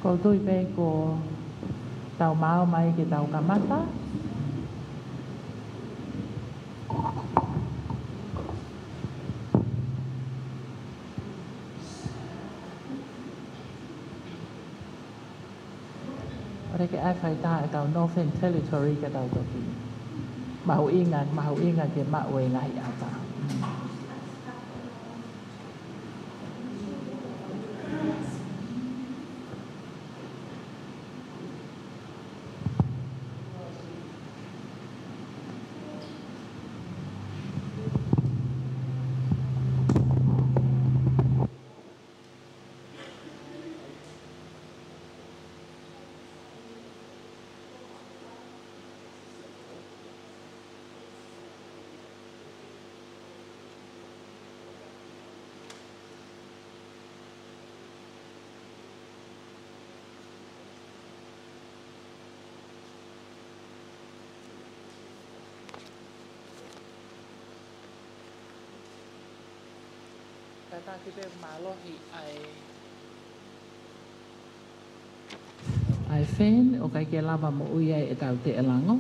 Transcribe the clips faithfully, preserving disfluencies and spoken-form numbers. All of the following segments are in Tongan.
Tau tui pē ko tau maau mai ke tau kamata. ʻOku ʻikai ke ʻai faitā ʻetau Northern Territory ka tau toki mahuʻinga, mahuʻinga ke maʻu e ngaahi ʻata. Kātaki pē mālohi ʻa e, ʻa e fan, ʻoku ʻikai ke lava moʻui ai ʻetau teʻelango.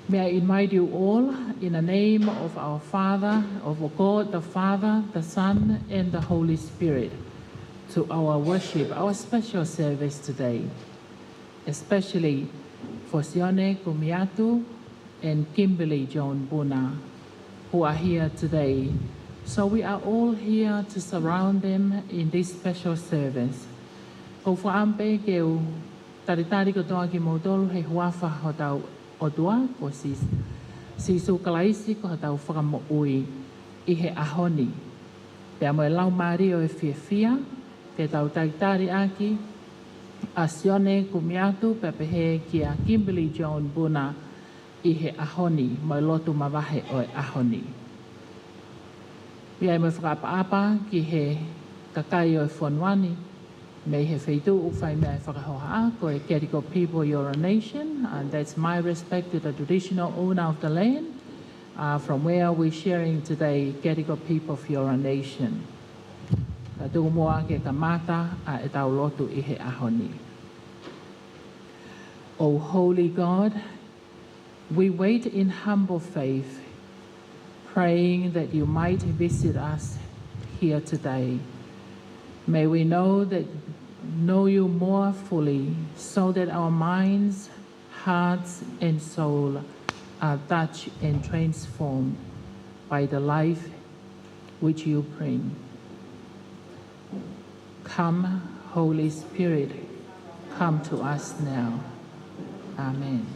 May I invite you all in the name of our Father, of God the Father, the Son, and the Holy Spirit, to our worship, our special service today, especially for Sione Kumiatu and Kimberly John Buna, who are here today. So we are all here to surround them in this special service. ʻOku ou fakaʻamu pē ke u talitali kotoa kimoutolu he huafa hotau ʻOtua, ko Sī-, Sīsū Kalaisi, ko hotau Fakamoʻui ʻi he ʻaho ni. Pea mo e laumālie ʻo e fiefia, ke tau talitali ʻaki ʻa Sione Kumiatu, pea pehē kia Kimberly John Buna ʻi he ʻaho ni, mo e lotu mavahe ʻo e ʻaho ni. ʻOku ʻi ai mo e fakaʻapaʻapa ki he kakai ʻo e fonua ni, mei he feituʻu ʻoku fai mei ai e fakahohaʻa, ko e Gadigal People Eora Nation, and that's my respect to the traditional owner of the land, uh, from where we're sharing today, Gadigal People of Eora Nation. Ka tuku muʻa ke kamata ʻa ʻetau lotu ʻi he ʻaho ni. O holy God, we wait in humble faith, praying that you might visit us here today. May we know that, know you more fully, so that our minds, hearts, and soul are touched and transformed by the life which you bring. Come, Holy Spirit, come to us now. Amen.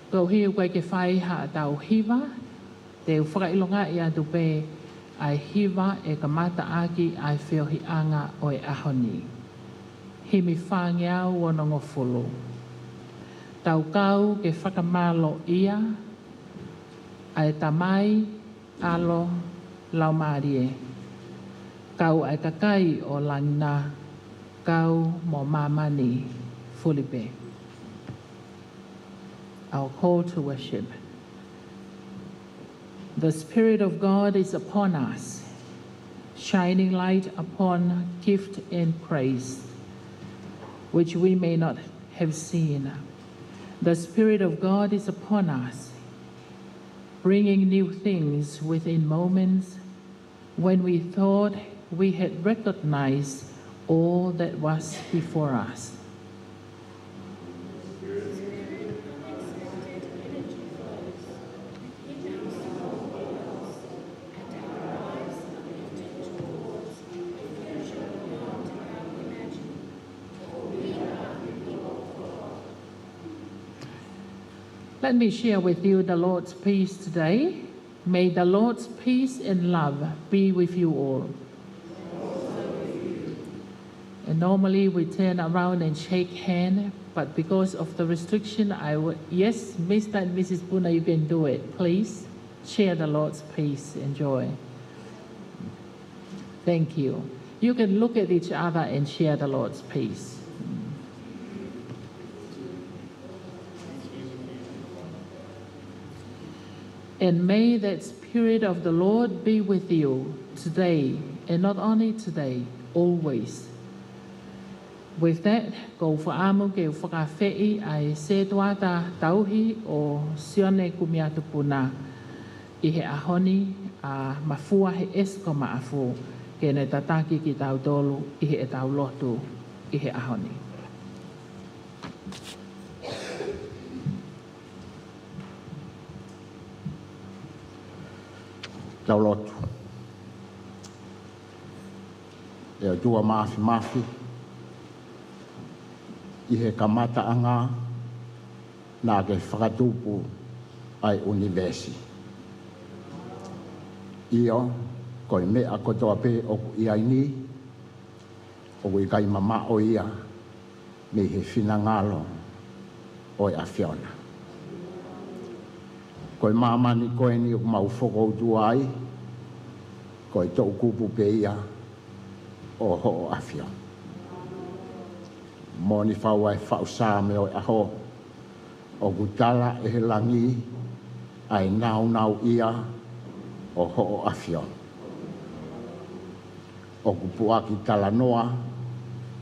Koeʻuhi ʻoku ʻikai ke fai haʻatau hiva, te u fakaʻilongaʻi atu pē ʻa e hiva ʻe kamata ʻaki ʻa e feohiʻanga ʻo e ʻaho ni. Himi fāngeau onongofulu. Tau kau ke fakamālōʻia ʻa e Tamai, ʻAlo, Laumālie. Kau ʻa e kakai ʻo langi na, kau mo māmani fulipē. Our call to worship. The Spirit of God is upon us, shining light upon gift and grace, which we may not have seen. The Spirit of God is upon us, bringing new things within moments when we thought we had recognized all that was before us. Let me share with you the Lord's peace today. May the Lord's peace and love be with you all. And normally we turn around and shake hand, but because of the restriction, I would, yes, Mister and Missus Buna, you can do it. Please share the Lord's peace and joy. Thank you. You can look at each other and share the Lord's peace. And may that Spirit of the Lord be with you today And not only today, always. With that, ʻoku ou fakaʻamu ke u fakaafeʻi ʻa e sētuata tauhi ʻo Sione Kumiatupuna ʻi he ʻaho ni, ʻa Mafua Heʻesi ko Maʻafu, ke ne tataki kitautolu ʻi heʻetau lotu ʻi he ʻaho ni. Tau lotu. ʻE ʻOtua Māfimafi, ʻi he kamataʻanga naʻa ke fakatupu ʻa e ʻunivēsi. ʻIo, ko e meʻa kotoa pē ʻoku ʻi ai ni, ʻoku ʻikai mamaʻo ia mei he finangalo ʻo e ʻAfiona. Ko e māmani ko eni ʻoku mau fokoutua ai, ko e toʻukupu pē ia ʻo hoʻo ʻAfio. Moʻoni fau ʻa e faʻu Saame ʻo e ʻaho, ʻoku tala ʻe he langi ʻa e nāunauʻia ʻo hoʻo ʻAfio. ʻOku puʻaki talanoa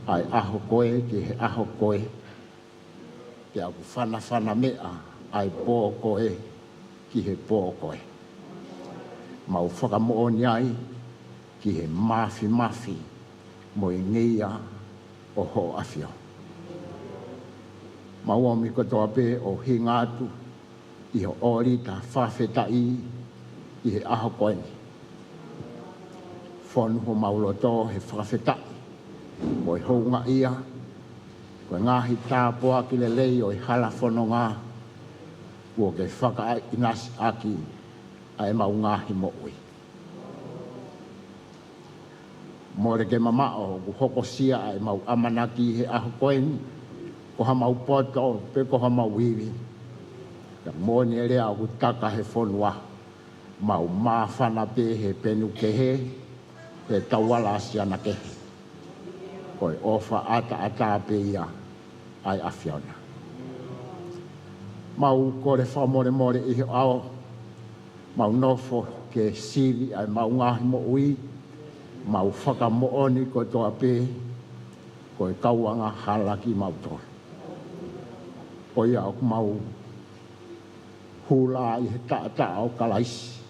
ʻa e ʻaho ko ē ki he ʻaho ko ē, pea ʻoku fanafana meʻa ʻa e pō ko ē ki he pō ko ē. Mau fakamoʻoni ai ki he māfimafi mo e ngeia ʻo hoʻo ʻAfio. Mau ōmi kotoa pē ʻo hinga atu ʻi ho ʻōlita fakafetaʻi ʻi he ʻaho ko eni. Fonu homau loto he fakafetaʻi mo e houngaʻia, ko e ngaahi tāpuaki lelei ʻo e hala fononga, kuo ke fakaʻinasiʻaki ʻa ʻemau ngaahi moʻui. Mole ke mamaʻo ʻoku hokosia ʻa ʻemau ʻamanaki he ʻaho ko eni, ko hamau poto pe ko hamau ivi. Ka moʻoni e lea ʻoku taka he fonua, mau māfana pē he penu kehe, he tauala ʻa siana kehe. Ko e ʻofa ʻataʻatā pē ia ʻa e ʻAfiona. Mau kole fakamolemole ʻi he ʻao, mau nofo ke sivi ʻa ʻemau ngaahi moʻui, mau fakamoʻoni kotoa pē ko e kau angahala kimautolu. Ko ia ʻoku mau hula ʻi he taʻataʻa ʻo Kalaisi,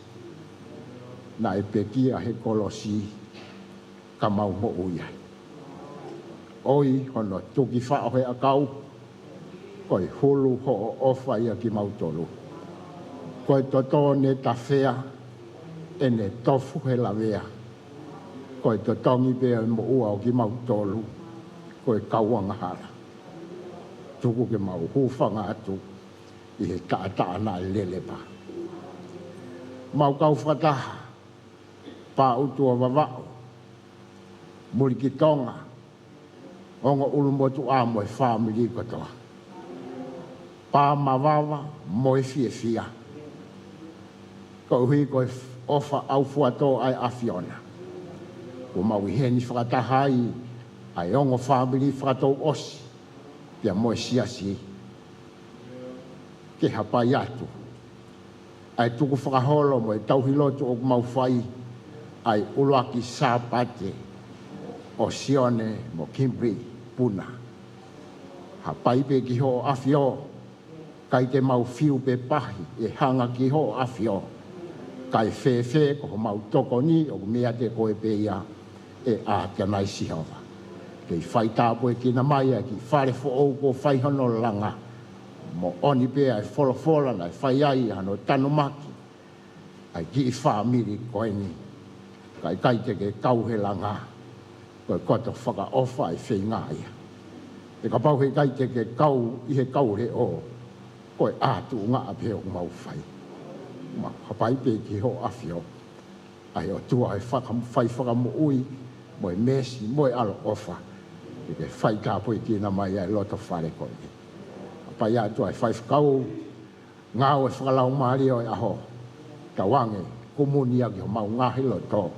naʻe pekia he kolosi ka mau moʻui ai. ʻOi hono tuki faʻo he ʻakau, ko e hulu hoʻo ʻofa ia kimautolu. Ko e toto ne tafea, ʻene tofu he lavea. Ko e totongi pē ʻo e moʻua ʻo kimautolu, ko e kau angahala. Tuku ke mau hūfanga atu ʻi he taʻataʻa naʻe lele pā. Mau kau fakataha, Pāʻutuʻa Vavaʻu, Mulikitonga, Ongo ʻUlumotuʻa mo e fāmili kotoa. Pā mavava mo e fiefia, koeʻuhi ko e ʻofa ʻaufuatō ʻa e ʻAfiona. Kuo mau ʻi heni fakataha ai ʻa e ongo fāmili fakatouʻosi, pea mo e siasi, ke hapai atu ʻa e tukufakaholo mo e tauhi lotu ʻoku mau fai ʻa e ʻuluaki Sāpate ʻo Sione mo Kimberly Puna. Hapai pē ki hoʻo ʻAfio, ʻikai te mau fiu pe pahi ʻe hanga ki hoʻo ʻAfio. Kae fēfē ko homau tokoni ʻoku meiate koe pē ia, ʻe ʻAtonai Sihova. Kei faitāpuekina mai ʻa e kiʻi fale foʻou kuo fai hono langa. Moʻoni pē ʻa e folofola naʻe fai ai hano tanumaki ʻa e kiʻi fāmili ko eni. Ka ʻikai te ke kau he langa, ko e koto fakaʻofa ʻa e feinga ia. Pea kapau he ʻikai te ke kau ʻi he kau leʻo, ko e ʻā tuʻunga pē ʻoku mau fai. Mau hapai pē ki hoʻo ʻAfio, ʻa e ʻOtua ʻe faka-, fai fakamoʻui, mo e meesi, mo e ʻaloʻofa, ke ke faitāpuekina mai ʻa e loto fale ko eni. Hapai atu ʻa e faifekau, ngāue fakalaumālie ʻo e ʻaho, tauange, kumuni ʻaki homau ngaahi loto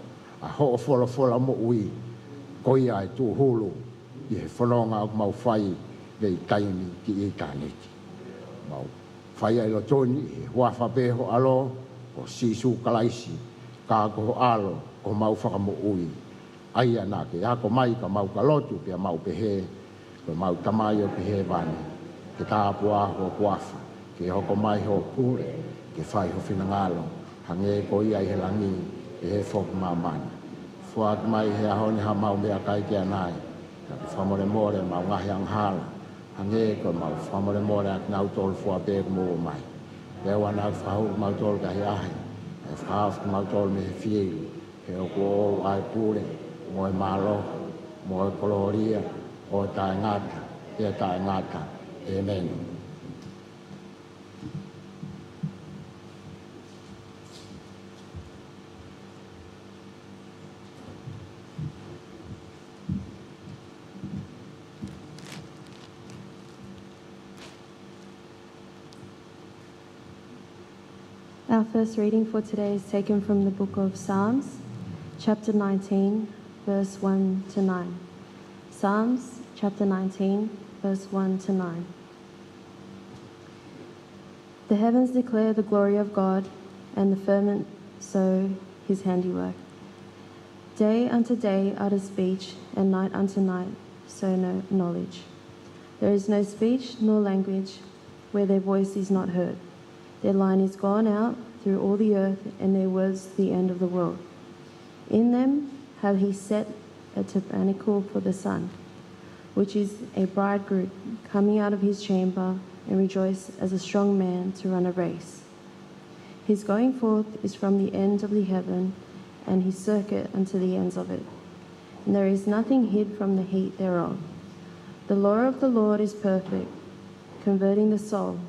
ʻa hoʻo folofola moʻui, ko ia ʻe tūhulu ʻi he fononga ʻoku mau fai mei taimi ki ʻitāniti. Mau fai ʻa e loto ni ʻi he huafa pē ho ʻAlo, ko Sīsū Kalaisi, ka ko ho ʻAlo, ko homau Fakamoʻui, ʻA ia naʻa ke ako mai ka mau ka lotu pea mau pehē: Ko ʻemau Tamai ʻoku ʻi hēvani, ke tāpuhā ho huafa, ke hoko mai hoʻo pule, ke fai ho finangalo, hangē ko ia ʻi he langi, pehē foki ʻi māmani. Foaki mai he ʻaho ni haʻamau meʻakai ki ʻanai, pea ke fakamolemole ʻemau ngaahi angahala, hangē ko ʻemau fakamolemole ʻa kinautolu fua pē ʻoku mou ʻomai. Pea ʻoua naʻa ke fakahū kimautolu ki he ʻahiʻahi, kae fakahaofi kimautolu mei he fili, he ʻoku ʻoʻou ʻa e pule, mo e mālohi, mo e kolōlia, ʻo taʻengata pea taʻengata. ʻĒmeni. Our first reading for today is taken from the book of Psalms, chapter nineteen, verse one to nine. Psalms chapter nineteen, verse one to nine. The heavens declare the glory of God, and the firmament show his handiwork. Day unto day utters speech, and night unto night show no knowledge. There is no speech nor language where their voice is not heard. Their line is gone out through all the earth, and their words to the end of the world. In them have he set a tabernacle for the sun, which is a bridegroom coming out of his chamber, and rejoice as a strong man to run a race. His going forth is from the end of the heaven, and his circuit unto the ends of it. And there is nothing hid from the heat thereof. The law of the Lord is perfect, converting the soul.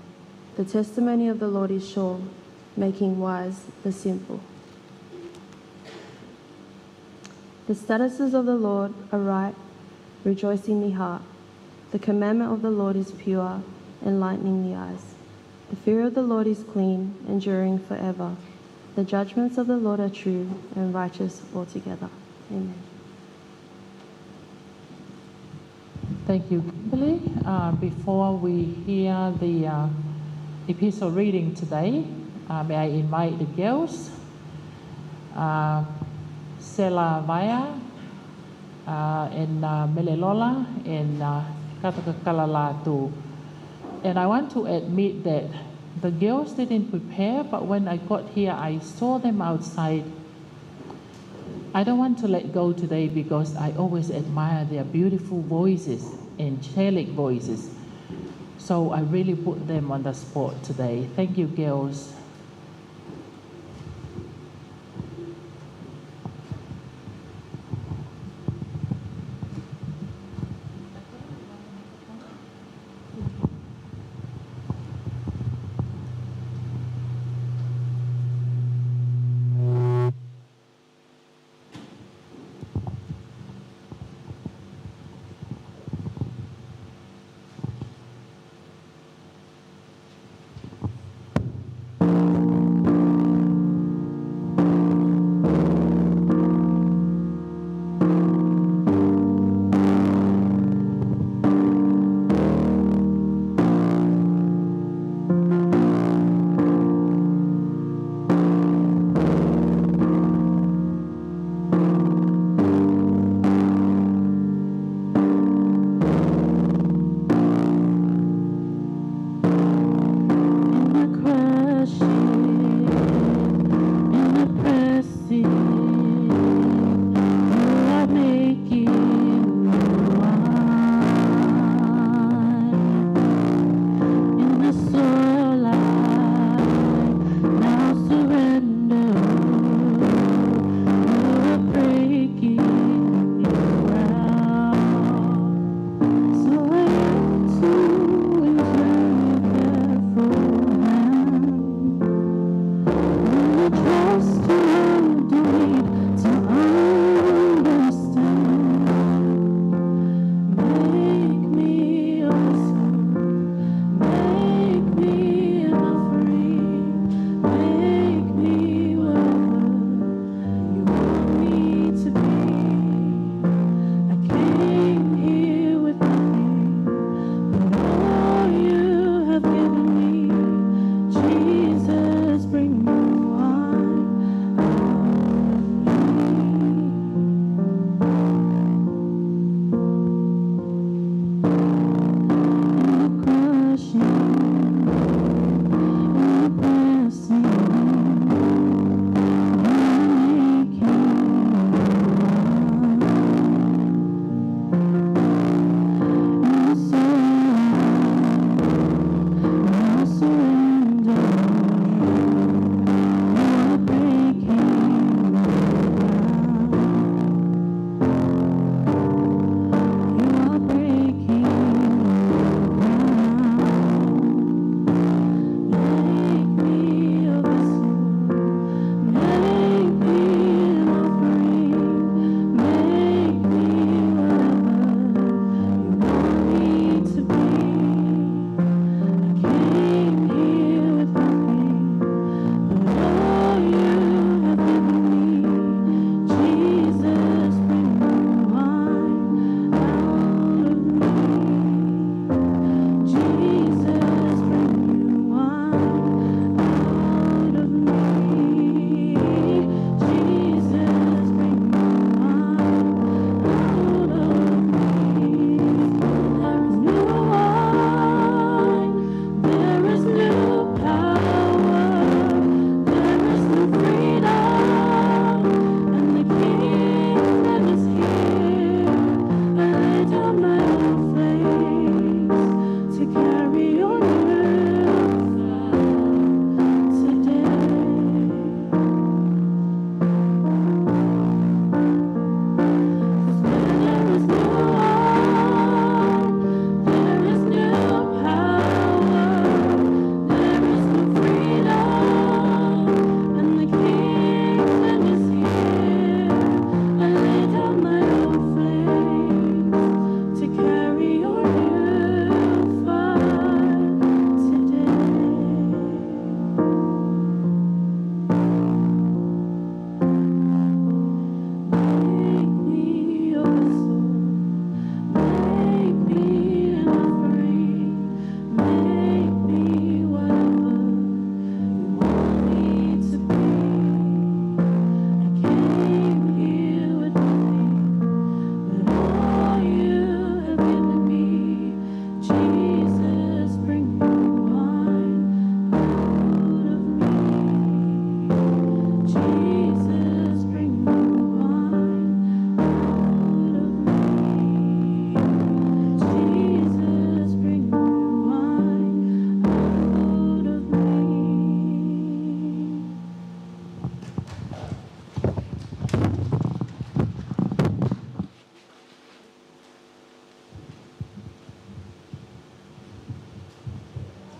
The testimony of the Lord is sure, making wise the simple. The statutes of the Lord are right, rejoicing the heart. The commandment of the Lord is pure, enlightening the eyes. The fear of the Lord is clean, enduring forever. The judgments of the Lord are true and righteous altogether. Amen. Thank you, Kimberly. Uh, before we hear the, uh, epistle reading today, uh, may I invite the girls, uh, Sela Vaea, uh, and, uh, Melelola, and, uh, Katakakala Latu. And I want to admit that the girls didn't prepare, but when I got here, I saw them outside. I don't want to let go today because I always admire their beautiful voices, angelic voices. So I really put them on the spot today. Thank you, girls.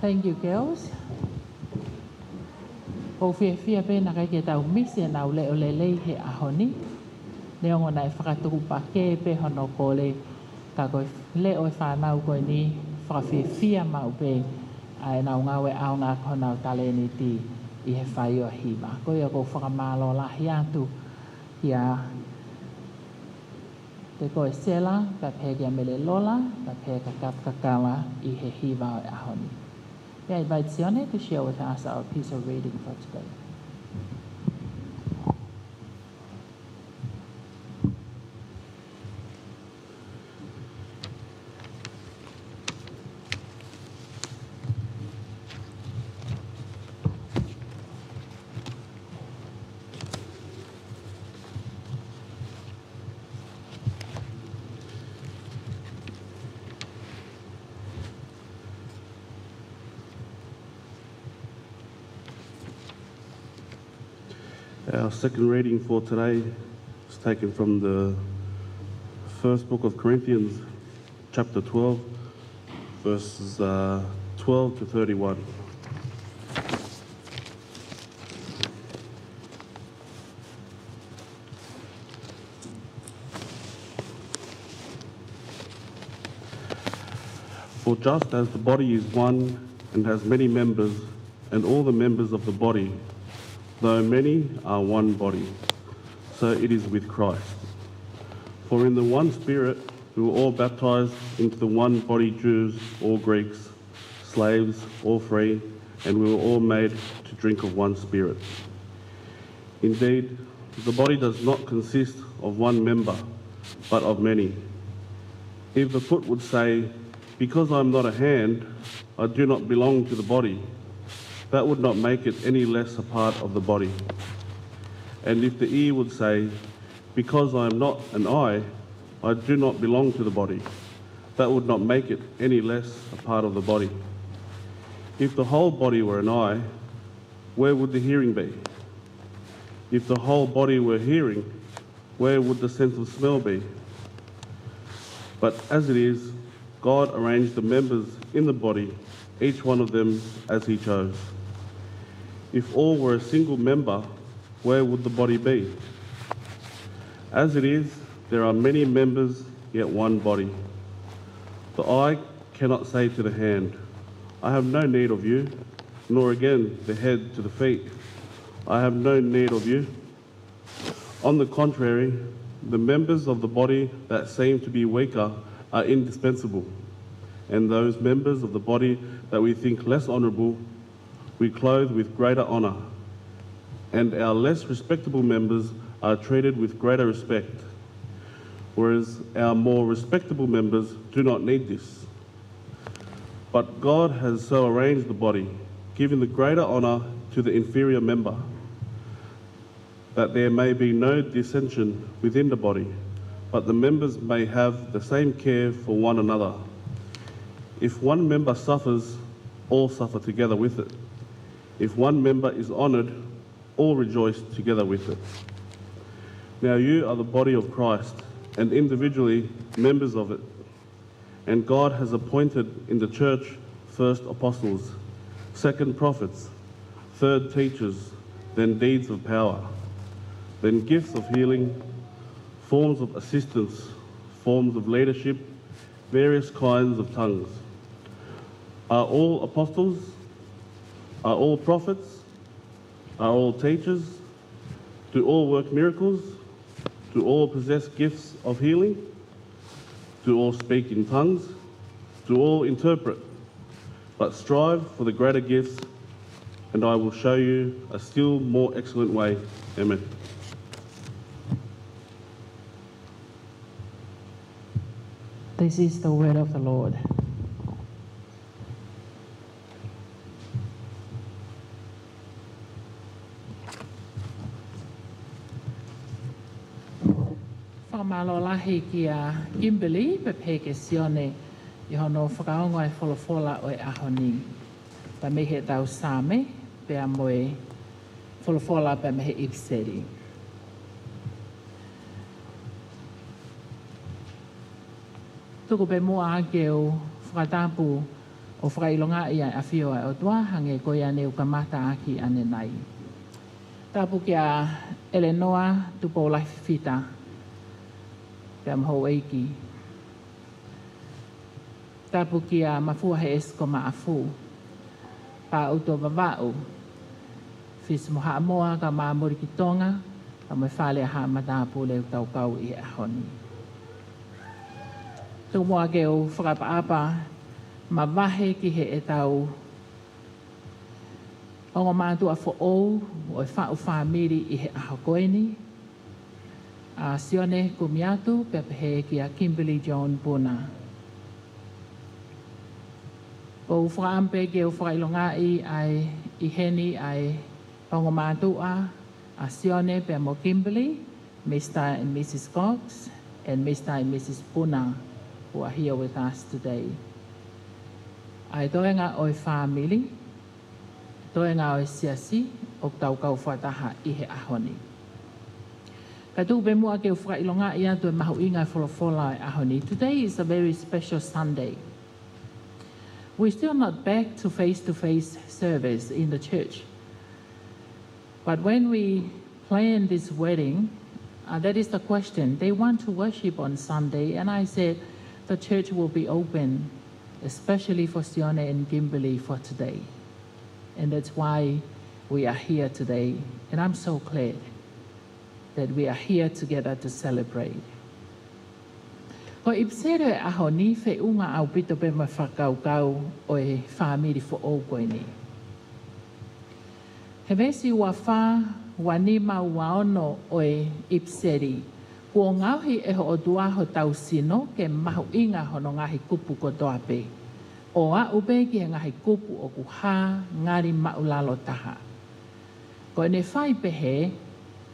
Thank you, girls. ʻOku ou fiefia pē naʻe ʻikai ke tau misi ʻenau leʻo lelei he ʻaho ni. Neongo naʻe fakatukupakē pē hono kole, ka ko e leʻo e fānau ko eni, fakafiefia maʻu pē ʻa ʻenau ngāue ʻaonga ko honau talēniti ʻi he fai ʻo e hiva. Ko ia ʻoku ou fakamālō lahi atu kia te koe Sela, pea pehē kia Mele Lola, pea pehē kia Kap Kakala ʻi he hiva ʻo e ʻaho ni. May I invite Sione to share with us our piece of reading for today? Our second reading for today is taken from the first book of Corinthians, chapter twelve, verses, uh, twelve to thirty-one. For just as the body is one and has many members, and all the members of the body, though many, are one body, so it is with Christ. For in the one Spirit we were all baptized into the one body, Jews or Greeks, slaves or free, and we were all made to drink of one Spirit. Indeed, the body does not consist of one member, but of many. If the foot would say, "Because I am not a hand, I do not belong to the body," that would not make it any less a part of the body. And if the ear would say, "Because I am not an eye, I do not belong to the body," that would not make it any less a part of the body. If the whole body were an eye, where would the hearing be? If the whole body were hearing, where would the sense of smell be? But as it is, God arranged the members in the body, each one of them as he chose. If all were a single member, where would the body be? As it is, there are many members, yet one body. The eye cannot say to the hand, "I have no need of you," nor again the head to the feet, "I have no need of you." On the contrary, the members of the body that seem to be weaker are indispensable, and those members of the body that we think less honorable, we clothe with greater honor, and our less respectable members are treated with greater respect, whereas our more respectable members do not need this. But God has so arranged the body, giving the greater honor to the inferior member, that there may be no dissension within the body, but the members may have the same care for one another. If one member suffers, all suffer together with it. If one member is honored, all rejoice together with it. Now you are the body of Christ, and individually members of it. And God has appointed in the church first apostles, second prophets, third teachers, then deeds of power, then gifts of healing, forms of assistance, forms of leadership, various kinds of tongues. Are all apostles? Are all prophets? Are all teachers? Do all work miracles? Do all possess gifts of healing? Do all speak in tongues? Do all interpret? But strive for the greater gifts, and I will show you a still more excellent way. Amen. This is the word of the Lord. Fakamālō lahi kia Kimberly, pea pehē kia Sione, ʻi hono fakaongo ʻa e folofola ʻo e ʻaho ni. Pea mei heʻetau Saame, pea mo e folofola pea mei he ʻIpiseli. Tuku pē muʻa ke u fakatapu ʻo fakaʻilongaʻi ʻa e ʻafio ʻa e ʻOtua, hangē ko ia ne u kamata ʻaki ʻanenai. Tapu kia ʻElenoa Tupoulahi Fifita, pea mo houʻeiki. Tapu kia Mafua Heʻesi ko Maʻafu, Pāʻuto Vavaʻu, Fisi mo Haʻamoa, kae ʻumaʻā Mulikitonga, kae ʻumaʻā e fale ʻa Haʻa Matāpule ʻoku tau kau ʻi he ʻaho ni. Tuku muʻa ke u fakaʻapaʻapa mavahe ki heʻetau ongo mātuʻa foʻou ʻo e faʻu fāmili ʻi he ʻaho ko eni, ʻa Sione Kumiatu, pea pehē kia Kimberly John Puna. ʻOku ou fakaʻamu pē ke u fakaʻilongaʻi ʻa e ʻi heni ʻa e ongo mātuʻa, ʻa Sione pea mo Kimberly, Mister and Missus Cox, and Mister and Missus Puna, who are here with us today. ʻA e toenga ʻo e fāmili, toenga ʻo e siasi, ʻoku tau kau fakataha ʻi he ʻaho ni. Kae tuku pē muʻa ke u fakaʻilongaʻi atu e mahuʻinga e folofola ʻo e ʻaho ni. Today is a very special Sunday. We're still not back to face-to-face service in the church. But when we planned this wedding, uh, that is the question. They want to worship on Sunday, and I said the church will be open, especially for Sione and Kimberly for today. And that's why we are here today. And I'm so glad that we are here together to celebrate. Ko e ʻipiseli ʻo e ʻaho ni feʻunga ʻaupito pē mo e fakakaukau ʻo e fāmili foʻou ko eni. He veesi ua fā, ua nima, ua ono ʻo e ʻipiseli: Kuo ngaohi ʻe ho ʻOtua hotau sino ke mahuʻinga hono ngaahi kupu kotoa pē, ʻo aʻu pē ki he ngaahi kupu ʻoku hā ngali maʻulalo taha. Ko ʻene fai pehē,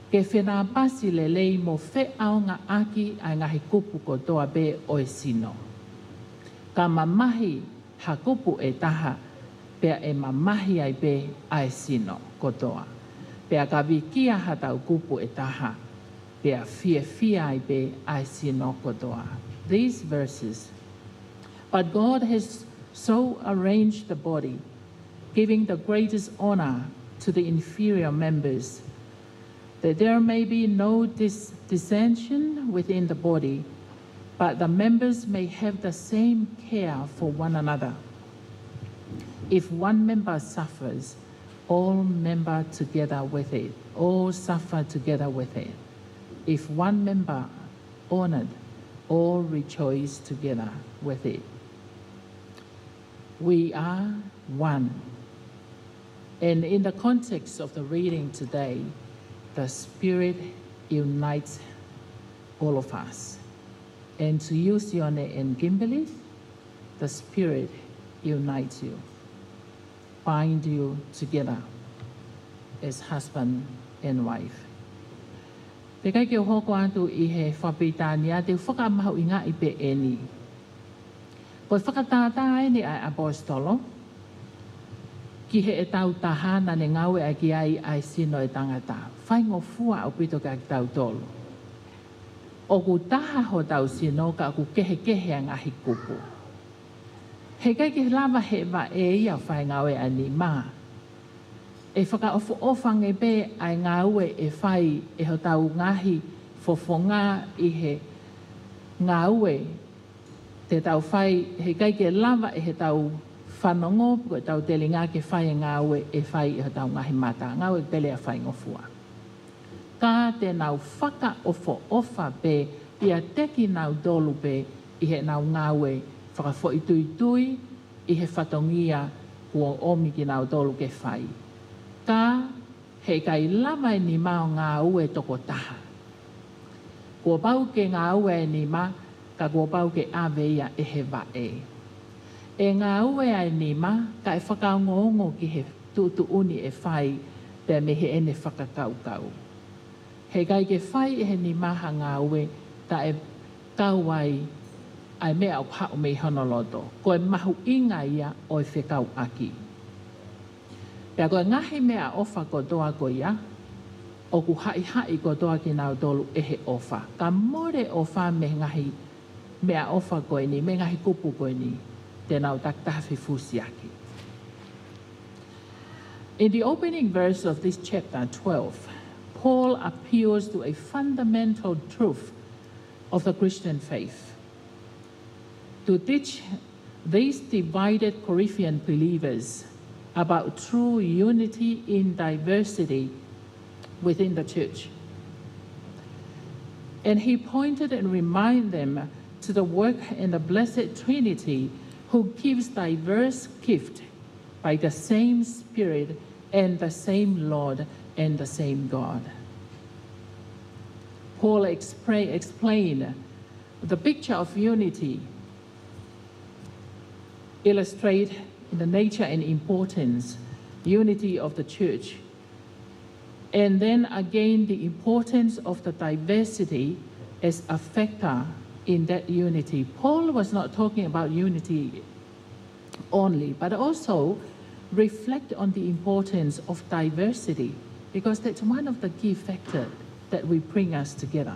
ke fenāpasi lelei mo feʻaongaʻaki ʻa e ngaahi kupu kotoa pē ʻo e sino. Ka mamahi ha kupu ʻe taha, pea ʻe mamahi ai pē ʻa e sino kotoa. Pea ka vikia hatau kupu ʻe taha, pea fiefia ai pē ʻa e sino kotoa. These verses. But God has so arranged the body, giving the greatest honor to the inferior members, that there may be no dis-, dissension within the body, but the members may have the same care for one another. If one member suffers, all member together with it, all suffer together with it. If one member honored, all rejoice together with it. We are one. And in the context of the reading today, the Spirit unites all of us. And to you, Sione and Kimberly, the Spirit unites you, bind you together as husband and wife. Pea ʻikai ke u hoko atu ʻi he fakapilitānia, te u fakamahuʻingaʻi pē eni. Ko e fakatātā eni ʻa e ʻaposetolo ki heʻetau taha naʻa ne ngāueʻaki ai ʻa e sino ʻo e tangata. Faingofua ʻaupito kiate kitautolu. ʻOku taha hotau sino ka ʻoku kehekehe ʻa e ngaahi kupu. Heʻikai ke lava ʻe he vaʻe ia ʻo fai e ngāue ʻa e nima. ʻE fakaʻofoʻofa ange pē ʻa e ngāue ʻe fai ʻe hotau ngaahi fofonga ʻi he ngāue te tau fai, heʻikai ke lava ʻe heʻetau fanongo pe ko ʻetau telinga ke fai e ngāue ʻe fai ʻe hotau ngaahi mata. Ngāue ʻoku pehē ʻa e faingofua. Ka te nau fakaʻofoʻofa pē ʻiate kinautolu pē ʻi heʻenau ngāue fakafoʻituitui ʻi he fatongia kuo ʻomi kinautolu ke fai. Ka heʻikai lava e nima ʻo ngāue tokotaha. Kuo pau ke ngāue e nima, ka kuo pau ke ʻave ia ʻe he vaʻe. ʻE ngāue ʻa e nima, ka ʻe fakaongoongo ki he tuʻutuʻuni ʻe fai pea mei heʻene fakakaukau. Heʻikai ke fai ʻe he nima ha ngāue taʻe kau ai ʻa e meʻa ʻoku haʻu mei hono loto. Ko e mahuʻinga ia ʻo e fekauʻaki. Pea ko e ngaahi meʻaʻofa kotoa ko ia, ʻoku haʻihaʻi kotoa kinautolu ʻe he ʻofa. Ka mole ʻofa mei he ngaahi meʻaʻofa ko eni, mei he ngaahi kupu ko eni. te nau takitaha fefusiaki. In the opening verse of this chapter twelve, Paul appeals to a fundamental truth of the Christian faith, to teach these divided Corinthian believers about true unity in diversity within the church. And he pointed and reminded them to the work in the Blessed Trinity, who gives diverse gifts by the same Spirit and the same Lord and the same God. Paul expra-, explained the picture of unity, illustrate the nature and importance, unity of the church, and then again the importance of the diversity as a factor in that unity. Paul was not talking about unity only, but also reflect on the importance of diversity, because that's one of the key factors that will bring us together.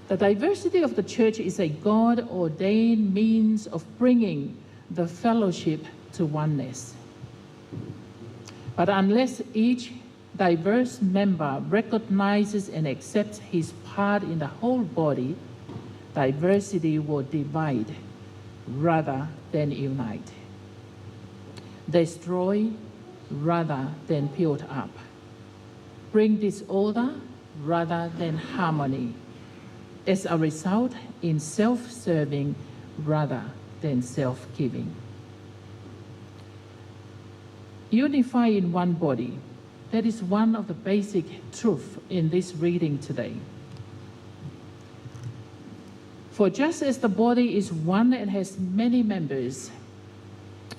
The diversity of the church is a God-ordained means of bringing the fellowship to oneness. But unless each diverse member recognizes and accepts his part in the whole body, diversity will divide rather than unite, destroy rather than build up, bring disorder rather than harmony, as a result in self-serving rather than self-giving. Unify in one body. That is one of the basic truth in this reading today. For just as the body is one and has many members,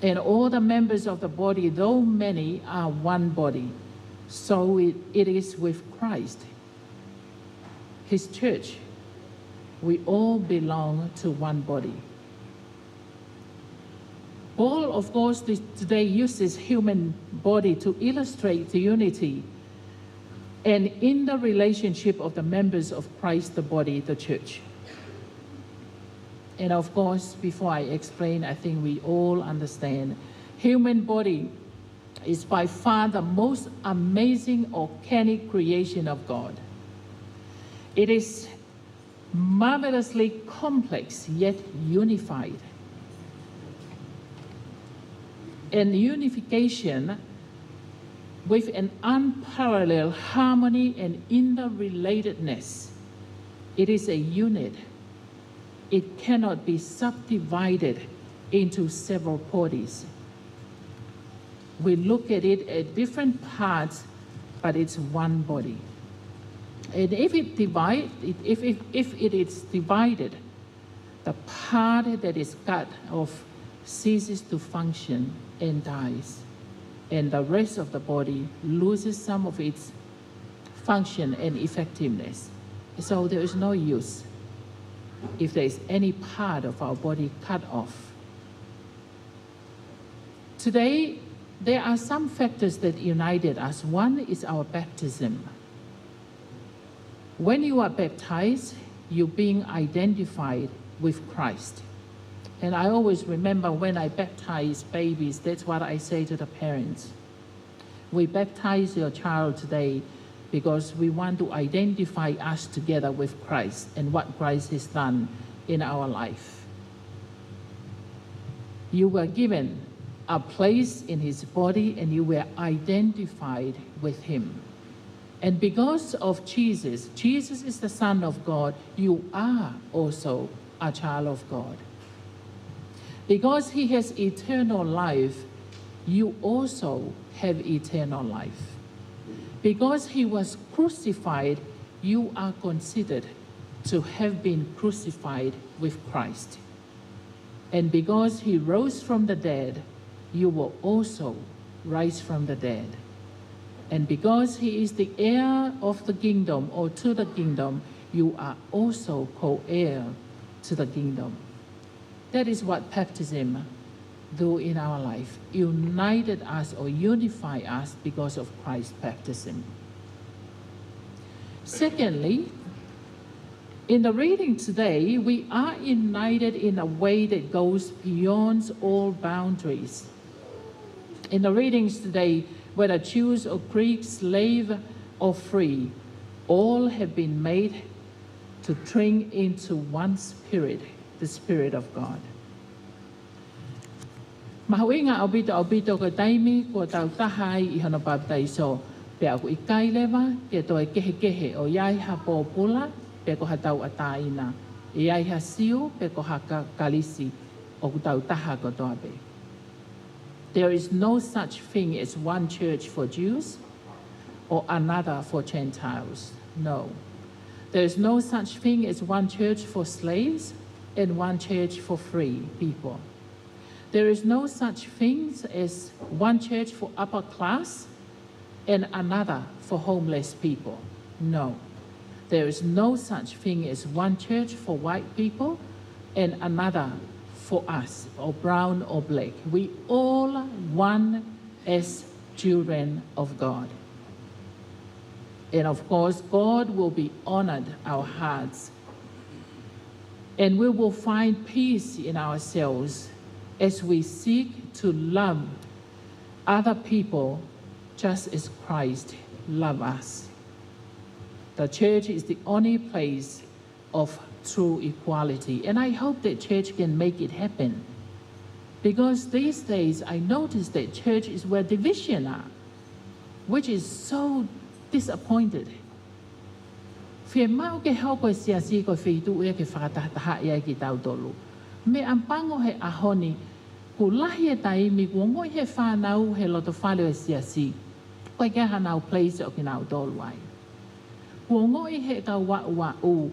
and all the members of the body, though many, are one body, so it, it is with Christ, his church. We all belong to one body. Paul, of course, this, today uses human body to illustrate the unity and in the relationship of the members of Christ, the body, the church. And of course, before I explain, I think we all understand, human body is by far the most amazing organic creation of God. It is marvelously complex yet unified. And unification with an unparalleled harmony and interrelatedness. It is a unit. It cannot be subdivided into several bodies. We look at it at different parts, but it's one body. And if it divide, if, if, if it is divided, the part that is cut off ceases to function and dies, and the rest of the body loses some of its function and effectiveness. So there is no use if there is any part of our body cut off. Today, there are some factors that united us. One is our baptism. When you are baptized, you're being identified with Christ. And I always remember when I baptize babies, that's what I say to the parents. We baptize your child today because we want to identify us together with Christ and what Christ has done in our life. You were given a place in his body and you were identified with him. And because of Jesus, Jesus is the Son of God, you are also a child of God. Because he has eternal life, you also have eternal life. Because he was crucified, you are considered to have been crucified with Christ. And because he rose from the dead, you will also rise from the dead. And because he is the heir of the kingdom, or to the kingdom, you are also co-heir to the kingdom. That is what baptism do in our life. United us or unify us because of Christ's baptism. Secondly, In the reading today, we are united in a way that goes beyond all boundaries. In the readings today, whether Jews or Greeks, slave or free, all have been made to drink into one spirit, the Spirit of God. Mahuʻinga ʻaupito ʻaupito ko e taimi kuo tau taha ai ʻi hono papitaiso, pea ʻoku ʻikai leva ke toe kehekehe ʻo ʻi ai ha pōpula, pe ko ha tauʻatāina, ʻi ai ha Siu, pe ko ha ka-, Kalisi, ʻoku tau taha kotoa pē. There is no such thing as one church for Jews or another for Gentiles. No. There is no such thing as one church for slaves and one church for free people. There is no such thing as one church for upper class and another for homeless people. No. There is no such thing as one church for white people and another for us, or brown or black. We all one as children of God. And of course, God will be honored our hearts. And we will find peace in ourselves as we seek to love other people just as Christ loved us. The church is the only place of true equality. And I hope that church can make it happen. Because these days, I notice that church is where division are, which is so disappointed. Fiemaʻu ke hoko e siasi ko e feituʻu ia ke fakatahatahaʻi ai kitautolu. Meʻapango he ʻaho ni, kuo lahi e taimi kuo ongoʻi he fānau he loto fale ʻo e siasi, ʻoku ʻikai hanau place ʻo kinautolu ai. Kuo ongoʻi he kau aʻuaʻu,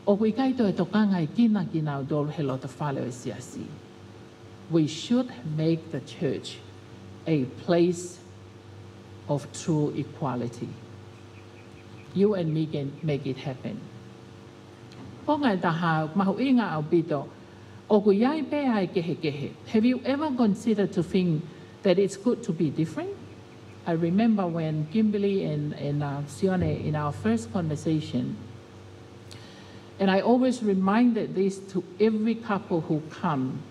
ʻoku ʻikai toe tokanga ʻe kina kinautolu he loto fale ʻo e siasi. We should make the church a place of true equality. You and me can make it happen. Konga ʻe taha, mahuʻinga ʻaupito, ʻoku ʻi ai pē ʻa e kehekehe. Have you ever considered to think that it's good to be different? I remember when Kimberly and, and, uh, Sione, in our first conversation, and I always reminded this to every couple who come,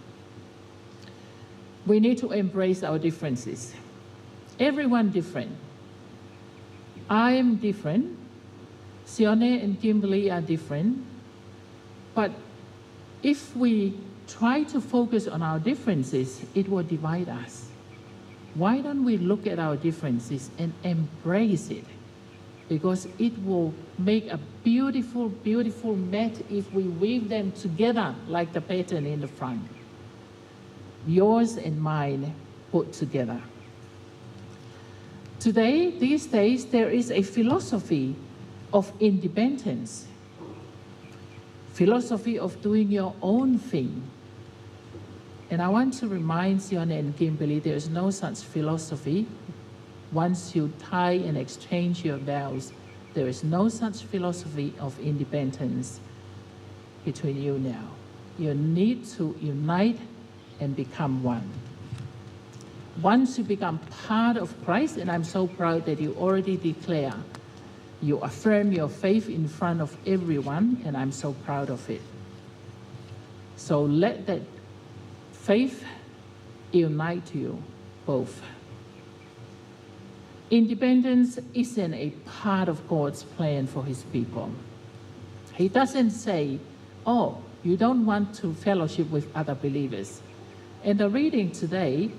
we need to embrace our differences. Everyone different. I am different. Sione and Kimberly are different. But if we try to focus on our differences, it will divide us. Why don't we look at our differences and embrace it? Because it will make a beautiful, beautiful mat if we weave them together like the pattern in the front. Yours and mine put together. Today, these days, there is a philosophy of independence, philosophy of doing your own thing. And I want to remind Sione and Kimberly, there is no such philosophy. Once you tie and exchange your vows, there is no such philosophy of independence between you now. You need to unite and become one. Once you become part of Christ, and I'm so proud that you already declare, you affirm your faith in front of everyone, and I'm so proud of it. So let that faith unite you both. Independence isn't a part of God's plan for his people. He doesn't say, "Oh, you don't want to fellowship with other believers." In the reading today,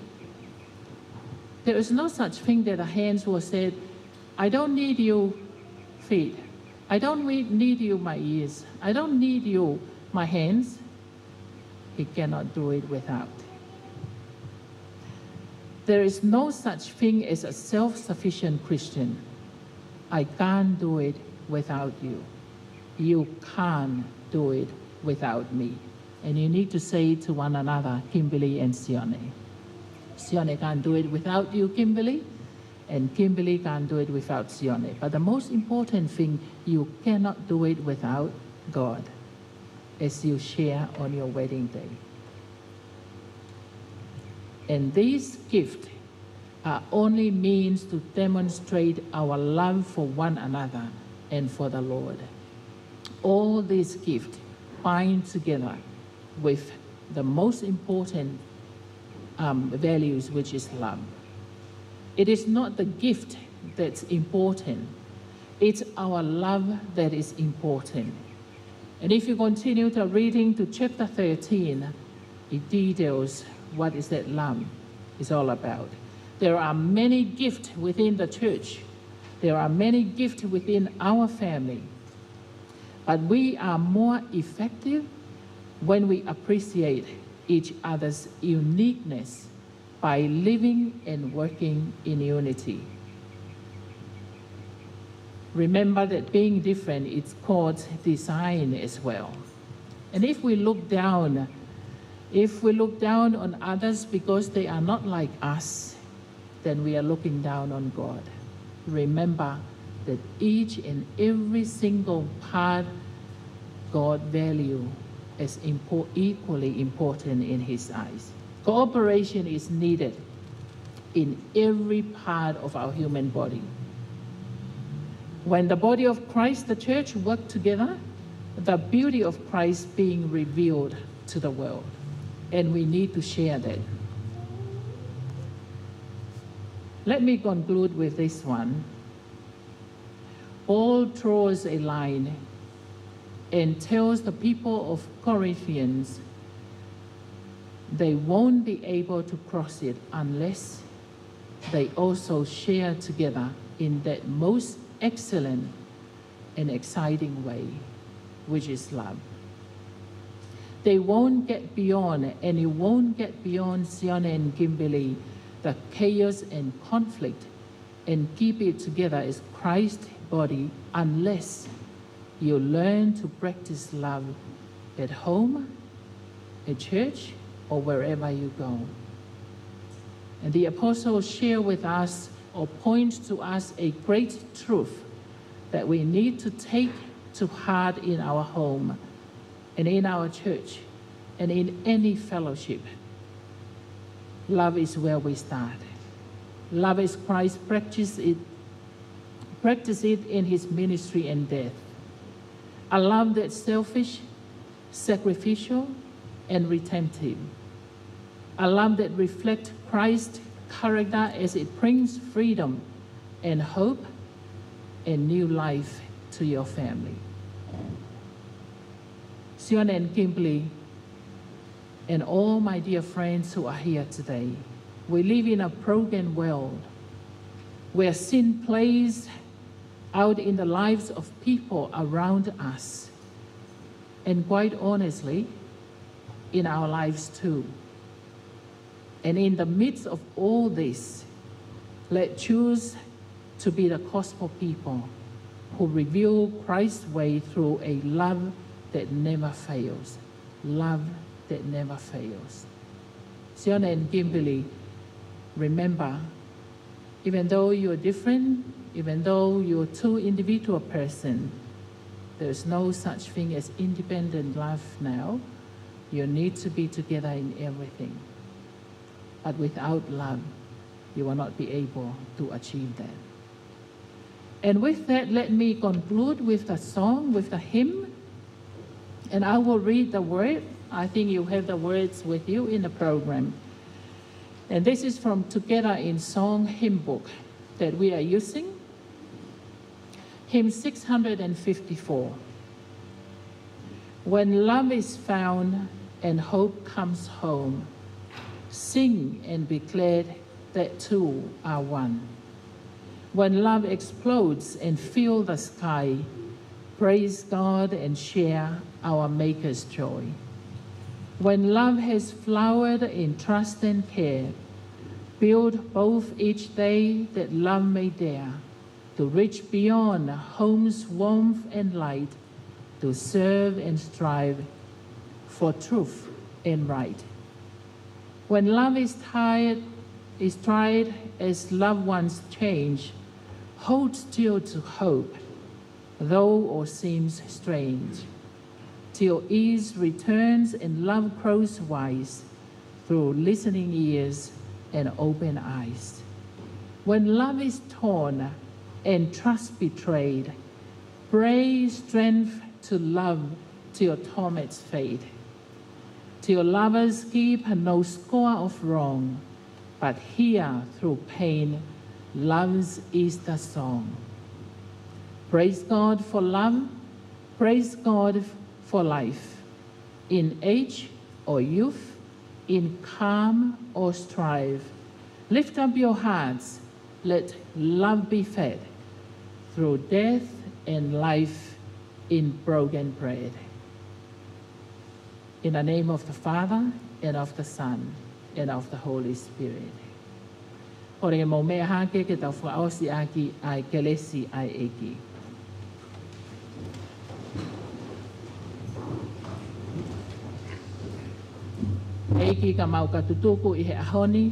there is no such thing that the hands will say, "I don't need you, feet. I don't need, need you, my ears. I don't need you, my hands." He cannot do it without. There is no such thing as a self-sufficient Christian. "I can't do it without you. You can't do it without me." And you need to say it to one another, Kimberly and Sione. Sione can't do it without you, Kimberly, and Kimberly can't do it without Sione. But the most important thing, you cannot do it without God as you share on your wedding day. And these gifts are only means to demonstrate our love for one another and for the Lord. All these gifts bind together with the most important, um, values, which is love. It is not the gift that's important. It's our love that is important. And if you continue the reading to chapter thirteen, it details what is that love is all about. There are many gifts within the church. There are many gifts within our family. But we are more effective when we appreciate each other's uniqueness by living and working in unity. Remember that being different is called design as well. And if we look down, if we look down on others because they are not like us, then we are looking down on God. Remember that each and every single part God value is impo-, equally important in His eyes. Cooperation is needed in every part of our human body. When the body of Christ, the church, work together, the beauty of Christ being revealed to the world. And we need to share that. Let me conclude with this one. Paul draws a line and tells the people of Corinthians they won't be able to cross it unless they also share together in that most excellent and exciting way, which is love. They won't get beyond, and you won't get beyond, Sione and Kimberly, the chaos and conflict and keep it together as Christ's body unless you learn to practice love at home, at church, or wherever you go. And the apostles share with us or point to us a great truth that we need to take to heart in our home and in our church and in any fellowship. Love is where we start. Love as Christ practiced it, practiced it in His ministry and death. A love that's selfish, sacrificial, and redemptive. A love that reflects Christ's character as it brings freedom and hope and new life to your family. Sione and Kimberly, and all my dear friends who are here today, we live in a broken world where sin plays out in the lives of people around us, and quite honestly, in our lives too. And in the midst of all this, let's choose to be the gospel people who reveal Christ's way through a love that never fails. Love that never fails. Sione and Kimberly, remember, even though you're different, even though you're two individual person, there's no such thing as independent life now. You need to be together in everything. But without love, you will not be able to achieve that. And with that, let me conclude with the song, with the hymn. And I will read the word. I think you have the words with you in the program. And this is from Together in Song hymn book that we are using. Hymn six hundred and fifty-four. When love is found and hope comes home, sing and be glad that two are one. When love explodes and fill the sky, praise God and share our Maker's joy. When love has flowered in trust and care, build both each day that love may dare to reach beyond home's warmth and light, to serve and strive for truth and right. When love is tired, is tried as loved ones change, hold still to hope, though all seems strange, till ease returns and love grows wise through listening ears and open eyes. When love is torn and trust betrayed, pray strength to love till torments fade, till lovers keep no score of wrong, but here through pain, love's Easter song. Praise God for love, praise God for life. In age or youth, in calm or strife, lift up your hearts, let love be fed through death and life in broken bread. In the name of the Father, and of the Son, and of the Holy Spirit. Kole ke mou meʻa hake ke tau fakaʻosi ʻaki ʻa e kelesi ʻa e ʻEiki. ʻEiki, ka mau ka tutuku ʻi he ʻaho ni,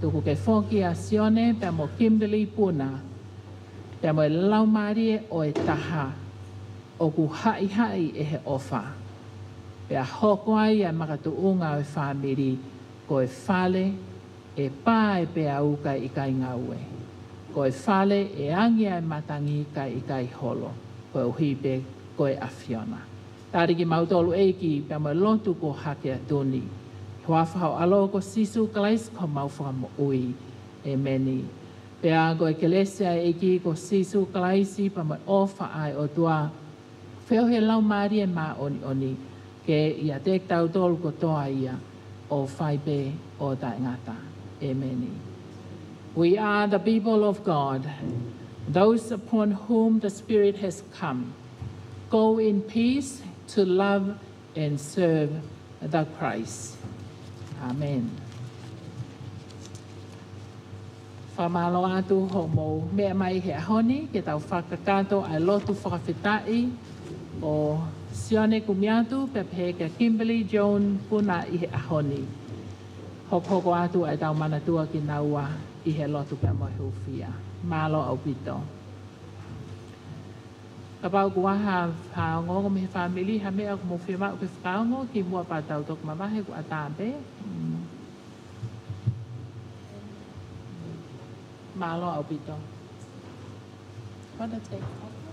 tuku ke foki ʻa Sione pea mo Kimberly Puna, pea mo e laumālie ʻo e taha ʻoku haʻihaʻi ʻe he ʻofa, pea hoko ai ʻa e makatuʻunga ʻo e fāmili ko e fale ʻe pā e peau kae ʻikai ngaue, ko e fale ʻe angi ʻa e matangi kae ʻikai holo, koeʻuhi pē ko e ʻAfiona. Tali kimautolu ʻEiki pea mo e lotu kuo hake atu ni, huafa ho ʻAlo ko Sīsū Kalaisi ko homau Fakamoʻui. ʻEmeni. Pea ko e kelesi ʻa e ʻEiki ko Sīsū Kalaisi pea mo e ʻofa ʻa e ʻOtua, feohi ʻa e Laumālie Māʻoniʻoni, ke ʻiate kitautolu kotoa ia ʻo fai pē ʻo taʻengata. ʻEmeni. We are the people of God, those upon whom the Spirit has come. Go in peace to love and serve the Christ. Amen. Fakamālō atu hoʻomou meʻa mai he ʻaho ni, ke tau fakakakato ʻa e lotu fakafetaʻi ʻo Sione Kumiatu, pea pehē kia Kimberly Joan Puna ʻi he ʻaho ni. Hokohoko atu ʻa e tau manatua kinaua ʻi he lotu pea mo e hūfia. Mālō ʻaupito. Kapau ʻoku ʻi ai ha faʻahinga ongoongo mei he fāmili, ha meʻa ʻoku mou fiemaʻu ke fakaongo, kimuʻa pea tau toki mavahe, kuo ʻatā pē. Mm. Mālō ʻaupito. Wanna take photos?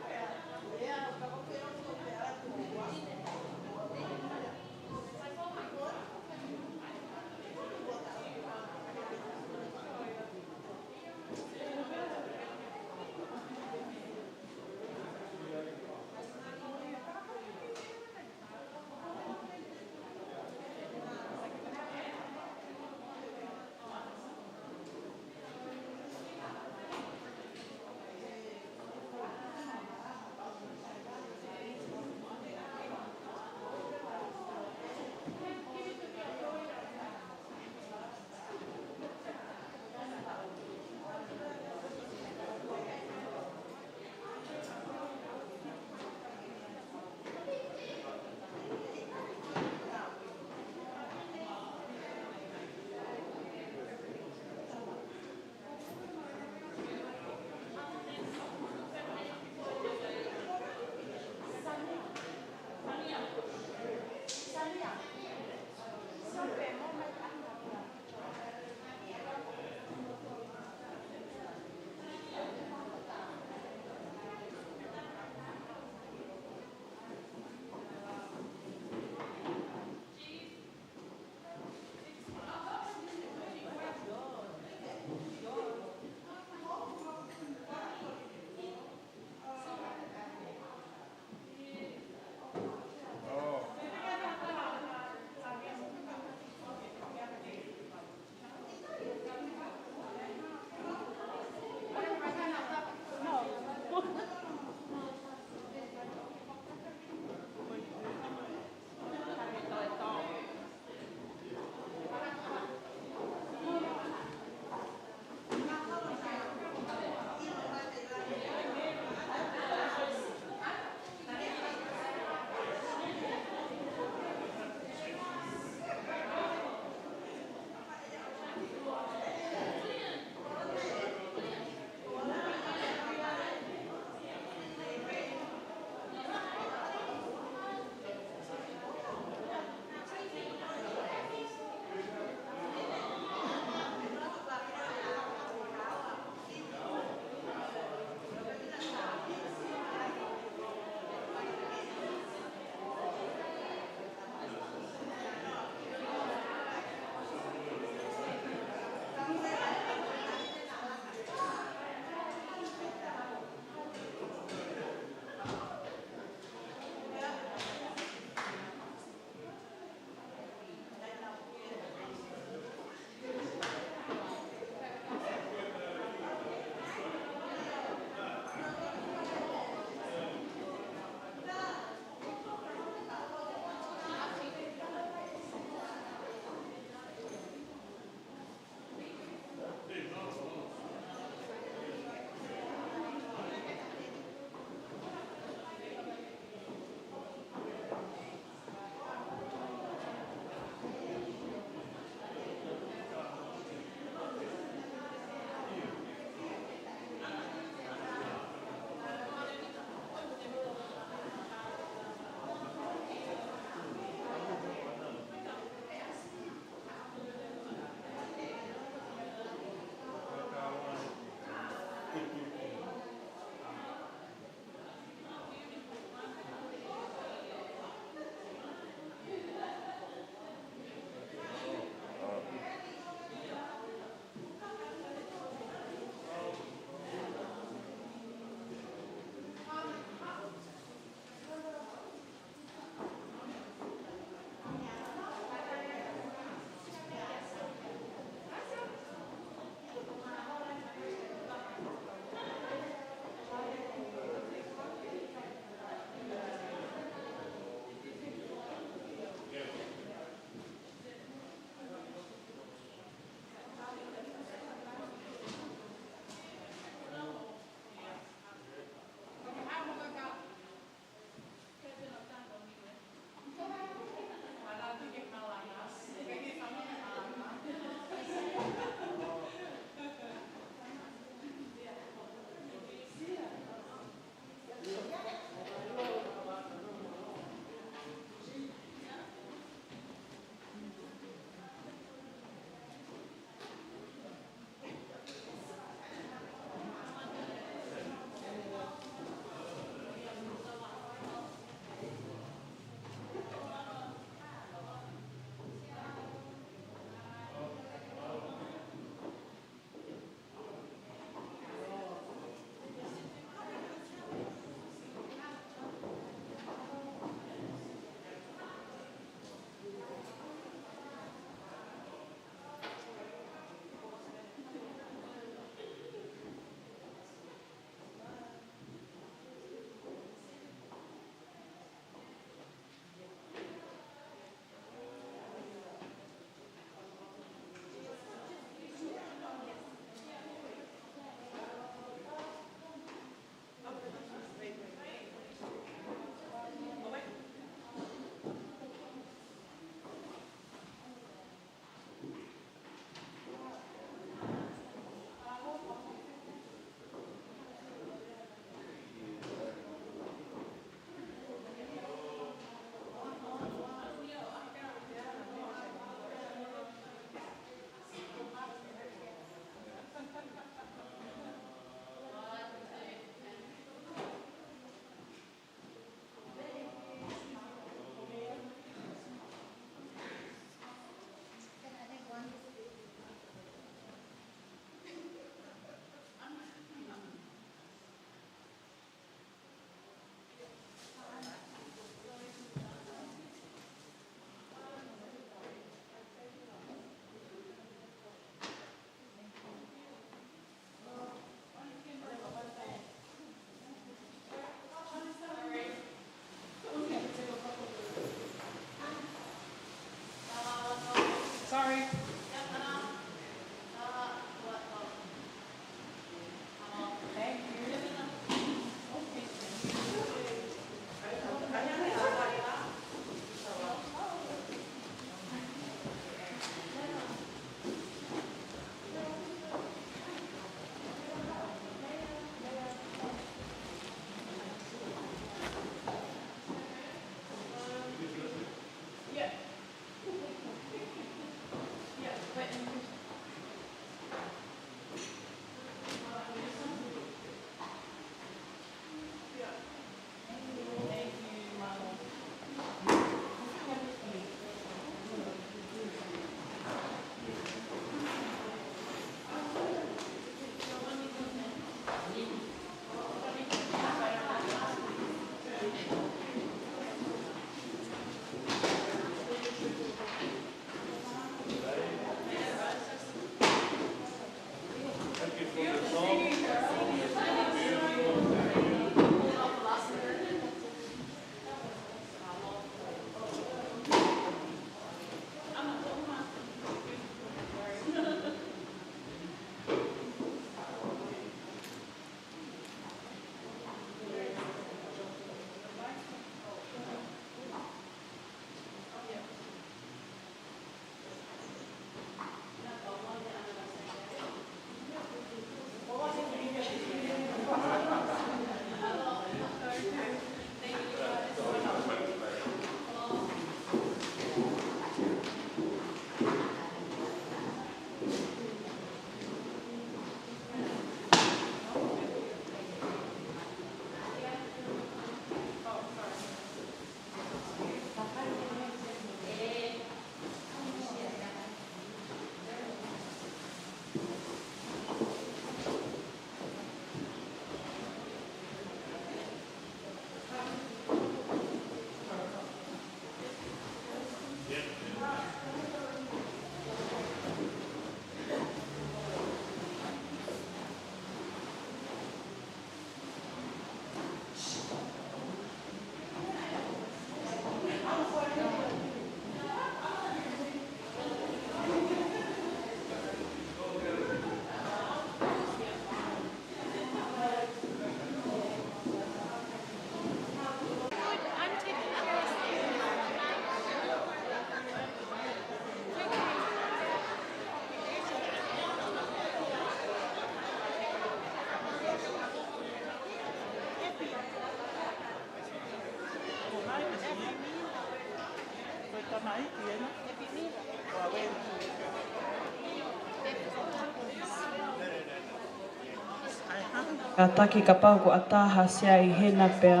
Kātaki kapau ʻoku ʻatā ha sea ʻi hena pea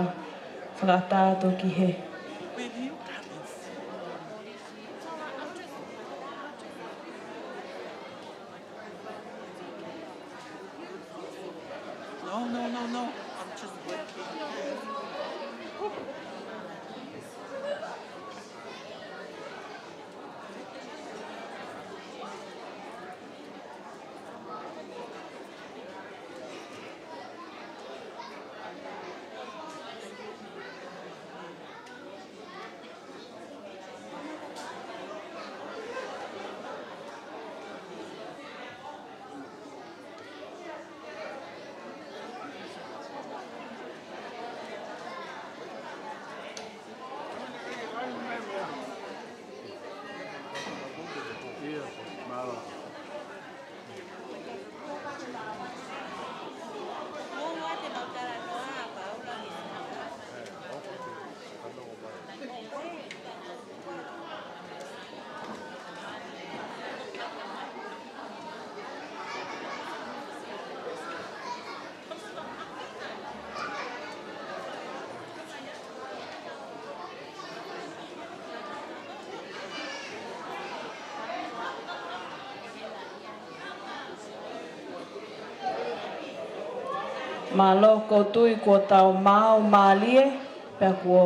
fakaʻatā atu ki hē. No, no, no, no. I'm just waiting. Mālō, ʻoku ou tui kuo tau maau mālie, pea kuo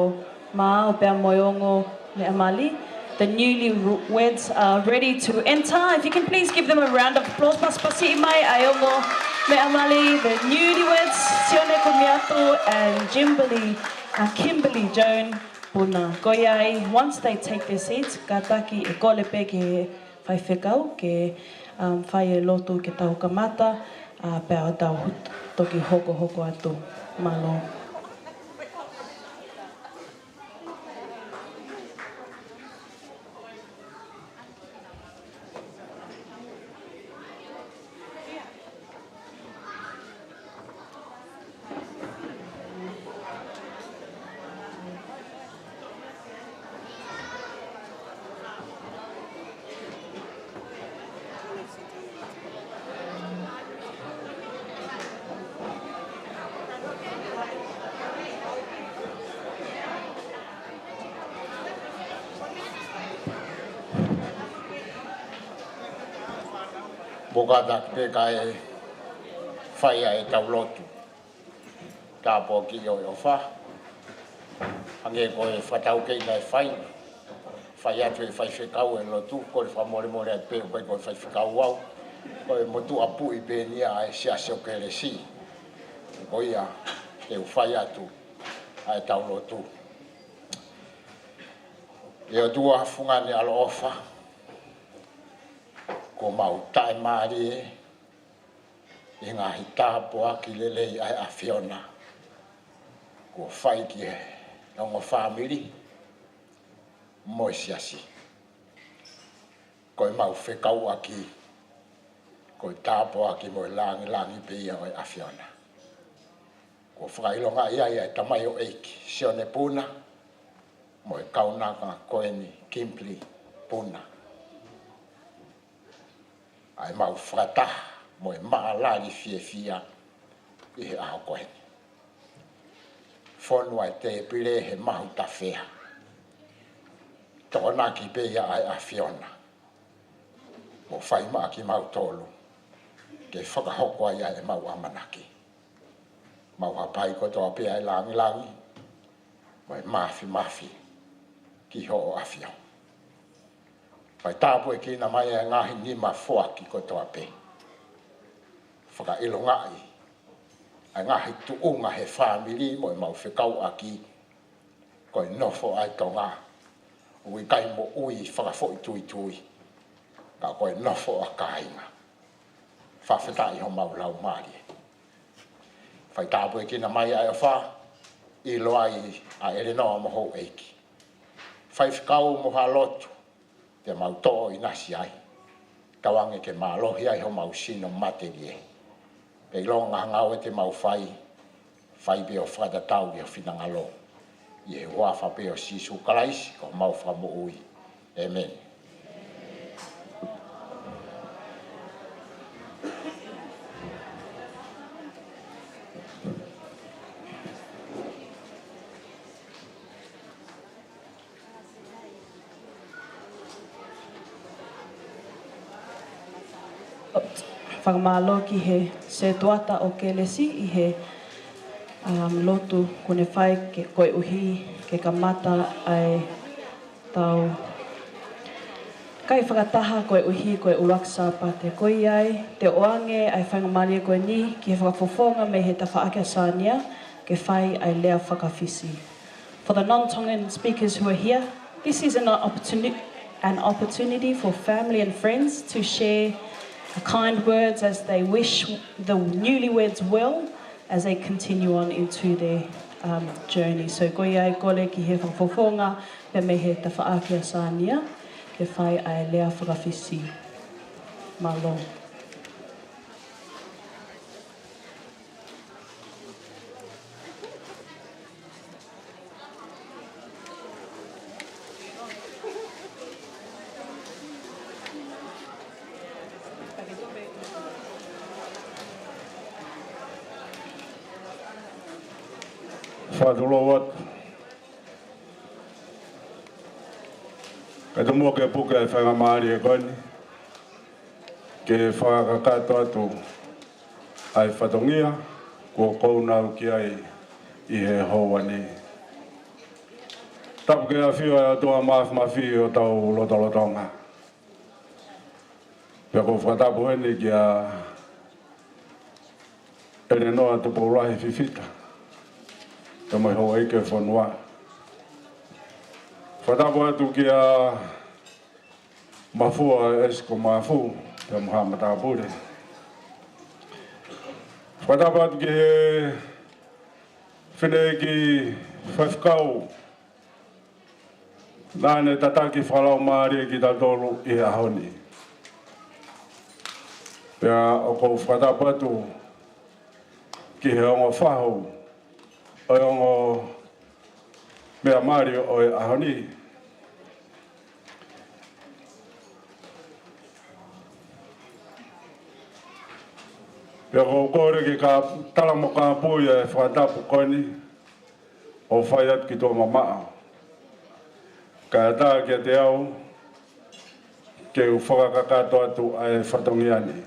maau pea mo e ongo meʻa mali. The newlyweds are ready to enter. If you can please give them a round of applause. Pasipasiʻi mai ʻa e ongo meʻa mali, the newlyweds, Sione Kumiatu and Jimberly, uh, Kimberly Joan Puna. Ko ia ai, once they take their seats, kātaki ʻe kole pē ki he faifekau ke, um, fai e lotu ke tau kamata, uh, pea tau toki hokohoko atu. Mālō. Mou kātaki pē kae fai ʻa e tau lotu. Tāpuakiʻi ʻo e ʻofa. Hangē ko e fakataukei naʻe fai. Fai atu ʻe he faifekau e lotu, kole fakamolemole atu pē ʻoku ʻikai ko e faifekau au. Ko e motuʻa puʻi pē eni ia ʻa e Siasi ʻo Kelesi. Ko ia, te u fai atu ʻa e tau lotu. ʻE ʻOtua fungani ʻaloʻofa, kuo mau taʻemālie ʻi he ngaahi tāpuaki lelei ʻa e ʻAfiona kuo fai ki he ongo fāmili mo e Siasi. Ko e mau fekauʻaki, ko e tāpuaki mo e langilangi pē ia ʻo e ʻAfiona. Kuo fakaʻilongaʻi ai ʻa e tamaioʻeiki Sione Puna mo e kaunanga ko eni Kimberly Puna, ʻa e mau fakataha mo e maʻalali fiefia ʻi he ʻaho ko eni. Fonu ʻa e tēpile he mahu tafea. Tokonaki pē ia ʻa e ʻAfiona mo fai maʻa kimautolu ke fakahoko ai ʻa e mau ʻamanaki. Mau hapai kotoa pē ʻa e langilangi mo e mafimafi ki hoʻo ʻAfio. Fai tāpuekina mai ʻa e ngaahi nima foaki kotoa pē. Fakaʻilongaʻi ʻa e ngaahi tuʻunga he fāmili mo e mau fekauʻaki, ko e nofo ʻa e Tonga ʻoku ʻikai moʻui fakafoʻituitui, ka ko e nofo ʻa kāinga. Fakafetaʻi homau laumālie. Fai tāpuekina mai ʻa e ʻofa, ʻiloa ai ʻa ʻElenoa mo houʻeiki. Faifekau mo ha lotu te mau toʻo ʻinasi ai. Tauange ke mālohi ai homau sino matelie. Pea ʻilonga ha ngāue te mau fai, fai pē ʻo fakatatau ki ho finangalo. ʻI he huafa pē ʻo Sīsū Kalaisi ko homau Fakamoʻui. ʻĒmeni. Fakamālō ki he sētuata ʻo Kelesi ʻi he, um, lotu kuo ne fai ke, koeʻuhi ke kamata ʻa e tau kai fakataha koeʻuhi ko e ʻuluaki Sāpate. Ko ia ai, te u ʻoange ʻa e faingamālie ko eni ki he fakafofonga mei he tafaʻaki ʻa Sānia ke fai ʻa e lea faka-Fisi. For the non-Tongan speakers who are here, this is an opportuni-, an opportunity for family and friends to share kind words as they wish the newlyweds well as they continue on into their, um, journey. So ko ia ai, kole ki he fakafofonga pea mei he tafaʻaki ʻa Sānia ke fai ʻa e lea faka-Fisi. Mālō. Fakatulou atu. Kae tomuʻa ke puke ʻa e faingamālie ko eni ke fakakakato atu ʻa e fatongia kuo ʻoku ou nau ki ai ʻi he houa ni. Tapu ke ʻafio ʻa e ʻOtua Māfimafi ʻi hotau lotolotonga. Pea ʻoku ou fakatapu heni kia ʻElenoa Tupou Lahi Fifita, pea mo e houʻeiki ʻo e fonua. Fakatapu atu kia Mafua Esiko Mafu, pea mo haʻa matāpule. Fakatapu atu ki he fineʻeiki faifekau naʻa ne tataki fakalaumālie kitautolu ʻi he ʻaho ni. Pea ʻoku ou fakatapu atu ki he ongo fahu ʻo e ongo meʻa mali ʻo e ʻaho ni. Pea ʻoku ou kole ke ka tala mo kāpui ʻa e fakatapu ko eni ʻo fai atu ki tuʻa mamaʻo. Kae ʻatā kiate au ke u fakakakato atu ʻa e fatongia ni.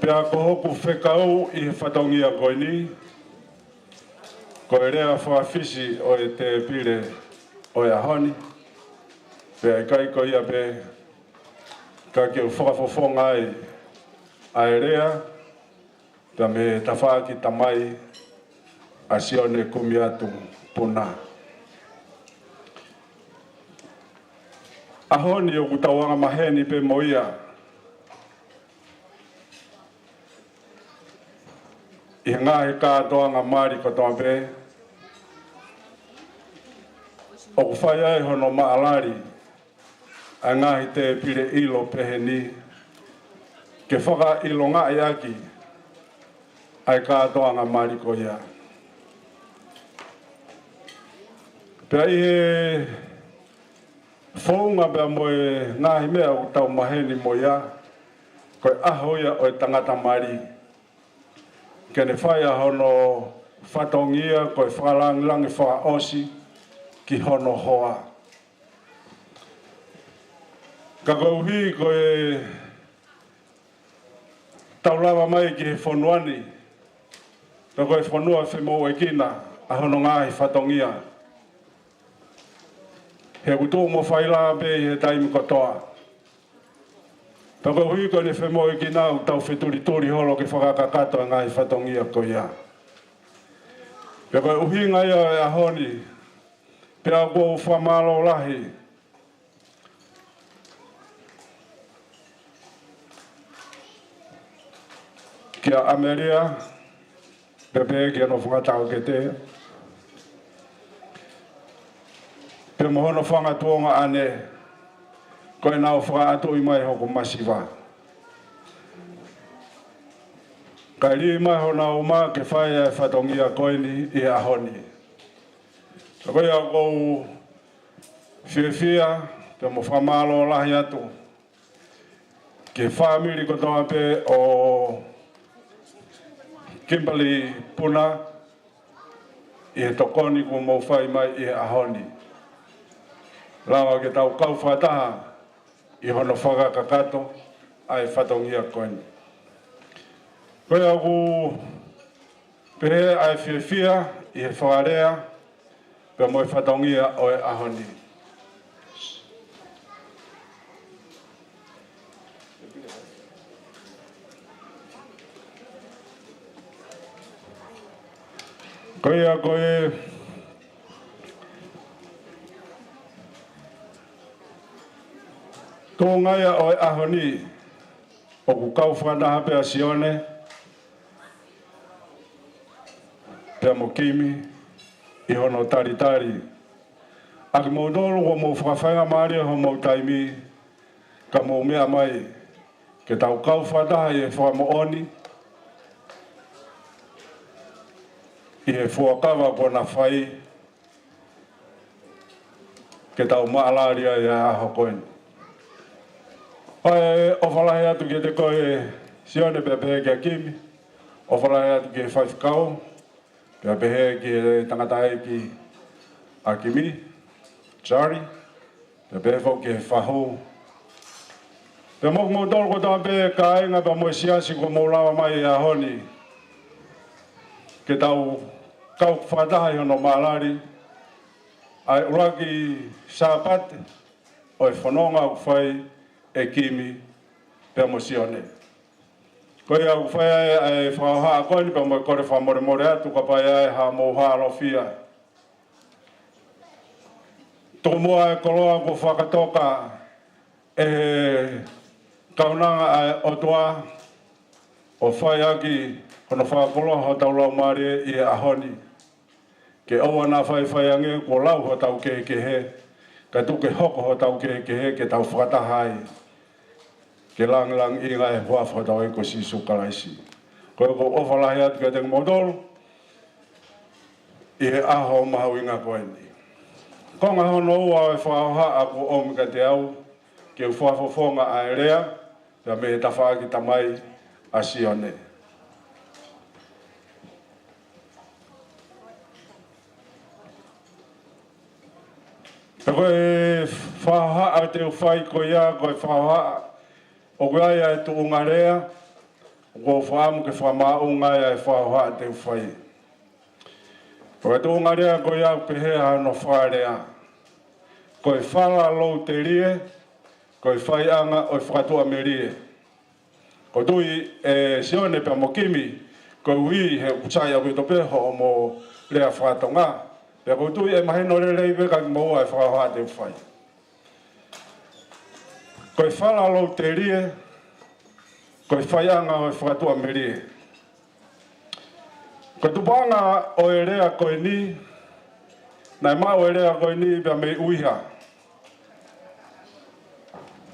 Pea ko hoku fekau ʻi he fatongia ko eni, ko e lea faka-Fisi ʻo e tēpile ʻo e ʻaho ni. Pea ʻikai ko ia pē, ka ke u fakafofonga ai ʻa e lea pea mei he tafaʻaki tamai ʻa Sione Kumiatu Puna. ʻAho ni ʻoku tau angamaheni pē mo ia ʻi he ngaahi kātoanga mali kotoa pē. ʻOku fai ai hono maʻalali ʻa e ngaahi tēpile ʻilo pehē ni ke fakaʻilongaʻi ʻaki ʻa e kātoanga mali ko ia. Pea ʻi he founga pea mo e ngaahi meʻa ʻoku tau maheni mo ia, ko e ʻaho ia ʻo e tangata mali, ke ne fai ʻa hono fatongia ko e fakalāngilangi fakaʻosi ki hono hoa. Ka koeʻuhi ko e tau lava mai ki he fonua ni, pea ko e fonua femoʻuekina ʻa hono ngaahi fatongia, he ʻoku tuʻu mo fai lā pē ʻi he taimi kotoa. Pea koeʻuhi ko ʻene femoʻuekina, ʻoku tau fetulituli holo ke fakakakato ʻa e ngaahi fatongia ko ia. Pea ko e ʻuhinga ia ʻo e ʻaho ni, pea ʻoku ou fakamālō lahi kia ʻAmelia, pea pehē ki hono fanga taʻokete, pea mo hono fanga tuongaʻane, ko ʻenau fakaʻatuʻi mai hoku masiva. Kae lī mai honau uma ke fai ʻa e fatongia ko eni ʻi he ʻaho ni. Ka ko ia ʻoku ou fiefia, pea mo fakamālō lahi atu ki he fāmili kotoa pē ʻo Kimberly Puna, ʻi he tokoni kuo mou fai mai ʻi he ʻaho ni. Lava ke tau kau fakataha ʻi hono fakakakato ʻa e fatongia ko eni. Ko ia ʻoku pehē ʻa e fiefia ʻi he fakalea pea mo e fatongia ʻo e ʻaho ni. Ko ia ko e tuʻunga ia ʻo e ʻaho ni, ʻoku kau fakataha pē ʻa Sione pea mo Kimi ʻi hono talitali ʻa kimoutolu kuo mou fakafaingamālie homou taimi ka mou meʻa mai ke tau kau fakataha ʻi he fakamoʻoni ʻi he fuakava kuo na fai ke tau maʻalali ai ʻa e ʻaho ko eni. ʻOfa lahi atu kiate koe Sione pea pehē kia Kimi, ʻofa lahi atu ki he faifekau, pea pehē ki he tangataʻeiki ʻa Kimi, Charlie, pea pehē foki ki he fahu. Pea mo kimoutolu kotoa pē kāinga pea mo e siasi kuo mou lava mai he ʻaho ni ke tau kau fakataha ʻi hono maʻalali ʻa e ʻuluaki Sāpate ʻo e fononga ʻoku fai ʻe Kimi pea mo Sione. Ko ia ʻoku fai ai ʻa e fakahohaʻa ko eni pea mo e kole fakamolemole atu kapau ʻe ʻi ai haʻamou hālofia. Tuku muʻa e koloa kuo fakatoka ʻe he kaunanga ʻa e ʻOtua ʻo fai ʻaki hono fakakoloa hotau laumālie ʻi he ʻaho ni. Ke ʻoua naʻa faifai ange kuo lau hotau kehekehe, kae tuku ke hoko hotau kehekehe ke tau fakataha ai ke langilangiʻia e huafa hotau ʻEiki ko Sīsū Kalaisi. Ko ia ʻoku ou ʻofa lahi atu kiate kimoutolu ʻi he ʻaho mahuʻinga ko eni. Konga hono ua ʻo e fakahohaʻa kuo ʻomi kiate au ke u fakafofonga ʻa e lea pea mei he tafaʻaki tamai ʻa Sione. Pea ko e fakahohaʻa te u fai ko ia, ko e fakahohaʻa ʻoku ʻi ai ʻa e tuʻunga lea, ʻoku ou fakaʻamu ke fakamaʻunga ai ʻa e fakahohaʻa te u fai. Ko e tuʻunga lea ko ia ʻoku pehē hono fakalea: Ko e fala loutelie, ko e faiʻanga ʻo e fakatuʻamelie. ʻOku ou tui ʻe Sione pea mo Kimi, koeʻuhi he ʻoku sai ʻaupito pē hoʻomo lea faka-Tonga, pea ʻoku ou tui ʻe mahino lelei pē kia kimoua e fakahohaʻa te u fai. Ko e fala loutelie, ko e faiʻanga ʻo e fakatuʻamelie. Ko e tupuʻanga ʻo e lea ko eni, naʻe maʻu e lea ko eni pea mei ʻUiha,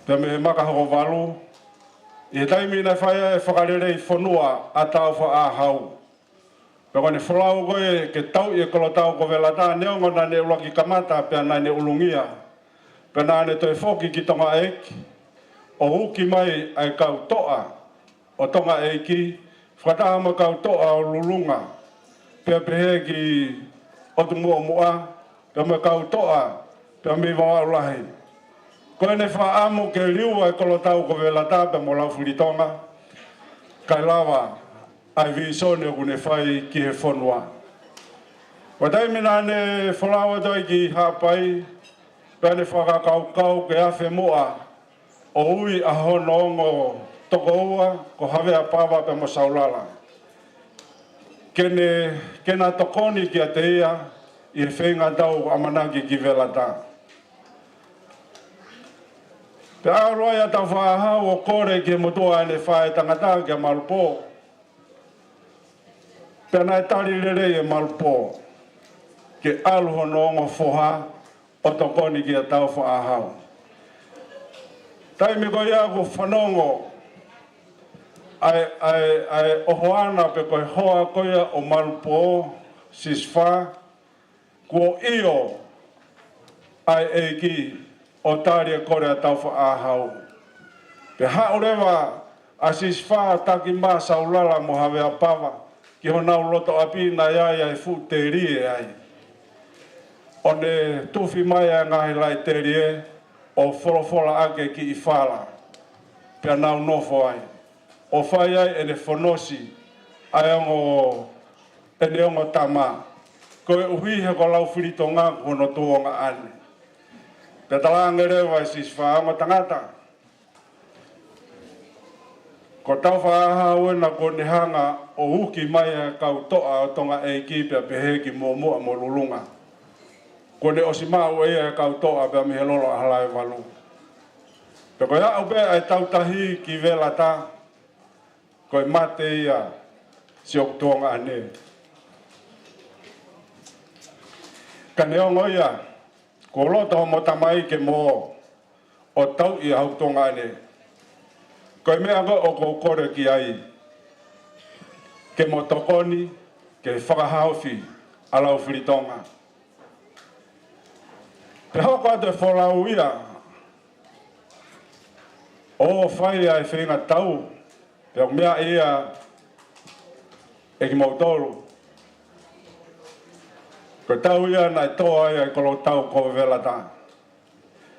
pea mei he Maka Hokovalu, ʻi he taimi naʻe fai ai e fakalelei fonua ʻa Tāufaʻāhau. Pea ko ʻene folau ko ē ke tauʻi e kolotau ko Velata, neongo naʻa ne ʻuluaki kamata pea naʻa ne ʻulungia, pea naʻa ne toe foki ki Tongaʻeiki ʻo uki mai ʻa e kau toʻa ʻo Tongaʻeiki, fakataha mo e kau toʻa ʻo Lulunga, pea pehē ki ʻOtu Muʻomuʻa, pea mo e kau toʻa pea mei Vavaʻu Lahi. Ko ʻene fakaʻamu ke liua e kolotau ko Velata pea mo Laufilitonga, kae lava ʻa e vīsone ʻoku ne fai ki he fonua. Ko e taimi naʻa ne folau atu ai ki Haʻapai, pea ne fakakaukau ke afe muʻa ʻo ui ʻa hono ongo tokoua ko Havea Pava pea mo Saulala, ke ne, ke na tokoni kiate ia ʻi he feinga tau ʻamanaki ki Velata. Pea ʻalu ai ʻa Tāufaʻāhau ʻo kole ki he motuʻa ʻene faʻētangata kia Malupō, pea naʻe tali lelei ʻe Malupō ke ʻalu hono ongo foha ʻo tokoni kia Tāufaʻāhau. Taimi ko ia ʻoku fanongo ʻa e, ʻa e, ʻa e ʻohoana pe ko e hoa ko ia ʻo Malupō, Sisifā, kuo ʻio ʻa e ʻEiki ʻo tali e kole ʻa Tāufaʻāhau. Pea haʻu leva ʻa Sisifā, Takimā, Saulala mo Havea Pava ki honau loto ʻapi naʻe ʻi ai ʻa e fuʻu telie ai, ʻo ne tufi mai ʻa e ngaahi laʻi telie ʻo folofola ʻaki e kiʻi fala, pea nau nofo ai, ʻo fai ai ʻene fonosi ʻa e ongo, ʻene ongo tama, koeʻuhi he ko Laufilitonga ko hono tuongaʻane. Pea talaange leva ʻe Sisifā, ongo tangata, ko Tāufaʻāhau ena kuo ne hanga ʻo uki mai ʻa e kau toʻa ʻo Tonga ʻEiki pea pehē ki Muʻomuʻa mo Lulunga. Kuo ne ʻosi maʻu ʻe ia e kau toʻa pea mei he lolo ʻa Halaevalu. Pea ko e aʻu pē ʻa e Tautahi ki Velata, ko e mate ia siʻoku tuongaʻane. Ka neongo ia, kuo loto homo tamai ke mo ō ʻo tauʻi ʻa hoku tuongaʻane. Ko e meʻa ko ē ʻoku ou kole ki ai, ke mo tokoni ke fakahaofi ʻa Laufilitonga. Pea hoko atu e folau ia ʻo fai ʻa e feinga tau, pea meʻa ia ʻe kimoutolu, ko e tau ia naʻe tō ai ʻa e kolotau ko Velata.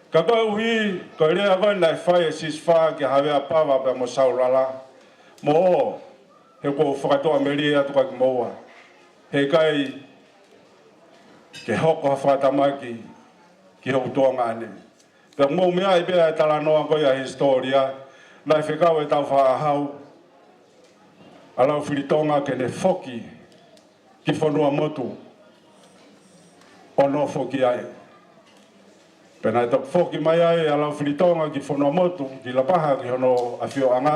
Ka koeʻuhi ko e lea ko ē naʻe fai ʻe Sisifā kia Havea Pava pea mo Saulala, mo ō, he ʻoku ou fakatuʻamelie atu kia kimoua. Heʻikai ke hoko ha fakatamaki ki hoku tuongaʻane. Pea mou meaʻi pē ʻa e talanoa ko ia ʻa e hisitōlia, naʻe fekau ʻe Tāufaʻāhau ʻa Laufilitonga ke ne foki ki Fonuamotu ʻo nofo ki ai. Pea naʻe toki foki mai ai ʻa Laufilitonga ki Fonuamotu, ki Lapaha, ki hono ʻafioʻanga.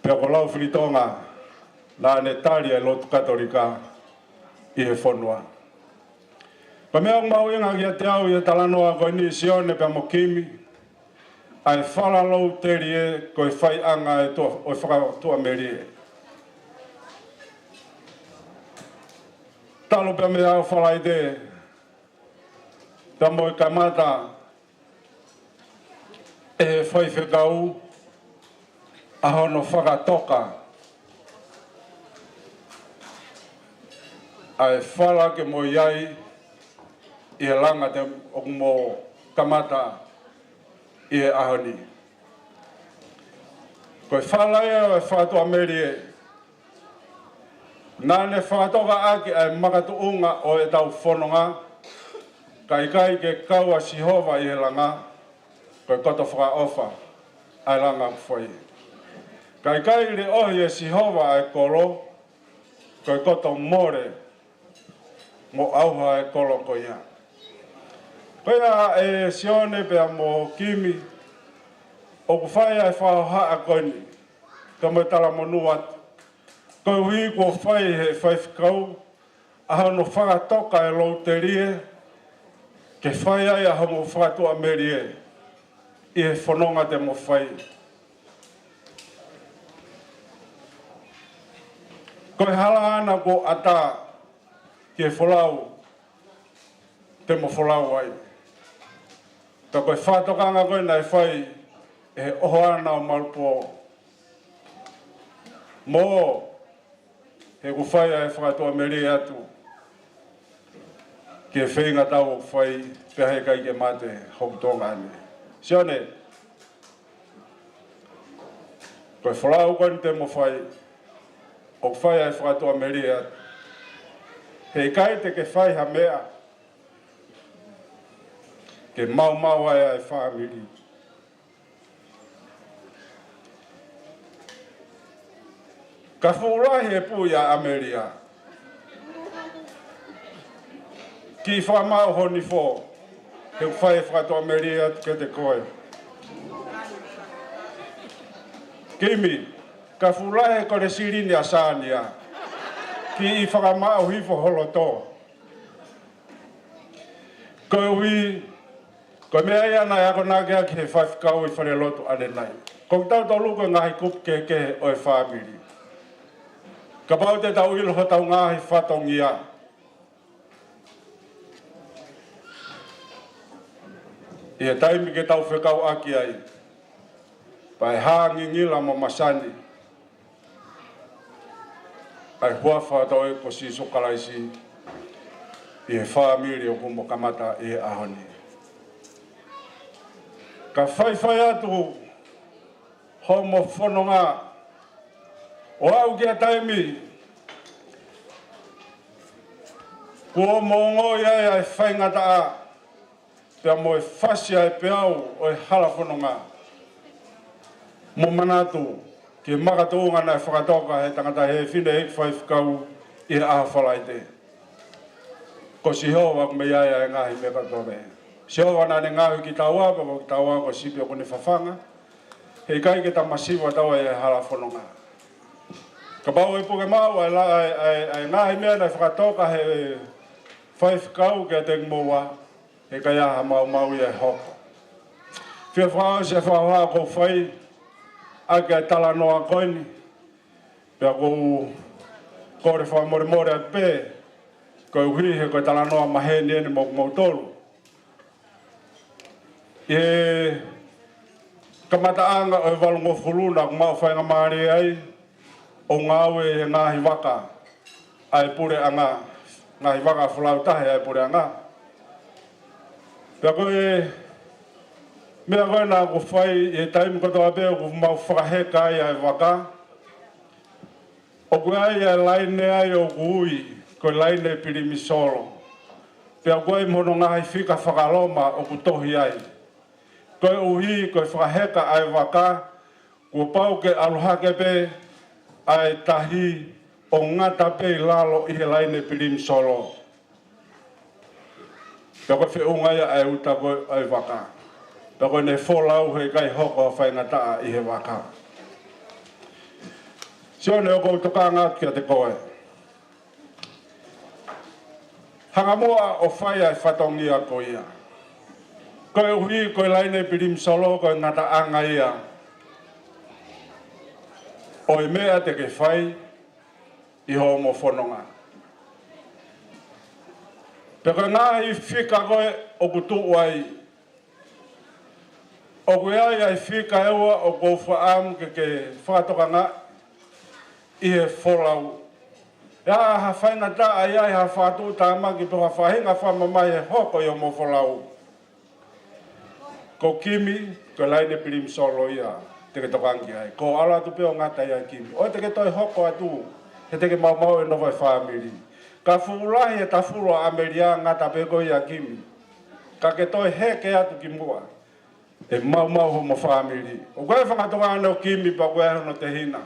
Pea ko Laufilitonga naʻa ne tali ʻa e lotu Katolika ʻi he fonua. Ko e meʻa ʻoku mahuʻinga kiate au ʻi he talanoa ko eni, Sione pea mo Kimi, ʻa e fala lou telie ko e faiʻanga ʻo e tua-, ʻo e fakatuʻamelie. Talu pea mei he Aho Falaite, pea mo e kamata ʻe he faifekau ʻa hono fakatoka ʻa e fala ke mo ʻi ai ʻi he langa te ʻoku mo kamata ʻi he ʻaho ni. Ko e fala ia ʻo e fakatuʻamelie, naʻa ne fakatoka ʻaki ʻa e makatuʻunga ʻo ʻetau fononga, ka ʻikai ke kau ʻa Sihova ʻi he langa, ko e koto fakaʻofa ʻa e langa ʻoku fai. Ka ʻikai leʻohi ʻe Sihova ʻa e kolo, ko e koto mole mo ʻauha ʻa e kolo ko ia. Ko ia ʻe Sione pea mo Kimi, ʻoku fai ʻa e fakahohaʻa ko eni, ka mo e talamonū atu. Koeʻuhi kuo fai ʻe he faifekau ʻa hono fakatoka e lou telie, ke fai ai ʻa homo fakatuʻamelie ʻi he fononga te mo fai. Ko e hala ʻana kuo ʻatā ki he folau te mo folau ai. Ka ko e fakatokanga ko ē naʻe fai ʻe he ʻOhoana ʻo Malupō, mo ʻoku fai ʻa e fakatuʻamelie atu ki he feinga tau ʻoku fai, pea heʻikai ke mate hoku tuongaʻane. Sione, ko e folau ko eni te mo fai, ʻoku fai ʻa e fakatuʻamelie atu. Heʻikai te ke fai ha meʻa ke maumau ai ʻa e fāmili. Ka fuʻu lahi e puʻi ʻa ʻAmelia, kiʻi fakamaʻu ho nifo, he ʻoku fai e fakatuʻamelie atu kiate koe. Kimi, ka fuʻu lahi e kole silini ʻa Sānia, kiʻi fakamaʻu hifo ho loto. Koeʻuhi ko e meʻa ia naʻe akonaki ʻaki ʻe he faifekau ʻi falelotu ʻanenai. Ko kitautolu ko e ngaahi kupu kehekehe ʻo e fāmili. Kapau te tau ʻilo hotau ngaahi fatongia ʻi he taimi ke tau fekauʻaki ai, pea ʻe hā ngingila mo masani ʻa e huafa ʻo hotau ʻEiki ko Sīsū Kalaisi ʻi he fāmili ʻoku mo kamata ʻi he ʻaho ni. Ka faifai atu hoʻomo fononga ʻo aʻu ki ha taimi kuo mo ongoʻi ai ʻa e faingataʻa pea mo e fasi ʻa e peau ʻo e hala fononga. Mo manatu ki he makatuʻunga naʻe fakatoka ʻe he tangataʻeiki fefine ʻeiki faifekau ʻi he ʻaho Falaite. Ko Sihova ʻoku mei ai ʻa e ngaahi meʻa kotoa pē. Sihova naʻa ne ngaohi kitaua, pea ko kitaua ko e sipi ʻoku ne fafanga. He ʻikai ke ta masiva taua ʻi he hala fononga. Kapau ʻe puke maʻu ʻa e la-, ʻa e, ʻa e, ʻa e ngaahi meʻa naʻe fakatoka ʻe he faifekau kiate kimoua, he ʻikai ha maumau ia ʻe hoko. Fie fakaʻosi e fakahā ʻoku ou fai ʻaki ʻa e talanoa ko eni, pea ʻoku ou kole fakamolemole atu pē, koeʻuhi he ko e talanoa maheni eni mo kimoutolu. ʻI he kamataʻanga ʻo e valungofulu naʻa ku maʻu faingamālie ai ʻo ngāue ʻi he ngaahi vaka ʻa e puleʻanga, ngaahi vaka folau tahi ʻa e puleʻanga. Pea ko e meʻa ko ē naʻa ku fai ʻi he taimi kotoa pē ʻoku mau fakaheka ai ʻa e vaka, ʻoku ʻi ai ʻa e laine ai ʻoku ui ko e laine pilimisolo. Pea ʻoku ʻi ai mo hono ngaahi fika faka-Loma ʻoku tohi ai. Koeʻuhi ko e fakaheka ʻa e vaka, kuo pau ke ʻalu hake pē ʻa e tahi ʻo ngata pē ʻi lalo ʻi he laine pilimisolo. Pea ko e feʻunga ia ʻa e uta ko ē ʻa e vaka. Pea ko ʻene folau he ʻikai hoko ha faingataʻa ʻi he vaka. Sione, ʻoku ou tokanga atu kiate koe. Hanga muʻa ʻo fai ʻa e fatongia ko ia. Koeʻuhi ko e laine pilimisolo ko e ngataʻanga ia ʻo e meʻa te ke fai ʻi hoʻomo fononga. Pea ko e ngaahi fika ko ē ʻoku tuʻu ai, ʻoku ʻi ai ʻa e fika ʻe ua ʻoku ou fakaʻamu ke ke fakatokangaʻi ʻi he folau. ʻE ʻi ai ha faingataʻa, ʻi ai ha fakatuʻutāmaki pe ha faʻahinga fakamamahi ʻe hoko ʻi hoʻomo folau. Ko Kimi, ko e laine pilimisolo ia te ke tokanga ki ai. Ko e ʻalu atu pē ʻo ngata ia ʻia Kimi. ʻOua te ke toe hoko atu, he te ke maumauʻi e nofo ʻa e fāmili. Ka fuʻu lahi e tafulu ʻa ʻAmelia, ngata pē koe ʻia Kimi. Ka ke toe heke atu ki muʻa, ʻe maumau hoʻomo fāmili. ʻOku ʻi ai e fanga tuongaʻane ʻo Kimi pea ʻoku ʻi ai hono tehina.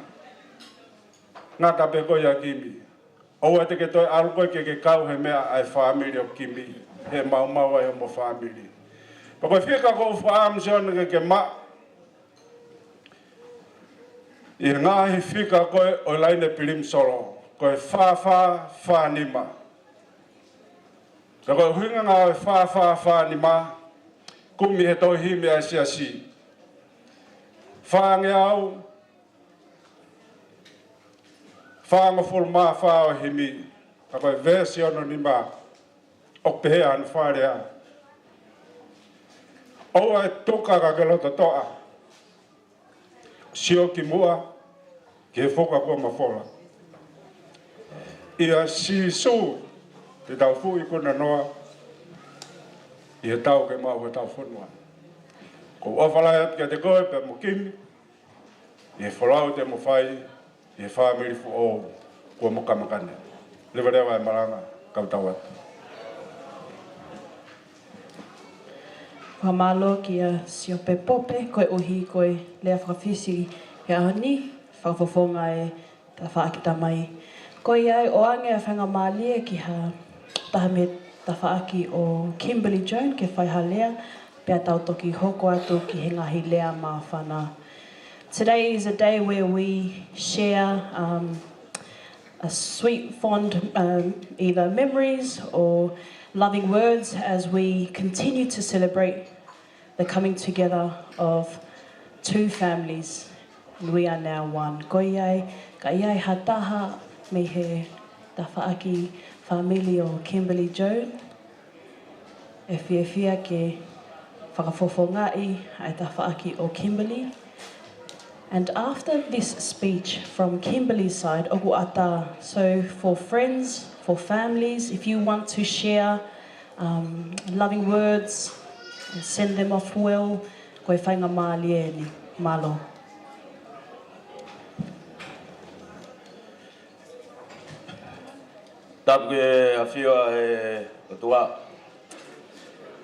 Ngata pē koe ʻia Kimi. ʻOua te ke toe ʻalu koe ke ke kau he meʻa ʻa e fāmili ʻo Kimi, he maumau ai hoʻomo fāmili. Pea ko e fika ʻoku ou fakaʻamu, Sione, ke ke maʻu ʻi he ngaahi fika ko ē ʻo e laine pilimisolo, ko e fā fā fā nima. Pea ko e ʻuhinga ʻo e fā fā fā nima, kumi he tohi himi ʻa e siasi. Fāngeau fāngofulu mā fā ʻo e himi, ka ko e veesi hono nima, ʻoku pehē hono fakalea: ʻOua ʻe tuka ka ke loto toʻa, sio ki muʻa ki he fuka kuo mafola. ʻIa Sīsū te tau fuʻu ikuna noa, ʻi heʻetau kei maʻu hotau fonua. ʻOku ou ʻofa lahi atu kiate koe pea mo Kimi, ʻi he folau te mo fai ʻi he fāmili foʻou kuo mo kamata ai. Levaleva e malanga, kau tau atu. Fakamālō kia Siope Pope, koeʻuhi ko e lea fakafisi he ʻaho ni, fakafofonga e tafaʻaki tamai. Ko ia ai ʻoange ʻa e faingamālie ki ha taha mei he tafaʻaki ʻo Kimberly Jones ke fai ha lea, pea tau toki hoko atu ki he ngaahi lea māfana. Today is a day where we share, um, a sweet, fond, um, either memories or loving words as we continue to celebrate the coming together of two families, and we are now one. Ko ia ai, ka ʻi ai ha taha mei he tafaʻaki fāmili ʻo Kimberly Jones, ʻe fiefia ke fakafofongaʻi ʻa e tafaʻaki ʻo Kimberly. And after this speech from Kimberly's side, ʻoku ʻatā. So for friends, for families, if you want to share, um, loving words, send them off well, Ko e faingamālie ʻeni. Mālō. Tapu ki he ʻafio ʻa e ʻOtua.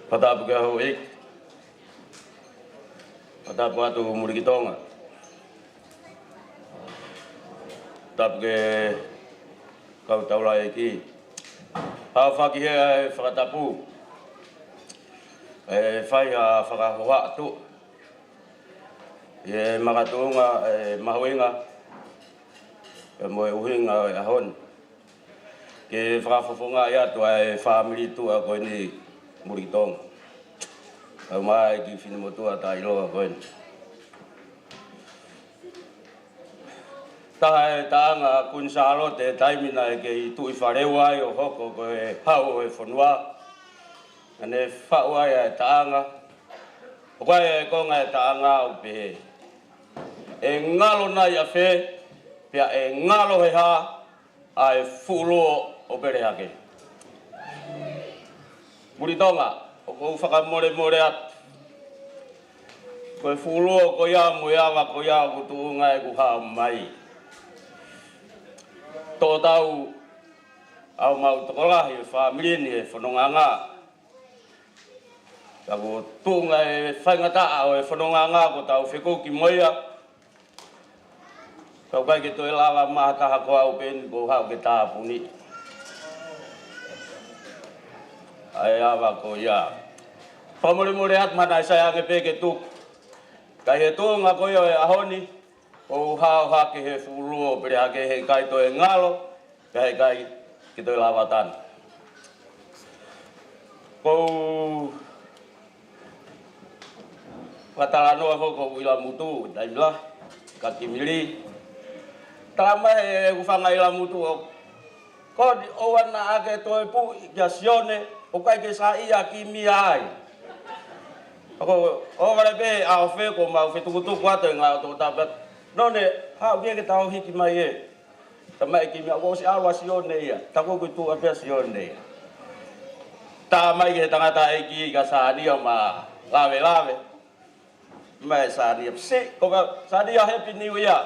Fakatapu ki he houʻeiki. Fakatapu atu Mulikitonga. Tapu ki he kau taulaʻeiki. Haʻu ʻo fakahā e fakatapu. ʻE fai ha fakahohaʻa tuʻu ʻi he makatuʻunga ʻe mahuʻinga, ʻe mo e ʻuhinga ʻo e ʻaho ni. Ke fakafofongaʻi atu ʻa e fāmili tuʻa ko eni Mulikitonga. Kau mai ki he finemotuʻa taʻeʻiloa ko eni. Taha e taʻanga ʻa Kuini Sālote he taimi naʻe kei tuʻi faleua ai ʻo hoko ko e hau ʻo e fonua. Naʻa ne faʻu ai ʻa e taʻanga. ʻOku ʻi ai e konga e taʻanga ʻoku pehē: ʻE ngalo nai ʻafē, pea ʻe ngalo he hā, ʻa e fuʻu luo ʻo Pelehake. Mulitonga, ʻoku ou fakamolemole atu. Ko e fuʻu luo ko ia mo e ava ko ia ʻoku tuʻunga ʻeku hao mai. Toʻo tau ʻa homau tokolahi ʻo e fāmili ni he fonongaʻanga. Ka ko e tuʻunga e faingataʻa ʻo e fonongaʻanga ko ʻetau fekuki mo ia. Ka ʻoku ʻikai ke toe lava mai ha taha ko au pē ʻeni kuo u haʻu ke tāpuni ʻa e ava ko ia. Fakamolemole atu, mahalo naʻe sai ange pē ke tuku. Ka ʻi he tuʻunga ko ia ʻo e ʻaho ni, ʻoku ou haʻu hake he fuʻu luo ʻo Pelehake, heʻikai toe ngalo, pea heʻikai ke toe lava tanu. ʻOku ou fakatalanoa foki ʻi ʻIlamutu, taimi lahi, ka Kimili. Tala mai ʻe he hūfanga ʻIlamutu ʻo, ko eni ʻoua naʻa ke toe puʻi kia Sione, ʻoku ʻikai ke saiʻia Kimi ai. ʻOku ou vale pē ʻa ʻofa ko mau fetukutuku atu e ngaahi ʻotu tāpati. None, haʻu ke ke tau hiki mai ē. Tala mai ʻe Kimi, ʻoku ʻosi ʻalu ʻa Sione ia. Taku ʻoku tuʻu ʻapē ʻa Sione ia. Tala mai ki he tangataʻeiki kia Sania ma lavelave. Mai Sania, psi, ko ka Sania, Happy New Year.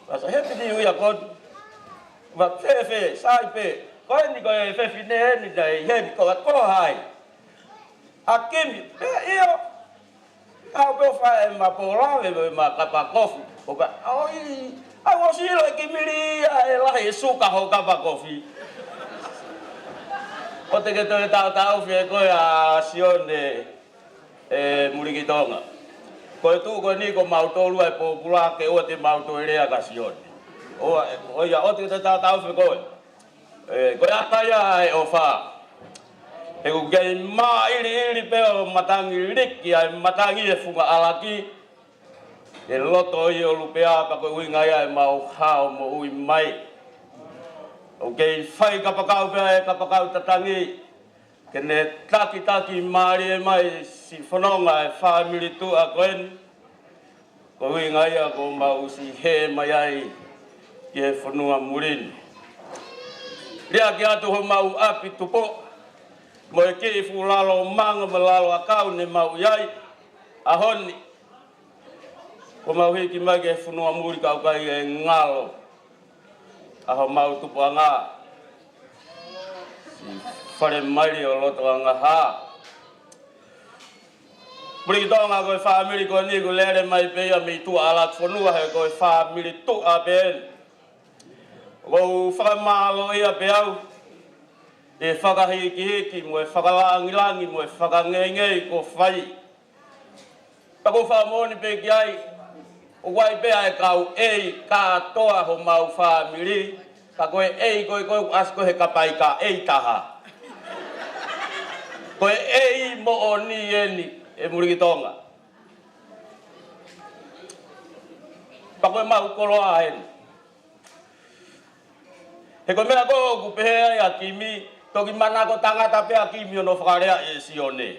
Pea sa Happy New Year ko. Pea fēfē, sai pē. Ko eni ko e fefine eni dai, heni ko ka ko hai. ʻA Kimi, pea ʻio. Haʻu pē ʻo fai ʻema pōlave mo ʻema kapa kofi. Ko ka, ʻoi, ʻa ʻosi ʻilo ʻe Kimili ʻa e lahi e suka ho kapa kofi. ʻOua te ke toe taʻotaʻofi ʻe koe ʻa Sione, ʻe Mulikitonga. Ko e tuʻu ko eni ko mautolu ʻa e pōpula ke ʻoua te mau toe lea kia Sione. ʻOua, ʻoia, ʻoua te ke toe taʻotaʻofi ʻe koe. ʻE, ko e ʻata ia ʻa e ʻofa. He ʻoku kei māʻiliʻili pē ʻo matangi liki ʻa e matangi he funga ʻalaki. He loto ʻi ʻolupea pea ko e ʻuhinga ia ʻemau hao moʻui mai. ʻOku kei fai kapakau pē ʻa e kapakau tatangi. Ke ne takitaki mālie mai siʻi fononga e fāmili tuʻa ko eni. Ko e ʻuhinga ia ʻoku mau ʻosi hē mai ai ki he fonua muli ni. Liʻaki atu homau ʻapi tupu, mo e kiʻi fuʻu lalo manga mo e lalo ʻakau ne mau ʻi ai, ʻaho ni. ʻOku mau hiki mai ki he fonua muli ka ʻoku ʻikai ke ngalo ʻa homau tupuʻanga. Siʻi fale maili ʻo loto ʻanga hā. Mulikitonga, ko e fāmili ko eni ʻoku lele mai pē ia mei tuʻa ʻalaki fonua, he ko e fāmili tuʻa pē eni. ʻOku ou fakamālōʻia pē au ʻi he fakahikihiki mo e fakalāngilangi mo e fakangeingei kuo fai. Ka ʻoku ou fakamoʻoni pē ki ai, ʻoku ʻi ai pē ʻa e kau ʻei kātoa homau fāmili, ka ko e ʻei ko ē ko ē ʻoku ʻasi ko ē he kapaika ʻei taha. Ko e ʻei moʻoni eni ʻe Mulikitonga. Pea ko e mau koloa eni. He ko e meʻa ko ē ʻoku pehē ai ʻa Kimi, toki manako tangata pē ʻa Kimi ʻo ne fakalea ʻe Sione.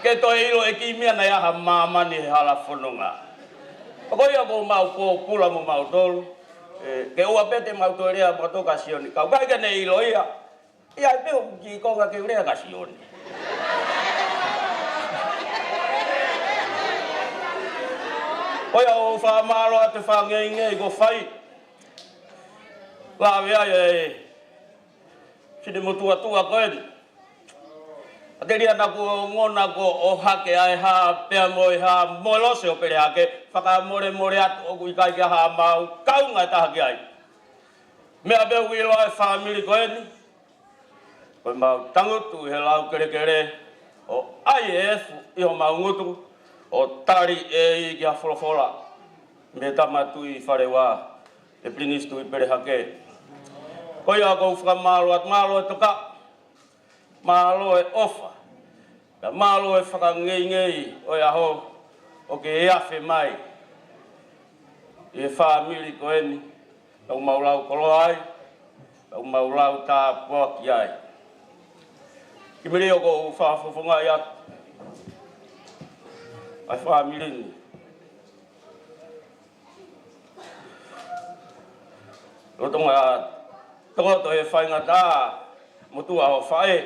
Ke toe ʻilo ʻe Kimi ʻa e ʻaho ʻa māmani he hala fononga. Ko ia ko mau pōpula mo mautolu. ʻE, ke ʻoua pē te mau toe lea mautolu kia Sione. Ka ʻoku ʻikai ke ne ʻilo ia. ʻI ai pē ʻoku kiʻi konga ke u lea kia Sione. Ko ia ʻoku ou fakamālō atu he fakangeingei kuo fai. Lave ai e finemotuʻa ko eni. ʻA e telia naʻa ku ongona kuo ʻohake ʻa e hā pea mo e hā mo e lose ʻo pele hake, fakamolemole atu ʻoku ʻikai ke ʻi ai haʻamau kaunga ʻe taha ki ai. Meʻa pē ʻoku ʻiloa ʻe he fāmili ko eni, ko ʻemau tangutu ʻi he lau kelekele ʻo ʻai e efu ʻi homau ngutu ʻo tali ʻe ia ki ha folofola mei he Tama Tuʻi Faleua, ʻe Pilinisi Tuʻi Pelehake. Ko ia ʻoku ou fakamālō atu, mālō e tokaʻi, mālō e ʻofa, pea mālō e fakangeingei ʻo e ʻaho ʻoku ke afe mai ʻi he fāmili ko eni, ʻoku mau lau koloa ai, ʻoku mau lau tāpuaki ai. Kimeli, ʻoku ou fakafofongaʻi atu ʻa e fāmili ni. Lolotonga tokoto he faingataʻa motuʻa ʻo faʻē,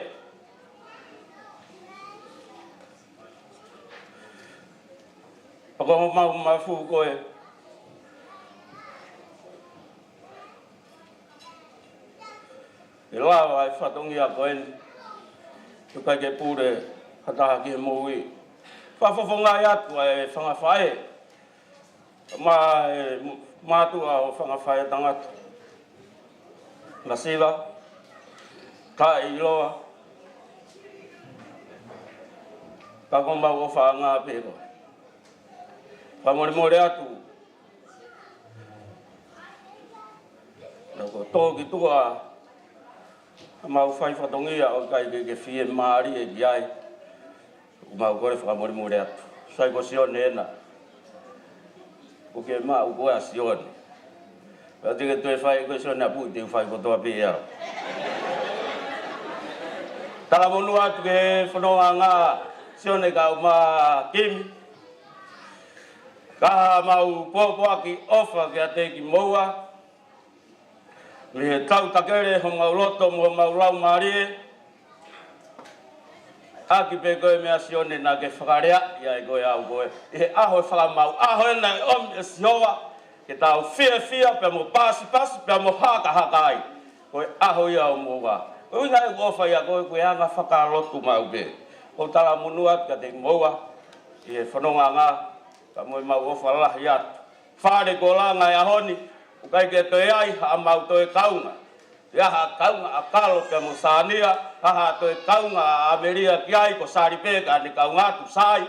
ʻoku mau mafu ko e ʻe lava e fatongia ko eni, ʻoku ʻikai ke pule ha taha ki he moʻui. Fakafofongaʻi atu ʻa e fanga faʻē, mo e mātuʻa ʻo e fanga faʻē tangata. Masiva, taʻeʻiloa, ka ʻoku mau ʻofaʻanga pē koe. Fakamolemole atu, naʻa ku tō ki tuʻa, mau fai fatongia ʻoku ʻikai ke ke fiemālie ki ai. ʻOku mau kole fakamolemole atu. Sai ko Sione ena. ʻOku ke maʻu koe ʻa Sione. Pea te ke toe fai ko Sione ʻapu, te u fai kotoa pē ʻe au. Talamonū atu ki he fonongaʻanga Sione kau mo Kimi. Ka mau pōpoaki ʻofa kiate kimoua. Mei he tautakele homau loto mo homau laumālie. ʻAki pē ko e meʻa Sione naʻa ke fakalea ia ʻe koe au koe. ʻI he ʻaho ʻe fakamau, ʻaho ena ʻe ʻomi ʻe Sihova, ke tau fiefia pea mo pasipasi pea mo hakahaka ai. Ko e ʻaho ia ʻo moua. Ko e ʻuhinga ʻeku ʻofa ia koe, ko e anga fakalotu mau pē. ʻOku ou talamonū atu kiate kimoua, ʻi he fonongaʻanga, ka mo e mau ʻofa lahi atu. Fale ko Langa ʻi he ʻaho ni, ʻoku ʻikai ke toe ʻi ai haʻamau toe kaunga. ʻI ai ha kaunga ʻa Kalo pea mo Sania, ha ha toe kaunga ʻa ʻAmelia ki ai ko Sali pē ka ne kaunga atu sai.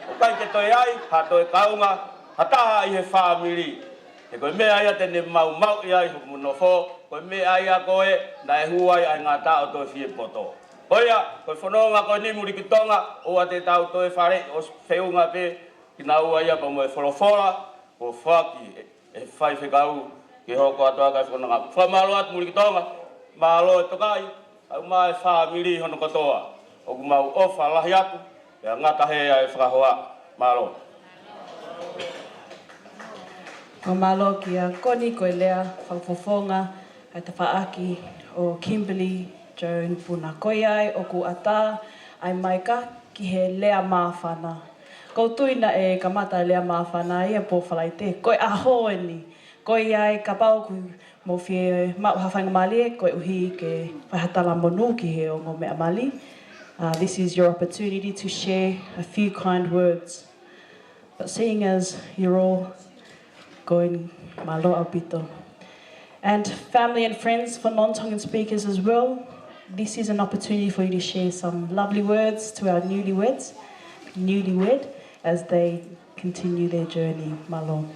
ʻOku ʻikai ke toe ʻi ai ha toe kaunga, ha taha ʻi he fāmili. He ko e meʻa ia te ne maumauʻi ai homo nofo, ko e meʻa ia ko ē naʻe hū ai ʻa e ngata ʻo toe fie poto. Ko ia, ko e fononga ko eni Mulikitonga, ʻoua te tau toe faleʻi ʻo feʻunga pē kinaua ia pea mo e folofola, ʻo foaki ʻe he faifekau ke hoko atu ʻa e fononga. Fakamālō atu Mulikitonga, mālō e tokaʻi, ʻa e ʻū mai fāmili hono kotoa. ʻOku mau ʻofa lahi atu, pea ngata hē ʻa e fakahoa. Mālō. Fakamālō kia Koni ko e lea fakafofonga, ʻa e tafaʻaki ʻo Kimberly Joan Puna. Ko ia ai ʻoku ʻatā ʻa e maika ki he lea māfana. ʻOku ou tui naʻe kamata e lea māfana ia pō Falaite. Ko e ʻaho eni. Ko ia ai kapau ʻoku mou fie maʻu ha faingamālie, koeʻuhi ke fai ha talamonū ki he ongo meʻa mali. Uh, this is your opportunity to share a few kind words. But seeing as you're all going, mālō ʻaupito. And family and friends, for non-Tongan speakers as well, this is an opportunity for you to share some lovely words to our newlyweds, newlywed, as they continue their journey. Mālō.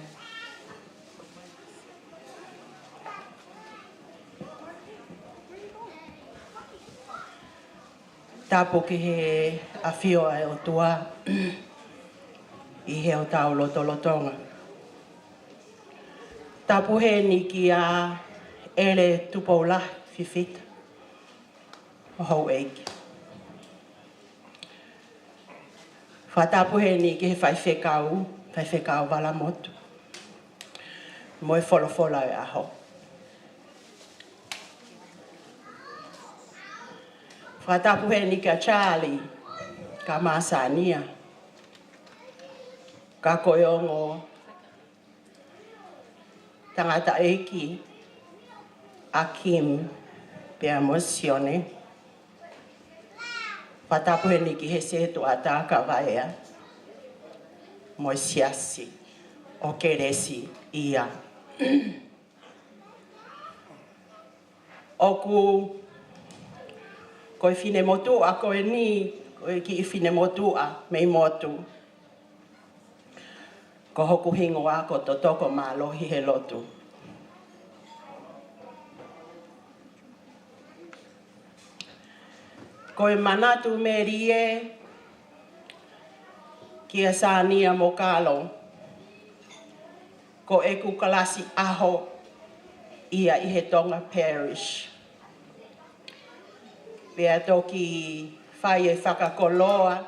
Tapu ki he ʻafio ʻa e ʻOtua ʻi he ʻo tau lotolotonga. Tapu heni kia ʻEle Tupoula Fifita, ʻo houʻeiki. Fakatapu heni ki he faifekau, faifekau Valamotu. Mo e folofola ʻo e ʻaho. Fakatapu heni kia Charlie, ka Masania. Ka ko e ongo tangataʻeiki ʻa Kim pea mo Sione, fakatapu heni ki he setuata ka vaea mo e siasi ʻo Kelesi ia. ʻOku, ko e finemotuʻa ko eni, ko e kiʻi finemotuʻa mei motu. Ko hoku hingoa ko Totoko Mālohi he lotu. Ko e manatu melie kia Sania mo Kalo, ko ʻeku kalasi ʻaho ia ʻi he Tonga Parish. Pea toki fai e fakakoloa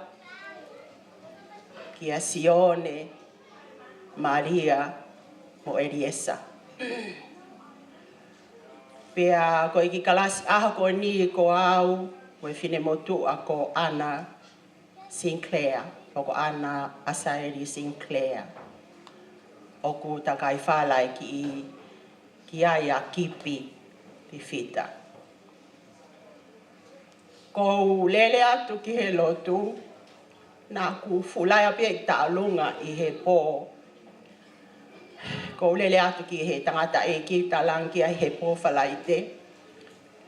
kia Sione, Malia, mo ʻEliesa. Pea ko e kiʻi kalasi ʻaho ko eni ko au, ko e finemotuʻa ko ʻAna Sinclair, ʻo ko ʻAna ʻAsaeli Sinclair. ʻOku takai fala e kiʻi, ki ai ʻa Kipi Pifita. Ko u lele atu ki he lotu, naʻa ku fulai ʻapi ʻi taʻalunga ʻi he pō. Ko u lele atu ki he tangataʻeiki talangi ʻi he pō Falaite.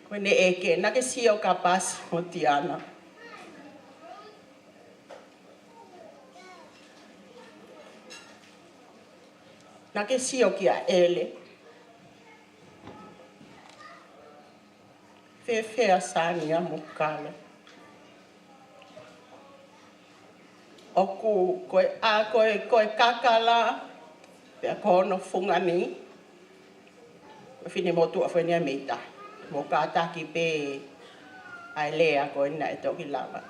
Ko ʻene ʻeke, naʻa ke sio kia Pasi mo Tiana? Naʻa ke sio kia ʻEle? Fēfē ʻa Sania mo Kalo? ʻOku, ko e, ʻa, ko e, ko e kakala, pea ko hono fungani, ko e finemotuʻa foʻi eni ia mei tahi. Mo kātaki pē ʻa e lea ko ena ʻe toki lava.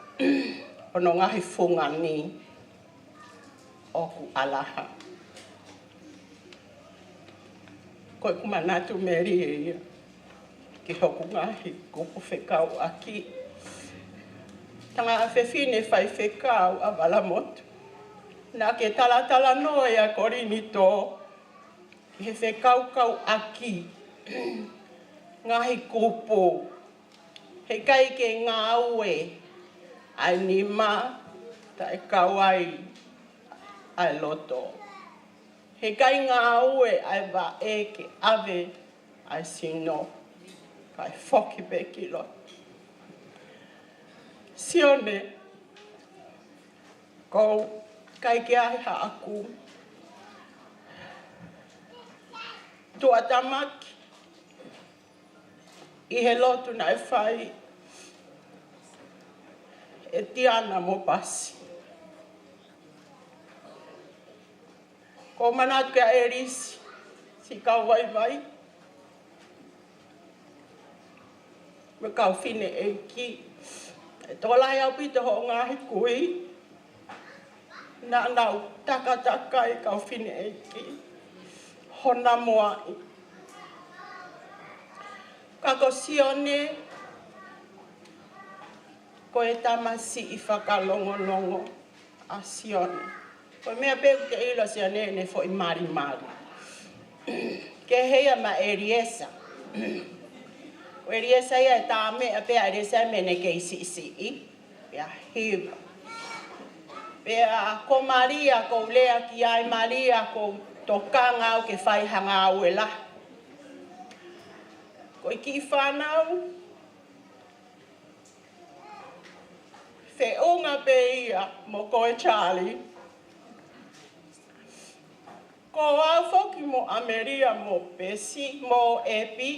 Hono ngaahi fungani ʻoku ʻalaha. Ko ʻeku manatu melie ia ki hoku ngaahi kupu fekauʻaki. Tangata fefine faifekau ʻa Valamotu. Naʻa ke talatalanoa ia Kolinitō ki he fekaukauʻaki ngaahi kupu. Heʻikai ke ngāue ʻa e nima taʻe kau ai ʻa e loto. Heʻikai ngāue ʻa e vaʻe ke ʻave ʻa e sino, kae foki pē ki loto. Sione, ko u ʻikai ke ʻi ai haʻaku tuʻatamaki ʻi he lotu naʻe fai ʻe Tiana mo Pasi. Ko u manatu kia ʻElisi, siʻi kau vaivai, mo e kau fineʻeiki. ʻE tokolahi ʻaupito hoʻo ngaahi kui. Naʻa nau takatakai kau fineʻeiki. Hona moaʻi. Ka ko Sione, ko e tamasiʻi fakalongolongo ʻa Sione. Ko e meʻa pē ʻoku ke ʻilo Sione ʻene foʻi malimali. Kehe ia mo ʻEliesa. Ko ʻEliesa ia ʻe tā meʻa pē ʻa ʻEliesa mei heʻene kei siʻisiʻi. Pea hiva. Pea ko Malia, ko u lea ki ai Malia, ko u tokanga au ke fai ha ngāue lahi. Ko e kiʻi fānau, feʻunga pē ia mo koe Charlie. Ko au foki mo ʻAmelia mo Pesi mo ʻEpi.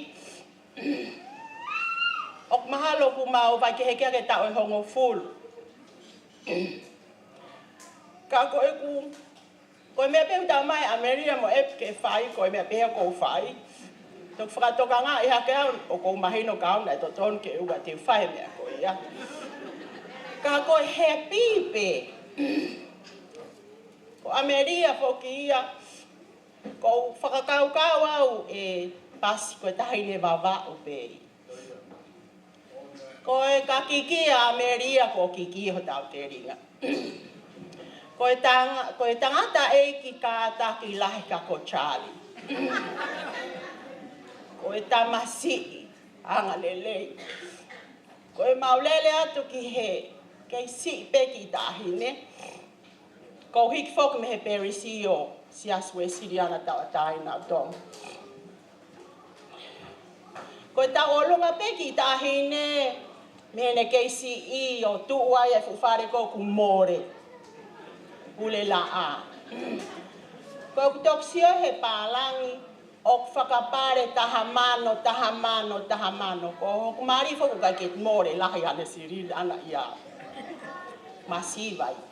ʻOku mahalo kuo mau vaikehekehe ke taʻu ʻe hongofulu. Ka ko ʻeku, ko e meʻa pē ʻoku talamai ʻe ʻAmelia mo ʻEpi ke fai, ko e meʻa pē ia ʻoku ou fai. Toki fakatokangaʻi hake au, ʻoku ou mahino ka au naʻe totonu ke u ʻa te u fai e meʻa ko ia. Ka ko e happy pē. Ko ʻAmelia foki ia, ko u fakakaukau au ʻe Pasi ko e taʻahine Vavaʻu pē. Ko e ka kiki ʻa ʻAmelia, ko kiki hotau telinga. Ko e tanga-, ko e tangataʻeiki kātaki lahi ka ko Charlie. Ko e tamasiʻi angalelei. Ko e mau lele atu ki he kei siʻi pē kiʻi taʻahine. Ko e hiki foki mei he Perisi ʻo Siasi Uēsiliana Tauʻatāina ʻo Tonga. Ko e tauʻolunga pē kiʻi taʻahine mei heʻene kei siʻi ʻo tuʻu ai e fuʻu fale ko ē ʻoku mole. Pule laʻā. Ko ʻeku toki sio he pālangi ʻoku fakapale taha mano, taha mano, taha mano. Ko hoku mali foki ʻoku ʻikai ke mole lahi ʻene silini ʻana ia. Masiva ia.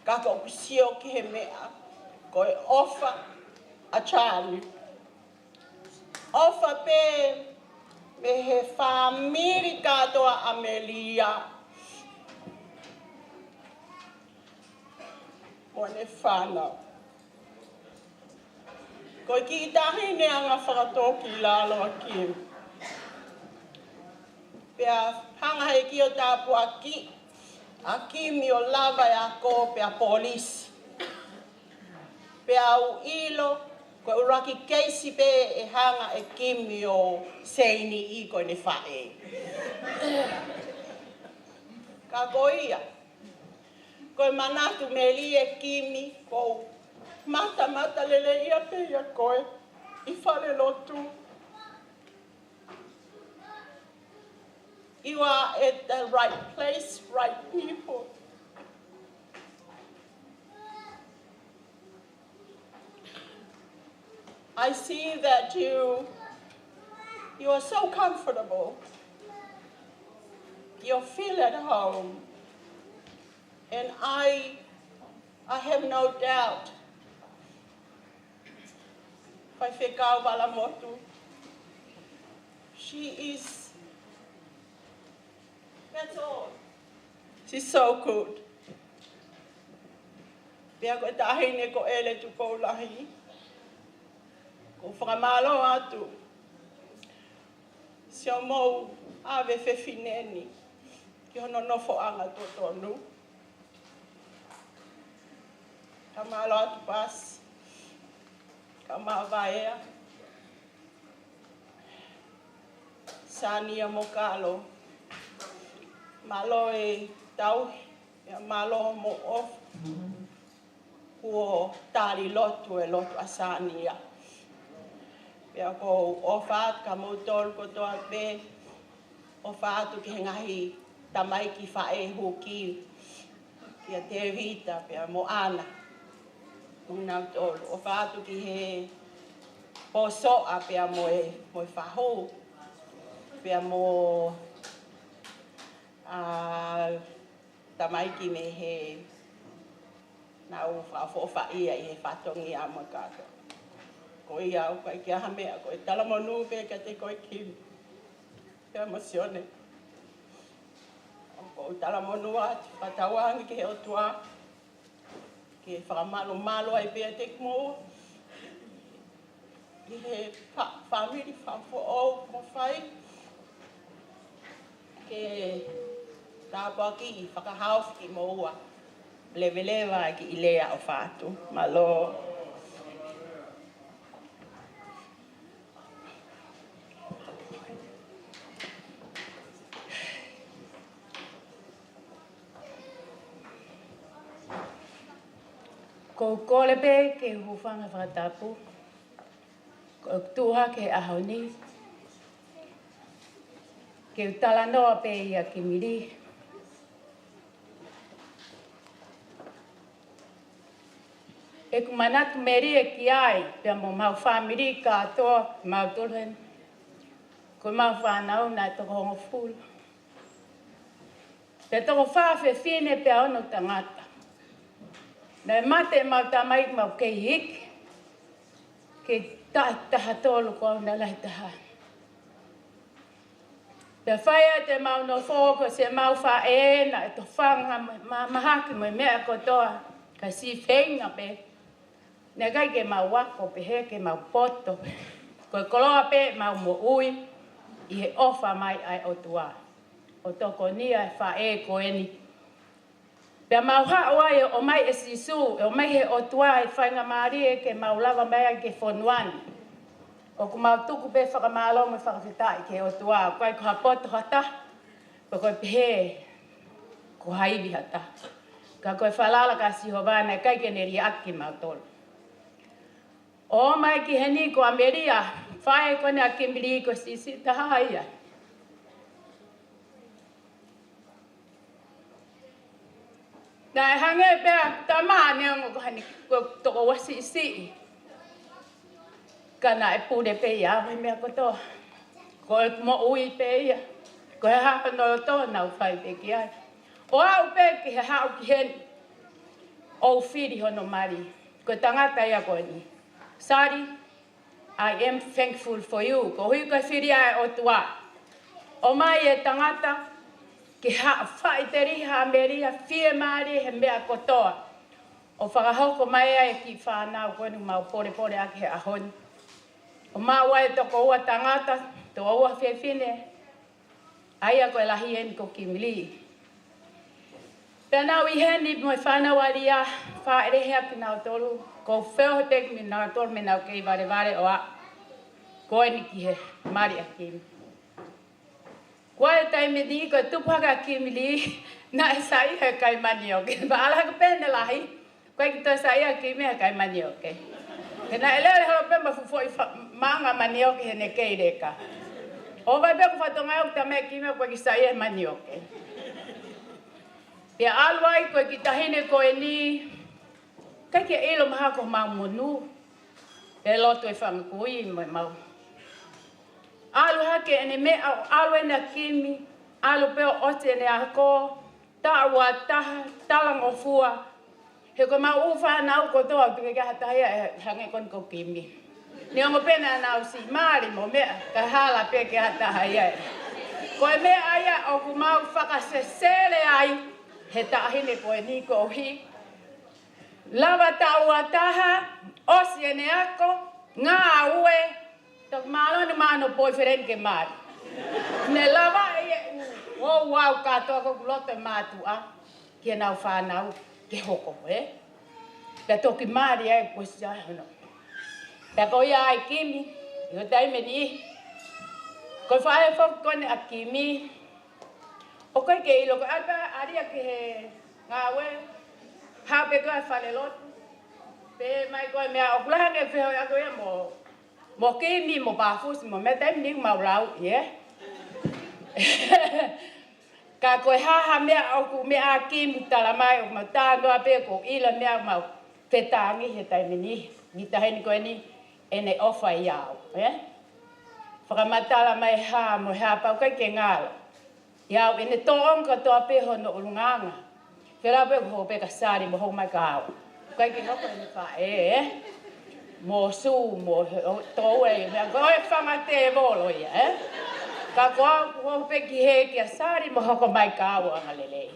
Ka ko ʻeku sio ki he meʻa, ko e ʻofa ʻa Charlie. ʻOfa pē mei he fāmili kātoa ʻa Melia mo ʻene fānau. Ko e kiʻi taʻahine anga fakatōkilalo ʻa Kimi. Pea hanga ʻe he kiʻi tāpuaki ʻa Kimi ʻo lava e ako pea polisi. Pea u ʻilo, ko e ʻuluaki keisi pē ʻe hanga ʻe Kimi ʻo seiniʻi ko ʻene faʻē. Ka ko ia, ko e manatu meli ʻe Kimi, ko e matamatalelei ia pē ia ko ē ʻi falelotu. You are at the right place, right people. I see that you, you are so comfortable. You feel at home. And I, I have no doubt Faifekau Valamotu. She is, that's all. She's so good. Pea ko e taʻahine ko ʻEle Tupoulahi, ʻoku ou fakamālō atu siʻomou ʻave fefine ni ki hono nofoʻanga totonu. Ka mālō atu Pasi, ka māvaea, Sania mo Kalo. Mālō e tauhi, pea mālō mo ʻofa. Kuo tali lotu e lotu ʻa Sania. Pea ʻoku ou ʻofa atu kia moutolu kotoa pē, ʻofa atu ki he ngaahi tamaiki faʻē huki, kia Tevita, pea mo ʻAna. Mo nautolu, ʻofa atu ki he pōsoʻa, pea mo e, mo e fahu, pea mo, ā, tamaiki mei he nau fakaʻofoʻofaʻia ʻi he fatongia mo e kātoa. Ko ia ʻoku ʻikai ke ʻi ai ha meʻa, ko e talamonū pē kiate koe Kimi. Pea mo Sione. ʻOku ou talamonū atu, fakatauange ki he ʻOtua ke fakamalumalu ai pē ʻiate kimoua. ʻI he fa-, fāmili fakafoʻou mo fai ke tāpuakiʻi fakahaofi kimoua. Leveleva e kiʻi lea ʻofa atu. Mālō. ʻOku ou kole pē ke u hūfanga he fakatapu. ʻOku ou tuʻu hake he ʻaho ni ke u talanoa pē ia ki Mili. ʻEku manatu melie ki ai, pea mo homau fāmili kātoa, mautolu heni. Ko homau fānau naʻe toko hongofulu. Pea toko fā fefine pea ono tangata. Naʻe mate ʻemau tamaiki ʻemau kei hiki. Kei taʻe taha tolu ko au naʻe lahi taha. Pea fai atu ʻemau nofo ko siʻemau faʻē naʻe tofanga ma-, ma-, mahaki mo e meʻa kotoa, ka siʻi feinga pē. Naʻe ʻikai ke mau ako pehē ke mau poto. Ko e koloa pē ʻemau moʻui ʻi he ʻofa mai ʻa e ʻOtua. ʻO tokonia e faʻē ko eni. Pea mau haʻu ai ʻo ʻomai ʻe Sīsū, ʻe ʻomai he ʻOtua e faingamālie ke mau lava mai ai ki he fonua ni. ʻOku mau tuku pē fakamālō mo e fakafetaʻi ki he ʻOtua, ʻoku ʻikai ko ha poto ha taha, pe ko e pehē ko ha ivi ha taha. Ka ko e falala ʻa Sihova naʻe ʻikai ke ne liʻaki kimautolu. ʻO mai ki heni ko ʻAmelia, faʻē ko eni ʻa Kimili, ko e siʻisiʻi taha ia. Naʻe hangē pē ʻa e tama neongo ko ʻene, ko e tokoua siʻisiʻi. Ka naʻe pule pē ia ʻi he meʻa kotoa. Ko e moʻui pē ia. Ko e hā hono loto naʻa nau fai pē ki ai. ʻO aʻu pē ki he haʻu ki heni. ʻO fili hono mali. Ko e tangata ia ko eni. Sali, I am thankful for you. Koeʻuhi ko e fili ʻa e ʻOtua. ʻOmai e tangata ke haʻu faʻiteliha ʻAmelia, fiemālie he meʻa kotoa. ʻO fakahoko mai ai e kiʻi fānau ko eni ʻoku mau polepole ʻaki he ʻaho ni. ʻO maʻu ai e tokoua tangata, tokoua fefine, ʻa ia ko e lahi eni ko Kimili. Pea nau ʻi heni mo e fānau ʻalia, fāʻeleʻi ʻaki kinautolu, ko e feohi pē kinautolu mei heʻenau kei valevale ʻo aʻu ko eni ki he mali ʻa Kimi. Ko e taimi ni ko e tupu hake ʻa Kimili, naʻe saiʻia he kakai manioke. Pea ʻalu hake pē ʻene lahi, ʻikai ke toe saiʻia ʻa Kimi he kakai manioke. He naʻe lele holo pē mo e fuʻu foʻi fa-, maʻanga manioke heʻene kei leka. ʻO vai pē ko e fatongia ʻo e tama ʻa Kimi ʻoku ʻikai ke saiʻia he manioke. Pea ʻalu ai ko e kiʻi taʻahine ko eni, ʻikai ke ʻilo mahalo ko homau monū. Pea lotu e fanga kui mo e mau. ʻAlu hake ʻene meʻa ʻo ʻalu ʻena ʻa Kimi, ʻalu pē ʻo ʻosi ʻene ako, taʻu ua taha, talangofua. He ko ʻemau ʻū fānau kotoa ʻoku ʻikai ke ʻi ai ha taha ia ʻe hangē ko eni ko Kimi. Neongo pē naʻa nau siʻi mali mo meʻa, ka hala pē ke ʻi ai ha taha ia. Ko e meʻa ia ʻoku mau fakasesele ai he taʻahine ko eni koeʻuhi. Lava taʻu ua taha, ʻosi ʻene ako, ngāue, toki mālō ʻene maʻu hono boyfriend ke mali. Ne lava ʻe ia ʻo ʻoua au kātoa ko ʻeku loto ʻe mātuʻa ki heʻenau fānau ke hoko, ē? Pea toki mali ai ko e sia hono. Pea ko ia ai Kimi, ʻi he taimi ni. Ko e faʻē foki ko eni ʻa Kimi. ʻOku ʻikai ke ʻilo ko e ʻalu pē ʻalia ki he ngāue, haʻu pē ko e falelotu. Pehē mai ko e meʻa ʻoku lahi ange feohi ʻa ko ia mo, mo Kimi, mo Pafusi, mo e meʻa taimi ni mau lau, ē? Ka ko e hā ha meʻa ʻoku meʻa ʻa Kimi tala mai, ʻoku mau talanoa pē ko e ʻilo meʻa mau fetāngi he taimi ni, ʻi he taʻahine ko eni ʻene ʻofa ʻiate au, ē? Fakamatala mai hā mo hā pau ʻikai ke ngalo. ʻIate au ʻene tōʻonga kotoa pē hono ʻulungaanga. Fela pē ko e hoko pē kia Sali mo hoko mai kia au. ʻIkai ke hoko ʻene faʻē, ē? Mo Sū, mo he, ʻo, tō e, meʻa ko e fanga tēvolo ia, ē? Ka ko au ʻoku hoko pē ki hē kia Sali mo hoko mai kia au angalelei.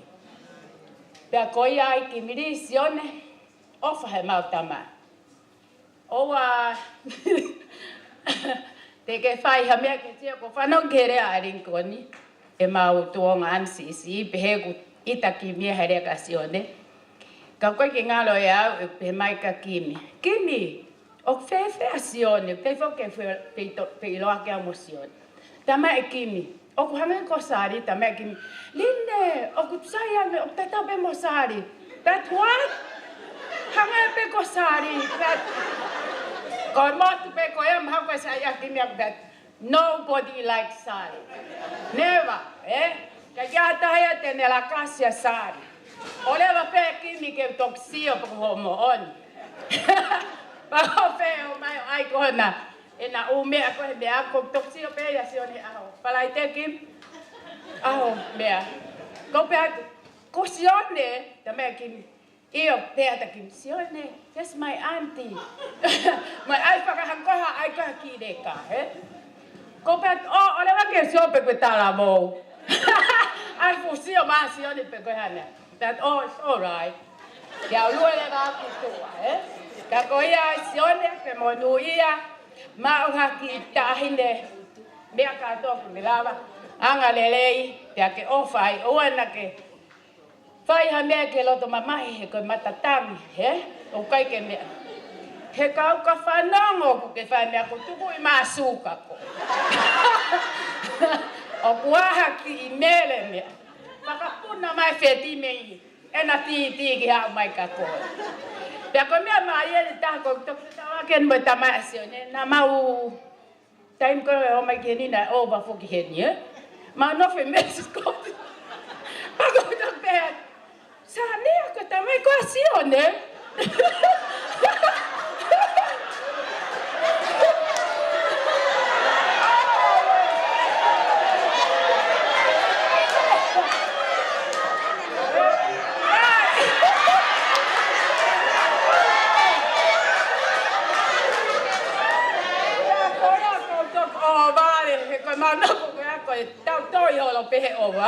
Pea ko ia ai Kimili Sione, ʻofa he mau tama. ʻOua te ke fai ha meʻa ke sio ko e fānau ke lea ʻa Lingikoni. ʻE mau tuonga ʻanisiʻisiʻi, pehē ʻoku ʻita Kimi he lea kia Sione. Ka ʻoku ʻikai ke ngalo ʻe au, ʻe pehē mai kia Kimi. Kimi, ʻoku fēfē ʻa Sione, pehē foki ke fē-, feito-, feʻiloaki au mo Sione. Tala mai ʻe Kimi, ʻoku hangē ko Sali, tala mai ʻe Kimi. Line, ʻoku sai ange, ʻoku tatau pē mo Sali. But what? Hangē pē ko Sali. But ko e motu pē ko ia mahalo ko e saiʻia ʻa Kimi ʻaku, but nobody likes Sali. Never, ē? ʻIkai ke ʻi ai ha taha ia te ne lakasi ʻa Sali. ʻOleva pē Kimi ke toki sio pe ko hoʻo moʻoni. Pea ʻoku fē ʻomai ʻo ʻai ko ena. ʻEna ʻū meʻa ko e meʻa ko e toki sio pē ia Sione ʻaho. Falaite Kimi. ʻAho meʻa. Ko pē atu. Ko Sione, tala mai ʻe Kimi. ʻIo, pehē atu ʻa Kimi. Sione, that's my auntie. Mai ʻai fakahangoha, ʻai ko ha kiʻi leka, ē? Ko pē atu, ʻo, ʻoleva ke sio pe ko e talavou. ʻAi fuʻu sio mai Sione pe ko e hā nai. That, oh, it's all right. Ke ʻalu leva ki tuʻa, ē? Ka ko ia ai Sione, pea monūʻia, maʻu ha kiʻi taʻahine, meʻa kātoa ʻoku ne lava, angalelei, pea ke ʻofa ai, ʻoua naʻa ke Fai ha meʻa ke loto mamahi he ko e matatangi, he? ʻOku ʻikai ke meʻa. He kau ka fanongo ʻoku ke fai meʻa ko tuku i masuka ko. ʻOku ʻaha ki i mele meʻa. Fakapuna mai feti mei. ʻEna titi ki haʻu mai ka ko. Pea ko e meʻa mai eni taha ko toki tau ake mo e tamai ʻa Sione. Na mau Taimi ko ē ʻo mai ki heni naʻe ova foki heni, ē? Mau nofo ʻi Mexicot. Pea ko e pehē, Sania, ko e tamai ko ē ʻa Sione. ʻO vale, he ko e manako ko ē ko e tau toi holo pehē ʻova.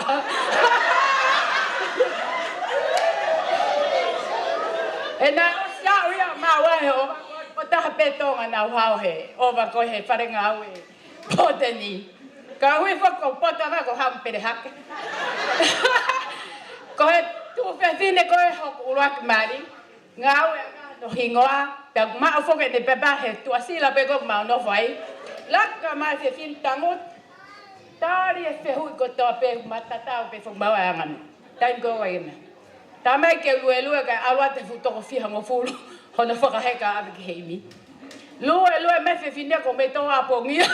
ʻE naʻe ʻosi aʻu ia mau ai he ʻova, ko e taha pē Tonga naʻa nau hao he ʻova ko ē he fale ngāue. Poteni. Ka hui foki ko Potava ko Hamu Pele Hake. Ko e tuofefine ko ē hoku ʻuluaki mali. Ngāue ʻa e hingoa, pea maʻu foki ʻene pepa he Tuʻasila pē ko ē mau nofo ai. Laka mai fefine tangutu. Tali e fehuʻi kotoa pē, matatau pē foki mau ai anga ni. Taimi ko ē ia mea. Tamai ke luelue kae ʻalu atu e fuʻu toko fihangofulu. Hono fakaheka ʻave ki he ʻimi. Luelue mai fefine ko e mei tō apongia.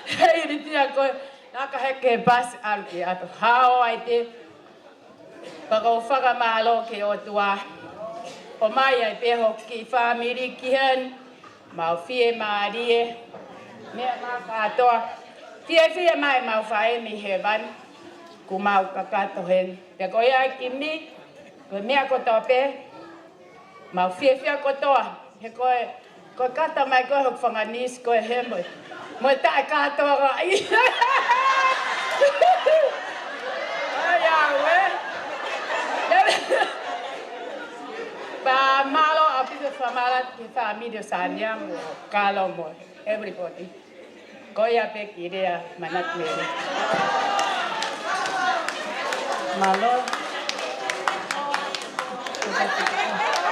He ʻilitia ko ē, laka heke he pasi ʻalu ki ʻapi. Hao ai te Pea ʻoku ou fakamālō ki he ʻOtua. ʻOmai ai pē hoku kiʻi fāmili ki heni. Mau fiemālie. Meʻa mai kātoa. Fiefia mai mau faʻē mei hēvani. Kuo mau kakato heni. Pea ko ia ki mi. Ko e meʻa kotoa pē. Mau fiefia kotoa. He ko e, ko e kata mai ko ē hoku fanga niece ko ē he mo e. Mo e taʻe kātoa ai. Ai, au, ē. Pea mālō ʻaupito fakamālō ki he fāmili ʻo Sania mo Kalo mo everybody. Ko ia pē ki lea manatu mele. Mālō.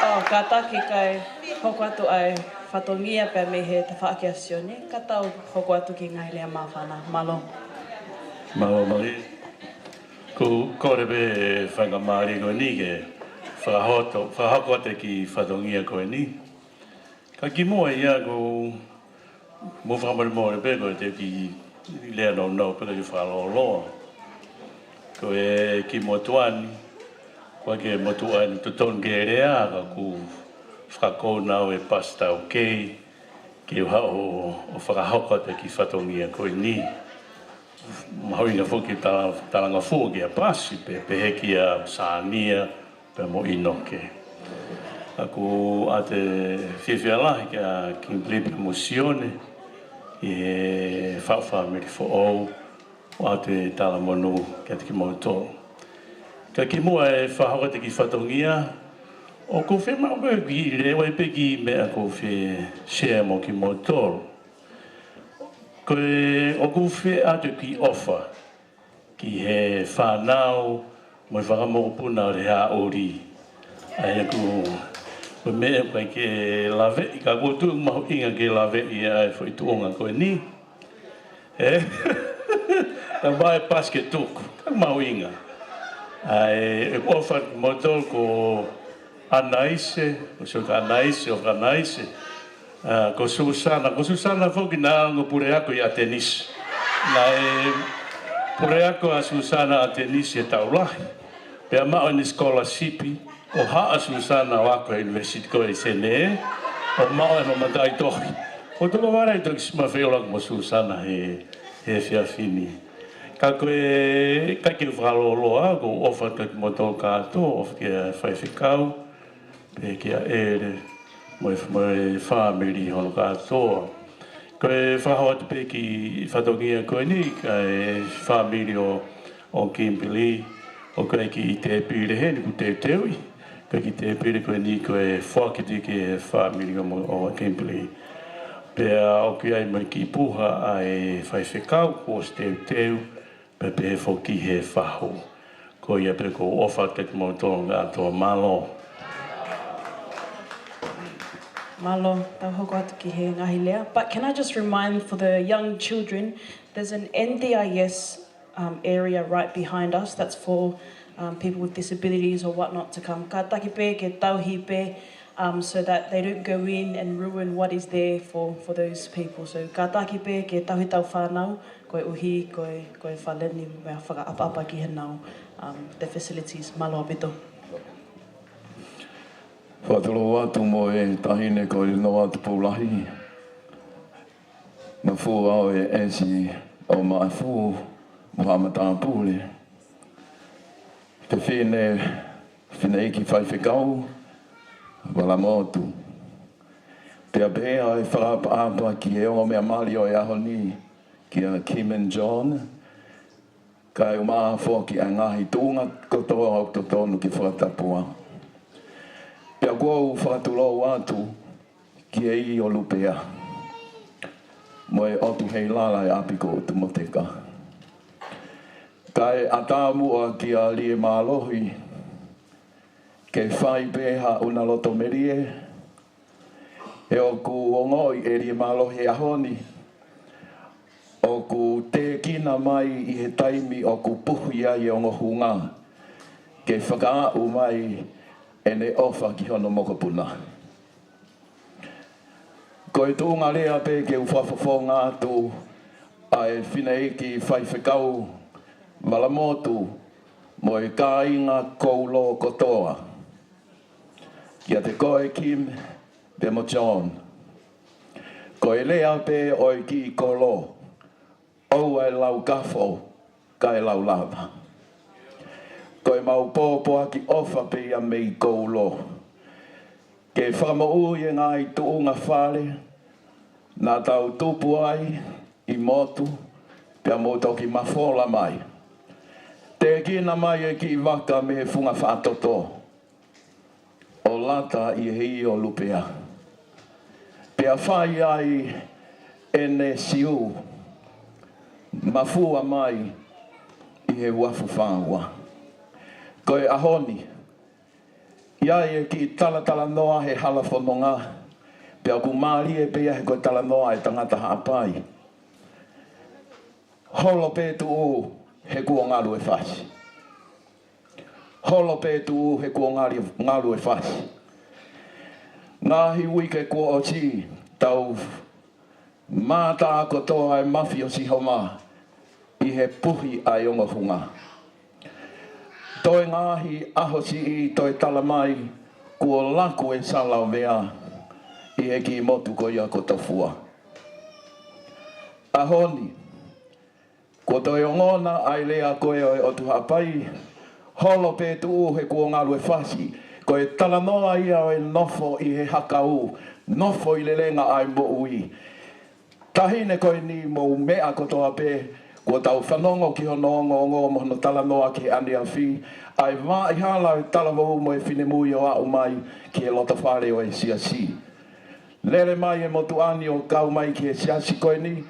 ʻO, kātaki kae hoko atu ʻa e fatongia pea mei he tafaʻaki ʻa Sione, ka tau hoko atu ki he ngaahi lea māfana. Mālō. Mālō, mālō. Ko, kole pē faingamālie ko eni ke fakahoto, fakahoko atu e kiʻi fatongia ko eni. Ka kimuʻa ia ʻoku ou fakamolemole pē ko e te u kiʻi lea nounou pē ka u fakalōloa. Ko e kiʻi motuʻa ni, ko e kiʻi motuʻa ni totonu ke lea ka ʻoku fakakouna au ʻe Pastor Taukei, ke u haʻu ʻo fakahoko atu e kiʻi fatongia ko eni. Mahuʻinga foki tala-, talangofua kia Pasi, pea pehē kia Sania, pea mo ʻInoke. ʻOku ʻoatu e fiefia lahi kia Kimberly pea mo Sione, ʻi he faʻu fāmili foʻou, ʻoatu e talamonū kiate kimoutolu. Ka kimuʻa e fakahoko atu e kiʻi fatongia, ʻoku ou fiemaʻu pē ke lea ʻi ai pē kiʻi meʻa ʻoku ou fie share mo kimoutolu. Ko e, ʻoku ou fie ʻoatu e kiʻi ʻofa ki he fānau mo e fanga mokopuna ʻo Lehaʻuli. ʻA ia ʻoku, ko e meʻa ʻoku ʻikai ke laveʻi, ka ʻoku ou tui ʻoku mahuʻinga ke laveʻi ʻa e foʻi tuʻunga ko eni. Ē? Ka mai Pasi ke tuku, ka mahuʻinga. ʻA e, ʻoku ou ʻofa atu kimoutolu ko Anaise, ko Sio ka Anaise, ʻo ka Anaise. ʻA, ko Susana, ko Susana foki naʻe ongo puleako ʻi ʻAtenisi. Naʻe puleako ʻa Susana ʻAtenisi he taʻu lahi. Pea maʻu ʻene scholarship, ʻo haʻu ʻa Susana ʻo ako he university ko ē ʻi Senē, ʻo maʻu ʻene mataʻitohi. ʻOku ou tokanga lahi ʻi he toki sima feʻiloaki mo Susana he, he efiafi ni. Ka ko e, ʻikai ke u fakalōloa, ʻoku ou ʻofa atu kimoutolu kātoa, ʻofa kia faifekau, pea kia ʻEle, mo e, mo e fāmili hono kātoa. Ko e fakahoko atu pē kiʻi fatongia ko eni, ka e fāmili ʻo, ʻo Kimberly, ʻoku ʻi ai e kiʻi tēpile heni ʻoku teuteuʻi, ko e kiʻi tēpile ko eni ko e foaki atu ki he fāmili ʻo mo, ʻo Kimberly. Pea ʻoku ʻi ai mo e kiʻi puha ʻa e faifekau, kuo ʻosi teuteu, pea pehē foki he fahu. Ko ia pē ko e ʻofa kiate kimoutolu ʻa e ʻOtua. Mālō. Mālō, tau hoko atu ki he ngaahi lea. But can I just remind for the young children, there's an N D I S um, area right behind us. That's for um, people with disabilities or whatnot to come. Kātaki pē ke tauhi pē um, so that they don't go in and ruin what is there for, for those people. So kātaki pē ke tauhi ʻetau fānau, koeʻuhi ko e, ko e fale ni mo e fakaʻapaʻapa ki heʻenau um, the facilities. Mālō ʻaupito. Fakatulou atu mo e taʻahine ko Linoa Tupou Lahi. Mafua ʻo e ʻEsi ʻo Maʻafu mo Haʻa Matāpule. Fefine, fineʻeiki faifekau, Valamotu. Pea pehē ʻa e fakaʻapaʻapa ki he ongo meʻa mali ʻo e ʻaho ni, kia Kim and John, kae ʻumaʻā foki ʻa e ngaahi tuʻunga kotoa ʻoku totonu ke fakatapua. Pea ʻoku ou fakatulou atu ki he ʻEiki ʻo Lupea mo e ʻOtu Heilala ʻi ʻapi ko ʻUtumoteka. Kae ʻatā muʻa kia Lie Mālohi ke fai pē haʻuna loto melie, he ʻoku ongoʻi ʻe Lie Mālohi he ʻaho ni ʻoku tēkina mai ʻi he taimi ʻoku puhi ai e ongo hunga ke fakaaʻu mai ʻene ʻofa ki hono mokopuna. Ko e tuʻunga lea pē ke u fakafofonga atu ʻa e fineʻeiki faifekau Valamotu mo e kāinga Koulo kotoa. Kiate koe Kim pea mo John. Ko e lea pē ʻo e kiʻi kolo, ʻoua ʻe lau kafo, kae lau lava. Ko ʻemau pōpoaki ʻofa pē ia mei Koulo. Ke fakamoʻui e ngaahi tuʻunga fale naʻa tau tupu ai ʻi motu, pea mou toki mafola mai. Tēkina mai e kiʻi vaka mei he funga faʻa toto ʻo lata ʻi he ʻEiki ʻo Lupea. Pea fai ai ʻene siu, mafua mai ʻi he uafu fā ua. Ko e ʻaho ni, ʻi ai e kiʻi talatalanoa he hala fononga, pea ʻoku mālie pē ia he ko e talanoa ʻa e tangata Haʻapai. Holo pē tuʻu he kuo ngalu e fasi. Holo pē tuʻu he kuo ngali-, ngalu e fasi. Ngaahi uike kuo ʻosi, tau mātā kotoa e mafi ʻo Sihova ʻi he puhi ʻa e ongo hunga. Toe ngaahi ʻaho siʻi toe tala mai kuo laku e Salavea ʻi he kiʻi motu ko ia ko Tofua. ʻAho ni, kuo toe ongona ʻa e lea ko ē ʻo e ʻOtu Haʻapai, holo pē tuʻu he kuo ngalu e fasi. Ko e talanoa ia ʻo e nofo ʻi he hakau, nofo ʻi lelenga ʻa e moʻui. Taʻahine ko eni mo e meʻa kotoa pē, kuo tau fanongo ki hono ongoongo mo hono talanoa ki he ʻaneafi, ʻa e vaʻa hala ʻo e talavou mo e finemui ʻo aʻu mai ki he loto fale ʻo e siasi. Lele mai e motuʻa ni ʻo kau mai ki he siasi ko eni,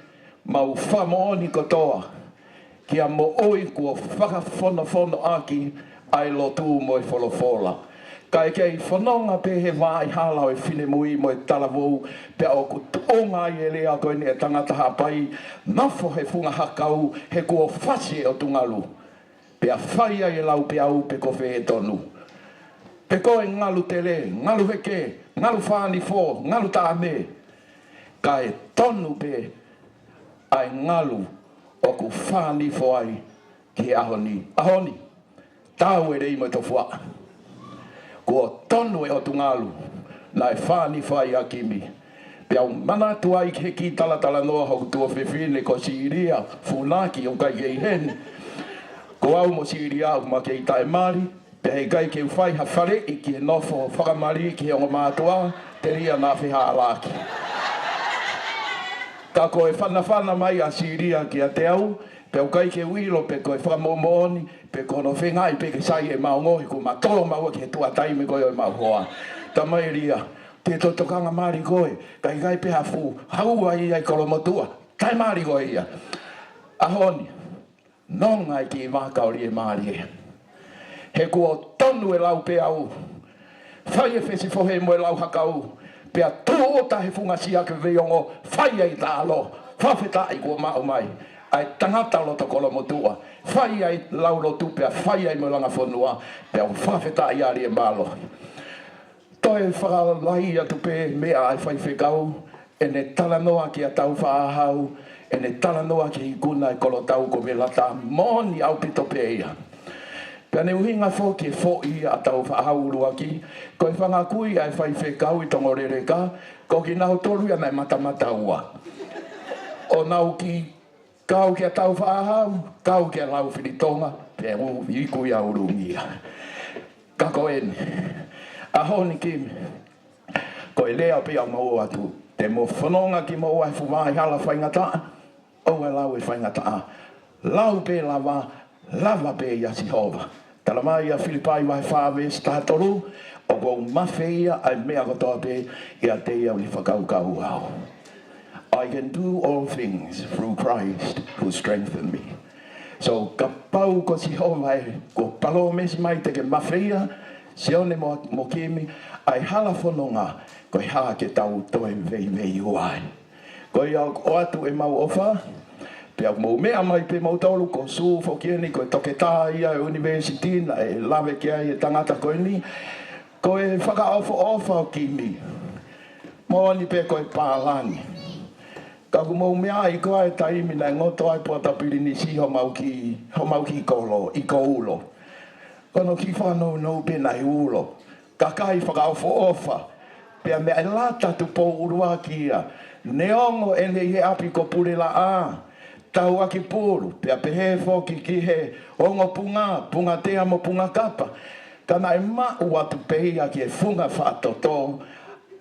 mau fakamoʻoni kotoa ki ha moʻui kuo fakafonofonoʻaki ʻa e lotu mo e folofola. Kae kei fononga pē he vaʻa hala ʻo e finemui mo e talavou, pea ʻoku tuʻunga ai e lea ko eni ʻa e tangata Haʻapai, nofo he funga hakau, he kuo fasi e ʻotu ngalu. Pea fai ai e lau peau pe ko fē ʻe tonu. Pe ko e ngalu tele, ngalu heke, ngalu fānifo, ngalu taʻame. Kae tonu pē ʻa e ngalu ʻoku fānifo ai ki he ʻaho ni. ʻAho ni, tau e lei mo e tofuaʻa. Kuo tonu e ʻotu ngalu naʻe fānifo ai ʻa Kimi. Pea u manatu ai ki he kiʻi talatalanoa hoku tuofefine ko Silia Funaki, ʻoku ʻikai kei heni. Ko au mo Silia ʻoku ma kei taʻemali, pea heʻikai ke u fai ha faleʻi ki he nofo fakamali ki he ongo mātuʻa, telia naʻa fehālaaki. Ka ko e fanafana mai ʻa Silia kiate au, pea ʻoku ʻikai ke u ʻilo pe ko e fakamoʻomoʻoni, pe ko hono feingaʻi pē ke sai ʻemau ongo, he kuo ma tolo maua ki he tuʻa taimi ko ē ʻo ʻemau hoa. Tama Elia, te tokanga mali koe, kae ʻikai pē ha fuʻu haua ia ʻi Kolomotuʻa, taʻemali koe ia. ʻAho ni, nonga e kiʻi vaka ʻo Lie Mālie. He kuo tonu e lau peau, fai e fesifohe mo e lau hakau, pea tūʻuta he funga siaki veiongo, fai ai talo, fakafetaʻi kuo maʻu mai ʻa e tangata loto kolomotuʻa, fai ai lau lotu pea fai ai mo e langa fonua, pea fakafetaʻi ʻa e mālohi. Toe fakalahi atu pē meʻa ʻa e faifekau, ʻene talanoa kia Tāufaʻāhau, ʻene talanoa ki he ikuna ʻo e kolotau ko Velata, moʻoni ʻaupito pē ia. Pea ne ʻuhinga foki e foʻi ʻa Tāufaʻāhau ʻuluaki, ko e fanga kui ʻa e faifekau ʻi Tongoleleka, ko kinautolu ia naʻe matamata ua. ʻO nau kiʻi kau kia Tāufaʻāhau, kau kia Laufilitonga, pea u iku ia ʻulungia. Ka ko eni, ʻaho ni Kimi, ko e lea pē ʻoku mau ʻoatu, te mo fononga kimoua he fuʻu vaʻe hala faingataʻa, ʻoua ʻe lau e faingataʻa, lau pē lava, lava pē ʻia Sihova. Talamai ʻia Filipai vahe fā veesi taha tolu, ʻoku ou mafeia ʻa e meʻa kotoa pē ʻiate ia ʻoku ne fakakaukau au. I can do all things through Christ who strengthen me. So, kapau ko Sihova ē, kuo palōmesi mai te ke mafeia, Sione mo, mo Kimi, ʻa e hala fononga, ko e hā ke tau toe veiveiua ai. Ko ia ʻoku ʻoatu ʻemau ʻofa, pea ʻoku mou meʻa mai pē moutolu ko Sū foki eni ko e toketā ia ʻo e ʻunivēsiti naʻe lave ki ai e tangata ko eni, ko e fakaʻofoʻofa ʻo Kimi. Moʻoni pē ko e pālangi. Ka ʻoku mou meaʻi ko ā e taimi naʻe ngoto ai Puata Pilinisi homau kiʻi, homau kiʻi kolo, ʻi ko ulo. Ko hono kiʻi fakanounou pē naʻe ulo. Kakai fakaʻofoʻofa. Pea meʻa ʻe lata Tupou ʻUluaki ia. Neongo ʻene ʻi he ʻapi ko Pulelaʻā, Tauakipulu, pea pehē foki ki he ongo punga, Pungatea mo Pungakapa. Ka naʻe maʻu atu pē ia ki he funga fakatotolo,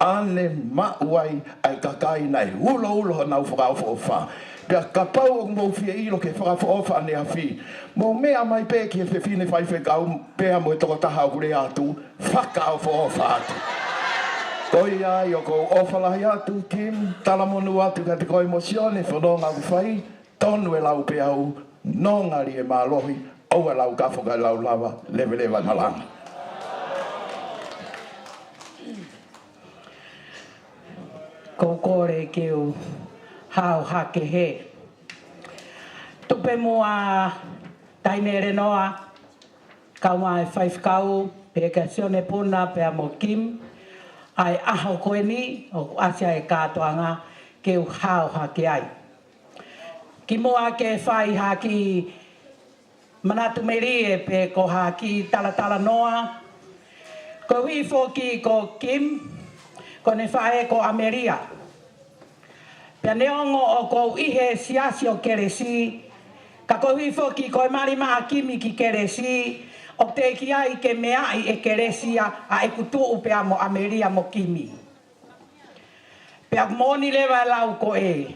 ʻa ē naʻe maʻu ai ʻa e kakai naʻe uloulo honau fakaʻofoʻofa. Pea kapau ʻoku mou fie ʻilo ki he fakaʻofoʻofa ʻaneafi, mou meʻa mai pē ki he fefine faifekau pea mo e tokotaha ʻoku lea atu, fakaʻofoʻofa atu. Ko ia ai ʻoku ou ʻofa lahi atu, Kim, talamonū atu kiate koe mo Sione, fononga ʻoku fai, tonu e lau peau, nonga lī e mālohi, ʻoua ʻe lau kafo kae lau lava, leveleva ʻa e malanga. Ko u kole ke u hao hake he tupe muʻa Tainelenoa, kau mai faifekau, pea kia Sione Puna, pea mo Kim, ʻa e ʻaho ko eni, ʻoku ʻasi ai e kātoanga, ke u hao hake ai. Kimuʻa ke fai ha kiʻi manatu melie pe ko ha kiʻi talatalanoa. Koeʻuhi foki ko Kim, ko ʻene faʻē ko ʻAmelia. Pea neongo ʻoku ou ʻi he siasi ʻo Kelesi, ka koeʻuhi foki ko e mali maʻa Kimi ki Kelesi, ʻoku teʻeki ai ke meaʻi ʻe Kelesi ʻa ʻeku tuʻu pea mo ʻAmelia mo Kimi. Pea moʻoni leva e lau ko ē.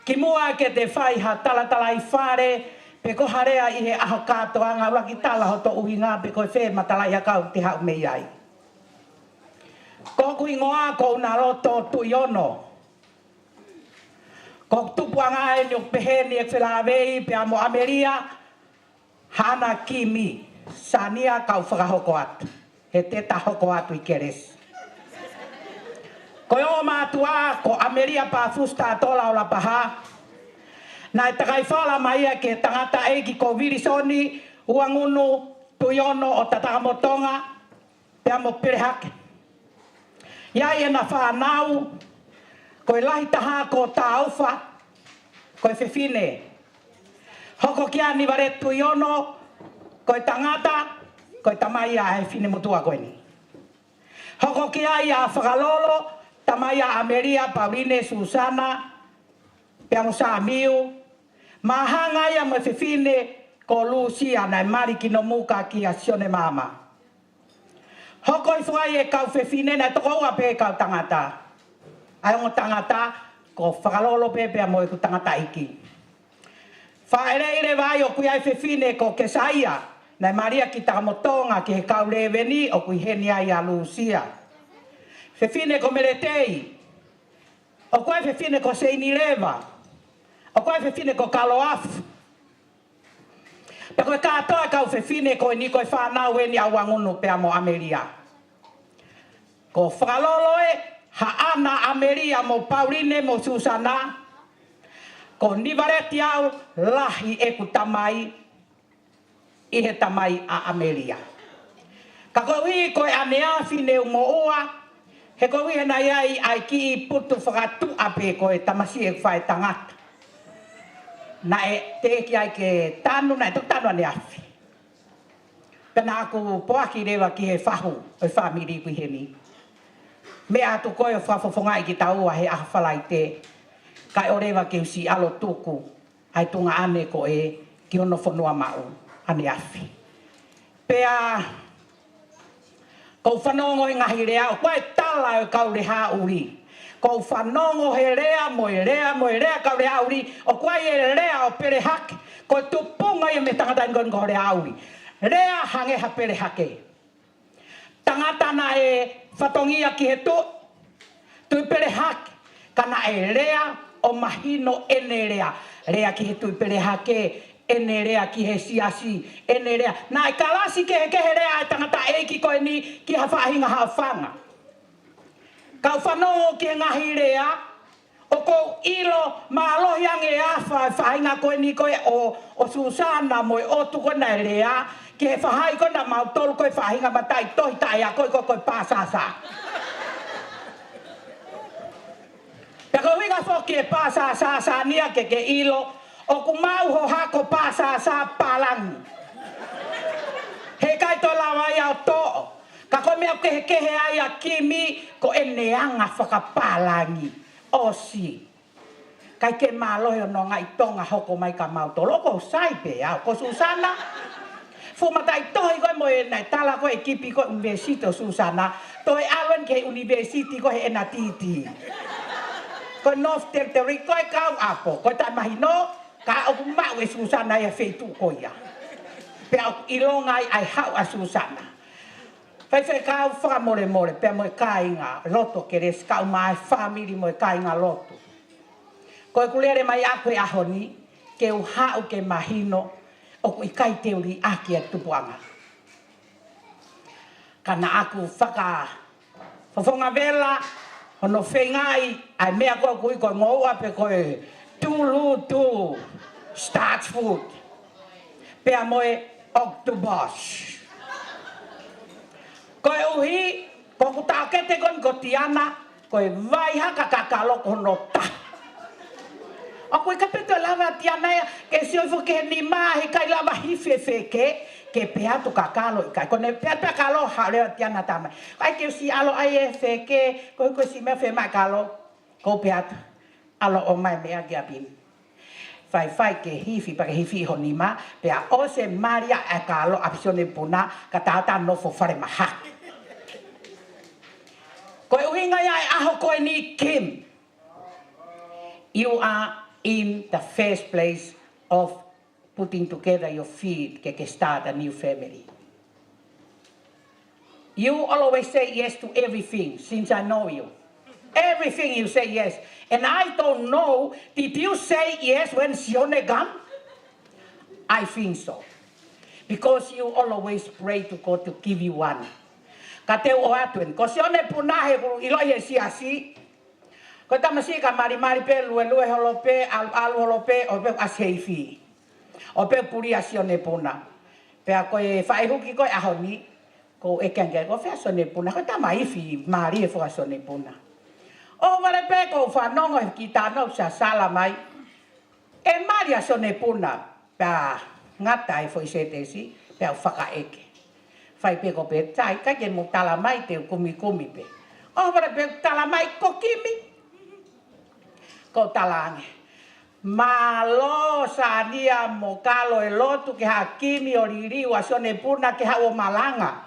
Kimuʻa ke te fai ha talatalaifale, pe ko ha lea ʻi he ʻaho kātoanga, ʻuluaki tala hoto ʻuhinga pe ko e fē matalaʻiʻakau te haʻu mei ai. Ko hoku hingoa ko Unaloto Tuʻiono. Ko hoku tupuʻanga eni ʻoku pehē ni ʻeku felāveʻi pea mo ʻAmelia, Hana Kimi, Sania kau fakahoko atu. He te ta hoko atu ʻi Kelesi. Ko e ʻofa mātuʻa, ko ʻAmelia Pafusi Tatola ʻo Lapaha. Naʻe takai fala mai ia ki he tangataʻeiki ko Vilisoni Uangunu Tuʻiono ʻo Tatakamotonga, pea mo Pelehake. ʻI ai ʻena fānau, ko e lahi taha ko Taufa, ko e fefine. Hoko ki ai ʻa Nivaleti Tuʻiono, ko e tangata, ko e tamai ia ʻa e finemotuʻa ko eni. Hoko ki ai ʻa Fakalolo, tamai ʻa ʻAmelia, Pauline, Susana, pea mo Samiu, Māhanga ia mo e fefine ko Lusia naʻe mali ki Nomuka kia Sione Maama. Hoko hifo ai e kau fefine naʻe toko ua pē kau tangata. ʻA e ongo tangata ko Fakalolo pē pea mo ʻeku tangataʻeiki. Fāʻeleʻi leva ai ʻoku ʻi ai e fefine ko Kesaia, naʻe mali ia ki Takamotonga ki he kau lēveni ʻoku ʻi heni ai ʻa Lusia. Fefine ko Meletei, ʻoku ʻi ai e fefine ko Seinileva, ʻoku ʻi ai e fefine ko Kaloafu. Pea ko e kātoa e kau fefine ko eni ko e fānau eni ʻa Uangunu pea mo ʻAmelia. Ko Fakalolo ē, Haʻana, ʻAmelia mo Pauline mo Susana. Ko Nivaleti au, lahi ʻeku tamai ʻi he tamai ʻa ʻAmelia. Ka koeʻuhi ko e ʻaneafi ne u moʻua, he koeʻuhi he naʻe ʻi ai ʻa e kiʻi putu fakatuʻa pē ko e tamasiʻi ʻeku faʻētangata. Naʻe teʻeki ai ke tanu, naʻe toki tanu ʻaneafi. Pea naʻa ku poaki leva ki he fahu ʻo e fāmili ʻoku ʻi heni. Meʻa atu ko ē ʻo fakafofongaʻi kitaua he ʻaho Falaite, kae ʻoua leva ke u siʻi ʻalu ʻo tuku ʻa e tuongaʻane ko ē ki hono fonua maʻu ʻaneafi. Pea ʻoku ou fanongo he ngaahi lea, ʻoku ʻi ai e tala ʻo e kau Lehaʻuli. ʻOku ou fanongo he lea mo e lea mo e lea kau Lehaʻuli, ʻoku ʻi ai e lea ʻo Pelehake, ko e tupunga ia mei he tangata ʻeni ko ē ko Lehaʻuli. Lea hangē ha Pelehake. Tangata naʻe fatongia ki he Tuʻi, Tuʻi Pelehake, ka naʻe lea ʻo mahino ʻene lea. Lea ki he Tuʻi Pelehake, ʻene lea ki he siasi, ʻene lea. Naʻe kalasi kehekehe lea ʻa e tangataʻeiki ko eni ki ha faʻahinga haʻofanga. Ka u fanongo ki he ngaahi lea, ʻoku ou ʻilo mālohi ange ʻa e faʻahinga ko eni ko ē ʻo, ʻo Susana mo e ʻotu ko ē naʻe lea, ki he faʻahi ko ē ʻa mautolu ko e faʻahinga mataʻitohi taʻeako ko ē ko e pāsasa. Pea ko e ʻuhinga foki e pāsasa Sania ke ke ʻilo, ʻoku maʻu ho hako pāsasa pālangi. He ʻikai toe lava ia ʻo toʻo. Ka ko e meʻa kehekehe ai ʻa Kimi, ko ʻene anga fakapālangi. ʻOsi. ʻIkai ke mālohi hono ngaahi Tonga hoko mai kia mautolu. ʻOku ou sai pē au, ko Susana. Fuʻu mataʻitohi ko ē mo e naʻe tala ko ē ʻe Kipi ko e ʻunivēsiti ʻo Susana. Toe ʻalu eni ki he ʻunivēsiti ko ē he ʻEna Titi. Ko e North Territory, ko e kau ʻapo, ko e taʻemahino, ka ʻoku maʻu ʻe Susana ia feituʻu ko ia. Pea ʻoku ʻilonga ai ʻa e haʻu ʻa Susana. Faifekau, fakamolemole, pea mo e kāinga lotu kelesi, kau mai fāmili mo e kāinga lotu. Ko ʻeku lele mai ʻaku he ʻaho ni, ke u haʻu ke mahino, ʻoku ʻikai te u liʻaki ʻa e tupuʻanga. Ka naʻa ku fakafofonga vela, hono feingaʻi, ʻa e meʻa ko ē ʻoku ui ko e ngoua pe ko e tulu tu, starch food. Pea mo e octopus. Koeʻuhi, ko ʻeku taʻokete ko eni ko Tiana, ko e vai haka kakalo ko hono taha. ʻOku ʻikai pē toe lava Tiana ia, ke sio hifo ki he nima he ʻikai lava hifi e feke, ke pehē atu kakalo ʻikai. Ko ʻene pehē atu kakalo, haʻu leva Tiana tamai. ʻIkai ke u siʻi ʻalu ʻai e feke, ko e ko e siʻi meʻa femaʻi kalo, ko u pehē atu, ʻalu ʻomai meʻa ki ʻapi ni. Faifai ke hifi, pea ke hifi ho nima, pea ʻosi e mali ʻa e kalo ʻapi Sione Puna, ka tau ō ʻo nofo fale mahaki. Ko e ʻuhinga ia e ʻaho ko eni, Kim. You are in the first place of putting together your feet, ke ke start a new family. You always say yes to everything since I know you. Everything you say yes. And I don't know, did you say yes when Sione come? I think so. Because you always pray to God to give you one. Ka te u ʻoatu eni. Ko Sione Puna he ʻoku ʻiloʻi he siasi. Ko e tamasiʻi ka malimali pē, luelue holo pē, ʻalu, ʻalu holo pē, ʻo pē ʻasi he ifi. ʻO pē puli ʻa Sione Puna. Pea ko e faʻihuki ko e ʻaho ni, ko e kenge ko fē ʻa Sione Puna, ko e tama ifi mālie foki ʻa Sione Puna. ʻO vale pē ko u fanongo he kiʻi talanoa ʻoku sasala mai. ʻE mali ʻa Sione Puna, pea ngata e foʻi sētesi, pea u fakaʻeke. Fai pē ko pē tai, ʻikai ke mou tala mai te u kumikumi pē. ʻO vale pē tala mai ko Kimi. Ko u tala ange. Mālō Sania mo kalo e lotu ke haʻu Kimi ʻo liliu ʻa Sione Puna ke haʻu ʻo malanga.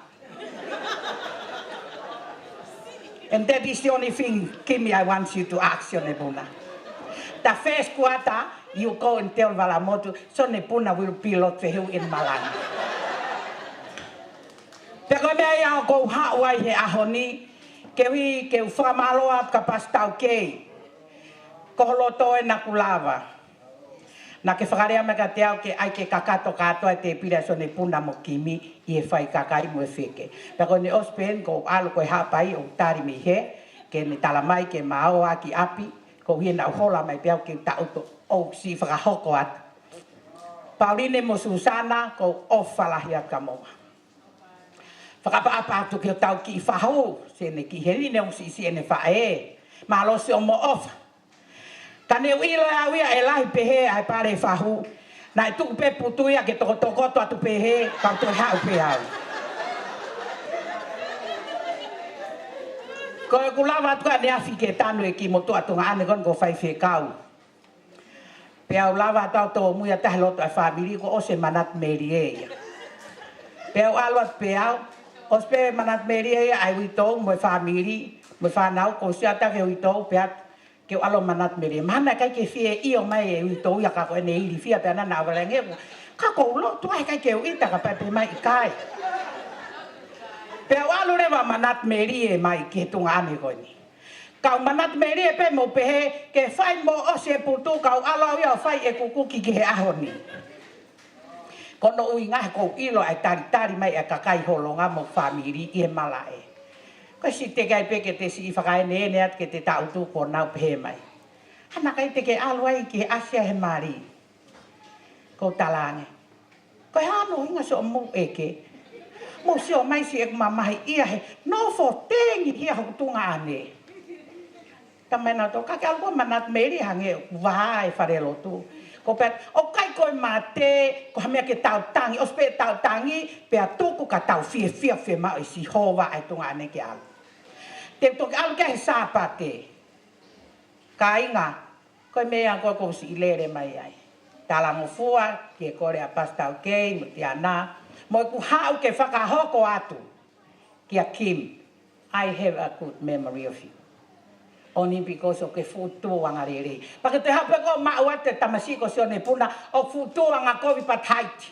And that is the only thing, Kimi, I want you to ask Sione Puna. The first quarter, you go and tell Valamotu, Sione Puna will be lotu he ʻuhi ʻene malanga. Pea ko e meʻa ia ʻoku ou haʻu ai he ʻaho ni, ke u ʻi, ke u fakamālō atu kia Pastor Taukei. Ko ho loto ē naʻa ku lava. Naʻa ke fakalea mai kiate au ke ʻai ke kakato kātoa e tēpile ʻa Sione Puna mo Kimi ʻi he faikakai mo e feke. Pea ko ʻene ʻosi pē eni ʻoku ou ʻalu ko e haʻapai ʻo tali mei hē, ke ne tala mai ke ma ō ā ki ʻapi, koeʻuhi naʻa ku hola mai pē au ke u taʻutu ʻo siʻi fakahoko atu. Pauline mo Susana, ʻoku ou ʻofa lahi atu kia moua. Fakaʻapaʻapa atu ki hotau kiʻi fahu, Sione Kimi, he ʻoku ne ʻosi siʻi ʻene faʻē. Mālō siʻomo ʻofa. Ka ne u ʻilo ʻe au ia ʻe lahi pehē ʻa e pale fahu, naʻe tuku pē putu ia ke tokotokoto atu pehē, kau toe haʻu pē au. Ko ʻeku lava atu ʻaneafi ke tanu e kiʻi motuʻa tuongaʻane ko eni ko Faifekau. Pea u lava atu au tōmui ʻa tahi loto ʻa e fāmili kuo ʻosi e manatu melie ia. Pea u ʻalu atu pē au, ʻosi pē manatu melie ia ʻa e uitou mo e fāmili, mo e fānau, kuo u sio atu ki he uitou, pea ke u ʻalu ʻo manatu melie. Mahalo naʻe ʻikai ke fie ʻio mai e uitou ia ka ko ʻene ilifia pea naʻa na ʻavalenge. Ka ʻoku ou lotu ai ʻikai ke u ʻita ka pea pehē mai ʻikai. Pea u ʻalu leva ʻo manatu melie mai ki he tuongaʻane ko eni. Kau manatu melie pē mo pehē, ke fai mo ʻosi e putu kau ʻalu au ia ʻo fai ʻeku kuki ki he ʻaho ni. Ko hono ʻuhinga he ʻoku ou ʻilo ʻa e talitali mai ʻa e kakai holonga mo fāmili ʻi he malaʻe. Ko e siʻi teke ai pē ke te siʻi fakaeneene atu ke te taʻutu kuo nau pehē mai, "Hā naʻe ʻikai te ke ʻalu ai ki he ʻasi ʻa e mali?" Ko u talaange, "Ko e hā hono ʻuhinga siʻomou ʻeke? Mou sio mai siʻeku mamahi ia he nofo tengi hia hoku tuongaʻane." Tala mai nautolu, "Ka ke ʻalu koe ʻo manatu melie hangē ʻoku vā e falelotu." Ko u pehē, "ʻOku ʻikai ko e mate, ko ha meʻa ke tau tangi, ʻosi pē tau tangi, pea tuku ka tau fiefia fiemaʻu ʻe Sihova ʻa e tuongaʻane ke ʻalu." Te u toki ʻalu ki he Sāpate. Kāinga, ko e meʻa ko ē ʻoku ou siʻi lele mai ai. Talangofua ki he kole ʻa Pastor Taukei mo Tiana, mo ʻeku haʻu ke fakahoko atu kia Kim, "I have a good memory of you." Only because ʻoku ke fuʻu tuongaʻane lelei. Pea ke te haʻu pē koe ʻo maʻu atu e tamasiʻi ko Sione Puna, ʻoku fuʻu tuongaʻane kovi pea taiti.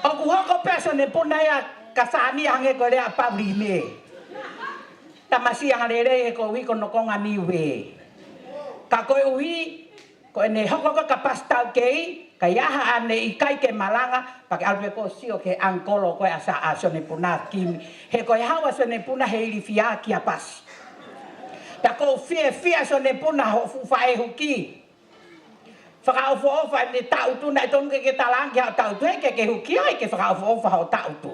ʻOku hoko pē ʻa Sione Puna ia ka sānia hangē ko e lea ʻa Pauline. Tamasiʻi angalelei he koeʻuhi ko hono konga Niue. Ka koeʻuhi ko ʻene hoko ko ē kia Pastor Taukei, ka ʻi ai haʻane ʻikai ke malanga, pea ke ʻalu pē koe ʻo sio ki he ʻangikolo ko ē ʻa Sa-, ʻa Sione Puna, Kimi. He ko e haʻu ʻa Sione Puna he ilifia kia Pasi. Pea ʻoku ou fiefia Sione Puna hoʻo fuʻu faʻē huki. Fakaʻofoʻofa ʻene taʻutu, naʻe tonu ke ke talaange haʻo taʻutu he ʻikai ke ke huki ai ke fakaʻofoʻofa hoʻo taʻutu.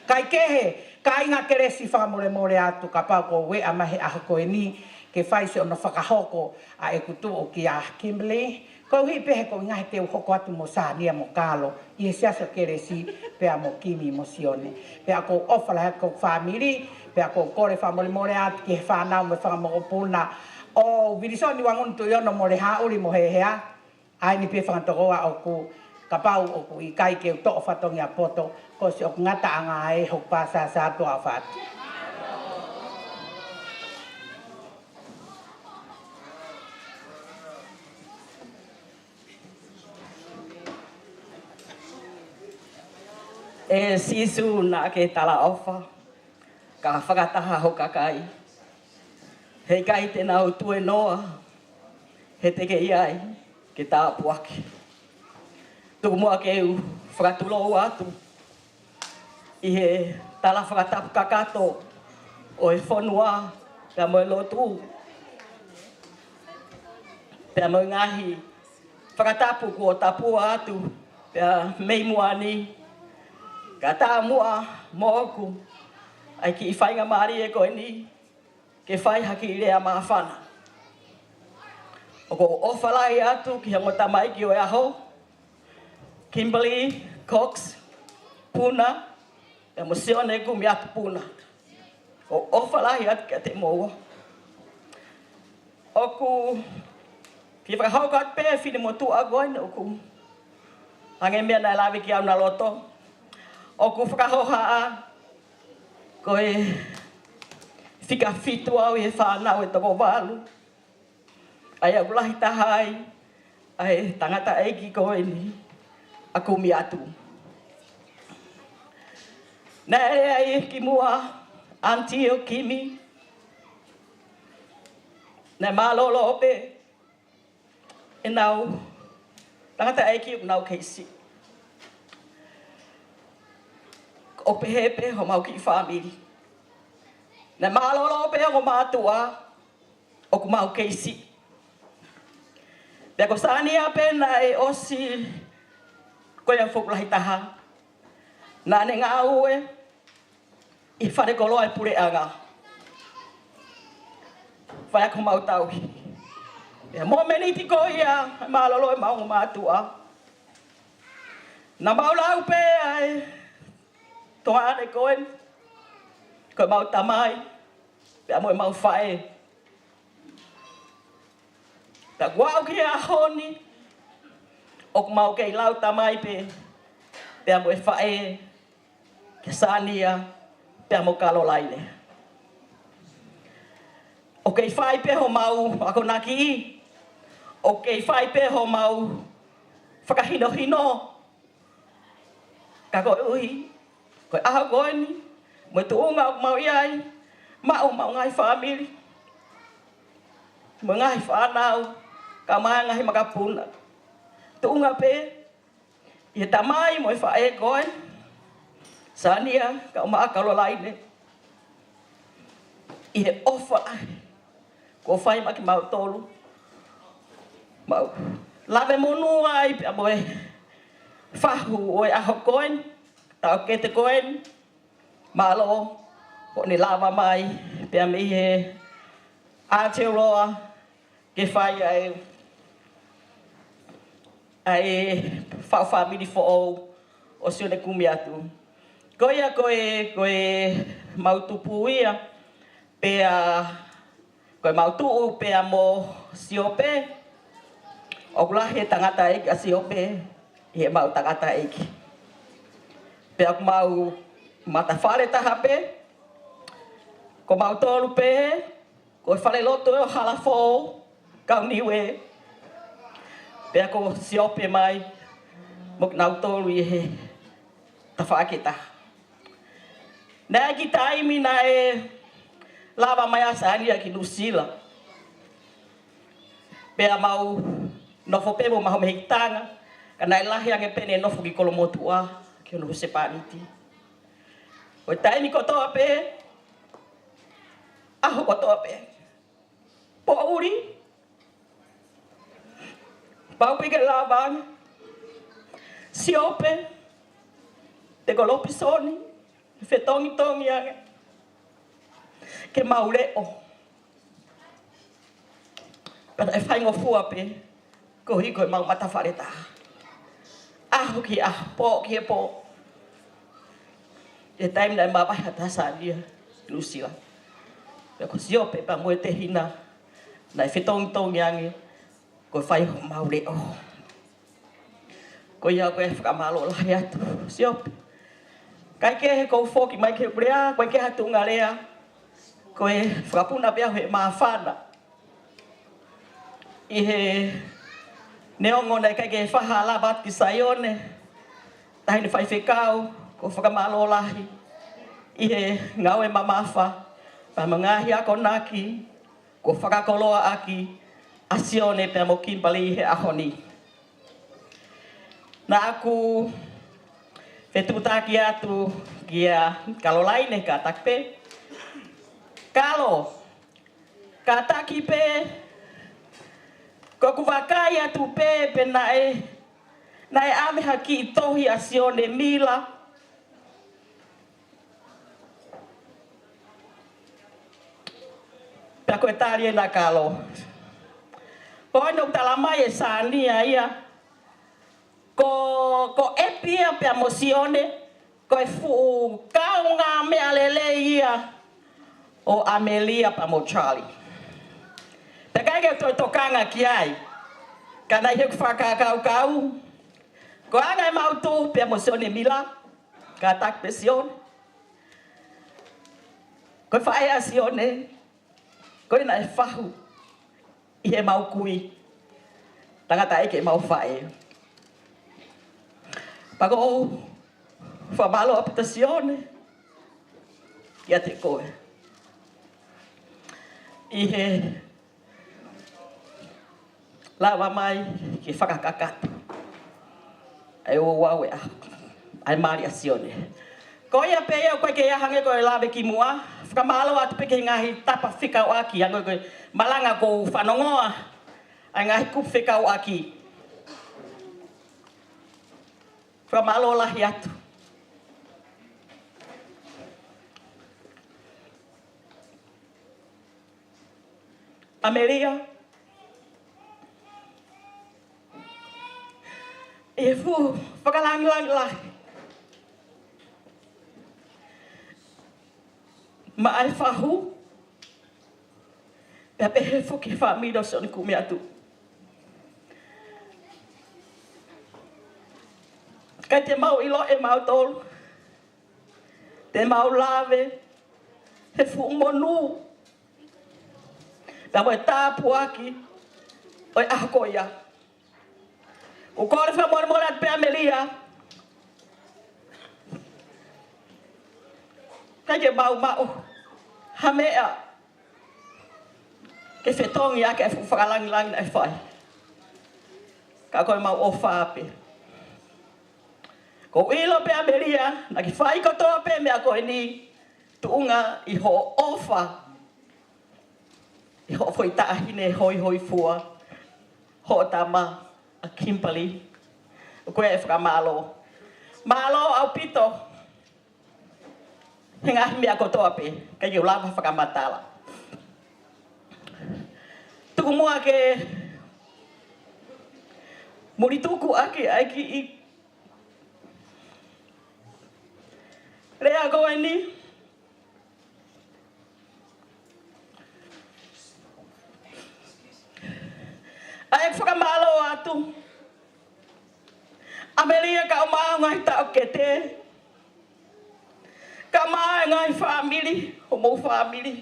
Kaikehe, kāinga, kelesi fakamolemole atu kapau ʻoku ou ueʻi mai he ʻaho ko eni ke fai siʻono fakahoko ʻa ʻeku tuʻu kia Kimberly. Koeʻuhi pē he ko e ʻuhinga he te u hoko atu mo Sānia mo Kalo ʻi he Siasi ʻo Kelesi pea mo Kimi mo Sione. Pea ʻoku ou ʻofa lahi atu ki hoku fāmili, pea ʻoku ou kole fakamolemole atu ki he fānau mo e fanga mokopuna ʻo Vilisoni Uangunu Tuʻiono mo Lehāʻuli mo Hehea, ʻa eni pē fanga tokoua ʻoku, kapau ʻoku ʻikai ke u toʻo fatongia poto, ko siʻoku ngataʻanga ē hoku pāsasa atu ʻa fatu. ʻE Sīsū naʻa ke talaʻofa, ka fakataha ho kakai. He ʻikai te nau tuenoa, he te ke ʻi ai ke tāpuaki. Tuku muʻa ke u fakatulou atu ʻi he tala fakatapu kakato ʻo e fonua pea mo e lotu, pea mo e ngaahi fakatapu kuo tapua atu pea mei muʻa ni. Ka tā muʻa moʻoku ʻa e kiʻi faingamālie ko eni ke fai ha kiʻi lea māfana. ʻOku ou ʻofa lahi atu ki he ongo tamaiki ʻo e ʻaho, Kimberly Cox Puna, pea mo Sione Kumiatu Puna. ʻOku ou ʻofa lahi atu kiate moua. ʻOku ke fakahoko atu pē fine motuʻa ko eni ʻoku hangē meʻa naʻe lave ki ai ʻa e loto. ʻOku fakahohaʻa ko e fika fitu au ʻi he fānau ʻe toko valu. ʻA ia ʻoku lahi taha ai ʻa e tangataʻeiki ko eni ʻa Kumiatu. Naʻe ʻi ai ki muʻa ʻAnti ʻo Kimi. Naʻe mālōlō pē ʻenau tangataʻeiki ʻoku nau kei siʻi. ʻOku pehē pē homau kiʻi fāmili. Naʻe mālōlō pē ongo mātuʻa ʻoku mau kei siʻi. Pea ko Sania pē naʻe ʻosi ko ia foʻi lahi taha. Naʻa ne ngāue ʻi he fale koloa ʻo e puleʻanga. Fai ʻaki homau tauhi. Pea mo e miniti ko ia, mālōlō ʻemau ongo mātuʻa. Naʻa mau lau pē ʻa e tokāteline ko eni, ko ʻemau tamai, pea mo ʻemau faʻē. Pea kuo aʻu ki he ʻaho ni, ʻoku mau kei lau tamai pē, pea mo e faʻē, kia Sania, pea mo Kalolaine. ʻOku kei fai pē homau akonaki, ʻoku kei fai pē homau fakahinohino, ka koeʻuhi ko e ʻaho ko eni, mo e tuʻunga ʻoku mau ʻi ai, maʻu homau ngaahi fāmili, mo e ngaahi fānau, kae ʻumaʻā e ngaahi makapuna. Tuʻunga pē ʻi he tamai mo e faʻē ko ē, Sania kae ʻumaʻā Kalolaine, ʻi he ʻofa lahi kuo fai maʻa kimautolu. Mau lave monū ai pea mo e fahu ʻo e ʻaho ko eni, taʻokete ko eni, mālō hoʻo ne lava mai pea mei he Aotearoa ke fai ʻa e, ʻa e faʻu fāmili foʻou ʻo Sione Kumi Atu. Ko ia ko e, ko ʻemau tupu ia, pea ko ʻemau tuʻu pea mo Siope, ʻoku lahi e tangataʻeiki ʻa Siope ʻi heʻemau tangataʻeiki. Pea ʻoku mau matafale taha pē, ko mautolu pē, ko e falelotu ʻo Halafou, kau Niue. Pea ko Siope mai mo kinautolu ʻi he tafaʻaki ʻe taha. Naʻe ʻi ai e kiʻi taimi naʻe lava mai ʻa Sania ki Nuʻusila. Pea mau nofo pē mo homau houʻeiki tangata, ka naʻe lahi ange pē ʻene nofo ki Kolomotuʻa, ki hono husepāniti. Ko e taimi kotoa pē, ʻaho kotoa pē, poʻuli, pau pē ke lava ange Siope, pe ko Lopisoni, fetongitongi ange ke mau leʻo. Pea naʻe faingofua pē, koeʻuhi ko ʻemau matafale taha. ʻAho ki he ʻaho, pō ki he pō. ʻI he taimi naʻe mavahe ai ʻa Sania ʻi Nuʻusila, pea ko Siope pea mo e tehina, naʻe fetongitongi ange ko e fai homau leʻo. Ko ia ko e fakamālō lahi atu, Siope. ʻIkai ke he ʻoku ou foki mai ki he puleʻanga, ʻikai ke ha tuʻunga lea, ko e fakapuna pē au he māfana. ʻI he neongo naʻe ʻikai ke faʻa lava atu ki Saione, taʻahine faifekau, ʻoku ou fakamālō lahi ʻi he ngāue mamafa, pea mo e ngaahi akonaki kuo fakakoloa ʻaki ʻa Sione pea mo Kimberly he ʻaho ni. Naʻa ku fetuʻutaki atu kia Kalolaine, kātaki pē. Kalo, kātaki pē, ko ʻeku vakai atu pē, pe naʻe, naʻe ʻave ha kiʻi tohi ʻa Sione Mila. Pea ko e tali ʻena, Kalo, ko ʻene ʻoku talamai ʻe Sania ia, ko, ko ʻEpi ia pea mo Sione, ko e fuʻu kaungāmeʻa lelei ia ʻo ʻAmelia pea mo Charlie. Pea ʻikai ke u toe tokanga ki ai, ka naʻe ʻi heʻeku fakakaukau, ko e anga ʻemau tuʻu pea mo Sione Mila, kātaki pē Sione. Ko e faʻē ʻa Sione, ko ia naʻe fahu ʻi heʻemau kui, tangataʻeiki ʻemau faʻē. Pea ʻoku ou fakamālō ʻaupito Sione kiate koe ʻi he lava mai ke fakakakato ʻa e ouau ʻa e ʻaho, ʻa e mali ʻa Sione. Ko ia pē ia, ʻoku ʻikai ke ʻi ai hangē ko e lave kimuʻa. Fakamālō atu pē ki he ngaahi tapa fekauʻaki, hangē ko e malanga kuo fanongoa ʻa e ngaahi kupu fekauʻaki. Fakamālō lahi atu. ʻAmelia, ʻi he fuʻu fakalangilangi lahi maʻa e fahu, pea pehē foki ki he fāmili ʻo Sione Kumiatu. ʻIkai te mau ʻilo ʻe mautolu, te mau lave he fuʻu monū pea mo e tāpuaki ʻo e ʻaho ko ia. ʻOku ou kole fakamolemole atu pē ʻAmelia, ʻikai ke mau maʻu ha meʻa ke fetongi ʻaki e fuʻu fakalangilangi naʻe fai. Ka ko ʻemau ʻofa pē. ʻOku ou ʻilo pē ʻAmelia, naʻa ke fai kotoa pē meʻa ko eni, tuʻunga ʻi hoʻo ʻofa ʻi hoʻo foʻi taʻahine hoihoifua, hoʻo tama ʻa Kimberly. ʻOku ou fakamālō. Mālō ʻaupito he ngaahi meʻa kotoa pē, ʻikai ke u lava fakamatala. Tuku muʻa ke mulituku ʻaki ʻa e kiʻi lea ko eni. ʻA e fakamālō atu, ʻAmelia, kae ʻumaʻā e ngaahi taʻokete, kae ʻumaʻā e ngaahi fāmili, homou fāmili,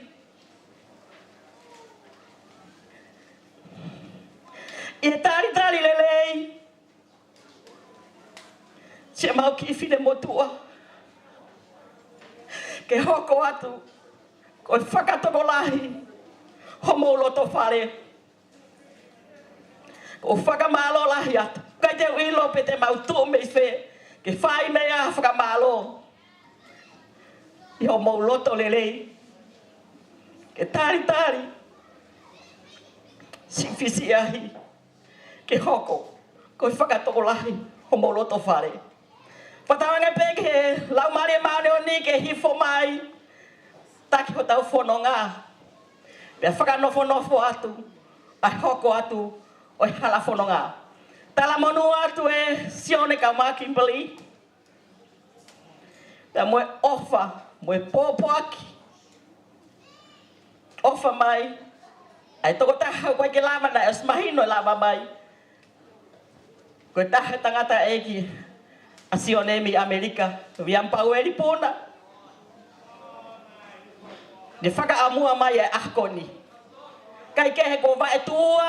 ʻi he talitali lelei siʻemau kiʻi finemotuʻa, ke hoko atu ko e fakatokolahi homou loto fale. ʻOku ou fakamālō lahi atu. ʻIkai te u ʻilo pe te mau tuʻu mei fē ke fai mei ai ha fakamālō ʻi homou loto lelei, ke talitali siʻi fisiʻiahi ke hoko ko e fakatokolahi homou loto fale. Fakatauange pē ki he Laumālie Māʻoniʻoni ke hifo mai, taki hotau fononga, pea fakanofonofo atu ʻa e hoko atu ʻo e hala fononga. Talamonū atu ʻe Sione kae ʻumaʻā Kimberly, pea mo e ʻofa, mo e pōpoaki. ʻOfa mai ʻa e tokotaha ʻoku ʻikai ke lava, naʻe ʻosi mahino ʻe lava mai, ko e taha e tangataʻeiki ʻa Sione mei ʻAmelika, Viliami Paueli Puna, ne fakaʻamua mai e ʻaho ko eni. Kae kehe, kuo vaetuʻua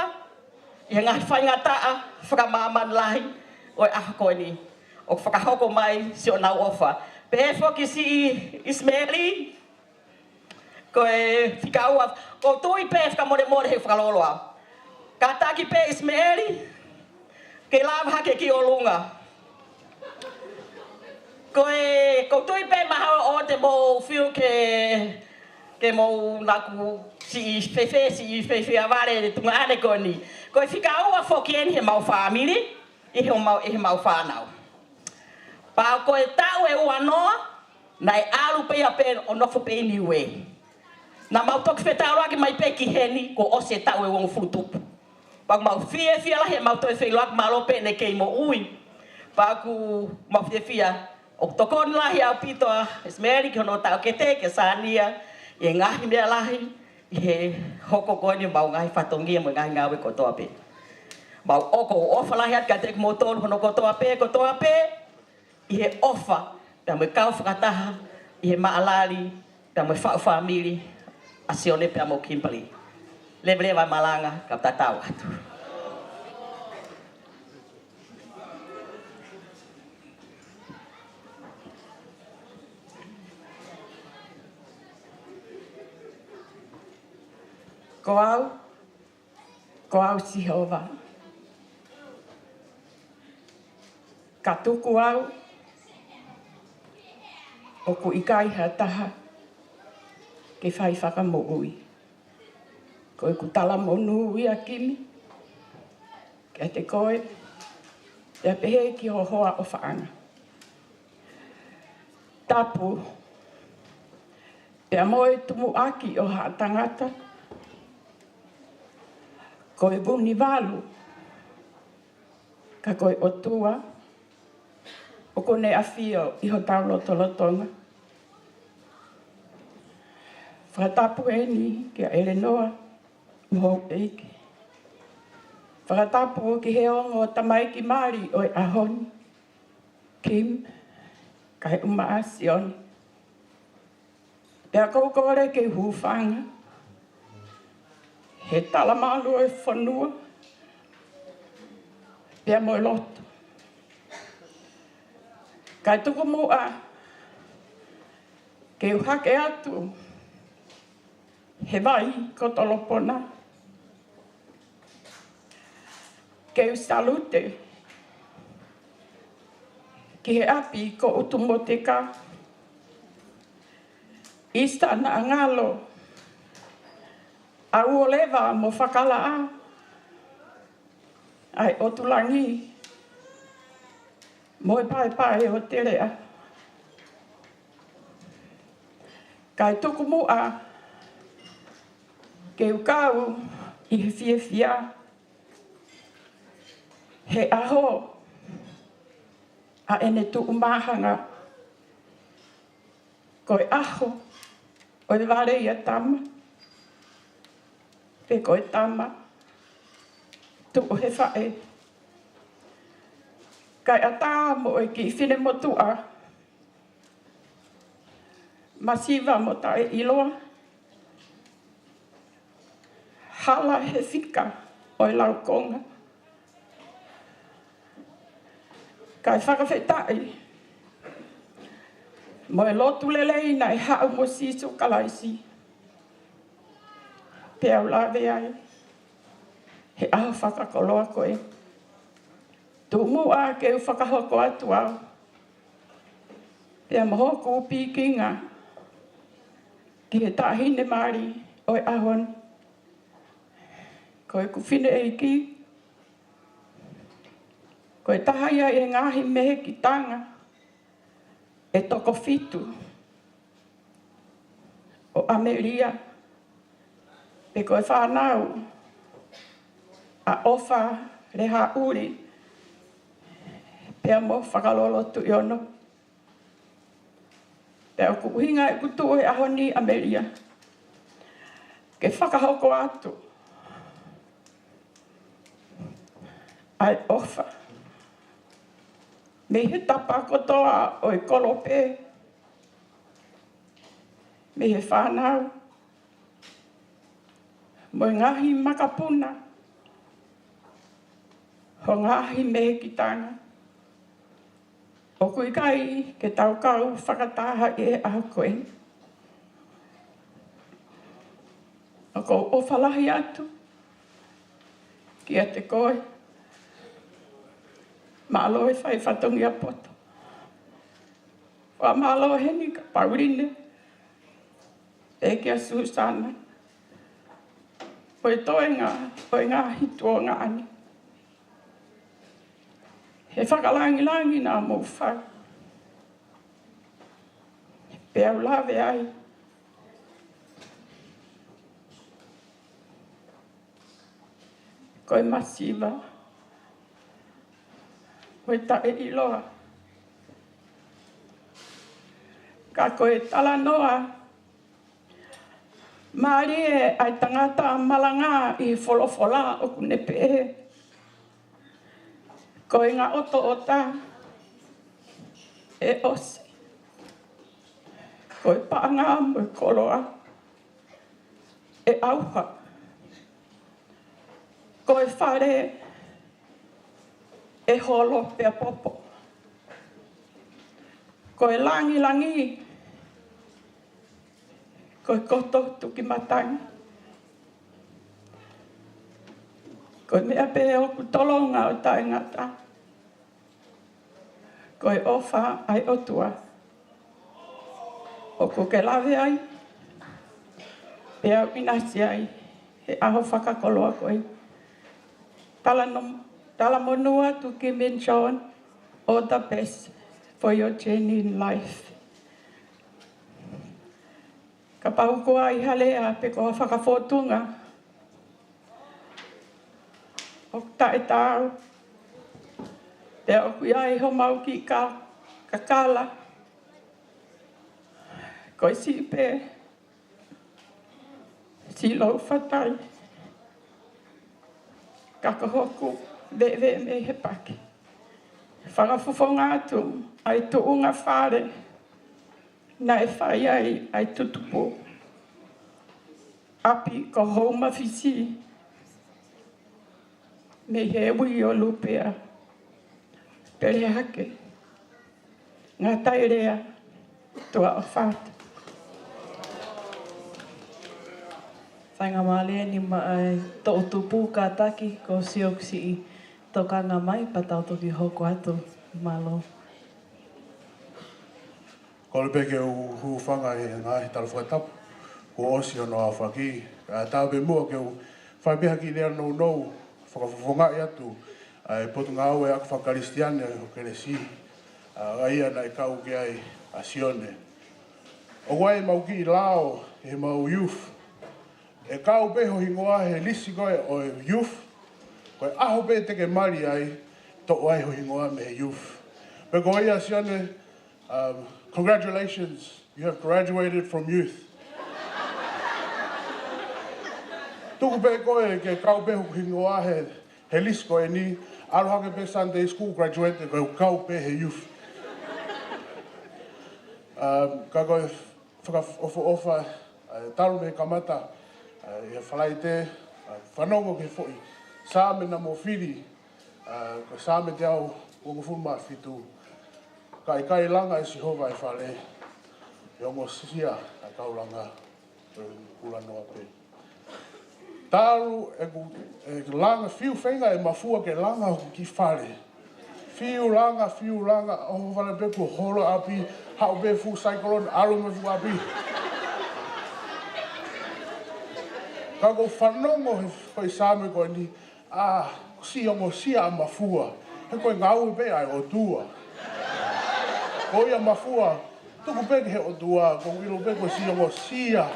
ʻi he ngaahi faingataʻa fakamāmani lahi ʻo e ʻaho ko eni, ʻo fakahoko mai siʻonau ʻofa. Pehē foki siʻi ʻIsimeeli, ko e fika ua, ʻoku ou tui pē, fakamolemole he fakalōloa, kātaki pē ʻIsimeeli ke lava hake ki ʻolunga. Ko e, ʻoku ou tui pē mahalo ʻoku te mou feel ke, ke mou naku siʻi fēfē, siʻi fēfē ʻa vale tuʻunga ʻanekoni. Ko e fika ua foki eni heʻemau fāmili, ʻi heʻemau, ʻi heʻemau fānau. Pea ko e taʻu ʻe uanoa, naʻe ʻalu pē ia pē ʻo nofo pē ʻi Niuē. Naʻa mau toki fetaulaki mai pē ki heni, kuo ʻosi e taʻu ʻe uofulu tupu. Pea ʻoku mau fiefia lahi heʻemau toe feʻiloaki, mālō pē ʻene kei moʻui. Pea ʻoku mau fiefia, ʻoku tokoni lahi ʻaupito ʻa ʻIsimeeli ki hono taʻokete, kia Sania, ʻi he ngaahi meʻa lahi ʻi he hoko ko eni ʻemau ngaahi fatongia mo e ngaahi ngāue kotoa pē. Mau ʻoku ou ʻofa lahi atu kiate kimoutolu hono kotoa pē, kotoa pē, ʻi he ʻofa pea mo e kau fakataha ʻi he maʻalali pea mo e faʻu fāmili ʻa Sione pea mo Kimberly. Leveleva e malanga, kau tatau atu. Ko au, ko au Sihova. Ka tuku au, ʻoku ʻikai ha taha ke fai fakamoʻui. Ko ʻeku talamonū ia, Kimi, kiate koe, pea pehē ki ho hoa ʻofaʻanga. Tapu, pea mo e tumuʻaki ʻo haʻa tangata, ko e Vunivalu, ka ko e ʻOtua ʻoku ne ʻafio ʻi hotau lotolotonga. Fakatapu eni kia ʻElenoa mo houʻeiki. Fakatapu ki he ongo tamaiki mali ʻo e ʻaho ni, Kim, kae ʻumaʻā Sione. Pea ʻoku ou kole ke u hūfanga he talamalu ʻo e fonua pea mo e lotu. Kae tuku muʻa ke u hake atu he vai ko Tolopona, ke u salute ki he ʻapi ko ʻUtumoteka, ʻi Sanaʻangalo, ʻa Uoleva mo Fakalaʻā, ʻa e ʻOtu Langi mo e Paepae ʻo Teleʻa. Kae tuku muʻa ke u kau ʻi he fiefia he ʻaho ʻa ʻene tuʻumāhanga, ko e ʻaho ʻo e vale ʻa Tama, pe ko e tama tuʻu he faʻē. Kae ʻatā mo e kiʻi finemotuʻa masiva mo taʻeʻiloa, hala he fika ʻo e laukonga. Kae fakafetaʻi mo e lotu lelei naʻe haʻu mo Sīsū Kalaisi, pea u lave ai he ʻaho fakakoloa ko ē. Tuku muʻa ke u fakahoko atu au pea mo hoku pikinga ki he taʻahine mali ʻo e ʻaho ni, ko ʻeku fineʻeiki, ko e taha ia ʻi he ngaahi mehekitanga ʻe toko fitu ʻo ʻAmelia, pe ko e fānau ʻa ʻOfa Lehaʻuli pea mo Fakalolo Tuʻiono. Pea ʻoku ʻuhinga ʻeku tuʻu he ʻaho ni, ʻAmelia, ke fakahoko atu ʻa e ʻofa mei he tapa kotoa ʻo e kolope, mei he fānau mo e ngaahi makapuna ho ngaahi mehekitanga. ʻOku ʻikai ke tau kau fakataha ʻi he ʻaho ko ē. ʻOku ou ʻofa lahi atu kiate koe, mālō e fai fatongia poto. Fakamālō heni kia Pauline, pea kia Susana, ko e toenga, ko e ngaahi tuongaʻane, he fakalangilangi naʻa mou fai. Pea u lave ai ko e masiva, ko e taʻeʻiloa, ka ko e talanoa mālie ʻa e tangata malanga ʻi he folofola ʻoku ne pehē, ko e ngaʻotoʻota ʻe ʻosi, ko e paʻanga mo e koloa ʻe ʻauha, ko e fale ʻe holo pea popo, ko e langilangi ko e koto tuki matangi, ko e meʻa pē ʻoku tolonga ʻo taʻengata, Ko e ʻofa ʻa e ʻOtua ʻoku ke lave ai, pea u ʻinasi ai he ʻaho fakakoloa ko eni. Talano-, talamonū atu Kim and John, all the best for your journey in life. Kapau ko ha lea pe ko ha fakafōtunga ʻoku taʻetaau, pea ʻoku ʻi ai homau kiʻi ka-, kakala, ko e siʻi pē, siʻi lou fatai, ka ko hoku veʻeveʻe mei he paki. Fakafofonga atu ʻa e tuʻunga fale naʻe fai ai ʻa e tutupu ʻapi ko Houma Fisi, mei he ui ʻo Lupea. Pele hake. Ngata e lea, tuʻa ʻofa atu. Faingamālie ni maʻa e toʻutupu kātaki ko Siosiʻi Tokanga mai pea tau toki hoko atu. Mālō. Kole pē ke u hūfanga he ngaahi tala fakatapu kuo ʻosi hono aofaki. Kae ʻatā pē muʻa ke u fai pē ha kiʻi lea nounou, fakafofongaʻi atu ʻa e Potungāue Ako Fakakalisitiane ʻo Kelesi, ʻa ia naʻe kau ki ai ʻa Sione. ʻOku ʻi ai ʻemau kiʻi lao ʻi heʻemau youth, ʻe kau pē ho hingoa he lisi ko ē ʻo e youth, ko e ʻaho pē te ke mali ai, toʻo ai ho hingoa mei he youth. Pea ko ia Sione, um, congratulations, you have graduated from youth. Tuku pē koe ke kau pē ho hingoa he, he lisi ko eni, ʻalu hake pē Sunday school graduate, ko e kau pē he youth. Um, ka ko e fakaʻofoʻofa, ʻa, talu mei he kamata, ʻa, ʻi he Falaite, ʻa, fanongo ki he foʻi Saame naʻa mo fili, ʻa, ko e Saame teau uofulu mā fitu. Ka ʻikai langa ʻe Sihova ʻa e fale, ʻe ongosia ʻa e kau langa, ʻe kulanoa pē. Talu ʻeku, ʻeku langa, fiu feinga ʻe Mafua ke langa hoku kiʻi fale. Fiu langa, fiu langa, ʻohovale pē kuo holo ʻapi, haʻu pē fuʻu saikolone, ʻalu mei fuʻu ʻapi. Ka ʻoku ou fanongo he foʻi Saame ko eni, ʻa, siʻi ongosia ʻa Mafua, he ko e ngāue pē ʻa e ʻOtua. Ko ia Mafua, tuku pē ki he ʻOtua, ʻoku ou ʻilo pē ko e siʻi ongosia.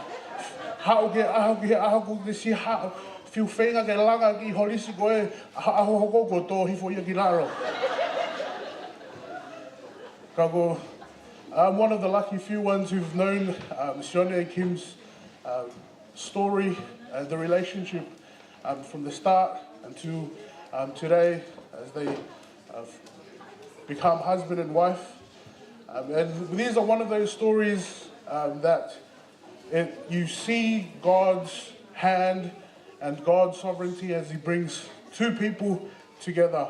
Haʻu ki he ʻaho, ki he ʻaho, ko e siʻi haʻu, fiu feinga ke langa ki ho lisi ko ē, ʻaho, ʻaho hoko kuo tō hifo ia ki lalo. Ka ko, I'm one of the lucky few ones who've known, um, Sione and Kim's, um, story, uh, the relationship, um, from the start until, um, today, as they, uh, become husband and wife. Um, and these are one of those stories, um, that it, you see God's hand and God's sovereignty as He brings two people together.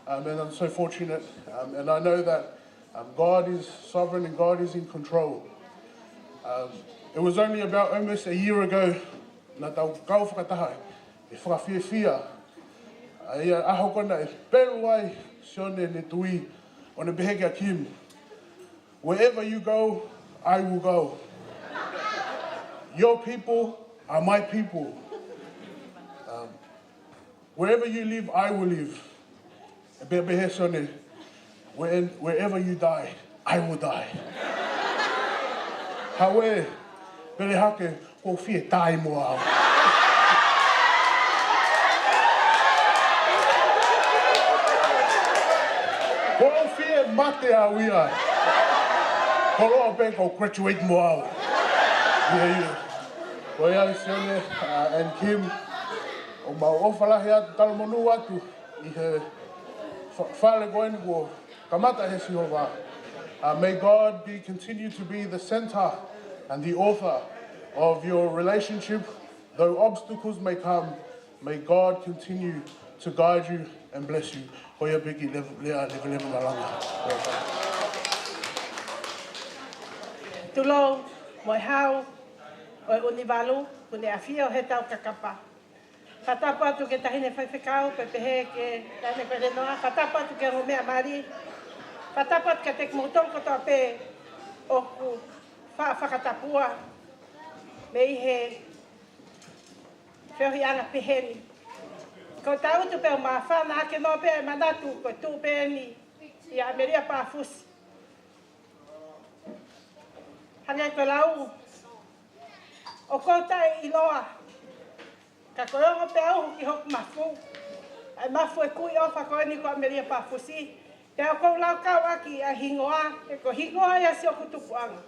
Um, and I'm so fortunate, um, and I know that, um, God is sovereign and God is in control. Um, it was only about almost a year ago, naʻa tau kau fakataha, ʻi he fakafiefia. ʻA ia ʻaho ko ē naʻe pelu ai Sione ʻene tui, ʻo ne pehē kia Kim, "Wherever you go, I will go. Your people are my people. Um, wherever you live, I will live." Pea pehē ʻe Sione, "Where-, wherever you die, I will die." Haʻu ē, pele hake, ʻoku ou fie tai mo au. ʻOku ou fie mate au ia. Koloa pē ʻoku ou graduate mo au. Ia, ia. Ko ia Sione, uh, and Kim, ʻoku mau ʻofa lahi atu, talamonū atu ʻi he fa-, fale ko eni kuo kamata ʻe Sihova. Uh, may God be, continue to be the center and the author of your relationship. Though obstacles may come, may God continue to guide you and bless you. Ko ia pē kiʻi lev-, lea leveleva malanga. Tulou, mo e hau, ʻo e ʻUnivalu, ʻoku ne ʻafio he taukakapa. Fakatapu atu ki he Taʻahine Faifekau, pea pehē ki he Taʻahine Pelenoa, fakatapu atu ki he ongo meʻa mali, Fakatapu atu kiate kimoutolu kotoa pē ʻoku fa- fakatapua mei he feohiʻanga pehē ni. Ko e tangutu pē ʻo māfana ake noa pē e manatu ko e tuʻu pē eni ʻia ʻAmelia Pafusi. Hangē ko e lau, ʻoku ou taʻeʻiloa, ka ko e ongo pē au ki hoku mafu, ʻa e mafu ʻo e kui ʻofa ko eni ko ʻAmelia Pafusi. Pea ʻoku ou laukau ʻaki ʻa e hingoa, he ko e hingoa ia siʻoku tupuʻanga.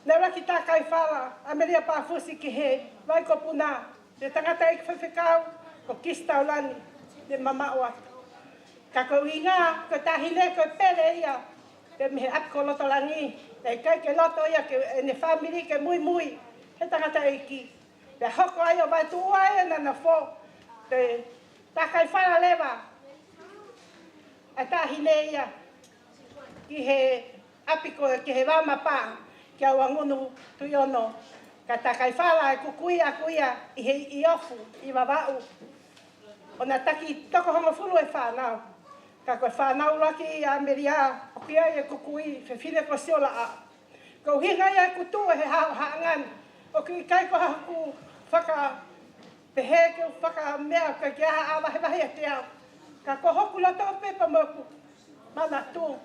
Naʻe ʻuluaki tākai fala ʻAmelia Pafusi ki he vai ko Puna, ʻa e tangataʻeiki faifekau ko Kisi Taulani, ne mamaʻo atu. Ka ko e ʻuhinga ko e taʻahine ko e pele ia, pea mei he ʻapi ko Lotolangi, naʻe ʻikai ke loto ia ke ʻene fāmili ke muimui he tangataʻeiki. Pea hoko ai ʻo vaetuʻua ʻena nofo, pea tākai fala leva ʻa e taʻahine ia ki he ʻapi ko ē ki he Vaomapa, ki ʻAuangunu Tuʻiono. Ka tākai fala ʻeku kui ʻaʻaku ia ʻi he ʻi ʻOfu, ʻi Vavaʻu. ʻO na taki toko hongofulu e fānau. Ka ko e fānau ʻuluaki ʻa ʻAmelia, ʻoku ʻi ai ʻeku kui, fefine ko Siolaʻa. Ko e ʻuhinga ia ʻeku tuʻu he haʻu haʻanga ni, ʻoku ʻikai ko haʻaku faka- pehē ke u fakameʻa ʻikai ke ʻi ai ha vahevahe ʻiate au. Ka ko hoku loto pē pea mo ʻeku manatu,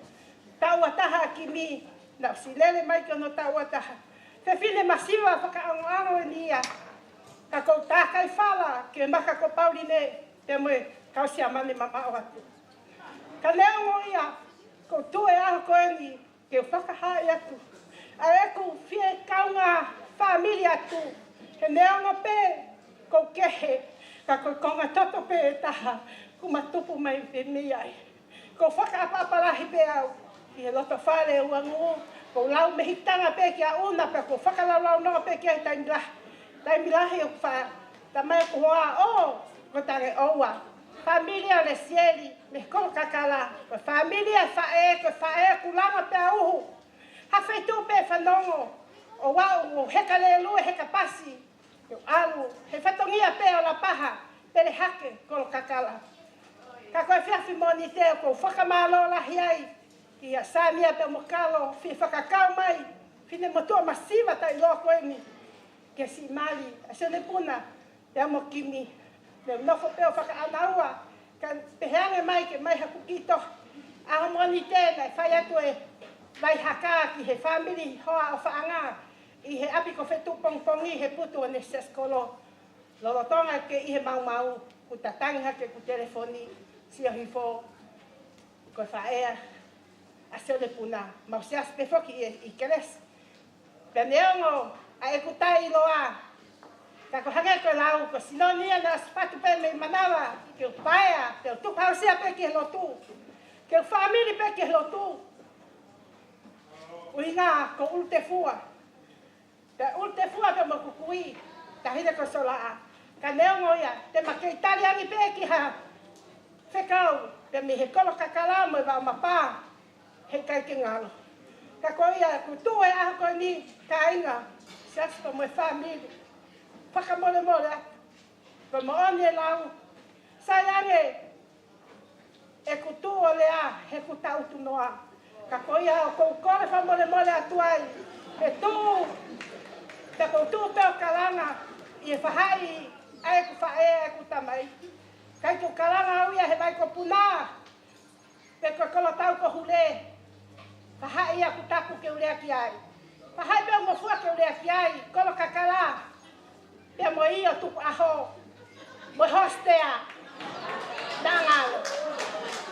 taʻu ʻa taha ʻa Kimi, naʻe ʻosi lele mai ki hono taʻu ʻa taha. Fefine masiva fakaʻaongaʻaonga eni ia. Ka ʻoku ou tākai fala ki he maka ko Pauline, pea mo e kau Siamane mamaʻo atu. Ka neongo ia, ʻoku ou tuʻu he ʻaho ko eni, ke u fakahā atu ʻa ʻeku fie kaungā fāmili atu, he neongo pē ʻoku ou kehe, ka ko e konga toto pē ʻe taha kuo ma tupu mai pē mei ai. ʻOku ou fakaʻapaʻapa lahi pē au ʻi he loto fale ʻo ʻAuangunu, ʻoku ou lau mehikitanga pē kia ʻUna, pea ʻoku ou fakalaulaunoa pē ki ai he taimi lahi. Taimi lahi ʻoku fa- tamai ʻoku hoa ʻo, ko Tangeʻoua. Fāmili ʻa Lesieli, mei Kolokakala, ko e fāmili ʻa e faʻē, ko e faʻē ʻoku langa pē ʻa uhu. Ha feituʻu pē fanongo ʻo aʻu ʻo heka lēlue, heka pasi, ʻo ʻalu he fatongia pē ʻo Lapaha, Pelehake, Kolokakala. Ka ko e efiafi Mōnite ʻoku ou fakamālō lahi ai kia Sania pea mo Kalo, fie fakakau mai, finemotuʻa masiva taʻeʻiloa ko eni, ke siʻi mali ʻa Sione Puna pea mo Kimi. Naʻe nofo pē ʻo fakaʻānaua, ka pehē ange mai ke ʻomai haku kiʻi tohi. ʻAho Mōnite naʻe fai atu e vai haka ki he fāmili hoa ʻofaʻanga ʻi he ʻapi ko Fetuʻupongipongi he putu ʻo ʻene siasi kolo. Lolotonga ke ʻi he maumau, kuo tatangi hake ʻeku telefoni, sio hifo, ko e faʻē ʻa Sione Puna, mau siasi pē foki ʻi, ʻi kelesi. Pea neongo ʻa ʻeku taʻeʻiloa, ka ko e hangē ko e lau, ko Sinoni ia naʻe ʻosi patu pē mei manava, ke u paea, ke u tukuhausia pē ki he lotu, ke u fāmili pē ki he lotu. ʻUhinga ko ʻUlutefua. Pea ʻUlutefua pea mo ʻeku kui, taʻahine ko Siolaʻa. Ka neongo ia, te ma kei tali ange pē ki ha fekau, pea mei he Kolokakala mo e Vaomapa, heʻikai ke ngalo. Ka ko ia, ʻoku ou tuʻu he ʻaho ko eni, kāinga, siasi pea mo e fāmili, fakamolemole atu. Ko e moʻoni e lau, sai ange ʻeku tuʻu ʻo lea he ʻoku ou taʻutu noa. Ka ko ia ʻoku ou kole fakamolemole atu ai, he tuʻu, pea ʻoku ou tuʻu pē ʻo kalanga ʻi he faʻahi ʻa ʻeku faʻē, ʻeku tamai. ʻIkai ke u kalanga au ia he vai ko Puna, pe ko e kolotau ko Hule. Faʻahi ia ʻoku tapu ke u lea ki ai. Faʻahi pē ʻoku ou fua ke u lea ki ai, Kolokakala, pea mo ʻIo Tukuʻaho, mo e hostea, naʻa ngalo.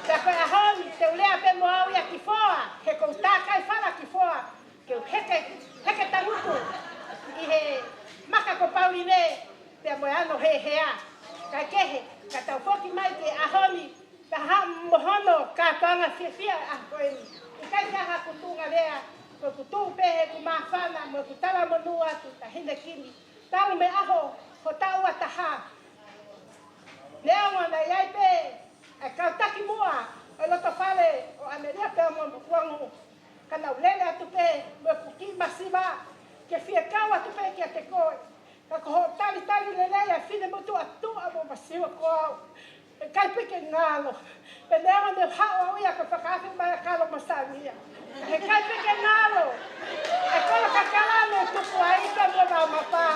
Pea ko e ʻaho ni, te u lea pē mo au ia ki Foa, he ʻoku ou tākai fala ki Foa, ke u heke, heke tangutu ʻi he maka ko Pauline, pea mo e ano hehea. Kae kehe, ka tau foki mai ki he ʻaho ni, ka ha mo hono kātoanga fiefia ʻa ko eni. ʻIkai ke ʻi ai haku tuʻunga lea, ko ʻeku tuʻu pē he ʻoku māfana mo ʻeku talamonū atu, taʻahine Kimi. Talu mei he ʻaho ho taʻu ʻa taha. Neongo naʻe ʻi ai pē ʻa e kau taki muʻa ʻo e loto fale ʻo ʻAmelia pea mo ʻAuangunu, ka naʻa ku lele atu pē mo ʻeku kiʻi masiva ke fie kau atu pē kiate koe. Ka ko hoʻo talitali lelei ʻa e finemotuʻa tuʻa mo masiva ko au. ʻIkai pē ke ngalo. Pea neongo ne haʻu au ia ko e fakaafe mai ʻa Kalo Masani ia. ʻIkai pē ke ngalo. ʻE kolo kakala ne tuku ai ka mo na mapa.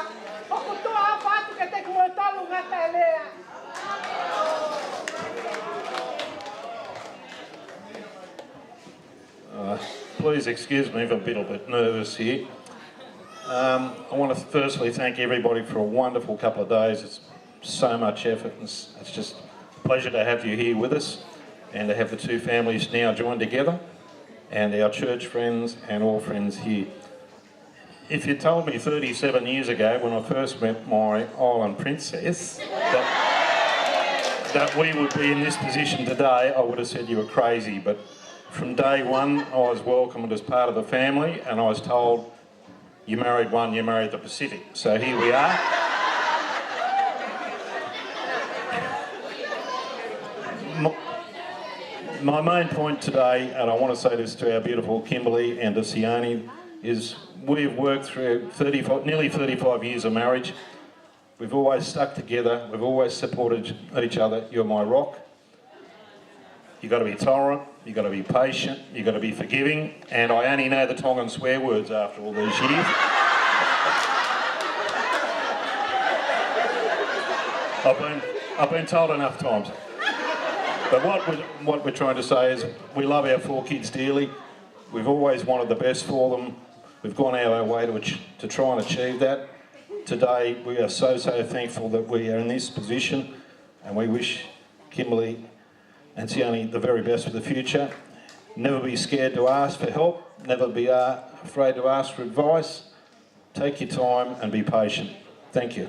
ʻOku tuʻa ʻafa atu ke te kimoutolu ngata e lea. Uh, please excuse me if I'm a little bit nervous here. Um, I want to firstly thank everybody for a wonderful couple of days. It's so much effort, and it's, it's just a pleasure to have you here with us and to have the two families now joined together and our church friends and all friends here. If you told me thirty-seven years ago when I first met my island princess that, that we would be in this position today, I would have said you were crazy. But from day one, I was welcomed as part of the family, and I was told, "You married one, you married the Pacific." So here we are. My, my main point today, and I want to say this to our beautiful Kimberly and to Sione, is we've worked through thirty-five, nearly thirty-five years of marriage. We've always stuck together. We've always supported each other. You're my rock. You've got to be tolerant. You've got to be patient. You've got to be forgiving. And I only know the Tongan swear words after all these years. I've been, I've been told enough times. But what we're, what we're trying to say is we love our four kids dearly. We've always wanted the best for them. We've gone out of our way to, ach- to try and achieve that. Today, we are so, so thankful that we are in this position, and we wish Kimberly and Sione the very best for the future. Never be scared to ask for help. Never be uh, afraid to ask for advice. Take your time and be patient. Thank you.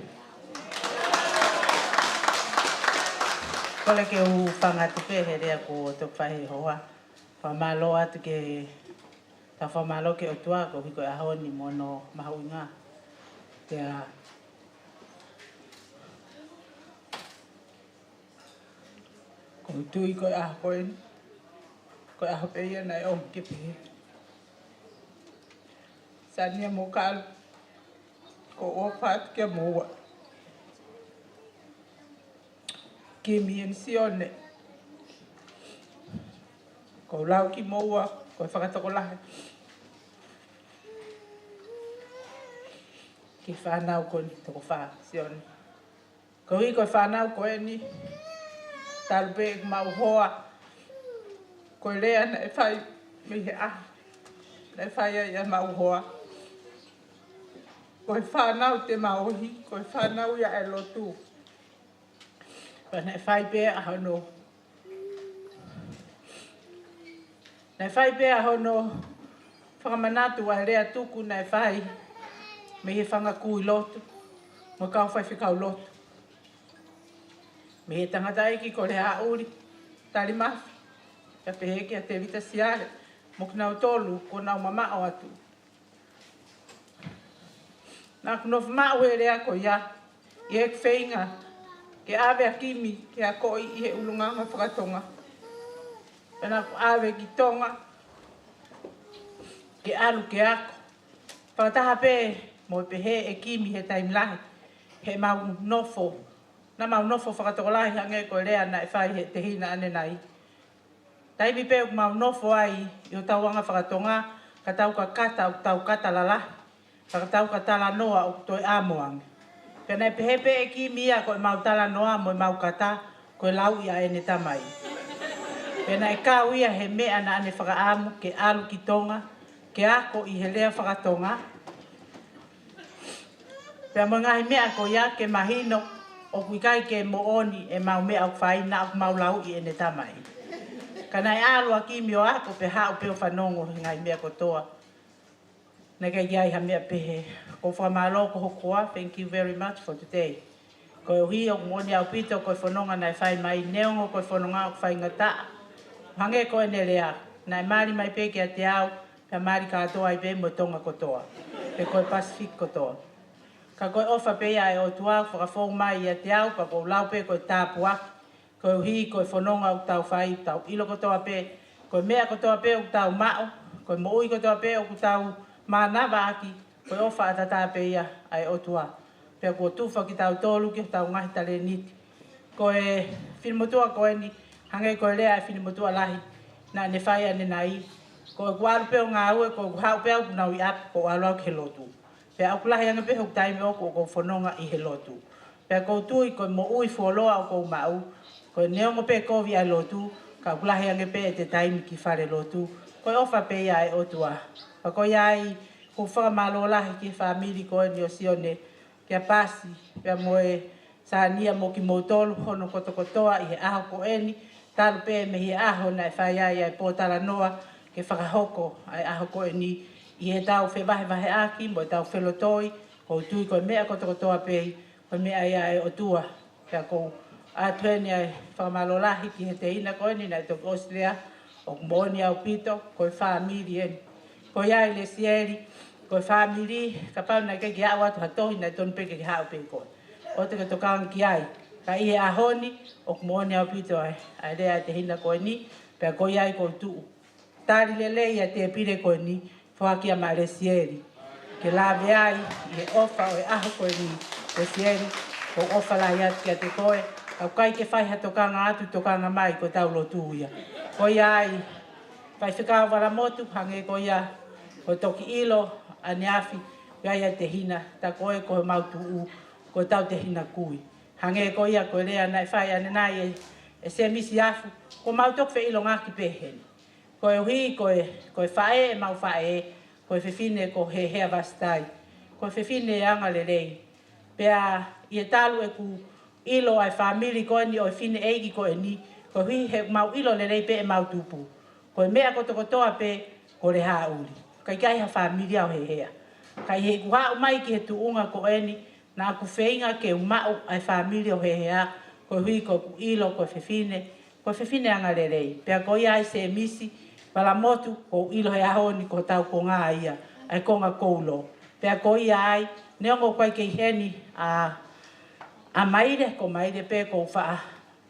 Kole ke u hūfanga atu pē he lea kuo toki fai ʻe Hoa. Fakamālō atu ke, tau fakamālō ki he ʻOtua koeʻuhi ko e ʻaho ni mo hono mahuʻinga. Pea ʻoku ou tui ko e ʻaho ko eni, ko e ʻaho pē ia naʻe ʻomi ke pehē. Sione mo Kalo, ʻoku ou ʻofa atu kia moua. Kimi and Sione, ʻoku ou lau kimoua ko e fakatokolahi ki he fānau ko eni, toko fā, Sione. Koeʻuhi ko e fānau ko eni, talu pē ʻeku maʻu hoa, ko e lea naʻe fai mei he ʻaho naʻe fai ai ʻa e maʻu hoa. Ko e fānau te mau ʻohi, ko e fānau ia ʻa e lotu. Pea naʻe fai pē ʻa hono, naʻe fai pē ʻa hono fakamanatu ʻa e lea tuku naʻe fai mei he fanga kui lotu mo e kau faifekau lotu, mei he tangataʻeiki ko Leaʻuli Talimafi, pea pehē kia Tevita Siale mo kinautolu kuo nau mamaʻo atu. Naʻa ku nofo maʻu he lea ko ia ʻi heʻeku feinga ke ʻave ʻa Kimi ke akoʻi ʻi he ʻulungaanga faka-Tonga. Pea naʻa ku ʻave ki Tonga ke ʻalu ke ako. Fakataha pē mo e pehē ʻe Kimi he taimi lahi, heʻemau nofo, naʻa mau nofo fakatokolahi hangē ko e lea naʻe fai he tehina ʻanenai. Taimi pē ʻoku mau nofo ai ʻi hotau anga faka-Tonga, ka tau ka kata ʻoku tau kata lalahi, ka tau ka talanoa ʻoku toe ʻamo ange. Pea naʻe pehē pē ʻe Kimi ia ko ʻemau talanoa mo ʻemau kata ko e lauʻi ʻa ʻene tamai. Pea naʻe kau ia he meʻa naʻa ne fakaʻamu ke ʻalu ki Tonga ke ako ʻi he lea faka-Tonga. Pea mo e ngaahi meʻa ko ia ke mahino ʻoku ʻikai ke moʻoni ʻemau meʻa ʻoku fai, naʻa ʻoku mau lauʻi ʻene tamai. Ka naʻe ʻalu ʻa Kimi ʻo ako pea haʻu pē ʻo fanongo he ngaahi meʻa kotoa. Naʻe ʻikai ke ʻi ai ha meʻa pehē. ʻOku ou fakamālō ko hoku hoa, thank you very much for today. Koeʻuhi ʻoku moʻoni ʻaupito ko e fononga naʻe fai mai, neongo ko e fononga ʻoku faingataʻa, hangē ko ʻene lea, naʻe mali mai pē kiate au, pea mali kātoa ai pē mo Tonga kotoa, pe ko e Pacific kotoa. Ka ko e ʻofa pē ia ʻa e ʻOtua ʻoku fakafou mai ʻiate au, pea ʻoku ou lau pē ko e tāpuaki, koeʻuhi ko e fononga ʻoku tau fai, tau ʻilo kotoa pē ko e meʻa kotoa pē ʻoku tau maʻu, ko e moʻui kotoa pē ʻoku tau mānavaʻaki, ko e ʻofa ʻataʻatā pē ia ʻa e ʻOtua. Pea kuo tufa kitautolu ki hotau ngaahi talēniti. Ko e finemotuʻa ko eni, hangē ko e lea ʻa e finemotuʻa lahi naʻa ne fai ʻanenai, ko ʻeku ʻalu pē ʻo ngāue, ko ʻeku haʻu pē au kuo nau ʻi ʻapi, ko u ʻalu au ki he lotu. Pea ʻoku lahi ange pē hoku taimi ʻoku ou fononga ʻi he lotu. Pea ʻoku ou tui ko e moʻui fuoloa ʻoku ou maʻu, ko e neongo pē kovi ʻa e lotu, ka ʻoku lahi ange pē ʻete taimi ki fale lotu, ko e ʻofa pē ia ʻa e ʻOtua. Pea ko ia ai, ʻoku ou fakamālō lahi ki he fāmili ko eni ʻo Sione, kia Pasi, pea mo e Sania mo kimoutolu hono kotokotoa ʻi he ʻaho ko eni, talu pē mei he ʻaho naʻe fai ai ʻa e pōtalanoa ke fakahoko ʻa e ʻaho ko eni ʻi heʻetau fevahevaheʻaki mo ʻetau felotoi, ʻoku ou tui ko e meʻa kotokotoa pē, ko e meʻa ia ʻa e ʻOtua. Pea ʻoku ou ʻoatu heni ʻa e fakamālō lahi ki he tehina ko eni naʻe toki ʻosi lea, ʻoku moʻoni ʻaupito, ko e fāmili eni. Ko ia ai Lesieli, ko e fāmili, kapau naʻe ʻikai ke aʻu atu ha tohi naʻe tonu pē ke ke haʻu pē koe. ʻOua te ke tokanga ki ai. Ka ʻi he ʻaho ni, ʻoku moʻoni ʻaupito ʻa e, ʻa e lea ʻa e tehina ko eni, pea ko ia ai ʻoku ou tuʻu. Tali lelei ʻa e tēpile ko eni, foaki ia maʻa Lesieli. Ke lave ai ʻi he ʻofa ʻo e ʻaho ko eni, Lesieli, ʻoku ou ʻofa lahi atu kiate koe, ʻoku ʻikai ke fai ha tokanga atu, tokanga mai ko ʻetau lotu ia. Ko ia ai, Faifekau Valamotu, hangē ko ia, ko e toki ʻilo ʻaneafi, ʻoku ʻi ai ʻa e tehina, tā ko ē ko homau tuʻu, ko ʻetau tehina kui. Hangē ko ia ko e lea naʻe fai ʻanenai ʻe, ʻe Semisi Afu, ʻoku mau toki feʻilongaki pē heni. Koeʻuhi ko e, ko e faʻē ʻemau faʻē, ko e fefine ko Hehea Vasitai. Ko e fefine angalelei. Pea ʻi he talu ʻeku ʻilo ʻa e fāmili ko eni ʻo e fineʻeiki ko eni, koeʻuhi he ʻoku mau ʻilo lelei pē ʻemau tupu. Ko e meʻa kotokotoa pē ko Lehāʻuli. ʻIkai ke ʻi ai ha fāmili ʻo Hehea. Ka ʻi heʻeku haʻu mai ki he tuʻunga ko eni, naʻa ku feinga ke u maʻu ʻa e fāmili ʻo Hehea, koeʻuhi ko ʻeku ʻilo ko e fefine, ko e fefine angalelei. Pea ko ia ai Semisi Valamotu, ʻoku ou ʻilo he ʻaho ni ko hotau konga ia, ʻa e konga koulo. Pea ko ia ai, neongo ʻoku ʻikai ke ʻi heni ʻa, ʻa Maile, ko Maile pē ʻoku ou faʻa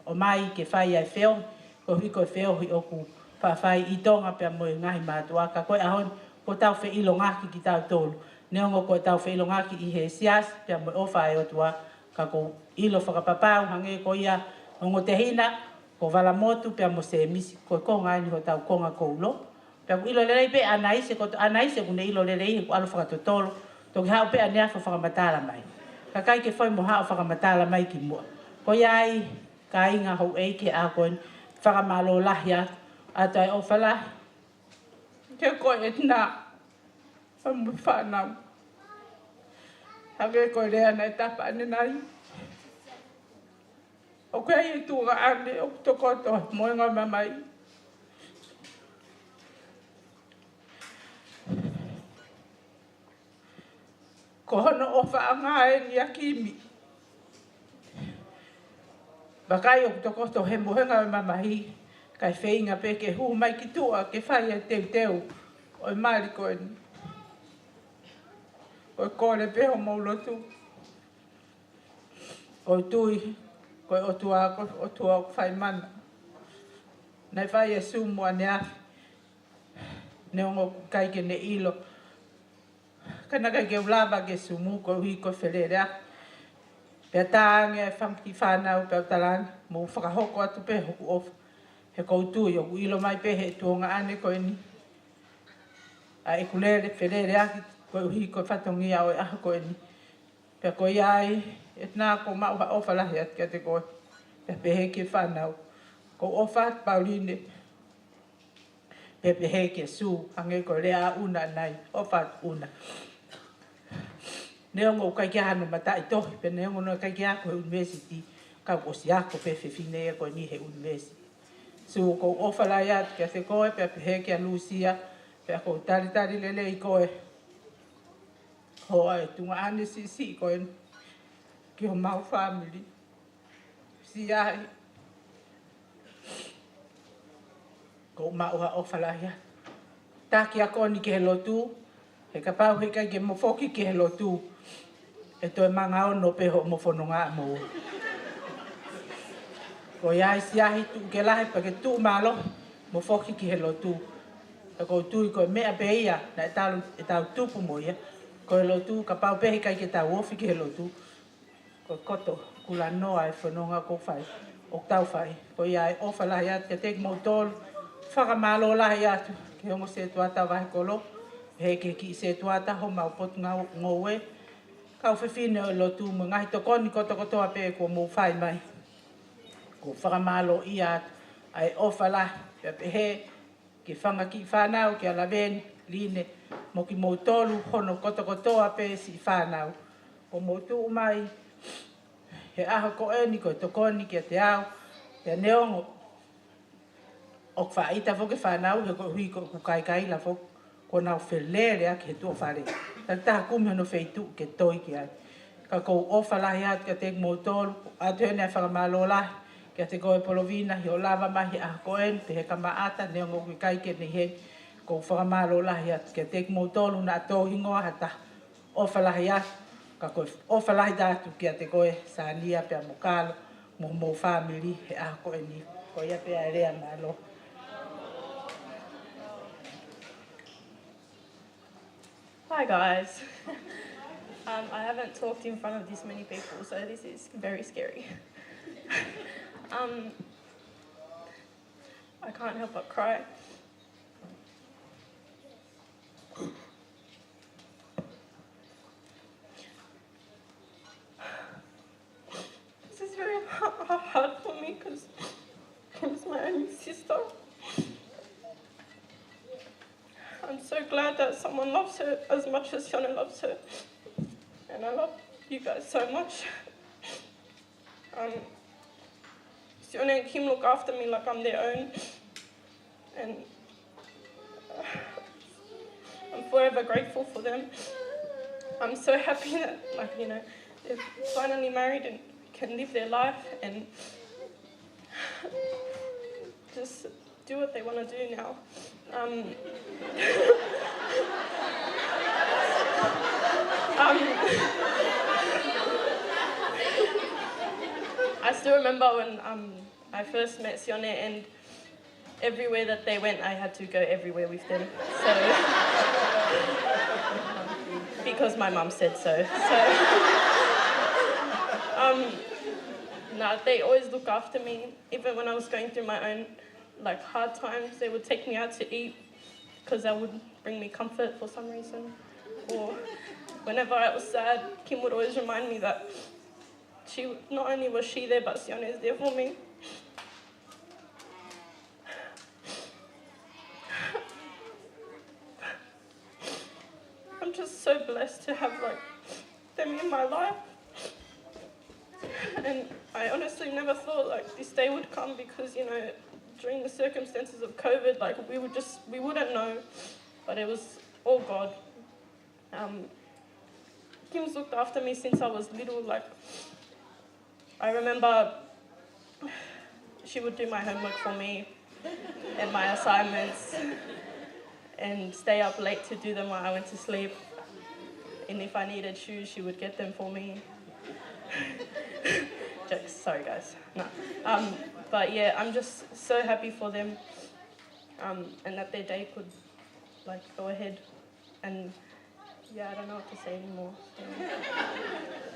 ʻomai ke fai ʻa e feohi, koeʻuhi ko e feohi ʻoku faʻa fai ʻi Tonga pea mo e ngaahi mātuʻa, ka ko e ʻaho ni, ʻoku tau feʻilongaki kitautolu. Neongo ʻoku tau feʻilongaki ʻi he siasi pea mo e ʻofa ʻa e ʻOtua, ka ʻoku ou ʻilo fakapapau hangē ko ia ongo tehina, ko Valamotu pea mo Semisi, ko e konga eni hotau konga koulo. Pea ʻoku ʻilo lelei pē ʻAnaise, ko ʻAnaise ʻoku ne ʻilo lelei heʻeku ʻalu fakatotolo. Toki haʻu pē ʻaneafi ʻo fakamatala mai. Ka ʻikai ke fai mo haʻu ʻo fakamatala mai kimuʻa. Ko ia ai, kāinga, houʻeiki, ʻa ko eni, fakamālō lahi atu, ʻa e ʻofa lahi. Ke ko e tena, ʻa mo e fānau. Hangē ko e lea naʻe tapa ʻanenai. ʻOku ʻi ai e tuongaʻane ʻoku tokoto he mohenga mamahi. Ko hono ʻofaʻanga eni ʻa Kimi. Vakai ʻoku tokoto he mohenga mamahi, kae feinga pē ke hū mai ki tuʻa ke fai e teuteu ʻo e mali ko eni. Ko e kole pē homou lotu. ʻOku ou tui, ko e ʻOtua, ko e ʻOtua ʻoku fai mana. Naʻe fai e Zoom ʻaneafi, neongo ʻoku ʻikai ke ne ʻilo. Ka naʻe ʻikai ke u lava ke Zoom koeʻuhi ko e feleleʻaki. Pea tā ange e fanga kiʻi fānau pea u tala ange, mou fakahoko atu pē hoku ʻofa. He ʻoku ou tui, ʻoku ʻilo mai pē he tuongaʻane ko eni ʻa ʻeku lele, feleleʻaki, koeʻuhi ko e fatongia ʻo e ʻaho ko eni. Pea ko ia ai, e tena, ʻoku ou maʻu ha ʻofa lahi atu kiate koe. Pea pehē ki he fānau. ʻOku ou ʻofa atu Pauline. Pea pehē kia Sue, hangē ko e lea ʻa ʻUna ʻanenai, ʻofa atu ʻUna. Neongo ʻoku ʻikai ke ʻi ai hano mataʻitohi, pea neongo naʻe ʻikai ke ako he university, ka kuo ʻosi ako pē fefine ia ko eni he university. Sue, ʻoku ou ʻofa lahi atu kiate koe, pea pehē kia Lusia, pea ʻoku ou talitali lelei koe. Hoa e tuongaʻane siʻisiʻi ko eni ki homau fāmili. Siahi. ʻOku ou maʻu ha ʻofa lahi atu. Taki ʻa ko eni ki he lotu, he kapau heʻikai ke mo foki ki he lotu, ʻe toe manga ono pē hoʻomo fononga mo. Ko ia ai Siahi, tuʻu ke lahi pea ke tuʻu mālohi mo foki ki he lotu. He ʻoku ou tui ko e meʻa pē ia naʻe talu ʻetau tupu mo ia. Ko e lotu, kapau pē heʻikai ke tau ofi ki he lotu, Ko e koto kulanoa e fononga ʻoku fai, ʻoku tau fai. Ko ia ʻoku ou ʻofa lahi atu kiate kimoutolu, fakamālō lahi atu ki he ongo sētuata Vahekolo, he ki he kiʻi sētuata homau potungāue, kau fefine ʻo e lotu mo e ngaahi tokoni kotokotoa pē kuo mou fai mai. ʻOku ou fakamālōʻia atu ʻa e ʻofa lahi, pea pehē ki he fanga kiʻi fānau, kia Laveni, Line, mo kimoutolu hono kotokotoa pē siʻi fānau. ʻOku mou tuʻu mai he ʻaho ko eni ko e tokoni kiate au, pea neongo ʻoku faʻita foki e fānau, he koeʻuhi ko ʻeku kaikaila foki, kuo nau felele ʻaki he tuʻo fale. Takitaha kumi hono feituʻu ke toi ki ai. Ka ʻoku ou ʻofa lahi atu kiate kimoutolu, ʻoatu heni ʻa e fakamālō lahi kiate koe Polovina, he ʻo lava mai he ʻaho ko eni, pehē kia Maʻata, neongo ʻoku ʻikai ke ne ʻi heni. ʻOku ou fakamālō lahi atu kiate kimoutolu naʻa tō hingoa ha taha. ʻOfa lahi atu, ka ko e ʻofa lahi atu kiate koe Sania pea mo Kalo, mo homou fāmili he ʻaho ko eni. Ko ia pē ʻa e lea, mālō. Hi guys. Um, I haven't talked in front of this many people, so this is very scary. Um, I can't help but cry. This is very ha- ha- hard for me because Kim's my only sister. I'm so glad that someone loves her as much as Sione loves her. And I love you guys so much. Um, Sione and Kim look after me like I'm their own. And I'm forever grateful for them. I'm so happy that, like, you know, they're finally married and can live their life and just do what they want to do now. Um, um, I still remember when, um, I first met Sione, and everywhere that they went, I had to go everywhere with them. So, because my mum said so. So, um, no, they always look after me. Even when I was going through my own, like, hard times, they would take me out to eat because that would bring me comfort for some reason. Or whenever I was sad, Kim would always remind me that she, not only was she there, but Sione is there for me. I'm just so blessed to have, like, them in my life. And I honestly never thought, like, this day would come because, you know, during the circumstances of COVID, like, we would just, we wouldn't know. But it was all God. Um, Kim's looked after me since I was little. Like, I remember she would do my homework for me and my assignments and stay up late to do them while I went to sleep. And if I needed shoes, she would get them for me. Jokes, sorry guys. No. Um, but yeah, I'm just so happy for them, um, and that their day could, like, go ahead. And yeah, I don't know what to say anymore. Yeah.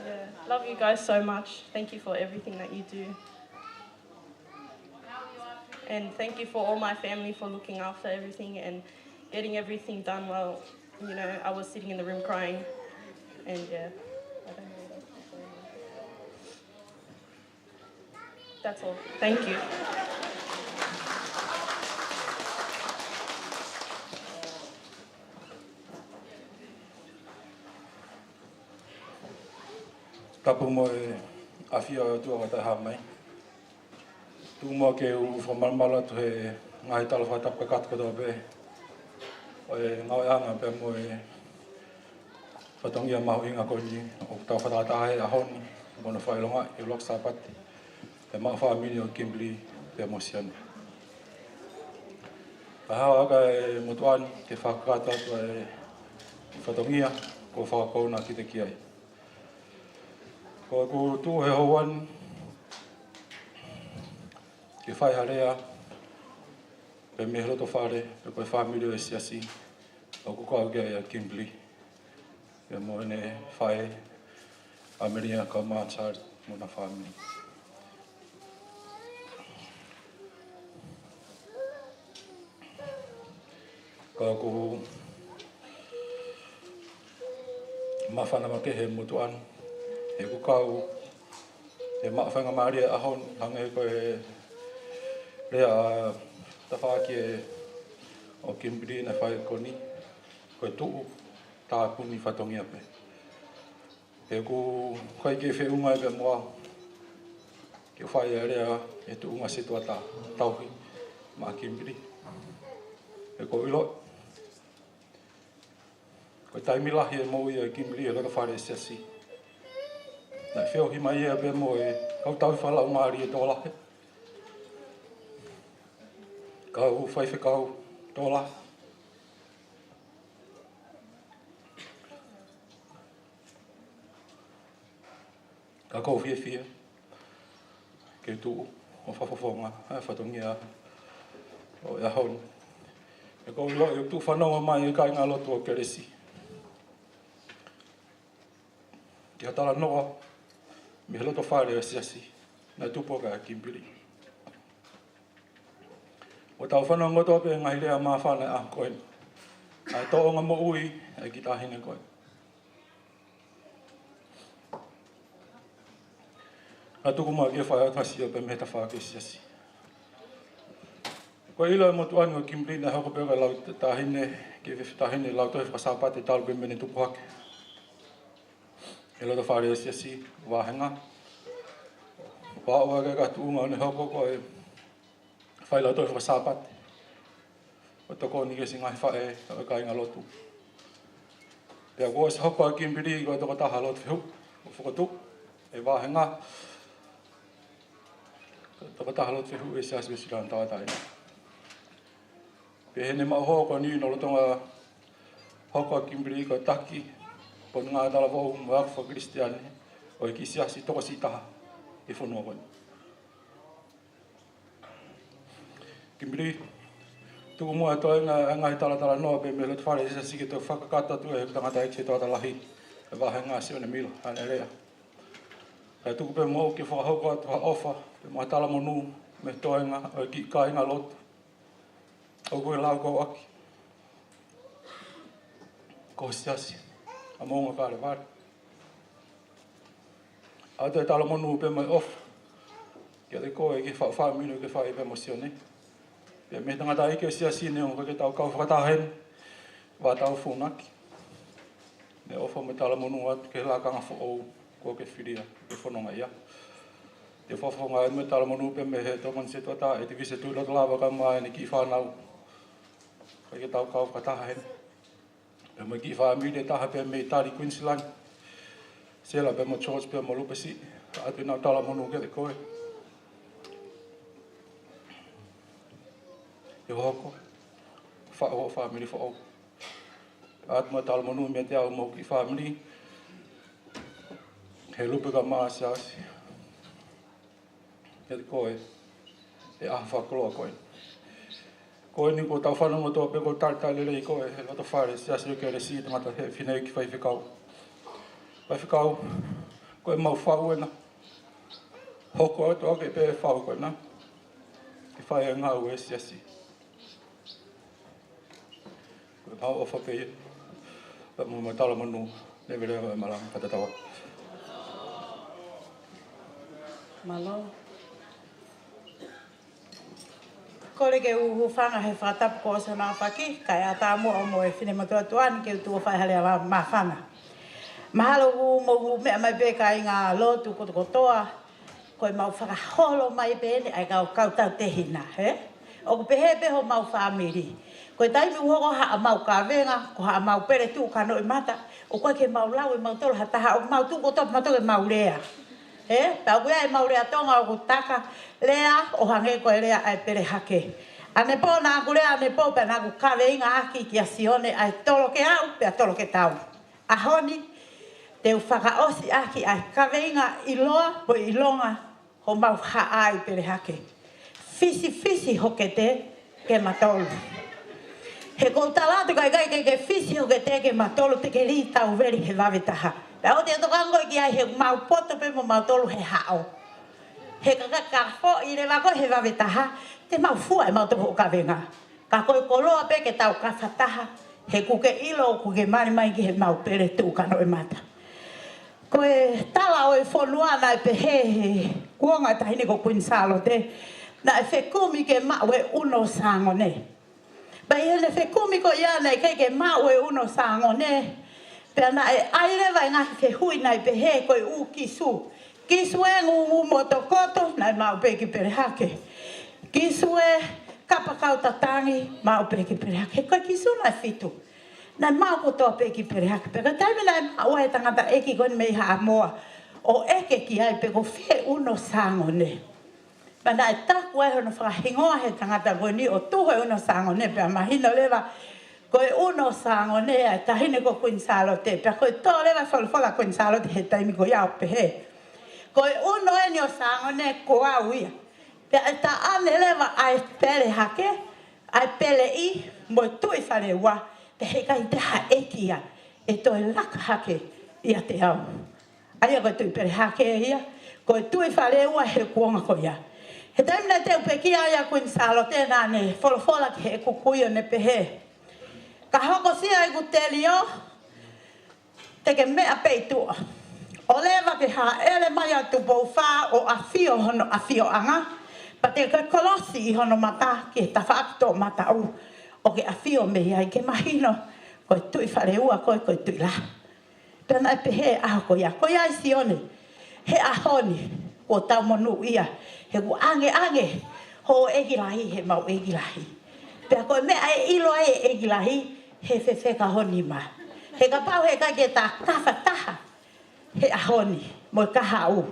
Yeah. Love you guys so much. Thank you for everything that you do. And thank you for all my family for looking after everything and getting everything done while, you know, I was sitting in the room crying. And yeah, I don't know what else to say. That's all. Thank you. Tapu mo e ʻafio ʻa e ʻOtua ʻoku taʻehāmai. Tuku muʻa ke u fakamalumalu atu he ngaahi tala fakatapu kakato kotoa pē ʻo e ngāueʻanga pea mo e fatongia mahuʻinga ko eni ʻoku tau fakataha he ʻaho ni, mo hono fakaʻilongaʻi ʻi he ʻuluaki Sāpate, ʻa e maʻu fāmili ʻo Kimberly pea mo Sione. Kae hanga ʻe he motuʻa ni ke fakakakato atu ʻa e fatongia kuo fakakounaʻi kitautolu ki ai. Ko ʻeku tuʻu he houa ni ke fai ha lea pē mei he loto fale, pe ko e fāmili ʻo e siasi ʻoku kau ki ai ʻa Kimberly pea mo ʻene faʻē, ʻAmelia kae ʻumaʻā Charlie mo hona fāmili. Ka ʻoku māfana makehe e motuʻa ni, he ʻoku kau he maʻu faingamālie ʻa e ʻaho ni, hangē ko e lea ʻa e tafaʻaki ʻo Kimberly naʻe fai ko eni, ko e tuʻu tāpuni fatongia pē. He ʻoku ʻikai ke feʻunga ia pea mo au ke fai ʻa e lea he tuʻunga setuata tauhi maʻa Kimberly. He ʻoku ou ʻilo ko e taimi lahi e moʻui ʻa Kimberly he loto fale ʻo e siasi. Naʻe feohi mai ia pea mo e kau tauhi fakalaumālie tokolahi, kau faifekau tokolahi. Ka ʻoku ou fiefia ke tuʻu ʻo fakafofonga ʻa e fatongia ʻo e ʻaho ni. He ʻoku ou ʻilo ʻe tuʻu fanongo mai e kāingalotu ʻo Kelesi ki ha talanoa mei he loto fale ʻo e siasi naʻe tupu ʻaki ʻa Kimberly. ʻO tau fanongo kotoa pē ngaahi lea māfana ʻa e ʻaho ko eni, ʻa e tōʻonga moʻui ʻa e kiʻi taʻahine ko eni. Ka tuku muʻa ke fai atu ha sio pē mei he tafaʻaki ʻo e siasi. Ko e ʻilo e motuʻa ni ko Kimberly naʻe hoko pē ko e lau taʻahine, kiʻi taʻahine lautohi faka-Sāpate talu pē mei heʻene tupu hake he loto fale ʻo e siasi, vāhenga. Pea ʻoku ʻi ai e tuʻunga ʻo ne hoko ko e failautohi faka-Sāpate ʻo tokoni ki he siʻi ngaahi faʻē ʻo e kāingalotu. Pea kuo ʻosi hoko ʻa Kimberly ko e tokotaha lotu fehuʻi ʻo fokotuʻu e vāhenga tokotaha lotu fehuʻi ʻo e Siasi Uēsiliana Tauʻatāina. Pea ʻi heʻene maʻu hoko ni, lolotonga hoko ʻa Kimberly ko e taki pononga talavou mo e ako faka-Kalisitiane ʻo e kiʻi siasi tokosiʻi taha ʻi he fonua ko eni. Kimberly, tuku muʻa e toenga ʻa e ngaahi talatalanoa pē mei he loto fale ʻo e siasi ke toe fakakakato atu ʻe he tangataʻeiki setuata lahi, e vāhenga Sione Mila, haʻane lea. Kae tuku pē moʻoku ke fakahoko atu ha ʻofa pea mo ha talamonū mei he toenga ʻo e kiʻi kāingalotu ʻoku ke lau ko ʻaki ko e siasi ʻa Moʻunga Kalevale. ʻOatu e talamonū pea mo e ʻofa kiate koe ki he faʻu fāmili ʻoku ke fai pea mo Sione. Pea mei he tangataʻeiki ʻo e siasi ni ʻoku ʻikai ke tau kau fakataha heni, ʻoua ʻe tau fūnaki. Mo e ʻofa mo e talamonū atu ki he lakanga foʻou kuo ke filia ke fononga ai. Te u fakafofongaʻi mo e talamonū pē mei he tokoni setuata, ʻEtivise Tuʻiloto Lava kae ʻumaʻā ʻene kiʻi fānau. ʻOku ʻikai ke tau kau fakataha heni. Pea mo e kiʻi fāmili ʻe taha pē mei Tali, Queensland. Sela pea mo George pea mo Lupesi. ʻOatu ʻenau talamonū kiate koe he hoʻo hoko ko e faʻu ʻo e fāmili foʻou. ʻOatu mo e talamonū meiate au mo e kiʻi fāmili, he lupe kae ʻumaʻā e siasi, kiate koe he ʻaho fakakoloa ko eni. Ko eni kuo tau fanongo kotoa pē ko e talitali lelei ko ē he loto fale ʻo e Siasi ʻo Kelesi, tangata he fineʻeiki faifekau. Faifekau, ko ʻemau faʻu ena. Hoko atu ʻa e kiʻi pē faʻu ko ena ke fai e ngāue ʻa e siasi. Ko ʻemau ʻofa pē ia. Pea mo e talamonū, lelei e malanga, fakatatau. Mālō. Kole ke u hūfanga he fakatapu kuo ʻosi hono aofaki, kae ʻatā muʻa mo e finemotuʻa ni ke u tuʻu ʻo fai ha lea māfana. Mahalo ʻoku mou meʻa mai pē kāinga lotu kotokotoa, ko ʻemau fakaholo mai pē eni ʻa e kau, kau tautehina, hē? ʻOku pehē pē homau fāmili. Ko e taimi ʻoku hoko haʻamau kavenga, ko haʻamau pele tuʻu ka noʻi mata, ʻoku ʻikai ke mau lau ʻe mautolu ha taha, ʻoku mau tuʻu kotoa pē mautolu ke mau lea. Hē? Pea ʻoku ʻi ai ʻemau lea Tonga ʻoku taka, lea ʻo hangē ko e lea ʻa e pele hake. ʻAnepō naʻa ku lea ʻanepō pea naʻa ku kaveinga ʻaki kia Sione ʻa e tolo ke aʻu, pea tolo ke tau. ʻAho ni, te u fakaʻosi ʻaki ʻa e kaveinga ʻiloa mo ʻilonga homau haʻa ʻi pele hake. Fisifisi ho kete ke ma tolu. He ʻoku ou tala atu ka ʻikai ke ke fisi hoʻo kete ke mautolu te ke lī tauveli he vave taha. Pea ʻoua te ke tokanga koe ki ai he ʻoku mau poto pē mo mautolu he haʻo. He ka ka ka foʻi leva koe he vave taha, te mau fua ʻe mautolu hoʻo kavenga. Ka ko e koloa pē ke tau kafa taha, he ʻoku ke ʻilo ʻoku ke mali mai ki he mau pele tuʻu kanoʻemata. Ko e tala ʻo e fonua naʻe pehē he kuonga ʻo e taʻahine ko Kuini Sālote, naʻe fekumi ke maʻu e ʻuno ʻo Sāngone. Pea ʻi heʻene fekumi ko ia naʻe ʻikai ke maʻu e ʻuno ʻo Sāngone, pea naʻe ʻai leva e ngaahi fehuʻi naʻe pehē ko e ʻū kisu. Kisu e ngūngū motokoto, naʻe maʻu pē ki Pelehake. Kisu e kapakau tatangi, maʻu pē ki Pelehake. Ko e kisu naʻe fitu, naʻe maʻu kotoa pē ki Pelehake. Pea ko e taimi naʻe maʻu ai e tangataʻeiki ko eni mei Haʻamoa ʻo ʻeke ki ai pe ko fē ʻuno ʻo Sāngone. Pea naʻe taku ai hono fakahingoa he tangata ko eni ʻo tuhu e ʻuno ʻo Sāngone pea mahino leva ko e ʻuno ʻo Sāngone ʻa e taʻahine ko Kuini Sālote. Pea ko e tō leva e folofola ʻa Kuini Sālote he taimi ko ia ʻo pehē, ko e ʻuno eni ʻo Sāngone ko au ia. Pea ʻe taʻane leva ʻa e Pelehake, ʻa e Peleʻi mo e Tuʻi Faleua, pea heʻikai te ha ʻeiki ia ʻe toe laka hake ʻiate au. ʻA ia ko e Tuʻi Pelehake ia, ko e Tuʻi Faleua he kuonga ko ia. He taimi naʻe teu pekia ai ʻa Kuini Sālote naʻa ne folofola ki heʻeku kui ʻo ne pehē, ka hokosia ʻeku telio, te ke meʻa pē ʻi tuʻa. ʻOleva ke hāʻele mai ʻa Tupou Fā ʻo ʻafio hono ʻafioʻanga, pea te ke kolosi ʻi hono mata ki he tafaʻaki toʻomataʻu ʻo ke ʻafio mei ai ke mahino ko e Tuʻi Faleua koe, ko e Tuʻi Lahi. Pea naʻe pehē ʻaho ko ia, ko ia ʻa Sione, he ʻaho ni kuo tau monūʻia, he kuo ʻangeʻange hoʻo ʻeiki lahi he mau ʻeiki lahi. Pea ko e meʻa ʻe ʻilo ai e ʻeiki lahi, he fefeka ho nima. He kapau heʻikai ke ta kafa taha he ʻaho ni mo e kahaʻu,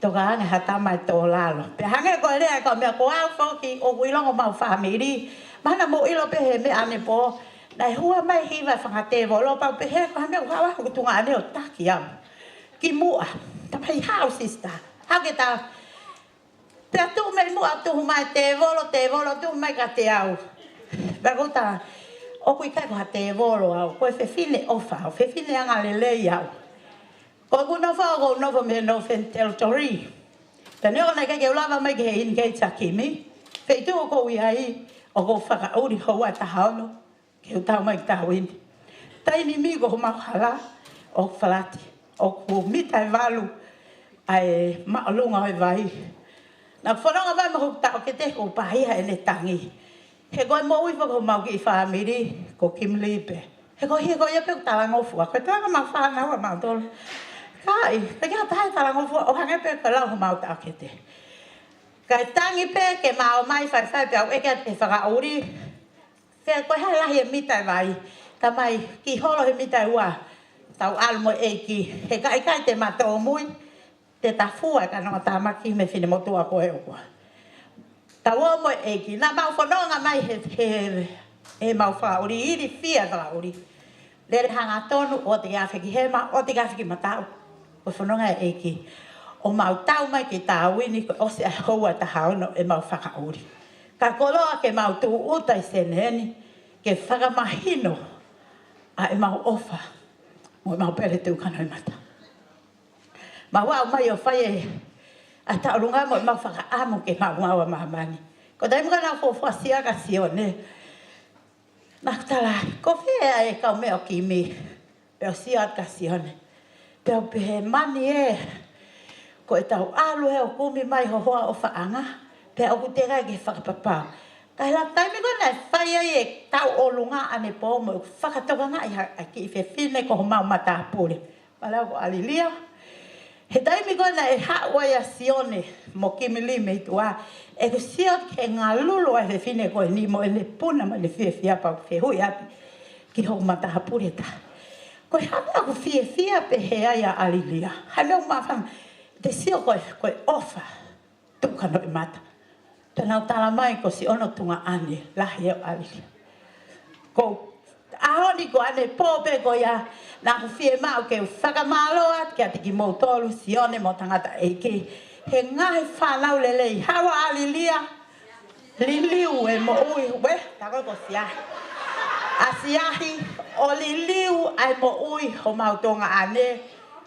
toka ange ha tama ʻe tō lalo. Pea hangē ko e lea ʻa e kau meʻa ko au foki ʻoku ʻilonga homau fāmili. Mahalo naʻa mou ʻilo pē he meʻa ʻanepō, naʻe hua mai e hiva e fanga tēvolo pea u pehē ko e hā e meʻa ʻoku haʻu ai hoku tuongaʻane ʻo taki au ki muʻa. Tamai, haʻu sister, haʻu ke ta. Pea tuʻu mei muʻa tuhu mai e tēvolo, tēvolo tuʻu mai kiate au. Pea ko e tala, ʻoku ʻikai ko ha tēvolo au, ko e fefine ʻofa au, fefine angalelei au. Ko ʻeku nofo, ʻoku ou nofo mei he Northern Territory. Pea neongo naʻe ʻikai ke u lava mai ki he ʻIni Keiti ʻa Kimi, feituʻu ʻoku ou ʻi ai, ʻoku ou fakaʻuli houa ʻe taha ono ke u tau mai ki Tāuini. Taimi ni ko homau hala ʻoku falati, ʻoku mita ʻe valu ʻa e māʻolunga ʻo e vai. Naʻa ku fononga mai mo hoku taʻokete, ʻoku pāʻia ʻene tangi. He ko e moʻui foki homau kiʻi fāmili ko Kimberley pē. He ko e hia ko ia pē ʻoku talangofua, ko e talanga homau fānau ʻa mautolu. Ka ʻikai, ʻikai ha taha ʻe talangofua, ʻo hangē pē ko e lau homau taʻokete. Kae tangi pē ke ma ō mai faifai pea u ʻeke atu ki he fakaʻuli, ko e hā e lahi e mita e vai? Tamai, kiʻi holo he mita ʻe ua, tau ʻalu mo e ʻEiki. He ka ʻikai te ma tōmui, te ta fua e kanoa tāmaki mei he finemotuʻa ko ē ʻoku ʻa. Tau ō mo e ʻEiki. Naʻa mau fononga mai he, he, he mau fakaʻuli, ilifia e fakaʻuli. Lele hangatonu, ʻoua te ke afe ki hema, ʻoua te ke afe ki mataʻu. Ko e fononga e ʻEiki. ʻO mau tau mai ki Tāuini, kuo ʻosi ʻa e houa ʻe taha ono ʻemau fakaʻuli. Ka koloa ke mau tūʻuta ʻi Senē ni, ke fakamahino ʻa ʻemau ʻofa mo ʻemau pele tuʻu kanoʻemata. Mau aʻu mai ʻo fai e, ʻa e tauʻolunga mo ʻemau fakaʻamu ke mau ngāue ʻa māmani. Ko e taimi ko ē naʻa ku fuofua siʻi atu kia Sione, naʻa ku tala, ko fē ʻa e kau meʻa ʻo Kimi? Pea u sio atu kia Sione, pea u pehē, mani ē, ko ʻetau ʻalu ē ʻo kumi mai ho hoa ʻofaʻanga, pea ʻoku teʻeki ai ke fakapapau. Ka he la taimi ko ē naʻe fai ai e tauʻolunga ʻanepō mo e fakatokangaʻi ha, ha kiʻi fefine ko homau matāpule. Pea lau ko ʻAlilia. He taimi ko ē naʻe haʻu ai ʻa Sione mo Kimberley mei tuʻa, ʻeku sio ki he ngalulu ʻa e fefine ko eni mo ʻene puna mo ʻene fiefia pea u fehuʻi atu ki hoku matāpule, ta, ko e hā e meʻa ʻoku fiefia pehē ai ʻa ʻAlilia? Hā e meʻa ʻoku māfana? Te sio ko e, ko e ʻofa tuʻu kanoʻemata. Pea naʻa ku tala mai ko siʻono tuongaʻane lahi ē ʻo ʻAlilia. Ko e ʻaho ni ko ʻanepō pē ko ia, naʻa ku fiemaʻu ke u fakamālō atu kiate kimoutolu, Sione mo e tangataʻeiki, he ngaahi fānau lelei. Haʻu ʻa ʻAlilia, liliu e moʻui, uē, ta ko e ko sia. ʻAsiahi, ʻo liliu ʻa e moʻui homau tuongaʻane,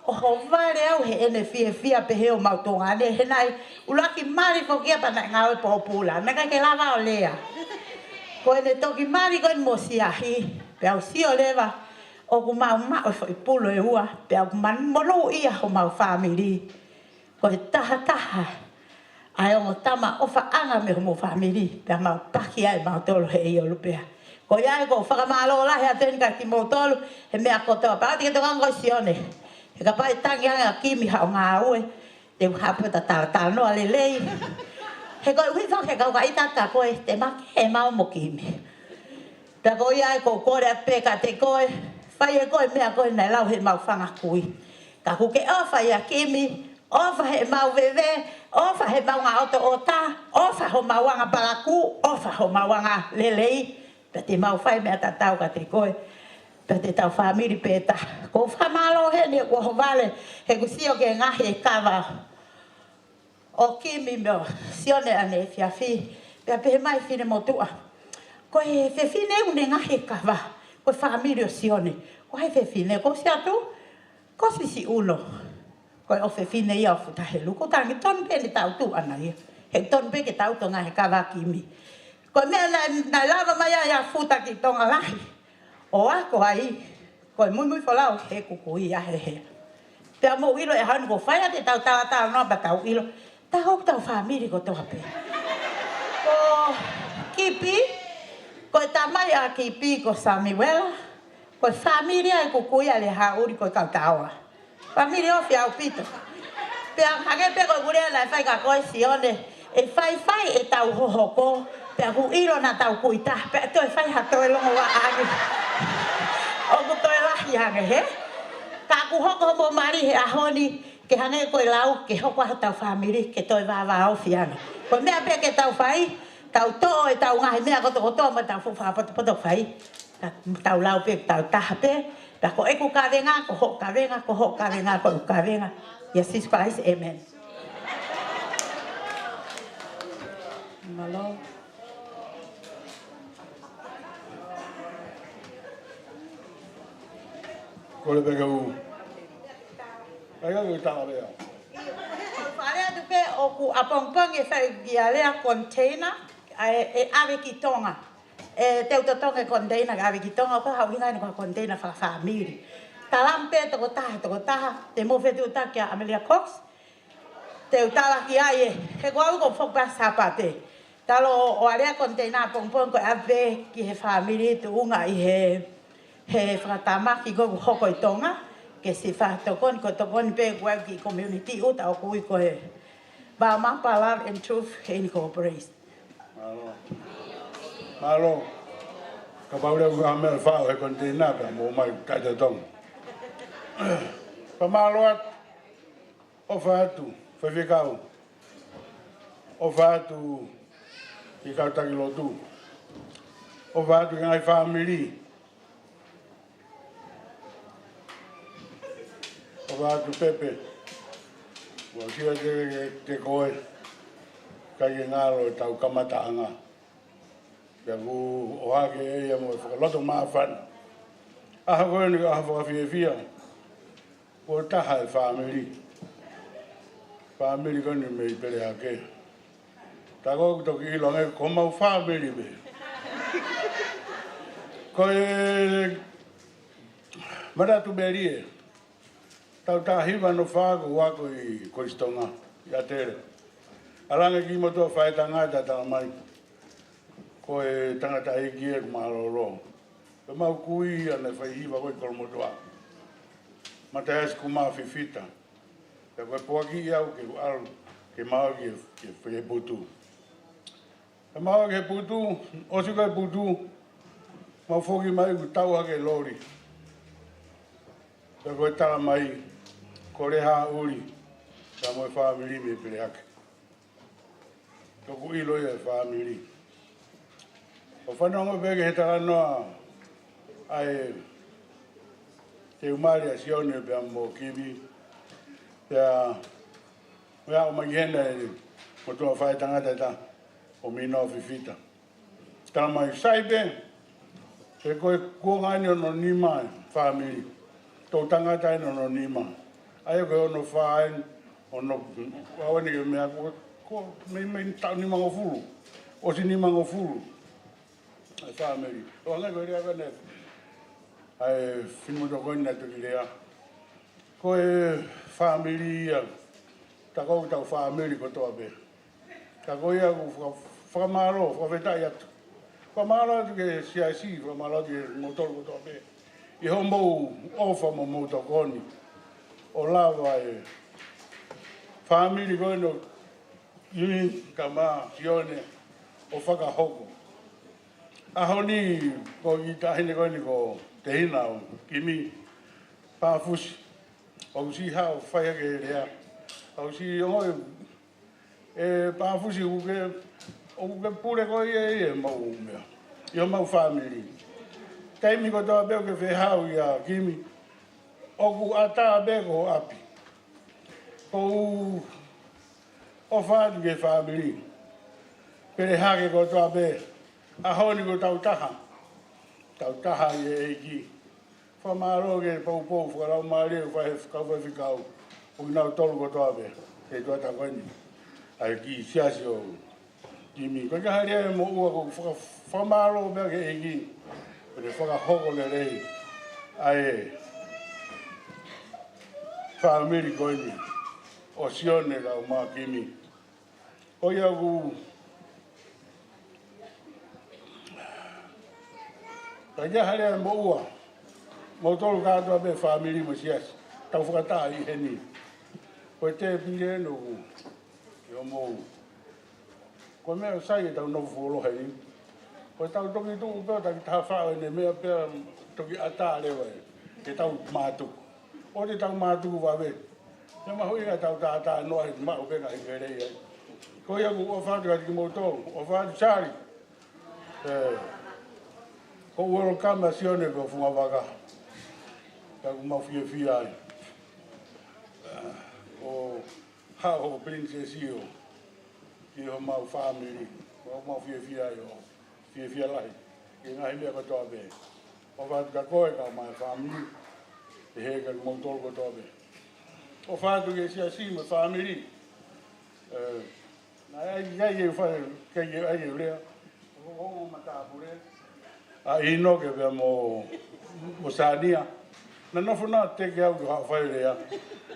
ʻo ʻohovale au heʻene fiefia pehē homau tuongaʻane, he naʻe ʻuluaki mali foki ia pea naʻe ngāue pōpula, naʻe ʻikai ke lava ʻo lea. Ko ʻene toki mali ko eni mo Siahi, pea u sio leva, ʻoku mau maʻu e foʻi pulo ʻe ua, pea ʻoku monūʻia homau fāmili. Ko e tahataha ʻa e ongo tama ʻofaʻanga mei homau fāmili, pea mau paki ai mautolu he ʻiolo pea. Ko ia ai ʻoku ou fakamālō lahi atu eni kia kimoutolu he meʻa kotoa. Pea ʻoua te ke tokanga ko Sione. He kapau ʻe tangi ange ʻa Kimi haʻo ngāue, te u haʻu pē ʻo ta talatalanoa lelei. He ko e ʻuhinga he kau ka ʻita ka ko e te make ʻemau mo Kimi. Pea ko ia ai ʻoku ou kole atu pē kiate koe, fai ʻe koe meʻa ko ē naʻe lau heʻemau fanga kui. Ka kuo ke ʻofa ʻia Kimi, ʻofa heʻemau veve, ʻofa heʻemau ngaahi ʻotoʻota, ʻofa homau anga palakū, ʻofa homau anga lelei, pea te mau fai meʻa tatau kiate koe, pea te tau fāmili pē taha. ʻOku ou fakamālō heni ʻoku ʻohovale, he kuo u sio ki he ngaahi kava ʻo Kimi mo Sione ʻaneefiafi, pea pehē mai e finemotuʻa, ko e fefine ʻoku ne ngaahi kava, ko e fāmili ʻo Sione. Ko hai e fefine? Ko Siatu, ko Sisi ʻUno. Ko e ʻofefine ia ʻo Futa Helu. Ko e tangi tonu pē ʻene tau tuʻu ʻana ia. He tonu pē ke tau tuʻu he ngaahi kava ʻa Kimi. Ko e meʻa naʻe, naʻe lava mai ai ʻa Futa ki Tonga Lahi ʻo ako ai, ko e muimui folau he kukui ʻa he hea. Pea mou ʻilo e ʻaho ni kuo fai atu ʻetau talatalanoa pea tau ʻilo, tā ʻoku tau fāmili kotoa pē. Ko Kipi, ko e tamai ʻa Kipi ko Samiuela, ko e fāmili ʻa e kukui ʻa Lehāʻuli ko e kau taoa. Fāmili ofi ʻaupito. Pea hangē pē ko e kuo lea naʻe fai kia koe Sione, ʻe faifai ʻetau hohoko, pea kuo ʻilo naʻa tau kui taha, pea toe fai ha toe longoaʻa ange. ʻOku toe lahi ange, hē? Ka kuo hoko hoʻomou mali he ʻaho ni, ke hangē ko e lau, ke hoko ʻa hotau fāmili, ke toe vāvāofi ange. Ko e meʻa pē ke tau fai, tau toʻo ʻetau ngaahi meʻa kotokotoa mo tau fuʻu fakapotopoto fai. Ka tau lau pē, tau taha pē, pea ko ʻeku kavenga, ko hoʻo kavenga, ko hoʻo kavenga, ko ʻeku kavenga. ʻIa Sīsū Kalaisi, ʻēmeni. Mālō. Kole pē ke u. Ai, ai, ai, tala lea. Fale atu pē ʻoku ʻapongipongi e fai ki a lea container, ʻa e, ʻe ʻave ki Tonga. ʻE, te u totongi e container ke ʻave ki Tonga, ʻoku ʻikai ha ʻuhinga eni ko ha container fakafāmili. Tala mai pē tokotaha, tokotaha, te mou fetuʻutaki kia ʻAmelia Cox. Te u tala ki ai ē, he ko au ʻoku ou foki pē Sāpate. Tala ʻo, ʻo ʻave e container ʻapongipongi ko e ʻave ki he fāmili tuʻunga ʻi he, he fakatamaki ko ē ʻoku hoko ʻi Tonga, ke siʻi fakatokoni, ko e tokoni pē ko ē ki he community ʻuta ʻoku ui ko e Vaomapa Love and Truth Incorporated. Mālō. Mālō. Kapau leva ʻoku ʻi ai ha meʻa ʻe fai he container pea mou ō mai ʻo taʻetotongi. Pea mālō atu. ʻOfa atu, faifekau. ʻOfa atu ki he kau taki lotu. ʻOfa atu ki he ngaahi fāmili. ʻOfa atu Pepe. Ua kia te, te koe. ʻIkai ke ngalo ʻetau kamataʻanga. Pea kuo ʻohake ʻe ia mo e fakaloto māfana. ʻAho ko eni, ʻaho fakafiefia. Kuo taha e fāmili. Fāmili ko eni mei Pelehake. Tā ko ē ʻoku toki ʻilo ange ko homau fāmili pē. Ko e Manatu Melie. Taʻu taha hiva noa fā kuo u ako ʻi Kolisi Tonga, ʻi ʻAtele. ʻAlu ange e kiʻi motuʻa faitangata ʻo tala mai. Ko e tangataʻeiki ē ʻoku mālōlō. Pea mau kui ʻa e fai hiva ko ē ʻi Kolomotuʻa. Matahiasi Kumā Fifita. Pea ko e poaki ia ʻoku ou ʻalu ke mau ki he, ki he putu. Pea mau ki he putu, ʻosi ko ē putu, mau foki mai kuo tau hake loli. Pea ko e tala mai, ko Lehāʻuli, pea mo e fāmili mei Pelehake. Toku ʻilo ia e fāmili. ʻOku fanongo pē ki he talanoa ʻa e teu mali ʻa Sione pea mo Kimi. Pea, pea ʻomai hena e motuʻa faitangata ʻe taha ʻo Minoa Fifita. Tala mai sai pē, He ko e kuonga eni hono nima e fāmili. Toʻu tangata eni hono nima. ʻA ia ko e ono fā eni, ono, ʻaua ni ke meʻa ko, ko, mei, mei taʻu nimangofulu. ʻOsi nimangofulu. ʻA e fāmili. ʻO hangē ko e lea ko eni ʻa e finemotuʻa ko eni naʻe toki lea. Ko e fāmili ia, tā ko ʻetau fāmili kotoa pē. Ka ko ia ʻoku faka-, fakamālō, fakafetaʻi atu. Fakamālō atu ki he siasi, fakamālō atu kiate kimoutolu kotoa pē. ʻI hoʻomou ʻofa mo hoʻomou tokoni. ʻO lava e fāmili ko eni ʻo Kimi, kae ʻumaʻā Sione, ʻo fakahoko. ʻAho ni ko e kiʻi taʻahine ko eni ko Tehina ʻo Kimi Pafusi. ʻOku siʻi haʻu ʻo fai hake e lea. ʻOku siʻi ʻoho ʻe Pafusi ʻoku ke, ʻoku ke pule koe ia ʻi heʻemau meʻa. ʻI homau fāmili. Taimi kotoa pē ʻoku ke fehau ʻia Kimi. ʻOku ʻatā pē ko ʻapi. ʻOku ou ʻofa atu ki he fāmili. Pele hake kotoa pē. ʻAho ni ko e tautaha. Tautaha ʻi he ʻEiki. Fakamālō ki he poupou fakalaumālie ʻoku fai ʻe he kau faifekau. ʻOku nau tolu kotoa pē. He tuʻa tā ko eni. ʻA e kiʻi siasi ʻo Kimi. Ko e kiʻi hale ʻa e moʻua ʻoku faka-, fakamālō pē ki he ʻEiki. Pele fakahoko lelei. ʻA e fāmili ko eni. ʻO Sione kae ʻumaʻā Kimi. Ko ia ʻoku, ka ia hale ʻa e moʻua, moutolu kātoa pē fāmili mo e siasi, tau fakataha ʻi heni. Ko e tēpile ʻoku, ʻi hoʻomou. Ko e meʻa ʻoku sai ʻetau nofo fuoloa heni. Ko ʻetau toki tuʻu pē ʻo taki taha faʻo ʻene meʻa pea toki ʻatā leva ē. Ke tau mātuku. ʻOua te tau mātuku vave. Naʻe mahuʻinga ʻetau tātānoa he maʻu pē ngaahi lelei ai. Ko ia ʻoku ou ʻofa atu kiate kimoutolu, ʻofa atu Sali. ʻE, ko e welcome ʻa Sione ko Fungavaka. Ka ʻoku mau fiefia ai. ʻO haʻu hoʻo princess ʻo, ki homau fāmili. ʻOku mau fiefia ai ʻo. Fiefia lahi. Ki he ngaahi meʻa kotoa pē. ʻOfa atu kia koe kae ʻumaʻā e fāmili. ʻE he kia kimoutolu kotoa pē. ʻOfa atu ki he siasi mo e fāmili. ʻE, naʻe ʻai, ʻai ke fai, ke ʻai ke lea. ʻO, ʻo, ʻo matāpule. ʻA ʻInoke pea mo, mo Sania. Naʻa nofo naʻa teke au ke haʻu ʻo fai lea.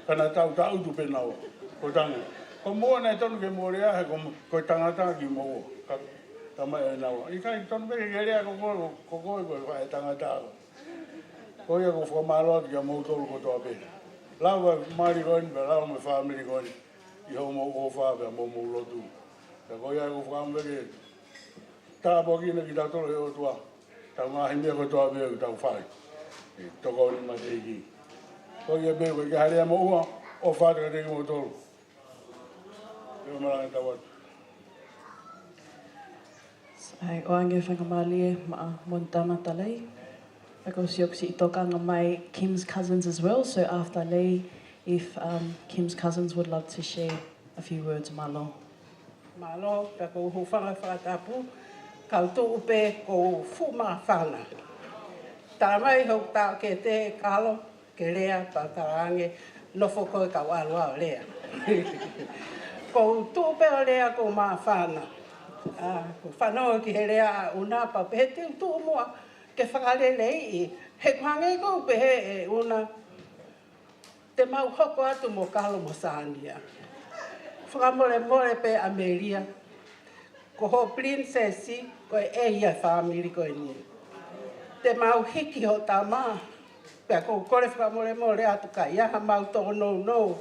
Ka naʻa tau taʻutu pē naua. Ko e tangata. Ko moua naʻe tonu ke mou lea he ko, ko e tangata kimoua. Ka, ka mai e naua. ʻIkai tonu pē ke lea ko koe, ko koe ko e faʻē tangata. Ko ia ʻoku ou fakamālō atu kia moutolu kotoa pē. Lava mali ko eni, pea lava mo e fāmili ko eni. ʻI hoʻomou ʻofa pea mo hoʻomou lotu. Pea ko ia ʻoku ou fakaʻamu pē ke tāpuakiʻi kitautolu ʻe he ʻOtua. Tau ngaahi meʻa kotoa pē ʻoku tau fai. ʻE tokoni mai ʻEiki. Ko ia pē ko e kiʻi hale ʻa e moʻua, ʻofa atu kiate kimoutolu. ʻE malanga tau atu. ʻAi, ʻoange fakamālie maʻa Montana Talei. Pea ko siʻoku siʻi tokanga mai Kim's cousins as well. So after Lei, if um, Kim's cousins would love to share a few words, mālō. Mālō, pea ʻoku ou hūfanga he fakatapu, kau tuʻu pē ʻoku ou fuʻu māfana. Tala mai hoku taʻokete Kalo, ke lea, pea tala ange, nofo koe kau ʻalu au ʻo lea. ʻOku ou tuʻu pē ʻo lea ʻoku ou māfana. ʻA, ʻoku ou fanongo ki he lea ʻa ʻUna pea u pehē te u tuʻu muʻa ke fakaleleiʻi. He ʻoku hangē ʻoku ou pehē ʻe ʻUna, te mau hoko atu mo Kalo mo Sania. Fakamolemole pē ʻAmelia. Ko hoʻo princess, ko e ʻea ia e fāmili ko eni. Te mau hiki hoʻo tama. Pea ʻoku ou kole fakamolemole atu ka ʻi ai haʻamau tōnounou.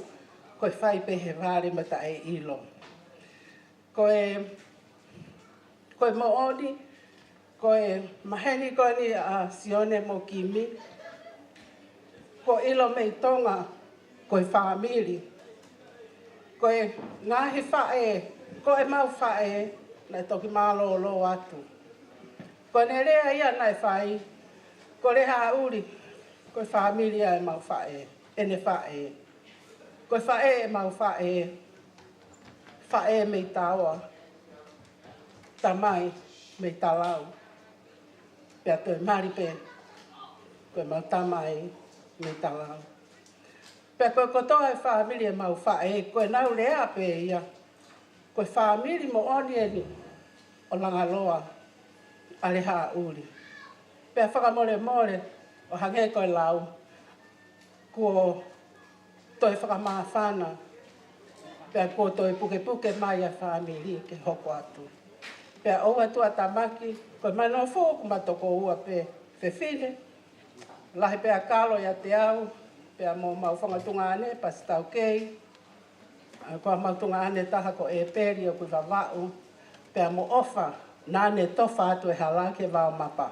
Ko e fai pē he vale mo taʻeʻilo. Ko e, ko e moʻoni, ko e maheni ko eni ʻa Sione mo Kimi, ʻoku ʻilo mei Tonga, ko e fāmili. Ko e ngaahi faʻē, ko ʻemau faʻē, naʻe toki mālōlō atu. Ko ʻene lea ia naʻe fai, ko Lehaʻuli, ko e fāmili ʻa ʻemau faʻē, ʻene faʻē. Ko e faʻē ʻemau faʻē, faʻē mei Taoa, tamai mei Talau. Pea toe mali pē, ko ʻemau tamai mei Talau. Pea ko e kotoa e fāmili ʻemau faʻē, ko ʻenau lea pē ia. Ko e fāmili moʻoni eni ʻo Langaloa ʻa Lehaʻuli. Pea fakamolemole, ʻo hangē ko e lau, kuo toe fakamāfana, pea kuo toe pukepuke mai ʻa e fāmili ke hoko atu. Pea ʻoua tuʻatamaki, ko e manofo ʻoku ma tokoua pē fefine, lahi pē ʻa Kalo ʻiate au, pea mo homau fanga tuongaʻane, Pasitaukei, ʻa, ko homau tuongaʻane ʻe taha ko ʻEpeli ʻoku ʻi Vavaʻu, pea mo ʻOfa, naʻa ne tofa atu e hala ki he vao mapa.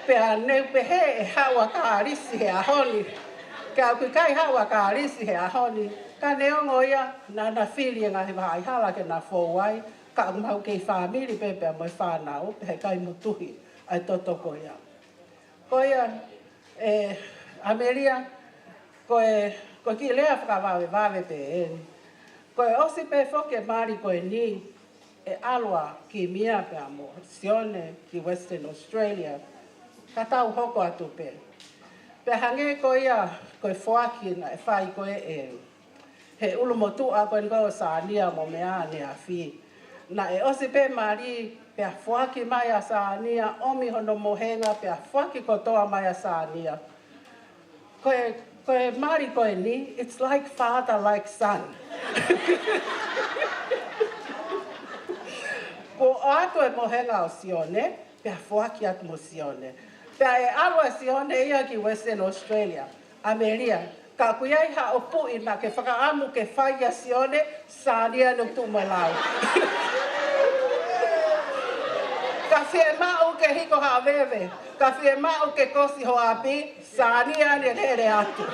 Pea ne u pehē ʻe haʻu ʻa Kalisi he ʻaho ni, ka ʻoku ʻikai haʻu ʻa Kalisi he ʻaho ni, ka neongo ia, naʻa na fili e ngaahi vahaʻa hala ke na fou ai, ka ʻoku mau kei fāmili pē pea mo e fānau, pea heʻikai mutuhi ʻa e toto ko ia. Ko ia, ʻe, ʻAmelia, ko e, ko e kiʻi lea fakavavevave pē eni. Ko e ʻosi pē foki e mali ko eni, ʻe ʻalu ʻa Kimi ia pea mo Sione ki Western Australia, ka tau hoko atu pē. Pea hangē ko ia, ko e foaki naʻe fai ko ē ʻe he ʻulumotuʻa ko eni ko ē ʻo Sania mo meʻa ʻaneafi. Naʻe ʻosi pē mali, pea foaki mai ʻa Sania, ʻomi hono mohenga, pea foaki kotoa mai ʻa Sania. Ko e, ko e mali ko eni, it's like father, like son. Kuo ʻoatu e mohenga ʻo Sione, pea foaki atu mo Sione. Pea ʻe ʻalu ʻa Sione ia ki Western Australia. ʻAmelia, ka ʻoku ʻi ai haʻo puʻi naʻa ke fakaʻamu ke fai ʻia Sione, Sania naʻe tuʻu mo e lau. Ka fiemaʻu ke hiko haʻo veve, ka fiemaʻu ke kosi ho ʻapi, Sania naʻe lele atu.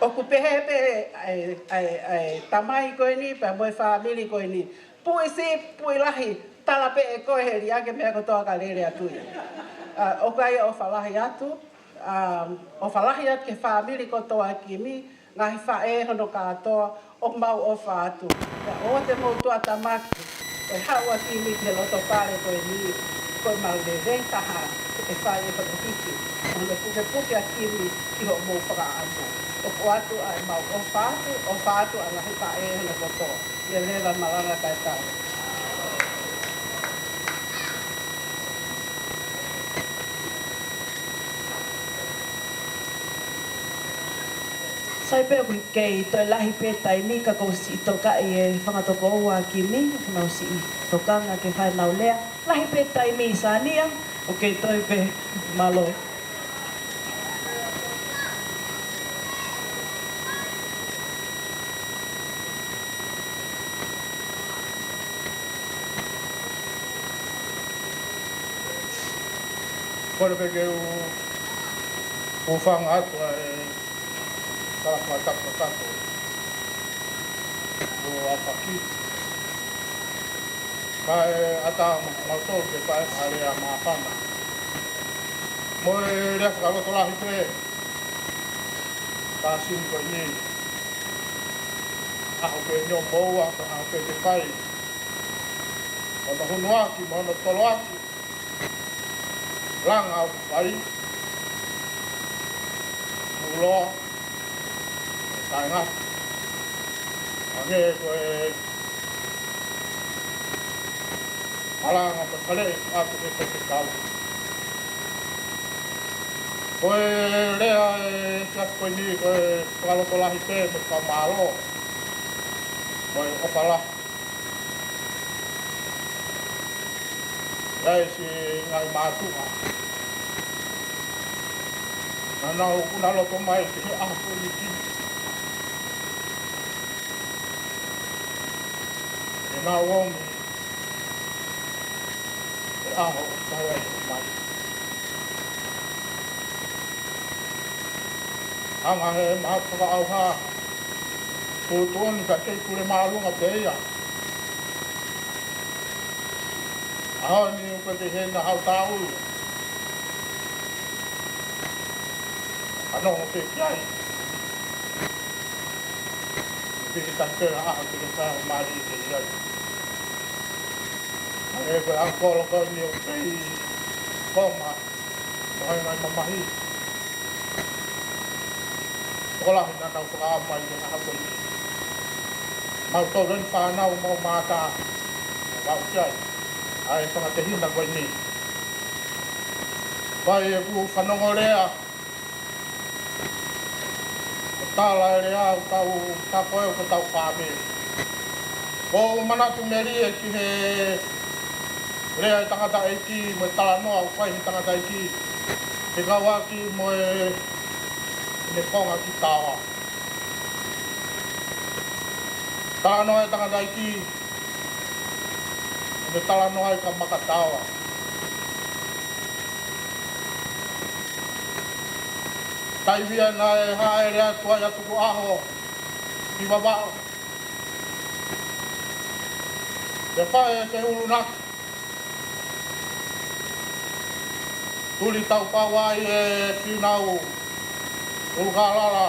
ʻOku pehē pē ʻa e, ʻa e, ʻa e tamai ko eni, pea mo e fāmili ko eni. Puʻi sipi, puʻi lahi, tala pē ʻe koe he liʻaki e meʻa kotoa ka lele atu ia. ʻA, ʻoku ʻi ai e ʻofa lahi atu, ʻa, ʻofa lahi atu ki he fāmili kotoa ʻa Kimi, ngaahi faʻē hono kātoa, ʻoku mau ʻofa atu. Pea ʻoua te mou tuʻatamaki, ʻe haʻu ʻa Kimi ki he loto fale ko eni, ko ʻemau lelei taha, ʻe fai ʻe hono hiki, hono pukepuke ʻa Kimi ki hoʻomou fakaʻamu. ʻOku ʻoatu ʻa ʻemau ʻofa atu, ʻofa atu ʻa e ngaahi faʻē hono kotoa. Ia leva malanga kae tau. Sai pē ʻoku kei toe lahi pē taimi ka ʻoku siʻi tokaʻi e fanga tokoua ʻa Kimi, ʻoku nau siʻi tokanga ke fai ʻenau lea. Lahi pē taimi Sania, ʻoku kei toe pē mālō. Kole pē ke u hūfanga atu ʻa e tala fakatapu ʻa e kato ʻo ʻAfaki. Kae ʻatā mo kimautolu ke fai ha lea māfana. Mo e lea fakalotolahi pē, ka sini ko eni. ʻAho pē eni ʻo moua, ko e ʻaho pē ke fai. Hono hunuaki, mo hono toloaki. Langa ʻoku fai. Kuloa. Tainga. Hangē ko e malanga mo e faleʻi ʻoku ʻatu ʻe he kau. Ko e lea ʻe siasi ko eni ko e fakalotolahi pē mo e fakamālō. Mo e ʻofa lahi. ʻI ai siʻi ngaahi mātuʻa. Naʻa nau ʻunu loto mai ki he ʻaho ko eni. Ke nau ōmi he ʻaho ʻoku ʻikai ai ha mali. Hanga he maha fakaʻauha. Tuʻutuʻuni ka kei pule māʻolunga pē ia. ʻAho ni ʻoku kei hena hau tāulu. Ano ʻoku kei ai. Piki tatela ʻaho piki tā mali ke ai. ʻE ko e ʻakolo ko eni ʻoku kei koma, mo e ngaahi mamahi. Tokolahi naʻa nau fakaʻamu mai ki he ʻaho ko eni. Mau tolu eni fānau mau mātā. Mau ki ai. ʻA e fanga tehina ko eni. Fai ʻeku fanongo lea. Ko e tala e lea ʻoku tau, tā ko ē ʻoku tau fāmili. ʻOku ou manatu melie ki he lea ʻa e tangataʻeiki mo e talanoa ʻoku fai ʻe he tangataʻeiki. Fekauʻaki mo e, ʻene konga ki Taoa. Talanoa e tangataʻeiki, ʻene talanoa ai ka Maka Taoa. Taimi ia naʻe hāʻele atu ai ʻa Tukuʻaho ki Vavaʻu. Te fai e ʻulunaki. Tuli taupau ai e fīnau ʻUlukālala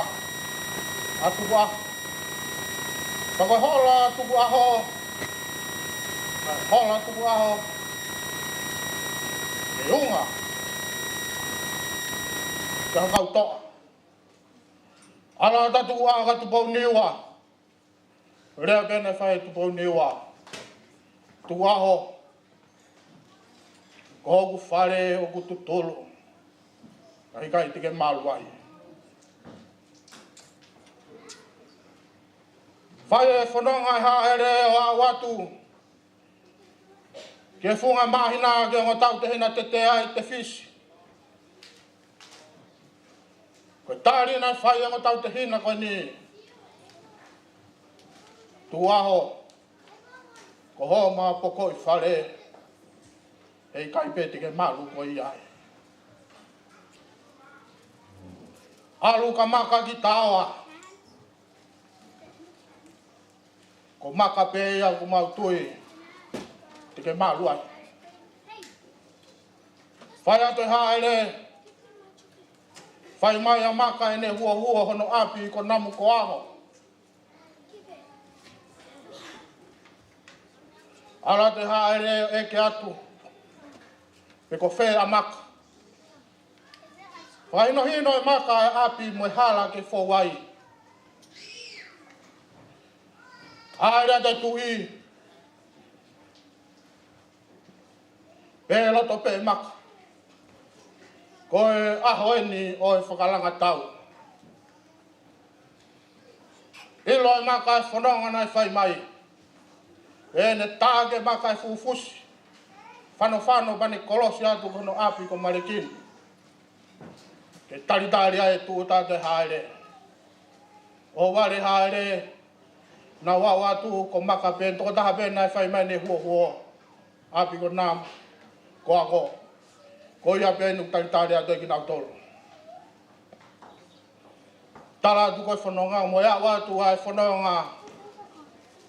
ʻa Tukuʻaho. Pea ko e hola ʻa Tukuʻaho, hola ʻa Tukuʻaho, ʻe unga ki he kau toʻa. ʻAlu atu ʻa Tukuʻaho kia Tupouniua. Lea pē naʻe fai ʻe Tupouniua: Tukuʻaho, ko hoku fale ʻoku tutulu, ka ʻikai te ke malu ai. Fai e fononga e hāʻele ʻo aʻu atu ki he funga māhina ki he ongo tautehina tetea ʻi Tefisi. Ko e tali naʻe fai ʻe he ongo tautehina ko eni: Tukuʻaho, ko hoʻo maʻu pē ko ē fale, heʻikai pē te ke malu koe ai. ʻAlu ka Maka ki Taoa. Ko Maka pē ia ʻoku mau tui te ke malu ai. Fai atu e hāʻele, fai mai ʻa Maka ʻene huohuo hono ʻapi ko Namukoango. ʻAlu atu e hāʻele ʻo ʻeke atu pe ko fē ʻa Maka. Fakahinohino ʻe Maka e ʻapi mo e hala ke fou ai. Hāʻele atu e tuʻi, pehē loto pē ʻe Maka: Ko e ʻaho eni ʻo e fakalangatau. ʻIlo ʻe Maka e fononga naʻe fai mai. Pea ne tā ʻe Maka e fuʻu fusi fanofano pea ne kolosi atu ki hono ʻapi ko Malekini, ke talitali ai e tūʻuta ʻo e hāʻele. ʻO vale hāʻele, nau aʻu atu, ko Maka pē tokotaha pē naʻe fai mai ʻene huohuo, ʻapi ko Namukoango. Ko ia pē naʻe talitali atu ʻe kinautolu. Tala atu ko e fononga, mo e aʻu atu ʻa e fononga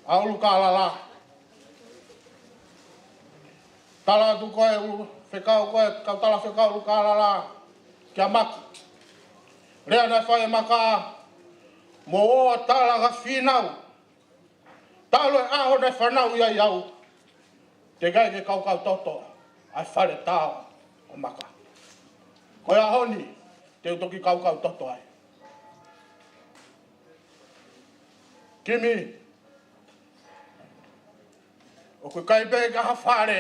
ʻa ʻUlukālala. Tala atu ko e ʻulu-, fekau ko e kau talafekau ʻUlukālala kia Maka. Lea naʻe fai ʻe Maka: Mou ō ʻo tala ki he fīnau, talu e ʻaho naʻe fānau ai au, teʻeki ai ke kaukau toto ʻa e fale tā ʻo Maka. Ko e ʻaho ni te u toki kaukau toto ai. Kimi, ʻoku ʻikai pē ke ʻi ai ha fale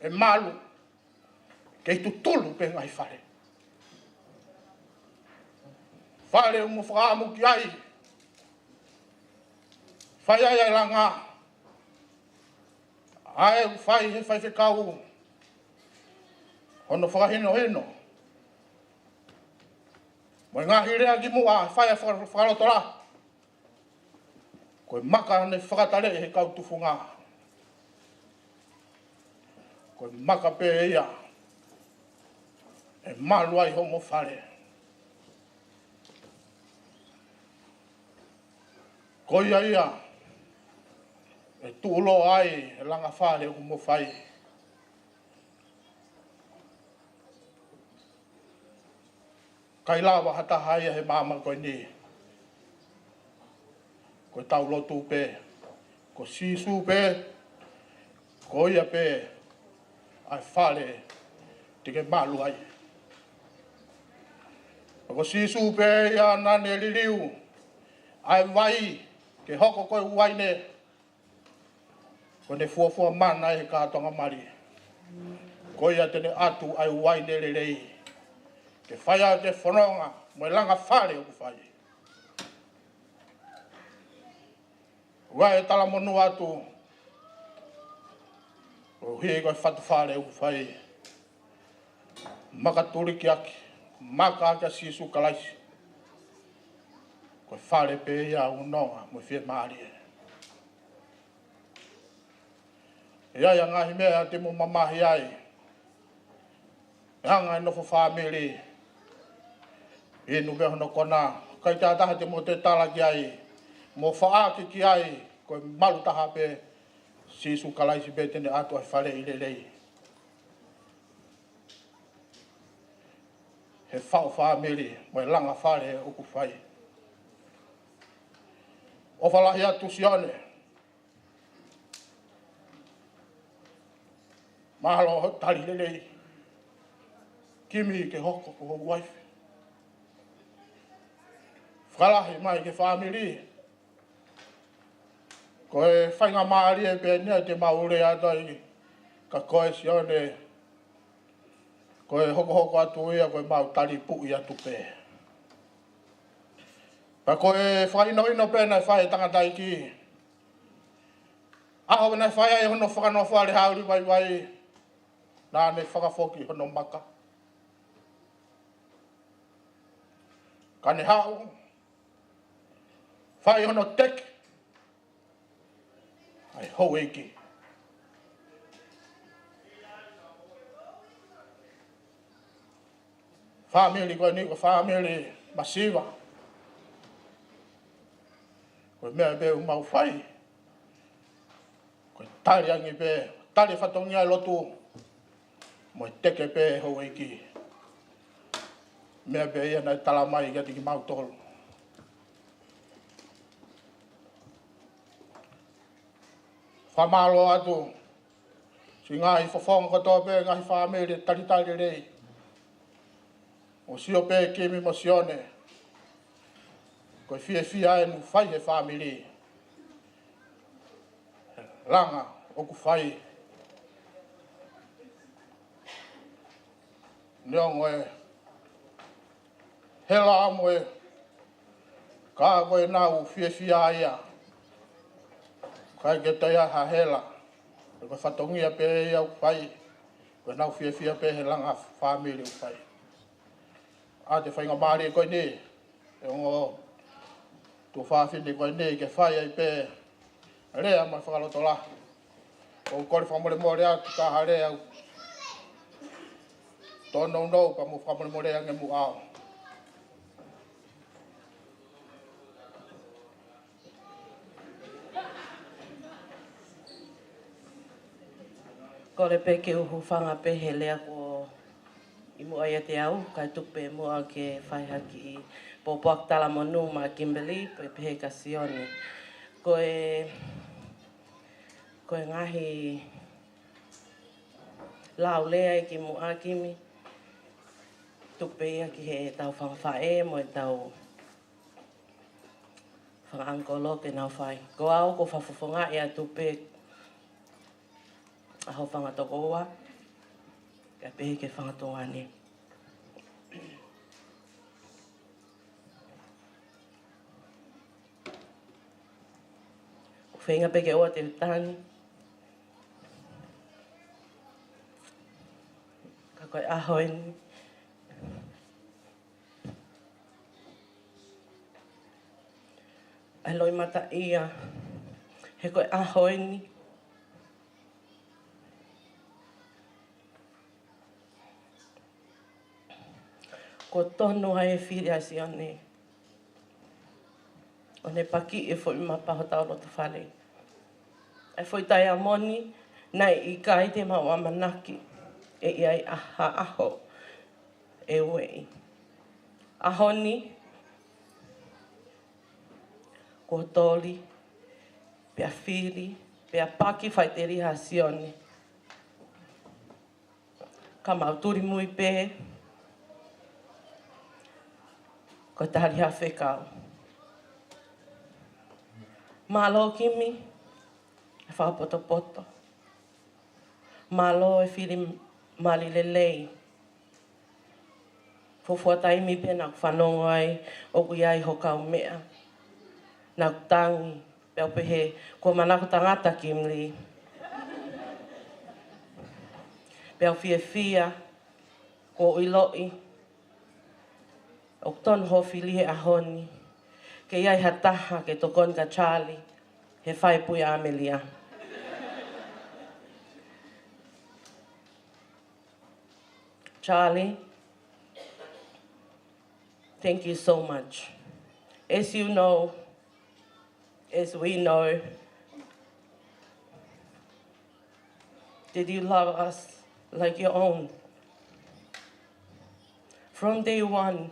ʻe malu, kei tutulu pē ngaahi fale. Fale ʻoku mo fakaʻamu ki ai, fai ai ʻa e langa, ʻa ē ʻoku fai ʻe he faifekau hono fakahinohino mo e ngaahi lea kimuʻa, fai ʻa e faka-, fakalotolahi. Ko e Maka naʻe fakataleʻi ʻe he kau tufunga. Ko e Maka pē ia ʻe malu ai homo fale. Ko ia ia ʻe tuʻuloa ai e langa fale ʻoku mo fai. ʻIkai lava ha taha ia he māmani ko eni. Ko ʻetau lotu pē, ko Sīsū pē, Ko ia pē ʻa e fale te ke malu ai. Ko Sīsū pē ia naʻa ne liliu ʻa e vai ke hoko ko e uaine, ko ʻene fuofua mana ʻi he kātoanga mali. Ko ia te ne ʻatu ʻa e uaine lelei ke fai ʻaki e fononga mo e langa fale ʻoku fai. ʻOua ʻe talamonū atu, koeʻuhi ko e fatu fale ʻoku fai, makatulikiaki, maka ʻaki ʻa Sīsū Kalaisi. Ko e fale pē ia ʻoku nonga mo fiemālie. ʻE ʻi ai ʻa e ngaahi meʻa te mo mamahi ai. ʻE anga e nofo fāmili, inu pē hono kona, ʻikai ke ʻi ai ha taha te mo tētala ki ai, mo faʻaki ki ai, ko e malu taha pē, Sīsū Kalaisi pē te ne ʻatu ʻa e faleʻi lelei he faʻu fāmili mo e langa fale ʻoku fai. ʻOfa lahi atu Sione. Mālō hoʻo tali lelei Kimi ke hoko ko ho uaifi. Fakalahi mai ki he fāmili. Ko e faingamālie pē eni ia te mau lea atu ai kia koe Sione, ko e hokohoko atu ia ko e mau tali puʻi atu pē. Pea ko e fakahinohino pē naʻe fai ʻe he tangataʻeiki. ʻAho naʻe fai ai hono fakanofo ʻa e hauli vaivai, naʻa ne fakafoki hono maka. Ka ne haʻu, fai hono teke ʻa e houʻeiki. Fāmili ko eni ko e fāmili masiva. Ko e meʻa pē ʻoku mau fai, ko e tali ange pē, tali fatongia e lotu, mo e teke pē houʻeiki. Meʻa pē ia naʻe tala mai kiate kimautolu. Fakamālō atu siʻi ngaahi fofonga kotoa pē ngaahi fāmili talitali lelei. ʻO sio pē Kimi mo Sione, ko e fiefia ʻeni ʻoku fai he fāmili. Langa ʻoku fai. Neongo e hela amo e ka ko e nau fiefia ia. ʻIkai ke toe ʻi ai ha hela. Ko e fatongia pē ia ʻoku fai. Ko e nau fiefia pē he langa fāmili ʻoku fai. ʻA e faingamālie ko eni, ʻe ongo tuofāfine ko eni ke fai ai pē lea mo e fakalotolahi. ʻOku ou kole fakamolemole atu ka ha lea ʻoku tōnounou pea mo fakamolemole ange muʻa au. Kole pē ke u hūfanga pē he lea ko ʻi muʻa ʻiate au, kae tuku pē muʻa ke fai ha kiʻi pōpoaki talamonū maʻa Kimberly, pea pehē kia Sione. Ko e, ko e ngaahi lau lea ʻi muʻa Kimi, tuku pē ia ki heʻetau fanga faʻē mo ʻetau fanga ʻangikolo ke nau fai. Ko au ʻoku ou fakafofongaʻi atu pē ʻa hoʻo fanga tokoua, kae pehē ki he fanga tuongaʻane. ʻOku ou feinga pē ke ʻoua te u tanu. Ka ko e ʻaho ʻeni, ʻa e loʻimataʻia, he ko e ʻaho ʻeni, kuo tonu ai e fili ʻa Sione, ʻo ne pakiʻi e foʻi mapa hotau loto fale. ʻA e foʻi taiamoni naʻe ʻikai te mau ʻamanaki ʻe ʻi ai ha ʻaho ʻe ueʻi. ʻAho ni, kuo toli, pea fili, pea paki faʻiteliha ʻa Sione. Ka mau tuli mui pē, ko e tali ha fekau. Mālō Kimi, e fakapotopoto. Mālō e fili mali lelei. Fuofua taimi pē naʻa ku fanongo ai ʻoku ʻi ai ho kaumeʻa. Naʻa ku tangi, pea u pehē, kuo manako tangata Kimberly. Pea u fiefia, kuo u ʻiloʻi ʻoku tonu hoʻo fili he ʻaho ni ke ʻi ai ha taha ke tokoni kia Charlie he fai pui ʻa ʻAmelia. Charlie, thank you so much. As you know, as we know, that you love us like your own. From day one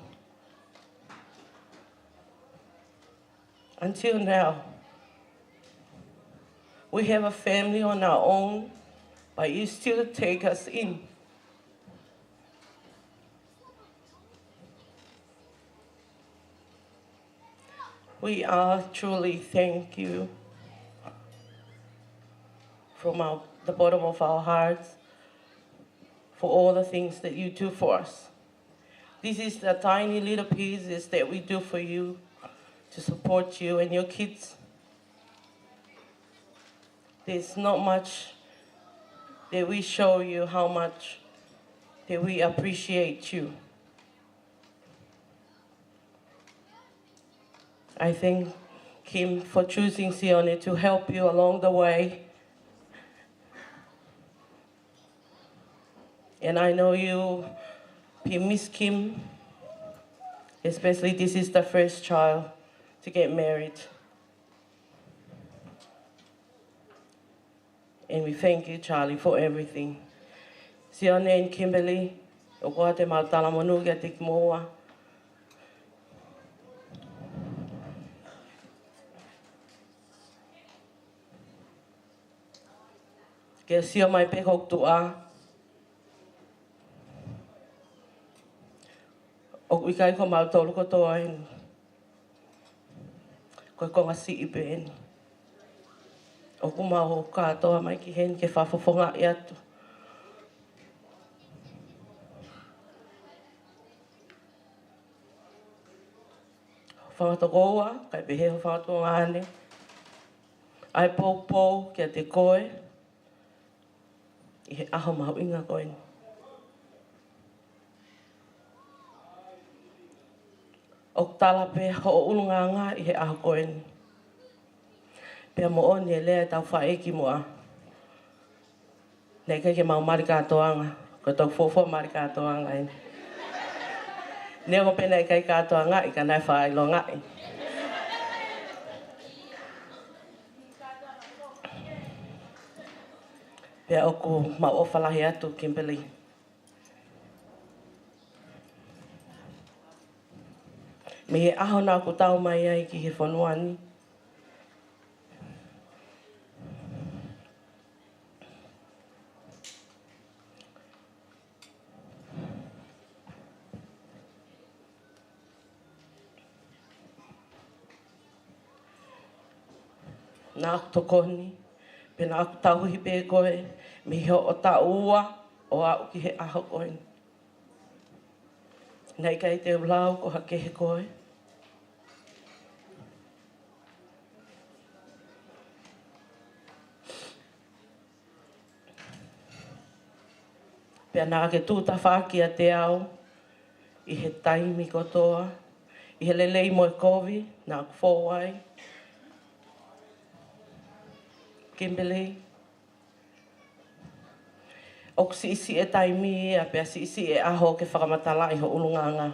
until now, we have a family on our own, but you still take us in. We are truly thank you from our, the bottom of our hearts for all the things that you do for us. This is the tiny little pieces that we do for you to support you and your kids. There's not much that we show you how much that we appreciate you. I thank Kim for choosing Sione to help you along the way. And I know you, he miss Kim, especially this is the first child to get married. And we thank you, Charlie, for everything. Sione and Kimberly, ʻoku ʻoatu ʻemau talamonū kiate kimoua. Ke sio mai pē ko tuʻa. ʻOku ʻikai ko mautolu kotoa eni. Ko e konga siʻi pē eni. ʻOku mau kātoa mai ki heni ke fakafofongaʻi atu. Fanga tokoua, kae pehē ho fanga tuongaʻane. ʻA e poupou kiate koe. ʻI he ʻaho mahuʻinga ko eni. ʻOku tala pē hoʻo ʻulungaanga ʻi he ʻaho ko eni. Pea moʻoni e lea ʻetau faʻē kimuʻa. Naʻe ʻikai ke mau mali kātoanga, ko ʻetau fuofua mali kātoanga eni. Neongo pē naʻe ʻikai kātoangaʻi, ka naʻe fakaʻilongaʻi. Pea ʻoku mau ʻofa lahi atu, Kimberly. Mei he ʻaho naʻa ku tau mai ai ki he fonua ni. Naʻa ku tokoni, pea naʻa ku tauhi pē koe, mei hoʻo taʻu ua ʻo aʻu ki he ʻaho ko eni. Naʻe ʻikai te u lau ko ha kehe koe. Pea naʻa ke tuʻu tafaʻaki kiate au ʻi he taimi kotoa, ʻi he lelei mo e kovi naʻa ku fou ai. Kimberly, ʻoku siʻisiʻi e taimi ia, pea siʻisiʻi e ʻaho ke fakamatalaʻi ho ʻulungaanga.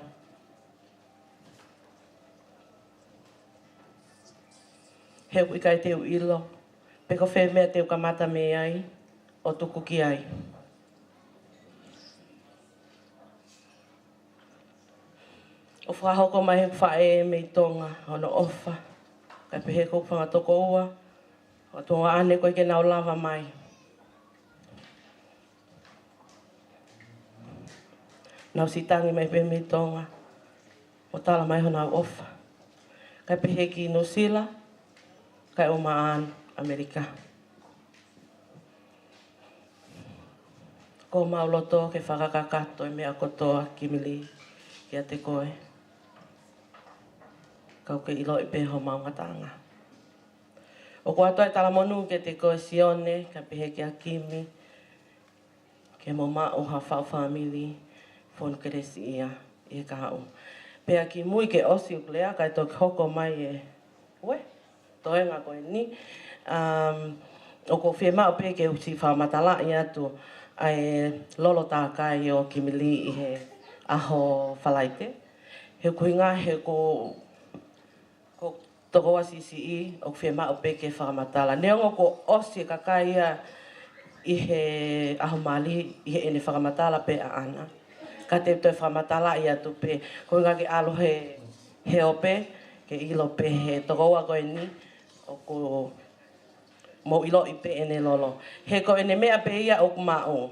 He ʻoku ʻikai te u ʻilo pe ko fē meʻa te u kamata mei ai ʻo tuku ki ai. ʻO fakahoko mai he faʻē mei Tonga hono ʻofa, kae pehē ko e fanga tokoua, Ko e tuongaʻane ko ē ke nau lava mai, nau siʻi tangi mai pē mei Tonga ʻo tala mai honau ʻofa. Kae pehē ki Nuʻusila, kae ʻumaʻā ʻAmelika. Ko homau loto ke fakakakato e meʻa kotoa, Kimili, kiate koe. Ka ʻoku ke ʻiloʻi pē homau ngataʻanga. ʻOku ʻoatu e talamonū kiate koe Sione, kae pehē kia Kimi, ke mo maʻu ha faʻu fāmili fonu kelesiʻia ʻi he kahaʻu. Pea kimui ke ʻosi ʻeku lea, kae toki hoko mai e, ue, toenga ko eni. Um, ʻoku ou fiemaʻu pē ke u siʻi fakamatalaʻi atu ʻa e lolo tākai ʻo Kimili ʻi he ʻaho Falaite. He ʻuhinga he ko, ko tokoua siʻisiʻi, ʻoku fiemaʻu pē ke fakamatala. Neongo kuo ʻosi e kakai ia ʻi he ʻaho mali, ʻi heʻene fakamatala pē ʻaʻana. Ka te u toe fakamatalaʻi atu pē, ko e ʻuhinga ke ʻalu he, he ope, ke ʻilo pē he tokoua ko eni, ʻoku mou ʻiloʻi pē ʻene lolo. He ko ʻene meʻa pē ia ʻoku maʻu.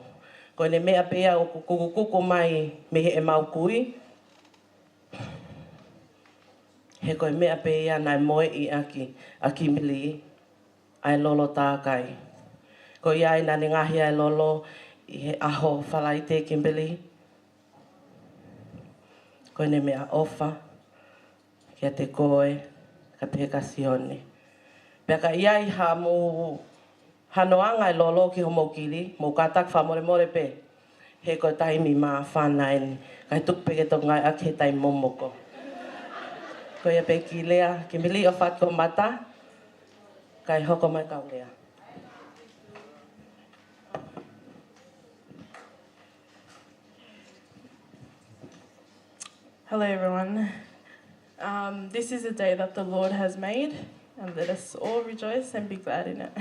Ko ʻene meʻa pē ia ʻoku kukukuku mai mei heʻemau kui. He ko e meʻa pē ia naʻe moeʻi ʻaki ʻa Kimili, ʻa e lolo tākai. Ko ia ai naʻa ne ngaohi ʻa e lolo ʻi he ʻaho Falaite, Kimberly. Ko ʻene meʻaʻofa kiate koe, kae pehē kia Sione. Pea ka ʻi ai ha mou hanoanga e lolo ki homou kili, mou kātaki fakamolemole pē. He ko e taimi māfana eni, kae tuku pē ke tokangaʻi ʻaki he taimi momoko. Ko ia pē ki lea, Kimberly, ʻofa atu ki ho mata, kae hoko mai kau lea. Hello, everyone. Um, this is a day that the Lord has made, and let us all rejoice and be glad in it.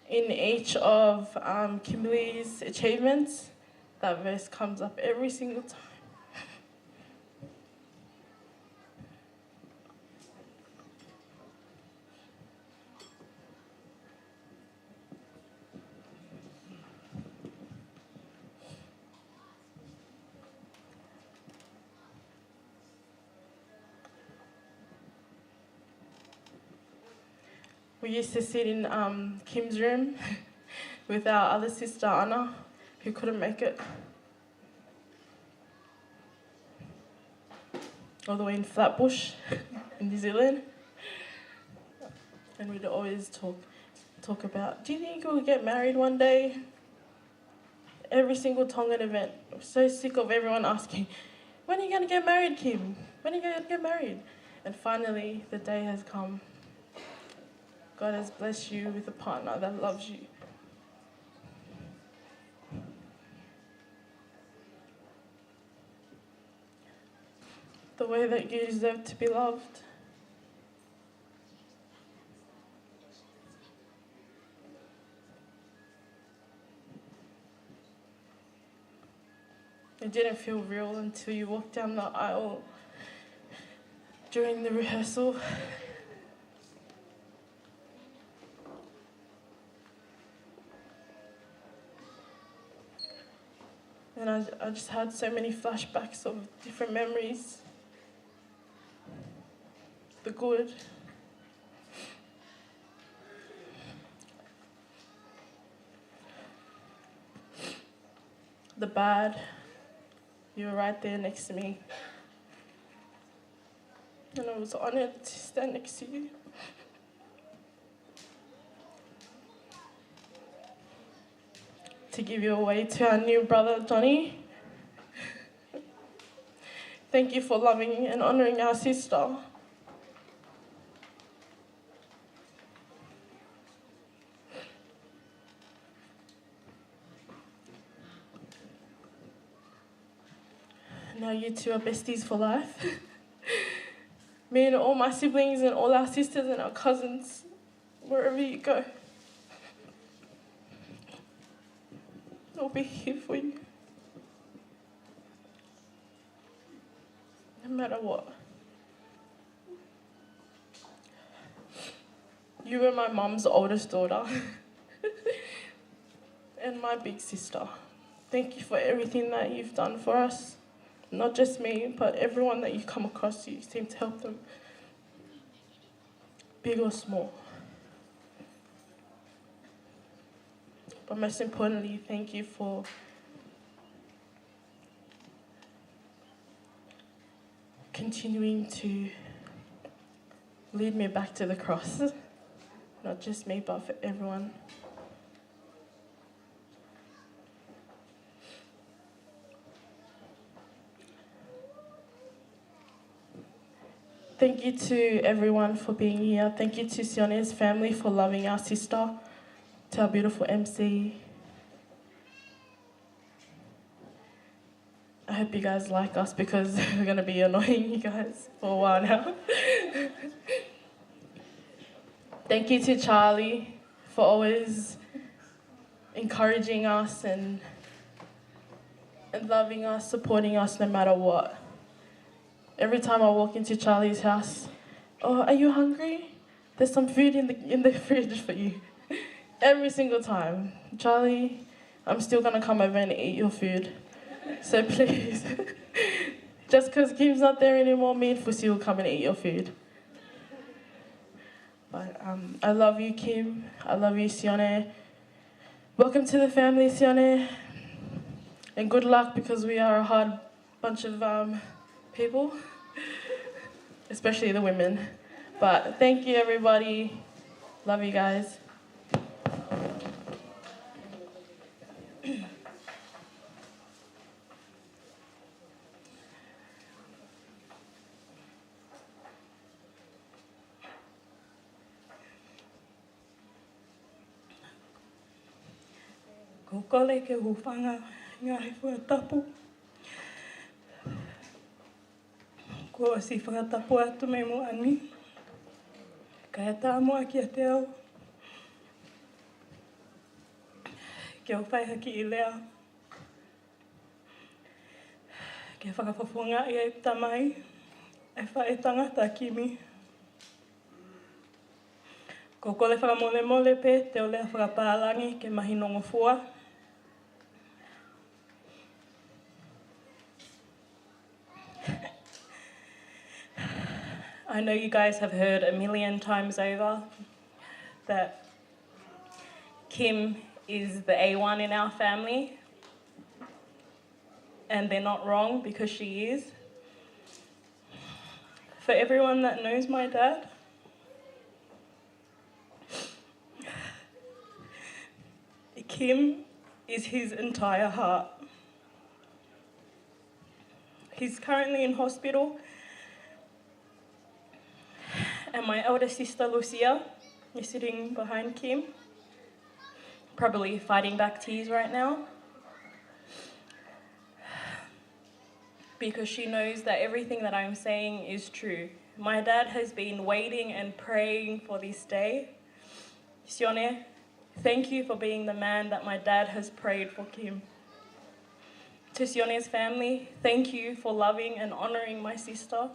In each of, um, Kimberly's achievements, that verse comes up every single time. We used to sit in, um, Kim's room with our other sister, Anna, who couldn't make it all the way in Flatbush in New Zealand. And we'd always talk, talk about, "Do you think you'll get married one day?" Every single Tongan event. I'm so sick of everyone asking, "When are you gonna get married, Kim? When are you gonna get married?" And finally, the day has come. God has blessed you with a partner that loves you the way that you deserve to be loved. It didn't feel real until you walked down the aisle during the rehearsal. And I, I just had so many flashbacks of different memories. The good. The bad. You were right there next to me. And I was honored to stand next to you. To give you away to our new brother, Johnny. Thank you for loving and honoring our sister. Now you two are besties for life. Me and all my siblings and all our sisters and our cousins, wherever you go. I'll be here for you. No matter what. You were my mum's oldest daughter and my big sister. Thank you for everything that you've done for us. Not just me, but everyone that you come across, you seem to help them, big or small. But most importantly, thank you for continuing to lead me back to the cross. Not just me, but for everyone. Thank you to everyone for being here. Thank you to Sione's family for loving our sister, to our beautiful M C. I hope you guys like us because we're gonna be annoying you guys for a while now. Thank you to Charlie for always encouraging us and, and loving us, supporting us no matter what. Every time I walk into Charlie's house, "Oh, are you hungry? There's some food in the, in the fridge for you." Every single time. "Charlie, I'm still gonna come over and eat your food. So please." Just 'cause Kim's not there anymore, me and Fusi will come and eat your food. But, um, I love you, Kim. I love you, Sione. Welcome to the family, Sione. And good luck, because we are a hard bunch of, um, people, especially the women. But thank you, everybody. Love you guys. Ko e kole ke u hūfanga he ngaahi fakatapu kuo ʻosi fakatapu atu mei muʻa ni. Kae ʻatā muʻa kiate au ke u fai ha kiʻi lea ke fakafofongaʻi ai e tamai e faʻētangata Kimi. Ko e kole fakamolemole pē te u lea fakapālangi ke mahinongofua. I know you guys have heard a million times over that Kim is the A one in our family, and they're not wrong because she is. For everyone that knows my dad, Kim is his entire heart. He's currently in hospital, and my elder sister Lucia is sitting behind Kim, probably fighting back tears right now, because she knows that everything that I'm saying is true. My dad has been waiting and praying for this day. Sione, thank you for being the man that my dad has prayed for Kim. To Sione's family, thank you for loving and honoring my sister,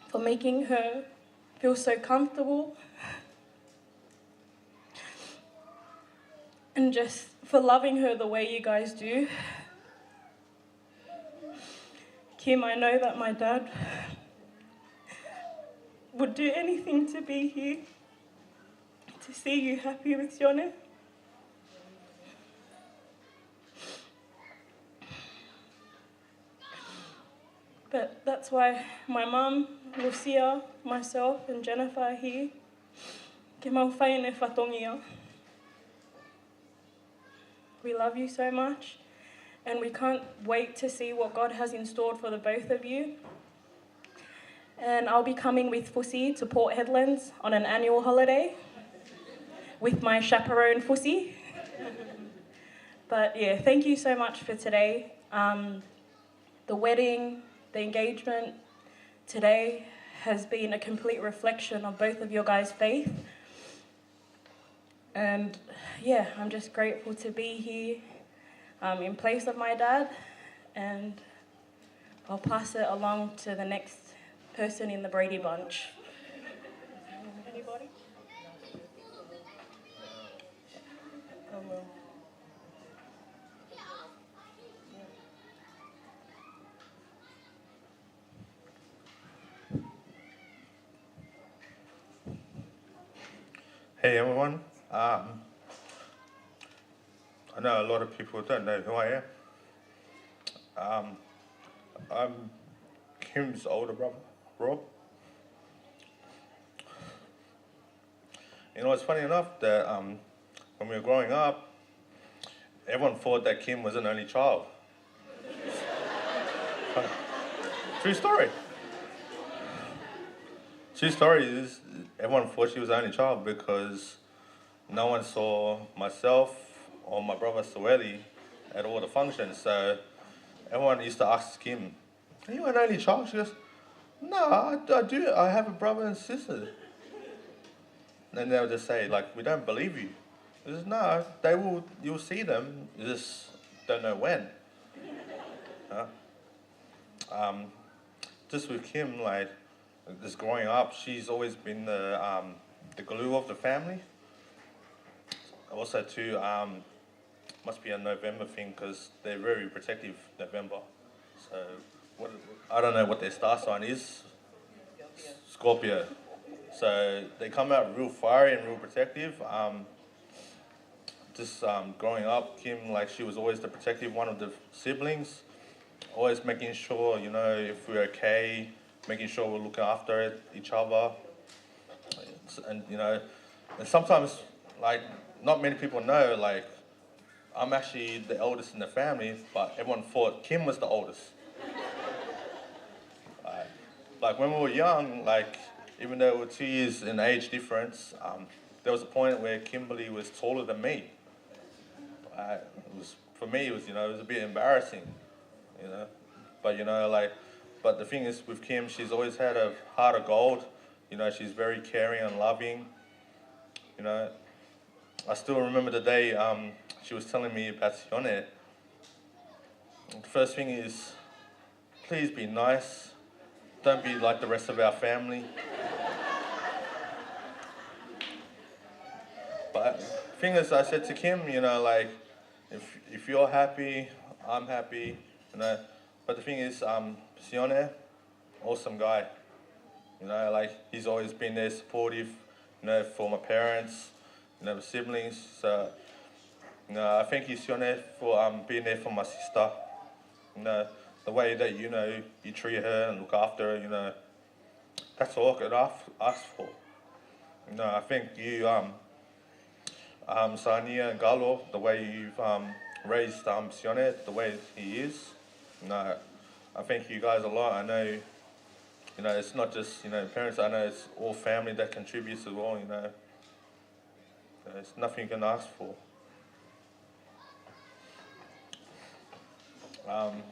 for making her feel so comfortable, and just for loving her the way you guys do. Kim, I know that my dad would do anything to be here, to see you happy with Sione. But that's why my mum, Lucia, myself, and Jennifer are here. Ke mau fai ʻene fatongia. We love you so much, and we can't wait to see what God has in store for the both of you. And I'll be coming with Fusi to Port Hedland on an annual holiday with my chaperone Fusi. But yeah, thank you so much for today. Um, the wedding, the engagement today has been a complete reflection of both of your guys' faith. And yeah, I'm just grateful to be here, um, in place of my dad, and I'll pass it along to the next person in the Brady Bunch. Anybody? Oh, well. Hey everyone. Um, I know a lot of people don't know who I am. Um, I'm Kim's older brother, Rob. You know, it's funny enough that, um, when we were growing up, everyone thought that Kim was an only child. True story. True story is everyone thought she was the only child because no one saw myself or my brother Saweli at all the functions. So everyone used to ask Kim, "Are you an only child?" She goes, "No, I, I do. I have a brother and sister." And they'll just say, like, "We don't believe you." He says, "No, they will. You'll see them. You just don't know when." Huh? Um, just with Kim, like, just growing up, she's always been the, um, the glue of the family. Also, too, um, must be a November thing because they're very protective, November. So what, I don't know what their star sign is. Scorpio. So they come out real fiery and real protective. Um, just, um, growing up, Kim, like, she was always the protective one of the siblings, always making sure, you know, if we're okay, making sure we're looking after it, each other. And, you know, and sometimes, like, not many people know, like, I'm actually the eldest in the family, but everyone thought Kim was the oldest. Like, like, when we were young, like, even though we're two years in age difference, um, there was a point where Kimberly was taller than me. Uh, it was, for me, it was, you know, it was a bit embarrassing, you know. But, you know, like, but the thing is with Kim, she's always had a heart of gold. You know, she's very caring and loving. You know, I still remember the day, um, she was telling me about Sione. The first thing is, please be nice. Don't be like the rest of our family. But thing is, I said to Kim, you know, like, if, if you're happy, I'm happy, you know. But the thing is, um, Sione, awesome guy. You know, like, he's always been there supportive, you know, for my parents, you know, the siblings. So, you know, I thank you, Sione, for, um, being there for my sister. You know, the way that, you know, you treat her and look after her, you know, that's all I could ask, ask for. You know, I thank you, um, um, Sania and Galo, the way you've, um, raised, um, Sione, the way he is. You know, I thank you guys a lot. I know, you know, it's not just, you know, parents. I know it's all family that contributes as well, you know. There's nothing you can ask for. Um,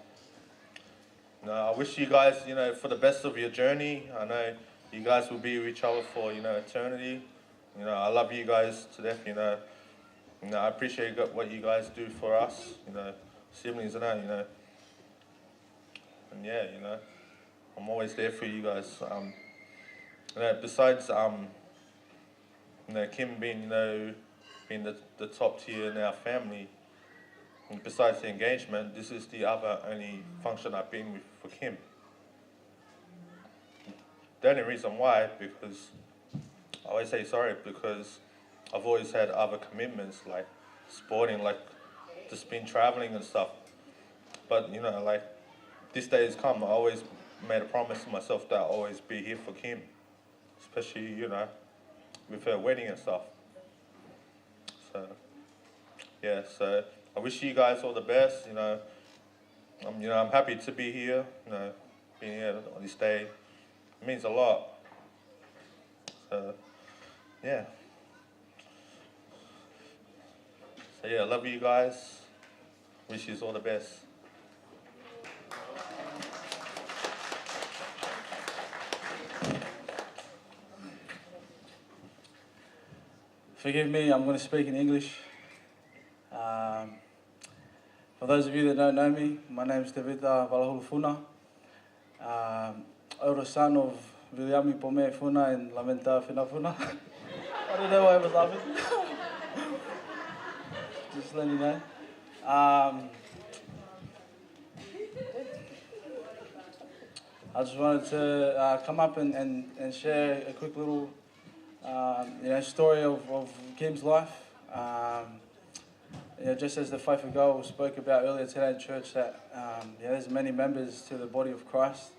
no, I wish you guys, you know, for the best of your journey. I know you guys will be with each other for, you know, eternity. You know, I love you guys to death, you know. You know, I appreciate what you guys do for us, you know, siblings and that, you know. And yeah, you know, I'm always there for you guys. Um, you know, besides, um, you know, Kim being, you know, being the, the top tier in our family, and besides the engagement, this is the other only function I've been with for Kim. The only reason why, because I always say sorry because I've always had other commitments like sporting, like just been traveling and stuff. But, you know, like, this day has come. I always made a promise to myself that I'll always be here for Kim, especially, you know, with her wedding and stuff. So, yeah, so I wish you guys all the best, you know. Um, you know, I'm happy to be here, you know, being here on this day. It means a lot. So, yeah. So, yeah, I love you guys. Wish you all the best. Forgive me, I'm gonna speak in English. Um, for those of you that don't know me, my name is Tevita Valahulufuna. Um, older son of Viliami Pome Funa and Lamenta Finafuna. I don't know why I was laughing. Just letting you know. Um, I just wanted to, uh, come up and, and, and share a quick little, um, you know, story of, of Kim's life. Um, you know, just as the faithful girl spoke about earlier today in church, that, um, yeah, there's many members to the body of Christ.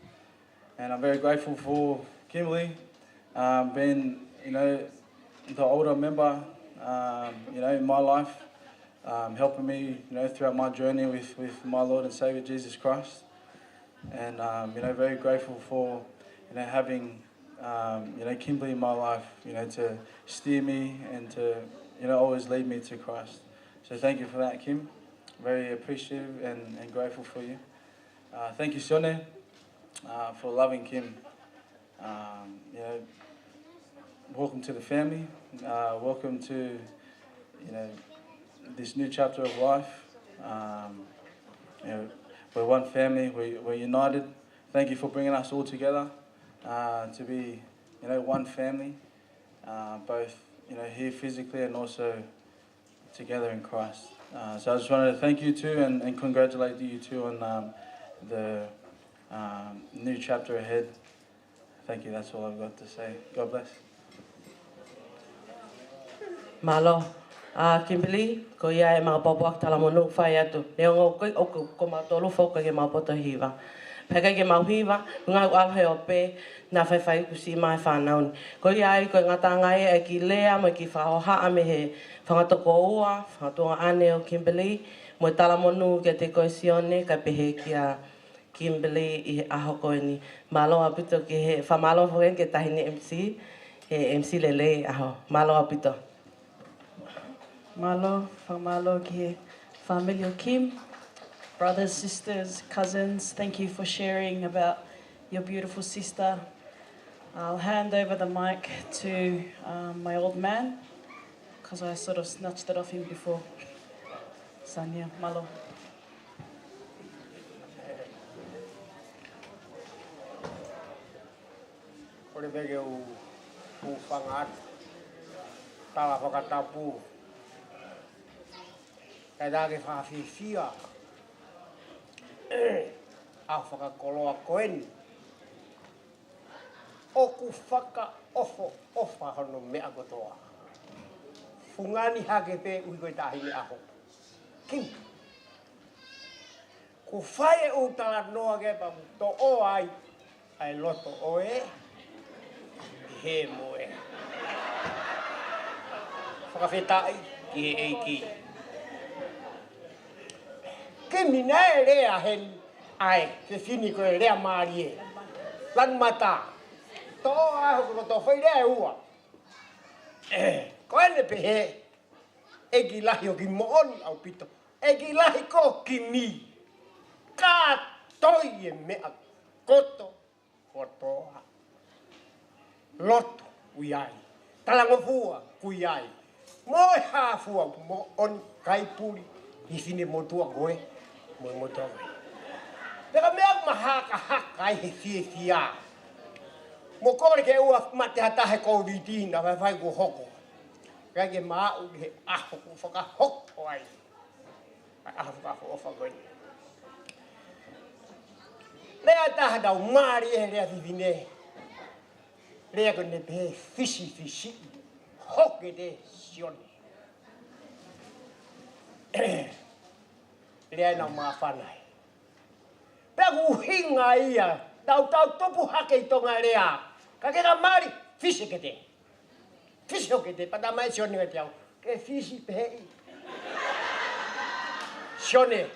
And I'm very grateful for Kimberly, um, being, you know, the older member, um, you know, in my life, um, helping me, you know, throughout my journey with, with my Lord and Savior Jesus Christ. And, um, you know, very grateful for, you know, having, um, you know, Kimberly in my life, you know, to steer me and to, you know, always lead me to Christ. So thank you for that, Kim. Very appreciative and, and grateful for you. Uh, thank you, Sione, uh, for loving Kim. Um, you know, welcome to the family. Uh, welcome to, you know, this new chapter of life. Um, you know, we're one family. We, we're united. Thank you for bringing us all together, uh, to be, you know, one family, uh, both, you know, here physically and also together in Christ. Uh, so I just wanted to thank you too and, and congratulate you too on, um, the, um, new chapter ahead. Thank you. That's all I've got to say. God bless. Mālō. ʻA Kimberly, ko ia ʻemau pōpoaki talamonū fai atu. Neongo ko, ʻoku, ko mautolu foki ʻikai ke mau poto hiva. Pea ʻikai ke mau hiva, ngau au he ope, naʻa faifai kusi mai fānau ni. Ko ia ai ko e ngataʻanga ʻa e kiʻi lea mo e kiʻi fakahohaʻa mei he fanga tokoua, fanga tuongaʻane ʻo Kimberly, mo e talamonū kiate koe Sione, kae pehē kia Kimberly ʻi he ʻaho ko eni. Mālō ʻaupito ki he, fakamālō foki ki he taʻahine M C, he M C lelei ʻaho. Mālō ʻaupito. Mālō, fakamālō ki he family ʻo Kim. Brothers, sisters, cousins, thank you for sharing about your beautiful sister. I'll hand over the mic to, um, my old man, 'cause I sort of snatched it off him before. Sania, mālō. Kole pē ke u, u hūfanga atu. Tala fakatapu. Kae ʻatā ke fakafiefia ʻa e fakakoloa ko eni. ʻOku fakaʻofoʻofa hono meʻa kotoa. Fungani hake pē ʻuhi ko e taʻahine ʻaho. Kim. Kuo fai e ʻū talanoa ke pa toʻo ai ʻa e loto ʻo e he mo e. Fakafetaʻi ki he ʻEiki. Kimi naʻe lea heni ʻa e fefine ko e lea mālie. Lanu mata. Toʻo ai hoku loto, fai lea ʻe ua. Ko ʻene pehē, ʻEiki lahi ʻoku moʻoni ʻaupito. ʻEiki lahi ko Kimi. Kātoi e meʻa koto, kotoa. Lotu ʻoku ʻi ai. Talangofua ʻoku ʻi ai. Mo e hā fua moʻoni kai puli. Fefine motuʻa ko ē. Mo e motuʻa ko ē. Pea ko e meʻa ʻoku mahakahaka ai he fiefia. Mo kole ke ʻoua mate ha taha he Covid naʻa faifai kuo hoko. Kae ke maʻu he ʻaho kuo fakahoko ai. ʻA e ʻaho fakaʻofoʻofa ko eni. Lea ʻe taha naʻe mālie he lea fefine. Lea ko ʻene pehē fisifisiʻi. Hokete Sione. Lea ʻena māfana ai. Pea ko e ʻuhinga ia, tau tau tupu hake ʻi Tonga lea. Ka ke ka mali, fisi kete. Fisi hokete, pata mai Sione kiate au. Ke fisi pehē ʻi. Sione,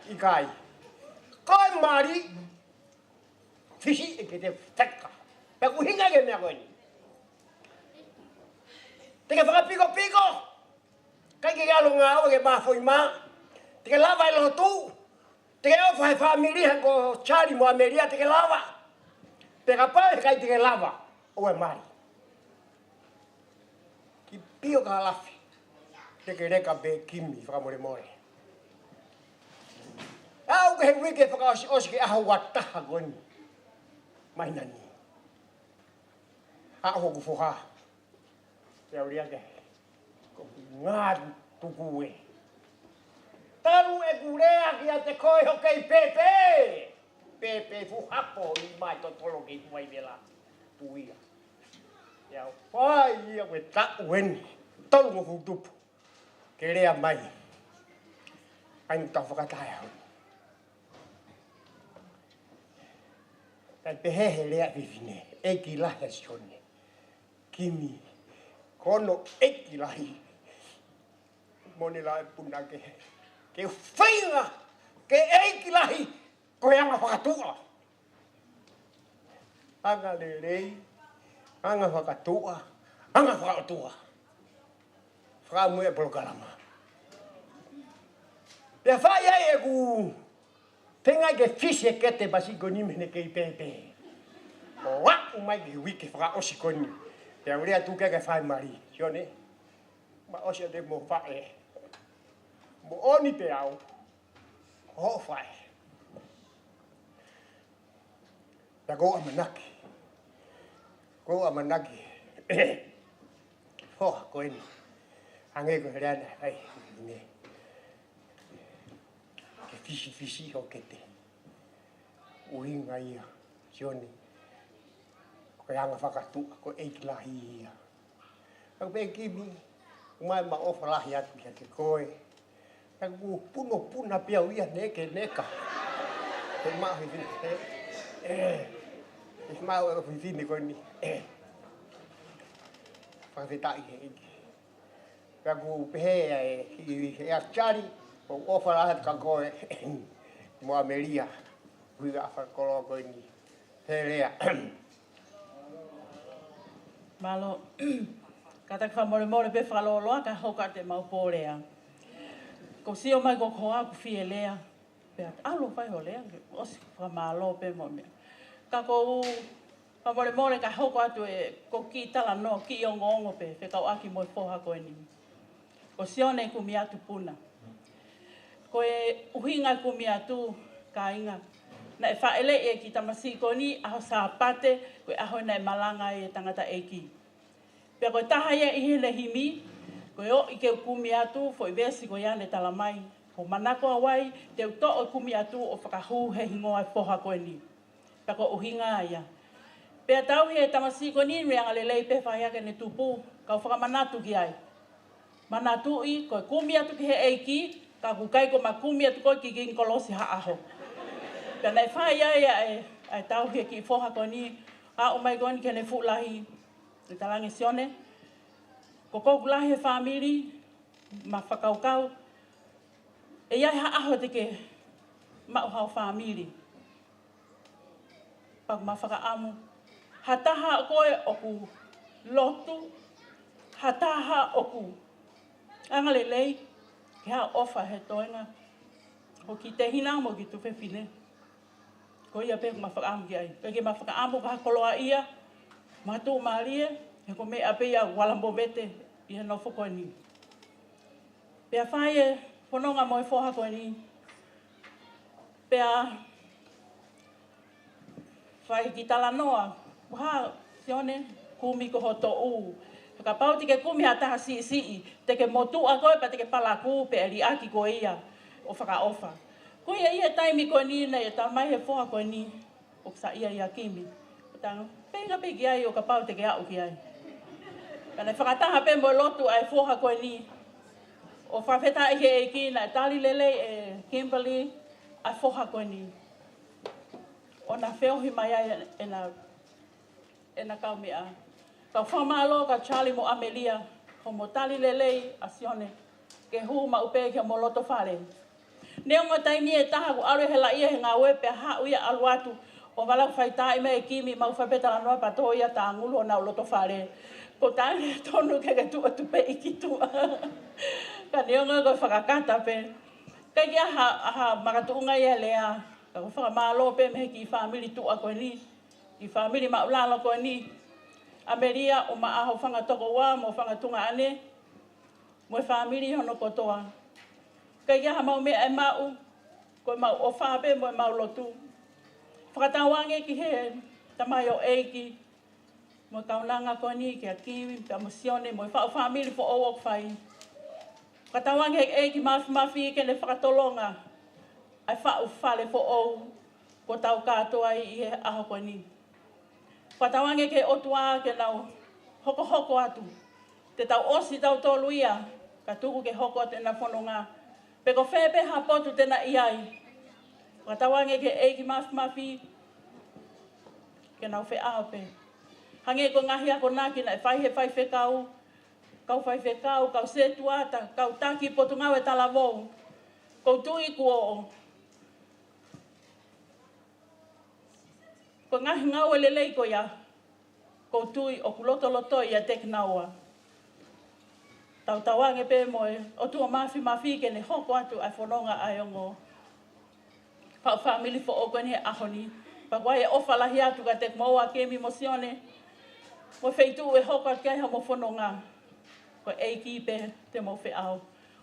ʻikai. Ko e mali, fisi ʻe kete feka. Pea ko e ʻuhinga ki he meʻa ko eni. Te ke fakapikopiko. ʻIkai ke ʻalu ngāue ke mafola mai. Te ke lava e lotu. Te ke ʻofa he fāmili hangē ko Charlie mo ʻAmelia, te ke lava. Pea kapau ʻe ʻikai te ke lava, ʻoua ʻe mali. Ki Pio Kalafi. Te ke leka pē Kimi fakamolemole. Aʻu ki he uike fakaʻosiʻosi ki he ʻaho ua taha ko eni. Mai nani. Aʻu hoku foha. Te au lea ke. Ko ngā tuku ē. Talu ʻeku lea kiate koe ʻoku kei pēpē. Pēpē fuʻu hapo ʻi mai totolo kei kuai vela. Tuia. Ia fai ia ko e taʻu eni. Tolungofulu tupu. Ke lea mai. ʻAi mo tau fakataha au. Kae pehē he lea fefine. ʻEiki lahi ʻa Sione. Kimi. Ko hono ʻeiki lahi. Moni la e puna ke. Ke feinga. Ke ʻeiki lahi. Ko e anga fakatuʻa. Anga lelei, anga fakatuʻa, anga fakaʻotua. Fakaʻamu e polokalama. Pea fai ai ʻeku tenga ke fisi e kete masi ko eni mei he kei pēpē. ʻO aʻu mai ki he uike fakaʻosi ko eni. Pea u lea atu ke ke fai mali. Sione, ma ʻosi ʻo te mo faʻē. Mo ʻoni pē au. Ho faʻē. Pea ko ʻamanaki. Ko ʻamanaki. Hoa ko eni. Hangē ko e lea naʻe fai. Ke fisifisi ho kete. ʻUhinga ia. Sione. Ko e anga fakatuʻa, ko e ʻeiki lahi ia. Ka pē Kimi, ʻomai ma ʻofa lahi atu kiate koe. Ka kuo punopuna pē au ia neke neka. He maʻu he fine, he, ē, he maʻu e fefine ko eni, ē. Fakafetaʻi he ʻEiki. Ka kuo pehē ʻe, ʻi, ʻi he ʻakitali, ʻoku ʻofa lahi atu kia koe, mo ʻAmelia, hui ʻa fakakoloa ko eni. He lea. Mālō. Kātaki fakamolemole pē fakalōloa ka hoko atu e mau pō lea. Ko sio mai ko koa ku fie lea. Pea ʻalu fai ho lea. ʻOsi fakamālō pē mo meʻa. Ka ko u fakamolemole ka hoko atu e ko kiʻi talanoa, kiʻi ongoongo pē, fekauʻaki mo e foha ko eni. Ko Sione kumi atu puna. Ko e ʻuhinga kumi atu, kāinga. Naʻe fāʻeleʻi e kiʻi tamasiʻi ko eni, ʻaho Sāpate, ko e ʻaho naʻe malanga ai e tangataʻeiki. Pea ko e taha ia ʻi heʻene himi, ko e ʻoku ke kumi atu, foʻi veesi ko ia ne tala mai. Ko manako au ai, te u toʻo e kumi atu ʻo fakahū he hingoa e foha ko eni. Pea ko e ʻuhinga ia. Pea tauhi e tamasiʻi ko eni, ne anga lelei pē fai ake ne tupu, kau fakamanatu ki ai. Manatuʻi, ko e kumi atu ki he ʻEiki, ka ʻoku ʻikai ko ma kumi atu ko e kiʻi kolosi ha ʻaho. Pea naʻe fai ai ʻa e, ʻa e tauhi e kiʻi foha ko eni, aʻu mai ko eni ki heʻene fuʻu lahi, ʻe talange Sione, ko koku lahi he fāmili, ma fakakaukau, ʻe ʻi ai ha ʻaho te ke maʻu hao fāmili. Pea ma fakaʻamu, ha taha ko ē ʻoku lotu, ha taha ʻoku anga lelei, ke ha ʻofa he toenga, ʻo ki te hina mo ki tu fefine. Ko ia pē ma fakaʻamu ki ai. Pea ke ma fakaʻamu ka ha koloa ia, ma tuʻumālie, he ko meʻa pē ia ʻoku ala movete ʻi he nofo ko eni. Pea fai e fononga mo e foha ko eni. Pea fai kiʻi talanoa, ha Sione, kumi ko ho toʻu. Kapau te ke kumi ha taha siʻisiʻi, te ke motuʻa koe, pea te ke palakū, pea ʻe liʻaki koe ia, ʻo fakaʻofa. Ko ia ʻi he taimi ko eni, naʻe tala mai he foha ko eni, ʻoku saiʻia ʻia Kimi. Tano, feinga pē ki ai ʻo kapau te ke aʻu ki ai. Ka naʻe fakataha pē mo e lotu ʻa e foha ko eni. ʻO fakafetaʻi he ʻEiki naʻe tali lelei ʻe Kimberly ʻa e foha ko eni. ʻO na feohi mai ai ʻena, ʻena kaumeʻa. Kau fakamālō kia Charlie mo ʻAmelia, hoʻomo tali lelei ʻa Sione. Ke hū maʻu pē ki hoʻomo loto fale. Neongo taimi ʻe taha ʻoku ʻalu ʻe he laʻi ʻi he ngāue pea haʻu ia ʻalu atu. ʻO vala faitāʻi mai ʻe Kimi mau fai pē talanoa pea tō ia tāngulu ʻo nau loto fale. Ko e taimi ʻe tonu ke ke tuʻu atu pē ʻi ki tuʻa. Ka neongo ko e fakakata pē. ʻIkai ke ʻi ai ha, ha makatuʻunga ia lea. Ka ko e fakamālō pē mei he kiʻi fāmili tuʻa ko eni. Kiʻi fāmili māʻulalo ko eni. ʻAmelia ʻo maʻa ho fanga tokoua mo fanga tuongaʻane. mo e fāmili hono kotoa. Ka ʻi ai haʻamau meʻa ʻe maʻu, ko ʻemau ʻofa pē mo ʻemau lotu. Fakatauange ki he tamaioʻeiki mo e kaunanga ko eni, kia Kimi, pea mo Sione, mo e faʻu fāmili foʻou ʻoku fai. Fakatauange ki he ʻEiki Mafimafi ke ne fakatolonga ʻa e faʻu fale foʻou kuo tau kātoa ai ʻi he ʻaho ko eni. Fakatauange ki he ʻOtua ke nau hokohoko atu. Te tau ʻosi tautolu ia, ka tuku ke hoko atu ʻena fononga. Pe ko fē pē ha potu te na ʻi ai. Fakatauange ki he ʻEiki Mafimafi ke nau feʻao pē. Hangē ko e ngaahi akonaki naʻe fai he faifekau, kau faifekau, kau setuata, kau taki Potungāue Talavou. Ko u tui kuo Ko e ngaahi ngāue lelei ko ia, ko u tui ʻoku lotolotoi ʻiate kinaua. Tautauange pē mo e ʻOtua Mafimafi ke ne hoko atu ʻa e fononga ʻa e ongo faʻu fāmili foʻou ko eni he ʻaho ni. Pea ko e ʻofa lahi atu kiate kimoua Kimi mo Sione, mo e feituʻu ʻe hoko atu ki ai haʻamou fononga. Ko e ʻEiki pē te mou feʻao.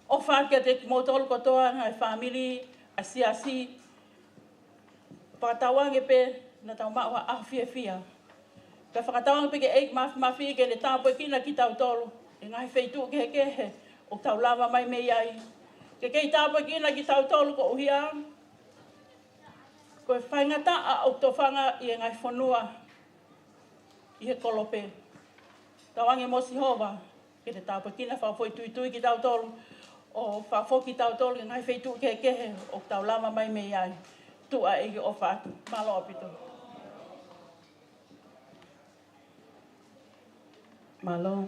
ʻOfa atu kiate kimoutolu kotoa ngaahi fāmili, ʻa e siasi, fakatauange pē naʻa tau maʻu ha ʻaho fiefia. Pea fakatauange pē ki he ʻEiki Mafimafi ke ne tāpuekina kitautolu ʻi he ngaahi feituʻu kehekehe ʻoku tau lava mai mei ai. Ke kei tāpuekina kitautolu koeʻuhi ko e faingataʻa ʻoku tofanga ʻi he ngaahi fonua ʻi he kolope. Tauange mo Sihova ke ne tāpuekina, fakafoʻituitui kitautolu, ʻo fakafoki kitautolu ki he ngaahi feituʻu kehekehe ʻoku tau lava mai mei ai. Tuʻa ʻEiki, ʻofa atu. Mālō ʻaupito. Mālō.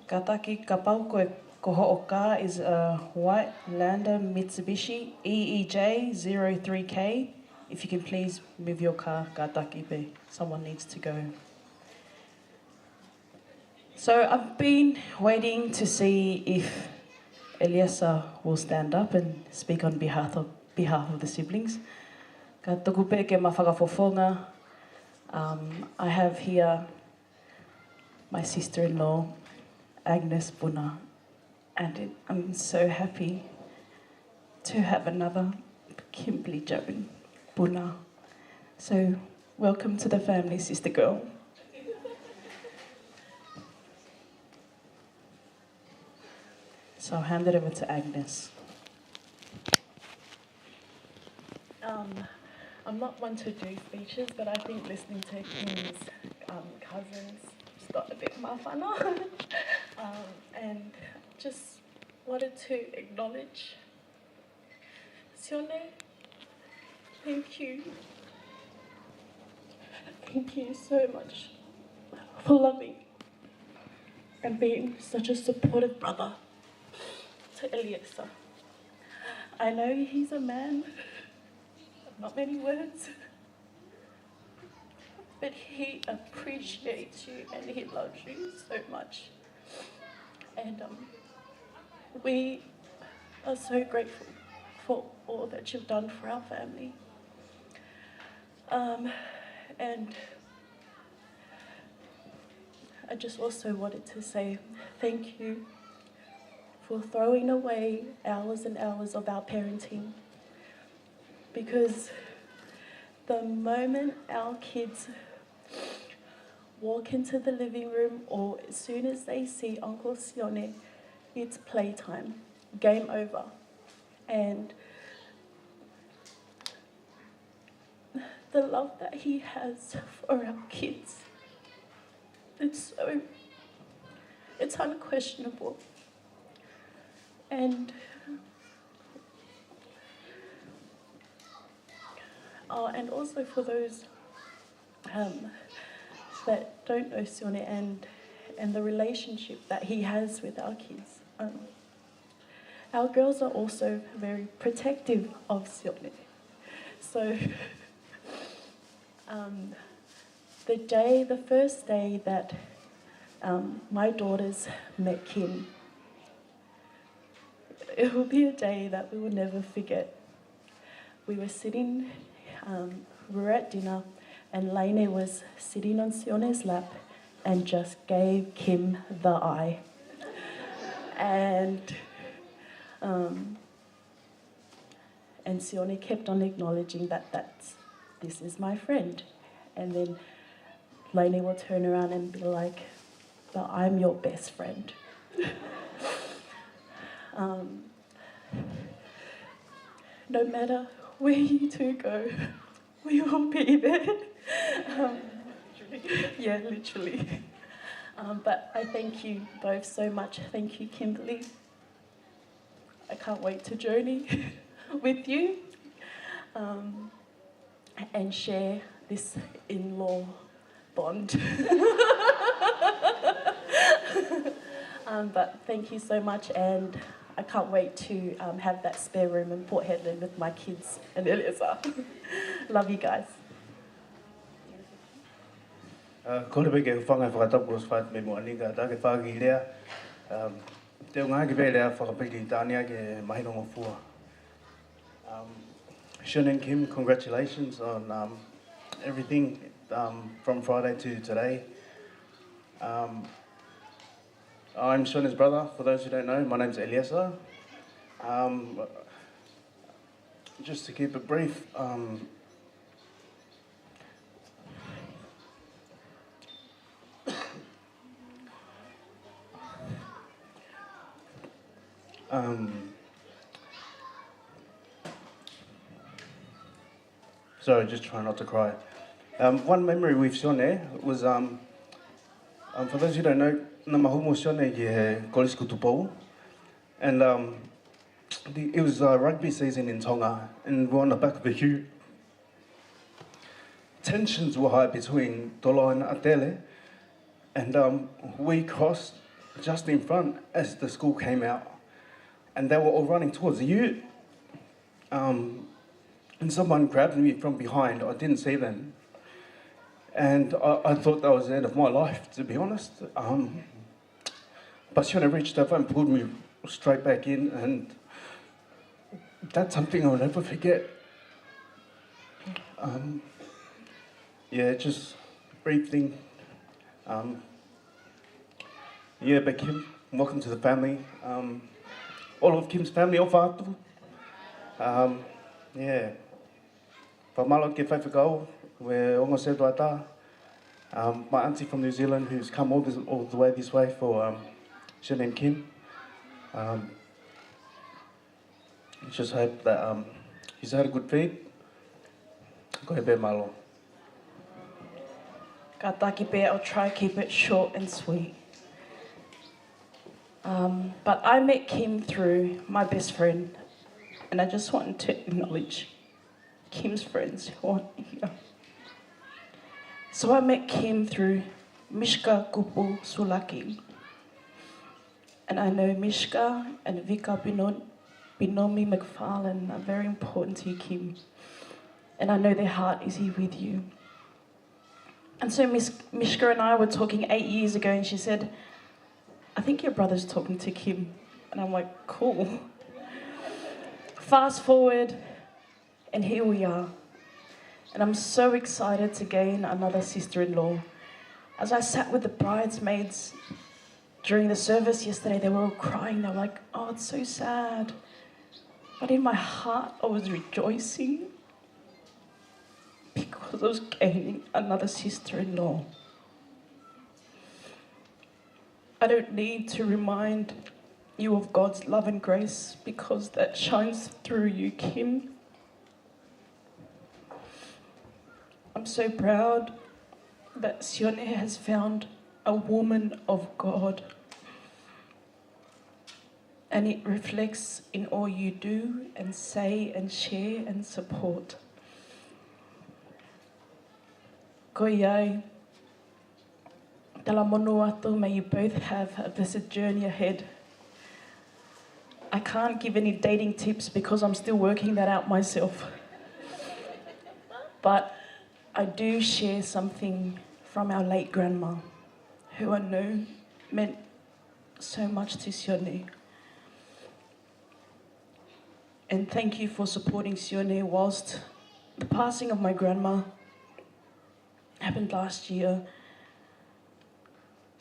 Kātaki, kapau ko e, ko hoʻo kā is a white Lander Mitsubishi E E J zero three K. If you can please move your car, kātaki pē. Someone needs to go. So I've been waiting to see if Eliesa will stand up and speak on behalf of, behalf of the siblings. Ka tuku pē ke ma fakafofonga. Um, I have here my sister-in-law, Agnes Puna, and it, I'm so happy to have another Kimberly Joan Puna. So, welcome to the family, sister girl. So I'll hand it over to Agnes. Um, I'm not one to do speeches, but I think listening to Kim's, um, cousins just got a bit māfana. Um, and just wanted to acknowledge Sione, thank you. Thank you so much for loving and being such a supportive brother to Eliesa. I know he's a man of not many words, but he appreciates you and he loves you so much. And, um, we are so grateful for all that you've done for our family. Um, and I just also wanted to say thank you for throwing away hours and hours of our parenting, because the moment our kids walk into the living room or as soon as they see Uncle Sione, it's playtime, game over. And the love that he has for our kids, it's so, it's unquestionable. And, oh, and also for those, um, that don't know Sione and, and the relationship that he has with our kids. Um, our girls are also very protective of Sione. So, um, the day, the first day that, um, my daughters met Kim, it will be a day that we will never forget. We were sitting, um, we were at dinner, and Laine was sitting on Sione's lap, and just gave Kim the eye. And, um, and Sione kept on acknowledging that that's, "This is my friend." And then Lainey will turn around and be like, "But I'm your best friend." Um, no matter where you two go, we will be there. Um, yeah, literally. Um, but I thank you both so much. Thank you, Kimberly. I can't wait to journey with you, um, and share this in-law bond. Um, but thank you so much, and I can't wait to, um, have that spare room in Port Hedland with my kids and Eliazar. Love you guys. Uh, kole pē ke u hūfanga he fakatapu ʻosi fai atu mei Moʻonia, ka te u fakaʻilonga. Um, te u ngāueʻaki pē lea fakapilitānia ke mahino ngofua. Um, Sione and Kim, congratulations on, um, everything, um, from Friday to today. Um, I'm Sione's brother. For those who don't know, my name's Eliesa. Um, just to keep it brief, um, um, sorry, just trying not to cry. Um, one memory with Sione was, um, um, for those who don't know, naʻa ma hū mo Sione ki he Kolisi ko Tupou. And, um, the, it was, uh, rugby season in Tonga, and we were on the back of a queue. Tensions were high between Toloa and ʻAtele, and, um, we crossed just in front as the school came out, and they were all running towards the ute. Um, and someone grabbed me from behind. I didn't see them. And I, I thought that was the end of my life, to be honest. Um, but Sione reached over and pulled me straight back in, and that's something I'll never forget. Um, yeah, just a brief thing. Um, yeah, but Kim, welcome to the family. Um, all of Kim's family, ʻofa atu. Um, yeah. Fakamālō ki he faifekau, ʻa e ongo sētuata. Um, my auntie from New Zealand who's come all, this, all the way this way for, um, Sione and Kim. Um, just hope that, um, he's had a good feed. Ko ia pē, mālō. Kātaki pē, I'll try to keep it short and sweet. Um, but I met Kim through my best friend, and I just want to acknowledge Kim's friends who aren't here. So I met Kim through Mishka Kupu Sulaki. And I know Mishka and Vika Pino-, Pinomi McFarlane are very important to you, Kim. And I know their heart is here with you. And so Miss Mishka and I were talking eight years ago, and she said, "I think your brother's talking to Kim." And I'm like, "Cool." Fast forward, and here we are. And I'm so excited to gain another sister-in-law. As I sat with the bridesmaids during the service yesterday, they were all crying. They were like, "Oh, it's so sad." But in my heart, I was rejoicing because I was gaining another sister-in-law. I don't need to remind you of God's love and grace because that shines through you, Kim. I'm so proud that Sione has found a woman of God. And it reflects in all you do and say and share and support. Ko ia ai, talamonū atu, may you both have a blessed journey ahead. I can't give any dating tips because I'm still working that out myself. But I do share something from our late grandma, who I know meant so much to Sione. And thank you for supporting Sione whilst the passing of my grandma happened last year.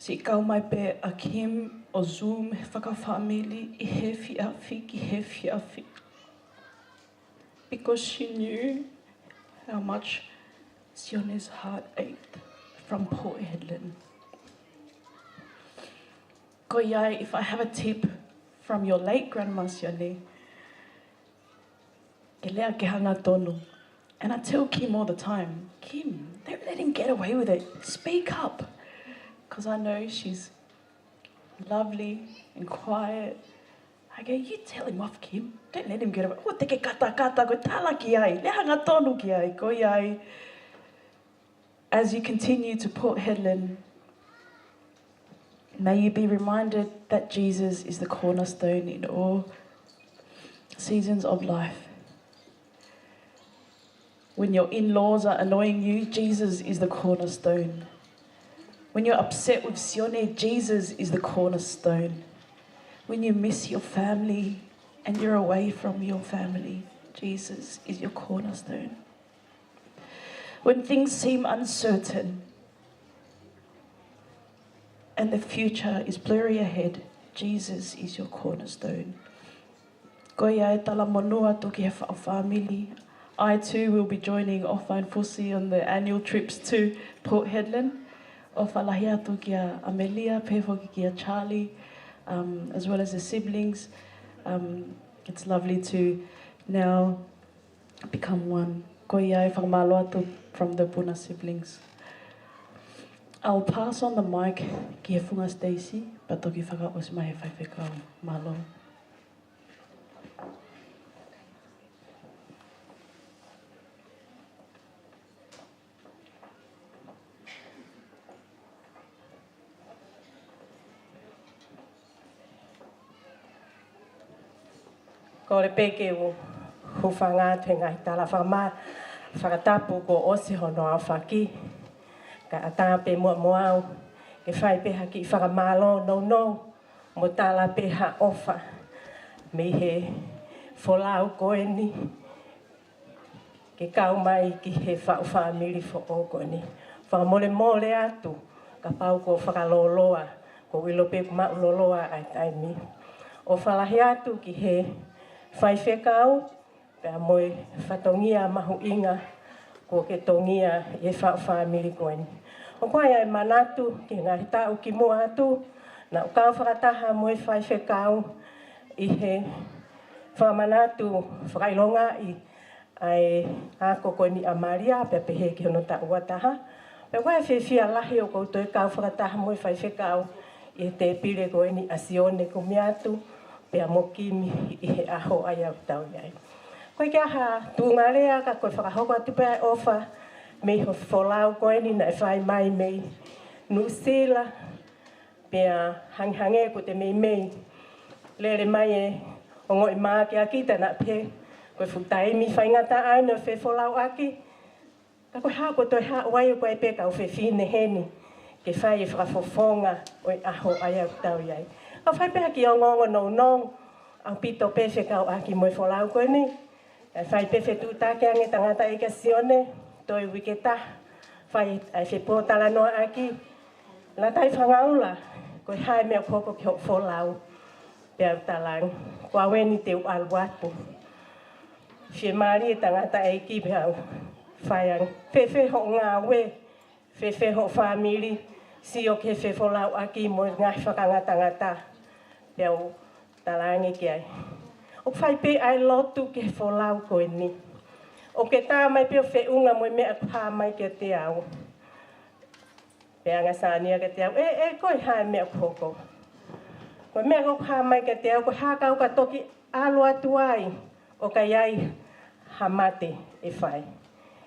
Siʻi kau mai pē ʻa Kim ʻo Zoom he fakafāmili ʻi he efiafi ki he efiafi. Because she knew how much Sione's heart ached from Port Hedland. Ko ia, if I have a tip from your late grandma Sione, ke lea ke hangatonu. And I tell Kim all the time, "Kim, don't let him get away with it. Speak up." 'Cause I know she's lovely and quiet. I go, "You tell him off, Kim. Don't let him get away." ʻOua te ke katakata, ko e tala ki ai. Lea hangatonu ki ai, ko ia. As you continue to Port Hedland, may you be reminded that Jesus is the cornerstone in all seasons of life. When your in-laws are annoying you, Jesus is the cornerstone. When you're upset with Sione, Jesus is the cornerstone. When you miss your family and you're away from your family, Jesus is your cornerstone. When things seem uncertain and the future is blurry ahead, Jesus is your cornerstone. Ko ia e talamonū atu ki he faʻu fāmili. I too will be joining ʻOfa and Fusi on the annual trips to Port Hedland. ʻOfa lahi atu kia Amelia, pehē foki kia Charlie, um, as well as the siblings. Um, it's lovely to now become one. Ko ia e fakamālō atu from the Puna siblings. I'll pass on the mic ki he Funga Stacy, pea toki fakaʻosi mai he faifekau. Mālō. Kole pē ke u hūfanga atu he ngaahi tala fakamā-, fakatapu kuo ʻosi hono aofaki. Kae ʻatā pē muʻa mo au ke fai pē ha kiʻi fakamālō nounou mo tala pē ha ʻofa mei he folau ko eni ke kau mai ki he faʻu fāmili foʻou ko eni. Fakamolemole atu kapau kuo fakalōloa, kuo u ʻilo pē kuo maʻu lōloa ʻa e taimi. ʻOfa lahi atu ki he faifekau pea mo e fatongia mahuʻinga kuo ke tongia ʻi he faʻu fāmili ko eni. ʻOku ʻi ai ʻa e manatu ki he ngaahi taʻu kimuʻa atu, naʻa ku kau fakataha mo e faifekau ʻi he fakamanatu fakaʻilongaʻi ʻa e ako ko eni ʻa Malia, pea pehē ki hono taʻu ua taha. Pea ʻoku ʻi ai e fiefia lahi ʻoku ou toe kau fakataha mo e faifekau ʻi he tēpile ko eni ʻa Sione Kumiatu pea mo Kimi ʻi he ʻaho ʻa ia ʻoku tau ʻi ai. Ko e ʻikai ha tuʻunga lea ka ko e fakahoko atu pē ʻa e ʻofa mei he folau ko eni naʻe fai mai mei Nuʻusila, pea hangehangē kuo te meimei lele mai e ongoʻi mākeʻaki, tā naʻa pehē ko e fuʻu taimi faingataʻa eni ʻo e fefolauʻaki. Ka ko e hā kuo toe haʻu ai, ʻoku ʻi ai pē kau fefine heni ke fai e fakafofonga ʻo e ʻaho ʻa ia ʻoku tau ʻi ai. Ka fai pē ha kiʻi ongoongo nounou, ʻaupito pē fekauʻaki mo e folau ko eni. Kae fai pē fetuʻutaki ange tangataʻeiki ʻa Sione, toe uike taha, fai ʻa e fepōtalanoaʻaki. Lata ai Fangaula, ko e hā e meʻa ʻoku hoko ki hoʻo folau? Pea u talaange, ko au eni te u ʻalu atu. Fiemālie tangataʻeiki, pea u fai ange, fēfē hoʻo ngāue, fēfē hoʻo fāmili, sio ki he fefolauʻaki mo e ngaahi fakangatangata. Pea u talaange ki ai, ʻoku fai pē ʻa e lotu ki he folau ko eni. ʻOku ke tā mai pē ʻo feʻunga mo e meʻa ʻoku hā mai kiate au. Pea anga Sania kiate au, ʻe, ʻe, ko e hā e meʻa ʻoku hoko? Ko e meʻa ʻoku hā mai kiate au, ko e hā ka u ka toki ʻalu atu ai ʻo ka ʻi ai ha mate ʻe fai.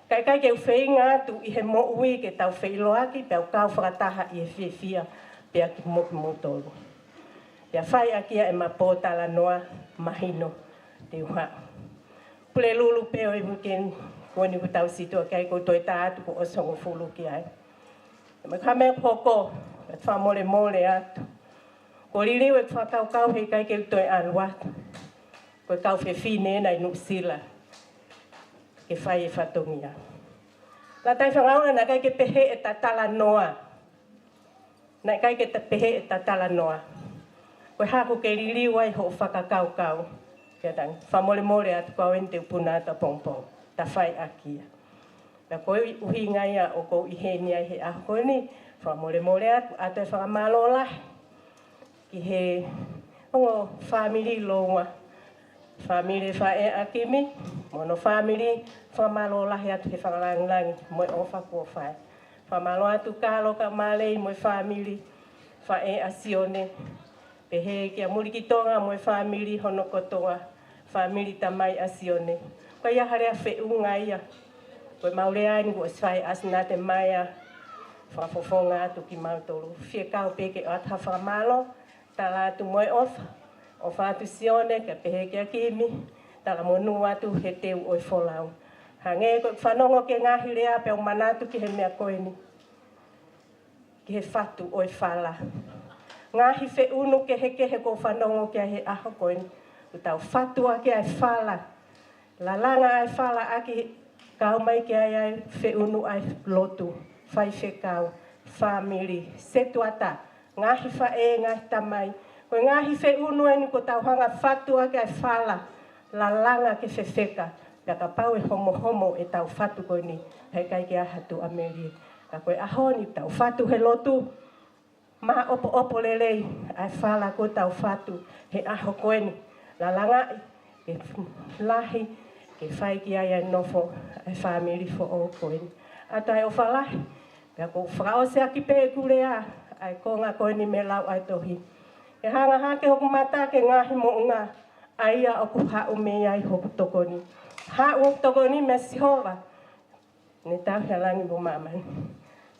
Ka ʻikai ke u feinga atu ʻi he moʻui ke tau feʻiloaki, pea u kau fakataha ʻi he fiefia pea ki mo-, kimoutolu. Pea fai ʻaki ia ʻema pōtalanoa, mahino te u haʻu. Pulelulu pē ʻo e weekend ko eni kuo tau situʻa ki ai, kuo toe tā atu kuo ʻosi hongofulu ki ai. Mo e hā e meʻa ʻoku hoko, ʻoku ou fakamolemole atu. Kuo liliu ʻeku fakakaukau heʻikai ke u toe ʻalu atu. Ko e kau fefine ena ʻi Nuʻusila ke fai e fatongia. Lata ai Fangaula, naʻe ʻikai ke pehē ʻeta talanoa. Naʻe ʻikai ke ta pehē ʻe ta talanoa. Ko e hā ʻoku ke liliu ai hoʻo fakakaukau. Ke tang, fakamolemole atu kau eni te u puna atu ʻapongipongi. Ta fai ʻaki ia. Pea ko e ʻuhinga ia ʻoku ou ʻi heni ai he ʻaho ko eni, fakamolemole atu, ʻoatu e fakamālō lahi ki he ongo fāmili Loua, fāmili Faʻeʻa Kimi, mo hono fāmili, fakamālō lahi atu he fakalāngilangi mo e ʻofa kuo fai. Fakamālō atu Kalo Kamalei mo e fāmili Faʻeʻa Sione, pehē kia Mulikitonga mo e fāmili hono kotoa, fāmili tamai ʻa Sione. Ko ia ha lea feʻunga ia. Ko e mau lea eni kuo ʻosi fai ʻa Sinate Maia, fakafofonga atu kimautolu. Fie kau pē ke ʻoatu ha fakamālō, tala atu mo e ʻofa, ʻofa atu Sione, kae pehē kia Kimi, talamonū atu he teu ʻo e folau. Hangē ko e fanongo ki he ngaahi lea pea u manatu ki he meʻa ko eni. Ki he fatu ʻo e fala. Ngaahi feʻunu kehekehe ʻoku ou fanongo ki ai he ʻaho ko eni. ʻOku tau fatu ʻaki ʻa e fala. Lalanga ʻa e fala ʻaki kau mai ki ai ʻa e feʻunu ʻa e lotu. Faifekau, fāmili, setuata, ngaahi faʻē, ngaahi tamai. Ko e ngaahi feʻunu eni ʻoku tau hanga fatu ʻaki ʻa e fala. Lalanga ke fefeka. Pea kapau ʻe homohomo ʻetau fatu ko eni, heʻikai ke ʻi ai ha tuʻamelie. Ka ko e ʻaho ni tau fatu he lotu, maʻopoʻopo lelei ʻa e fala ʻoku tau fatu he ʻaho ko eni. Lalangaʻi ke lahi, ke fai ki ai ʻa e nofo ʻa e fāmili foʻou ko eni. ʻOatu ʻa e ʻofa lahi, pea ʻoku ou fakaʻosi ʻaki pē ʻeku lea, ʻa e konga ko eni mei he lau ʻa e tohi. ʻE hanga hake hoku mata ki he ngaahi moʻunga, ʻa ia ʻoku haʻu mei ai hoku tokoni. Haʻu hoku tokoni meia Sihova, naʻe tauhi ʻa langi mo māmani.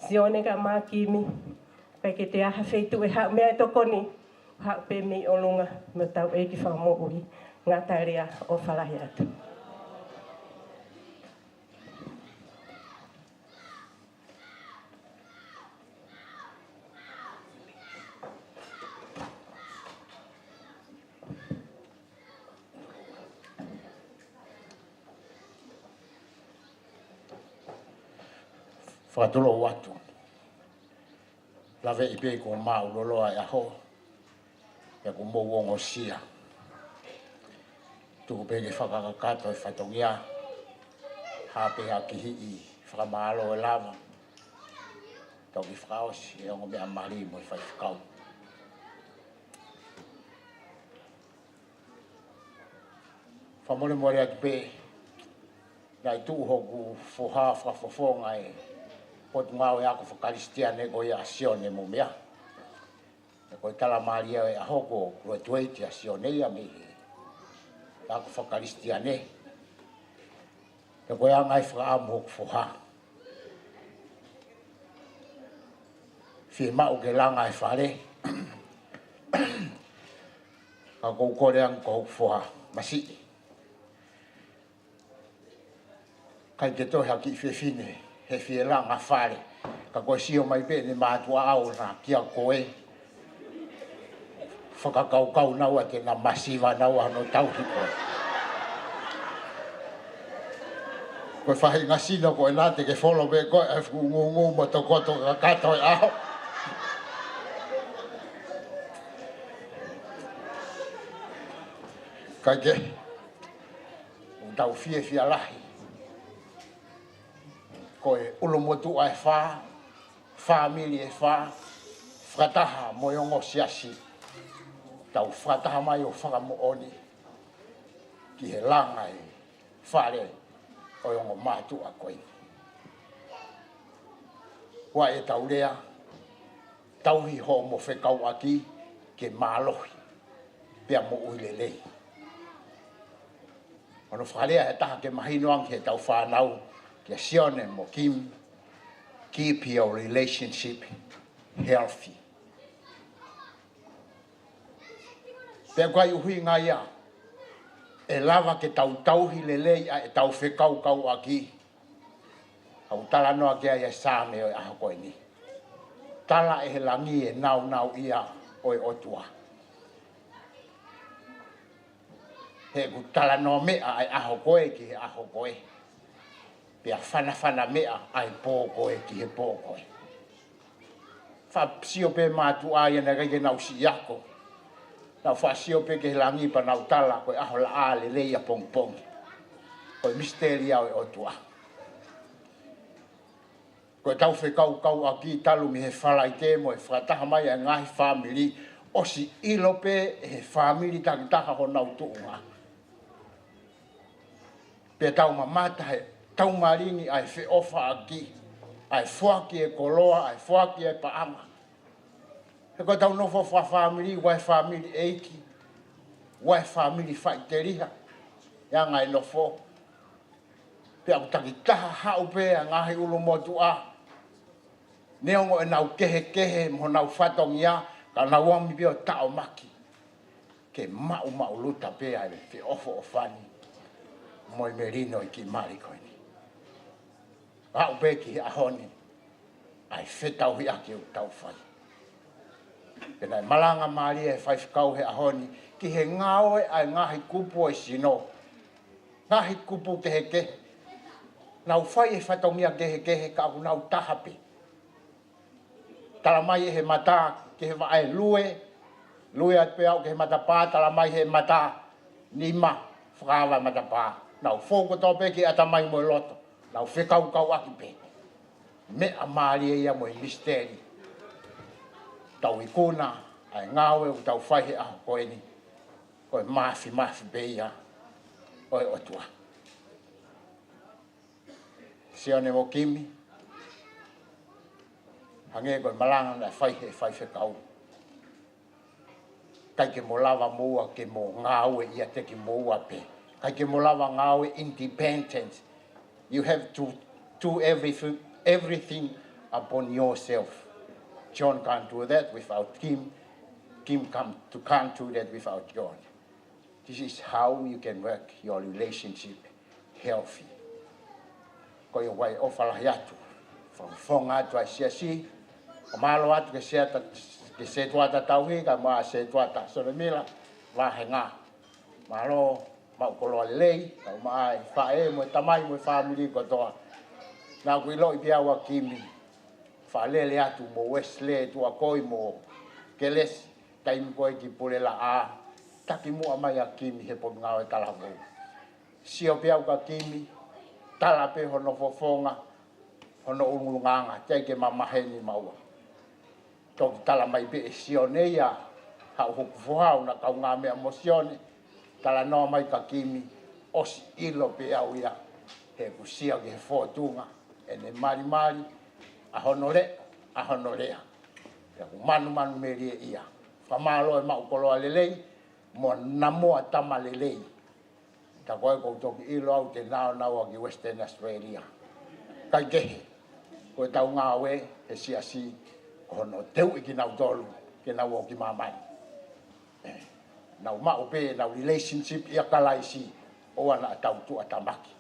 Sione kae ʻumaʻā Kimi, ʻikai ke toe ʻi ai ha feituʻu ʻe haʻu mei ai e tokoni, haʻu pē mei ʻolunga, mo hotau ʻEiki Fakamoʻui. Ngata e lea, ʻofa lahi atu. Fakatulou atu. Laveʻi pē kuo māʻuloloa e ʻaho, pea kuo mou ongosia. Tuku pē ke fakakakato e fatongia, hā pē ha kihiʻi fakamālō ʻe lava. Toki fakaʻosi e ongo meʻa mali mo e faifekau. Fakamolemole atu pē, naʻe tuʻu hoku foha fakafofonga e Potungāue Ako Fakakalisitiane ko ia ʻa Sione mo meʻa. Pea ko e tala mālie ʻo e ʻaho kuo graduate ʻa Sione ia mei he ako fakakalisitiane. Pea ko e anga e fakaʻamu hoku foha. Fiemaʻu ke langa e fale. Ka ʻoku ou kole ange ko hoku foha masiʻi. ʻIkai ke toe ha kiʻi fefine he fie langa fale. Ka ko e sio mai pē ʻene mātuʻa ʻo na kia koe. Fakakaukau naua te na masiva naua hono tauhi koe. Ko e faʻahinga sino ko ena te ke folo pē koe ʻa e fuʻu ngūngū mo tokoto kakato e ʻaho. ʻIkai ke ʻOku tau fiefia lahi. Ko e ʻulumotuʻa ʻe fā, fāmili ʻe fā, fakataha mo e ongo siasi. Tau fakataha mai ʻo fakamoʻoni ki he langa e fale ʻo e ongo mātuʻa ko eni. Ua e tau lea, tauhi hoʻomo fekauʻaki ke mālohi pea moʻui lelei. Hono fakalea ʻe taha ke mahino ange ki heʻetau fānau, kia Sione mo Kim, keep your relationship healthy. Pea ʻoku ʻi ai ʻuhinga ia, ʻe lava ke tau tauhi lelei ʻa ʻetau fekaukauʻaki, ʻoku talanoa ki ai e Saame ʻo e ʻaho ko eni. Tala ʻe he langi e nāunauʻia ʻo e ʻOtua. He ʻoku talanoa meʻa ʻa e ʻaho ko ē ki he ʻaho ko ē. Pea fanafana meʻa ʻa e pō ko ē ki he pō ko ē. Faʻa sio pē mātuʻa ia naʻe ʻikai ke nau siʻi ako. Nau faʻa sio pē ki he langi pea nau tala ko e ʻaho laʻā lelei ʻapongipongi. Ko e misiteli ia ʻo e ʻOtua. Ko ʻetau fekaukauʻaki talu mei he Falaite mo e fakataha mai ʻa e ngaahi fāmili, ʻosi ʻilo pē ʻe he fāmili takitaha honau tuʻunga. Pea tau mamata he tau malingi ʻa e feʻofaʻaki, ʻa e foaki e koloa, ʻa e foaki e paʻanga. He ko ʻetau nofo fakafāmili, ʻoku ʻi ai e fāmili ʻeiki, ʻoku ʻi ai e fāmili faʻiteliha, ʻi he anga e nofo. Pea ʻoku takitaha haʻu pē ʻa e ngaahi ʻulumotuʻa. Neongo ʻenau kehekehe mo honau fatongia, ka nau ōmi pē ʻo taʻomaki ke maʻumaʻuluta pē ʻa e feʻofoʻofani mo e melino ʻi he kiʻi mali ko eni. Aʻu pē ki he ʻaho ni, ʻa e fetauhiʻaki ʻoku tau fai. Pea naʻe malanga mālie e faifekau he ʻaho ni ki he ngāue ʻa e ngaahi kupu ʻo e sino. Ngaahi kupu kehekehe. Nau fai e fatongia kehekehe ka ʻoku nau taha pē. Tala mai ʻe he mata ki he vaʻe lue, lue atu pē aʻu ki he matapā, tala mai ʻe he mata nima, fakaava e matapā. Nau fou kotoa pē ki he ʻatamai mo e loto. Nau fekaukauʻaki pē. Meʻa mālie ia mo e misiteli. Tau ikuna ʻa e ngāue ʻoku tau fai he ʻaho ko eni. Ko e māfimafi pē ia ʻo e ʻOtua. Sione mo Kimi, hangē ko e malanga naʻe fai he faifekau. ʻIkai ke mo lava moua ke mo ngāue ʻiate kimoua pē. ʻIkai ke mo lava ngāue independent. You have to do everything, everything upon yourself. John can't do that without Kim. Kim can't, can't do that without John. This is how you can work your relationship healthy. Ko ia ʻoku ou ʻofa lahi atu. Fakafofonga atu ʻa e siasi. Fakamālō atu ki he setuata, ki he setuata tauhi, kae ʻumaʻā setuata Solemila, vāhenga. Mālō, maʻu koloa lelei, kae ʻumaʻā e faʻē mo e tamai mo e fāmili kotoa. Naʻa ku ʻiloʻi pē au ʻa Kimi. Fakalele atu mo Wesley Tuakoi mo Kelesi, taimi ko ē ki Pulelaʻā, taki muʻa mai ʻa Kimi he Potungāue Talavou. Sio pē au kia Kimi, tala pē hono fofonga, hono ʻulungaanga, teʻeki ke mamaheni maua. Toki tala mai pē ʻe Sione ia, haʻu hoku foha ʻo na kaungāmeʻa mo Sione, talanoa mai kia Kimi, ʻosi ʻilo pē au ia, he ʻoku sio ki he fōtunga, ʻene malimali, ʻa hono lea, ʻa hono lea. Pea ʻoku manumanu melie ia. Fakamālō e maʻu koloa lelei, mo namoa tama lelei. Ka ko e ʻoku ou toki ʻilo au te nau nau ʻa ki Western Australia. Kae kehe, ko ʻetau ngāue he siasi, ko hono teuʻi kinautolu, ke nau ō ki māmani. Nau maʻu pē ʻenau relationship ʻia Kalaisi, ʻoua naʻa tau tuʻatamaki.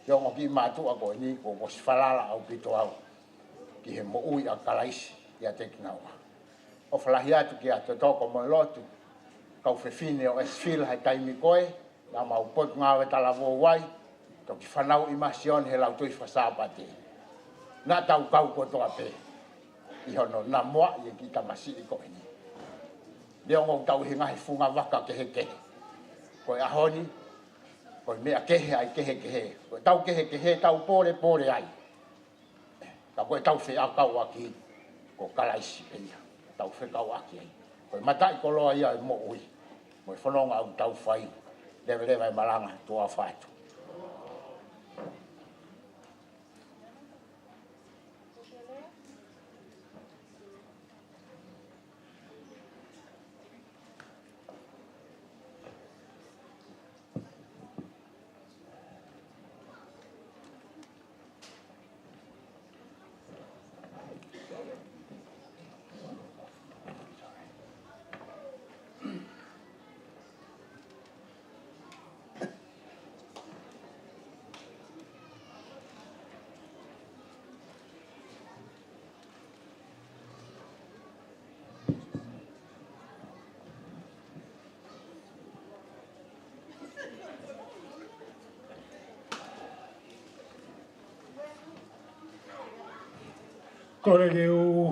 Ke ongo kiʻi mātuʻa ko eni, kuo u ʻosi falala ʻaupito au ki he moʻui ʻa Kalaisi ʻiate kinaua. ʻOfa lahi atu kia Totoko mo e lotu, kau fefine ʻo Asheville he taimi ko ē, naʻa mau Potungāue Talavou ai, toki fanauʻi mai ʻa Sione he Lautohi Faka-Sāpate. Naʻa tau kau kotoa pē ʻi hono namoaʻi e kiʻi tamasiʻi ko eni. Neongo ʻoku tau ʻi he ngaahi fungavaka kehekehe. Ko e ʻaho ni, ko e meʻa kehe ʻa e kehekehe. Ko ʻetau kehekehe, tau pōlepole ai. Ka ko ʻetau feʻaukauʻaki, ko Kalaisi pē ia. Tau fekauʻaki ai. Ko e mataʻikoloa ia e moʻui. Mo e fononga ʻoku tau fai. Leveleva e malanga, tuʻa ʻofa atu. Kole ke u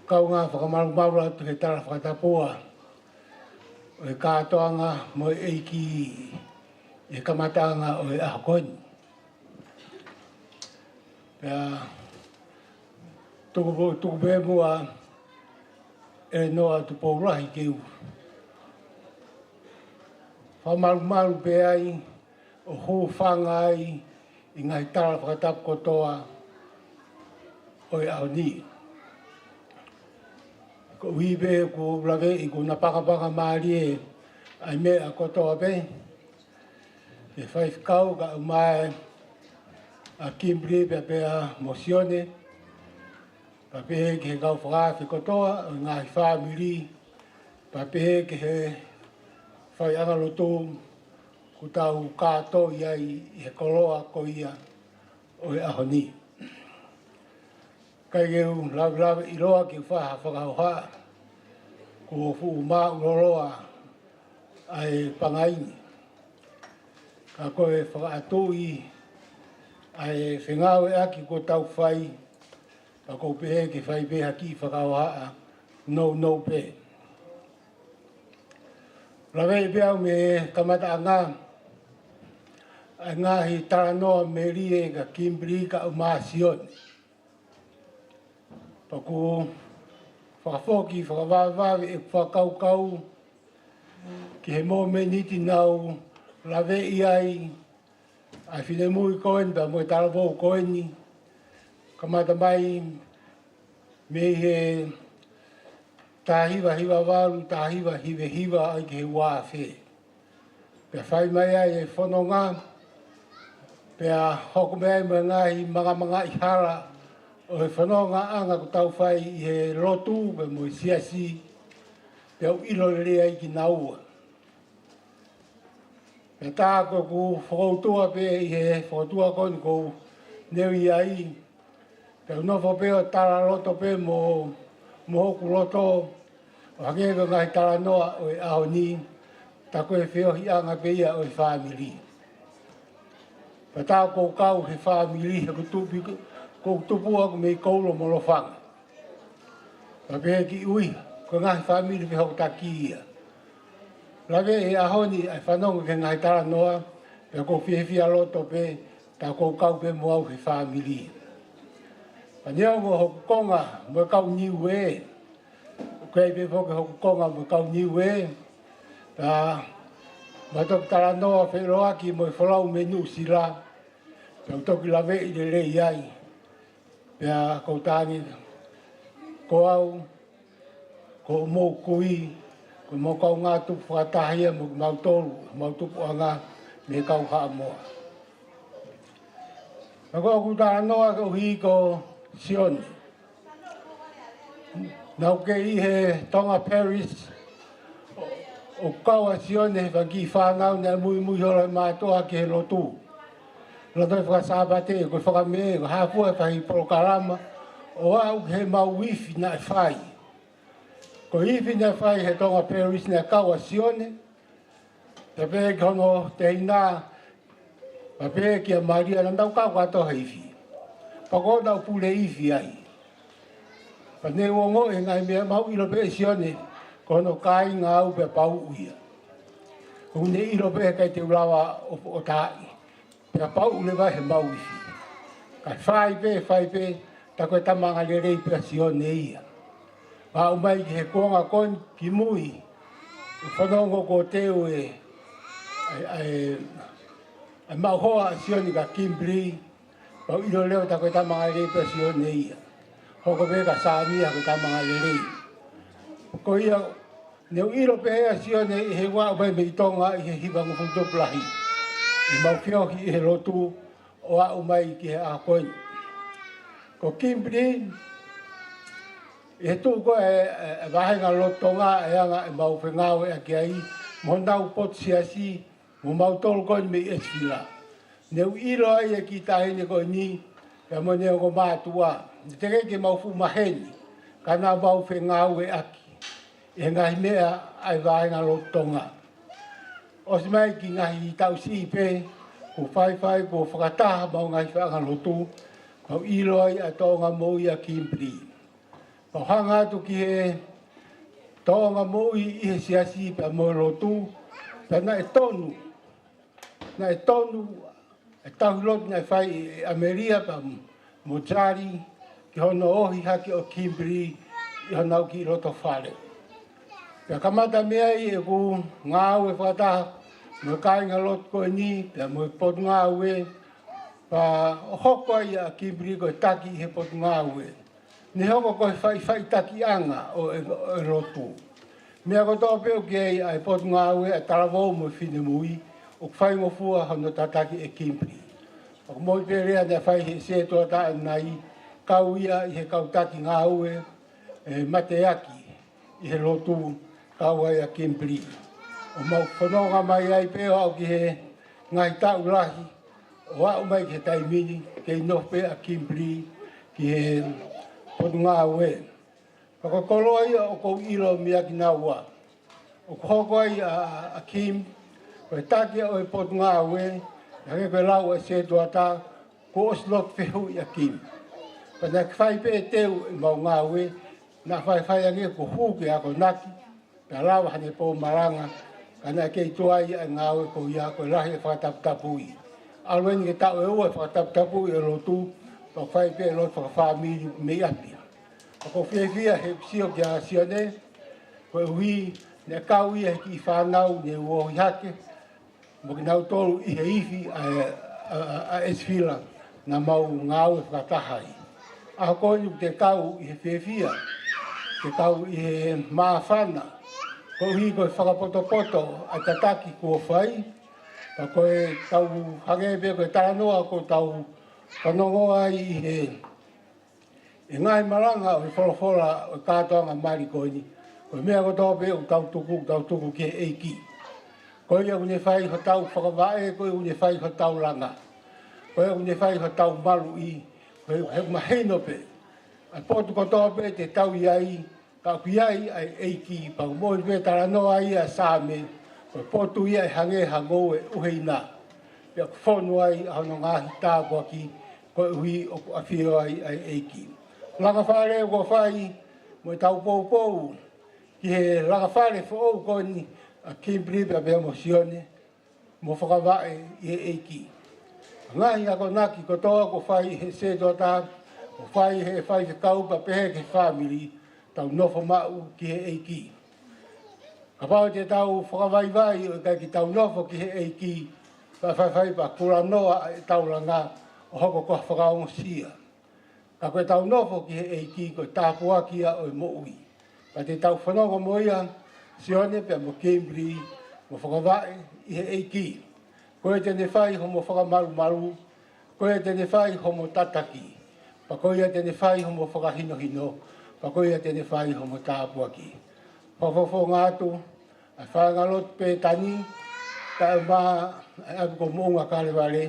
Kaungā fakamalumalu atu he tala fakatapua ʻo e kātoanga mo e ʻEiki ʻi he kamataʻanga ʻo e ʻaho ko eni. Pea tuku, tuku pē muʻa ʻElenoa Tupoulahi ke u fakamalumalu pē ai ʻo hūfanga ai ʻi he ngaahi tala fakatapu kotoa ʻo e ʻaho ni. Koeʻuhi pē ʻoku ou laveʻi ʻoku na pangapanga mālie ʻa e meʻa kotoa pē, ʻe faifekau kae ʻumaʻā ʻa Kimberly pea pea mo Sione, pea pehē ki he kau fakaafe kotoa ʻo e ngaahi fāmili, pea pehē ki he faiʻanga lotu kuo tau kātoi ai ʻi he koloa ko ia ʻo e ʻaho ni. ʻIkai ke u lavelave ʻiloa ke u fai ha fakahohaʻa, kuo fuʻu māʻuloloa ʻa e pangai ni. Ka ko e fakaʻatuʻi ʻa e fengāueʻaki kuo tau fai, ka ʻoku ou pehē ke fai pē ha kiʻi fakahohaʻa nounou pē. Laveʻi pē au mei he kamataʻanga ʻa e ngaahi talanoa melie kia Kimberly kae ʻumaʻā Sione. Pea ʻoku ou fakafoki fakavavevave ʻeku fakakaukau ki he momeniti naʻa ku laveʻi ai ʻa e finemui ko eni pea mo e talavou ko eni, kamata mai mei he taha hiva hiva valu, taha hiva hiva hiva ʻo aʻu ki he ua afe. Pea fai mai ai e fononga, pea hoko mai ai mo e ngaahi mangamangaʻi hala ʻo e fonongaʻanga kuo tau fai ʻi he lotu pea mo e siasi, pea u ʻilo lelei ai kinaua. Pea tā ko ʻeku fokoutua pē ʻi he fokoutua ko eni ʻoku ou neu ʻi ai, pea u nofo pē ʻo talaloto pē mo, mo hoku loto, ʻo hangē ko e ngaahi talanoa ʻo e ʻaho ni, tā ko e feohiʻanga pē ia ʻo e fāmili. Pea tā ʻoku ou kau he fāmili, he ʻoku tupu, ʻoku ou tupu au mei Koulo mo Lofanga. Pea pehē ki ʻUiha, ko e ngaahi fāmili pē hokotaki ia. Laveʻi he ʻaho ni ʻa e fanongo ki he ngaahi talanoa, pea ʻoku ou fiefia loto pē, tā ʻoku ou kau pē mo au he fāmili. Pea neongo hoku konga mo e kau Niuē, ʻoku ʻi ai pē foki hoku konga mo e kau Niuē, pea ma toki talanoa feʻiloaki mo e folau mei Nuʻusila, pea u toki laveʻi lelei ai. Pea ʻoku ou tangi, ko au, ko hoʻomou kui, ko hoʻomou kaungā tupu fakataha ia mo kimautolu, mau tupuʻanga mei he kau Haʻamoa. Ka ko ʻeku talanoa koeʻuhi ko Sione. Naʻa ku kei ʻi he Tonga Parish, ʻo kau ʻa Sione he fanga kiʻi fānau naʻe muimui holo he mātuʻa ki he lotu. Lotu ʻi he Fakasāpate, ko e fakamē, ko e hā fua e faʻahi polokalama, ʻo aʻu ki heʻemau ifi naʻe fai. Ko e ifi naʻe fai he Tonga Parish naʻe kau ʻa Sione, pea pehē ki hono tehina, pea pehē kia Malia, naʻa nau kau kātoa he ifi. Pea ko au naʻa ku pule ifi ai. Pea ne u ongoʻi e ngaahi meʻa, mau ʻilo pē ʻe Sione, ko hono kāinga au pea pauʻu ia. ʻOku ne ʻilo pē heʻikai te u lava ʻo, ʻo taaʻi. Pea pauʻu leva heʻemau ifi. Ka fai pē, fai pē, tā ko e tama angalelei pē ʻa Sione ia. Pea aʻu mai ki he kuonga ko eni kimui, ʻo fanongo ko ē ʻe, ʻe, ʻe, ʻe maʻu hoa ʻa Sione kia Kimberly, pea u ʻilo leva tā ko e tama angalelei pē ʻa Sione ia. Hoko pē kia Sānia ko e tama angalelei. Ko ia, ne u ʻilo pē ʻa Sione ʻi he ʻalu mai mei Tonga ʻi he hivangofulu tupulahi. ʻI heʻemau feohi ʻi he lotu ʻo aʻu mai ki he ʻaho ko eni. Ko Kimberly, ʻi he tuʻu ko ē ʻa e, ʻa e vāhenga lotu Tonga ʻe anga ʻemau fengāueʻaki ai, mo honau potu siasi, mo mautolu ko eni mei ʻEsifila. Ne u ʻilo ai e kiʻi taʻahine ko eni, pea mo ʻene ongo mātuʻa. Ne teʻeki ke mau fuʻu maheni, ka naʻa mau fengāueʻaki ʻi he ngaahi meʻa ʻa e vāhenga lotu Tonga. ʻOsi mai ki he ngaahi taʻu siʻi pē, kuo faifai, kuo fakataha ʻemau ngaahi faiʻanga lotu, mau ʻilo ai ʻa e tōʻonga moʻui ʻa Kimberly. Pea u hanga atu ki he tōʻonga moʻui ʻi he siasi pea mo e lotu, pea naʻe tonu, naʻe tonu e tauhi lotu naʻe fai ʻe ʻAmelia pea mo Charlie ki hono ohi hake ʻo Kimberly ʻi honau kiʻi loto fale. Pea kamata mei ai ʻeku ngāue fakataha mo e kāingalotu ko eni pea mo e potungāue, pea hoko ai ʻa Kimberly ko e taki ʻi he potungāue. Ne hoko ko e faʻifaʻitakiʻanga ʻo e, ʻo e lotu. Meʻa kotoa pē ʻoku ʻi ai ʻa e potungāue, ʻa e talavou mo e finemui, ʻoku faingofua hono tataki ʻe Kimberly. ʻOku moʻoni pē lea naʻe fai ʻe he sētuata ʻanenai, kau ia ʻi he kau taki ngāue, ʻe mateaki ʻi he lotu, kau ai ʻa Kimberly. ʻOku mau fononga mai ai pē ʻo aʻu ki he ngaahi taʻu lahi, ʻo aʻu mai ki he taimi ni, kei nofo pē ʻa Kimberly ki he potungāue. Pea ko e koloa ia ʻoku ou ʻilo meia kinaua. ʻOku hoko ai ʻa, ʻa, ʻa Kim ko e taki ʻo e potungāue, hangē ko e lau ʻa e sētuata, kuo ʻosi lotu fehuʻi ʻa Kim. Pea naʻe fai pē teu ʻemau ngāue, naʻa faifai ange kuo hū ki he akonaki, pea lava haʻane pō malanga, ka naʻe kei tuai ʻa e ngāue ko ia, ko e lahi e fakataputapui. ʻAlu eni ki he taʻu ʻe ua e fakataputapui ʻo e lotu, pea fai pē lotu fakafāmili mei ʻapi. ʻOku ou fiefia he sio kia Sione, koeʻuhi naʻe kau ia he kiʻi fānau ne u ohi hake mo kinautolu ʻi he ifi ʻa, ʻa, ʻa, ʻa ʻEsifila naʻa mau ngāue fakataha ai. ʻAho ko eni ʻoku te kau ʻi he fiefia, te kau ʻi he māfana, koeʻuhi ko e fakapotopoto ʻa e tataki kuo fai, ka ko e tau hangē pē ko e talanoa ʻoku tau fanongo ai ʻi he ʻi he ngaahi malanga ʻo e folofola ʻo e kātoanga mali ko eni. Ko e meʻa kotoa pē ʻoku tau tuku, tau tuku ki he ʻEiki. Ko ia ʻoku ne fai hotau fakavaʻe, ko ia ʻoku ne fai hotau langa. Ko ia ʻoku ne fai hotau maluʻi, ko ia ʻoku mahino pē. ʻA e potu kotoa pē te tau ʻi ai, ka ʻoku ʻi ai ʻa e ʻEiki, pea ʻoku moʻoni pē talanoa ia ʻa e Saame, ko e potu ia ʻe hangē ha ngoue ʻuheina. Pea ʻoku fonu ai ʻa hono ngaahi tāpuaki, koeʻuhi ʻoku ʻafio ai ʻa e ʻEiki. Langa fale kuo fai, mo e tau poupou ki he langa fale foʻou ko eni ʻa Kimberly pea pea mo Sione, mo fakavaʻe ʻi he ʻEiki. Ngaahi akonaki kotoa kuo fai he sētuata, kuo fai he faifekau pea pehē ki he fāmili, tau nofo maʻu ki he ʻEiki. Kapau te tau fakavaivai ʻo ʻikai ke tau nofo ki he ʻEiki, pea faifai pea kulanoa ʻa e tau langa ʻo hoko ko ha fakaongosia. Ka ko e tau nofo ki he ʻEiki ko e tāpuaki ia ʻo e moʻui. Pea te tau fanongo mo ia, Sione pea mo Kimberly, mo fakavaʻe ʻi he ʻEiki. Ko ia te ne fai homo fakamalumalu, ko ia te ne fai homo tataki, pea ko ia te ne fai homo fakahinohino, pea ko ia te ne fai homo tāpuaki. Fakafofonga atu ʻa e fāingalotu Pētani, taʻe ma ʻa e ʻapi ko Moʻunga Kalevale,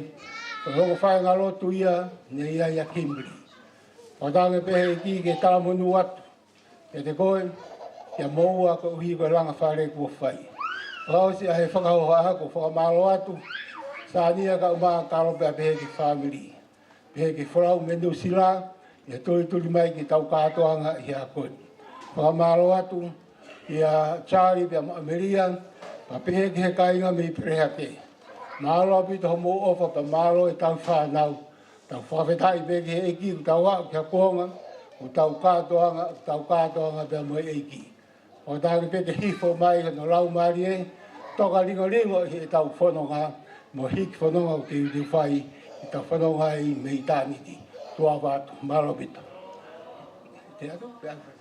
ko e ongo fāingalotu ia ne ʻi ai ʻa Kimberly. Fakatauange pē ʻEiki ke talamonū atu kiate koe, kia moua koeʻuhi ko e langa fale kuo fai. Fakaʻosi ʻa e fakahohaʻa ko e fakamālō atu, Sania kae ʻumaʻā Kalo pea pehē ki he fāmili. Pehē ki he folau mei Nuʻusila, ʻi he tulituli mai ki he tau kātoanga ʻi he ʻaho ko eni. Fakamālō atu kia Charlie pea mo ʻAmelia, pea pehē ki he kāinga mei Pelehake. Mālō ʻaupito hoʻomou ʻofa pea mālō e tau fānau. Tau fakafetaʻi pē ki he ʻEiki ʻoku tau aʻu ki ha kuonga, ʻoku tau kātoanga, ʻoku tau kātoanga pea mo e ʻEiki. ʻOku tau pē ke hifo mai hono Laumālie, toka lingolingo ʻi he tau fononga, mo e hiki fononga ʻoku teuteu fai, ʻi he tau fononga ai mei ʻitāniti. Tuʻa ʻofa atu, mālō ʻaupito. Te atu, te atu.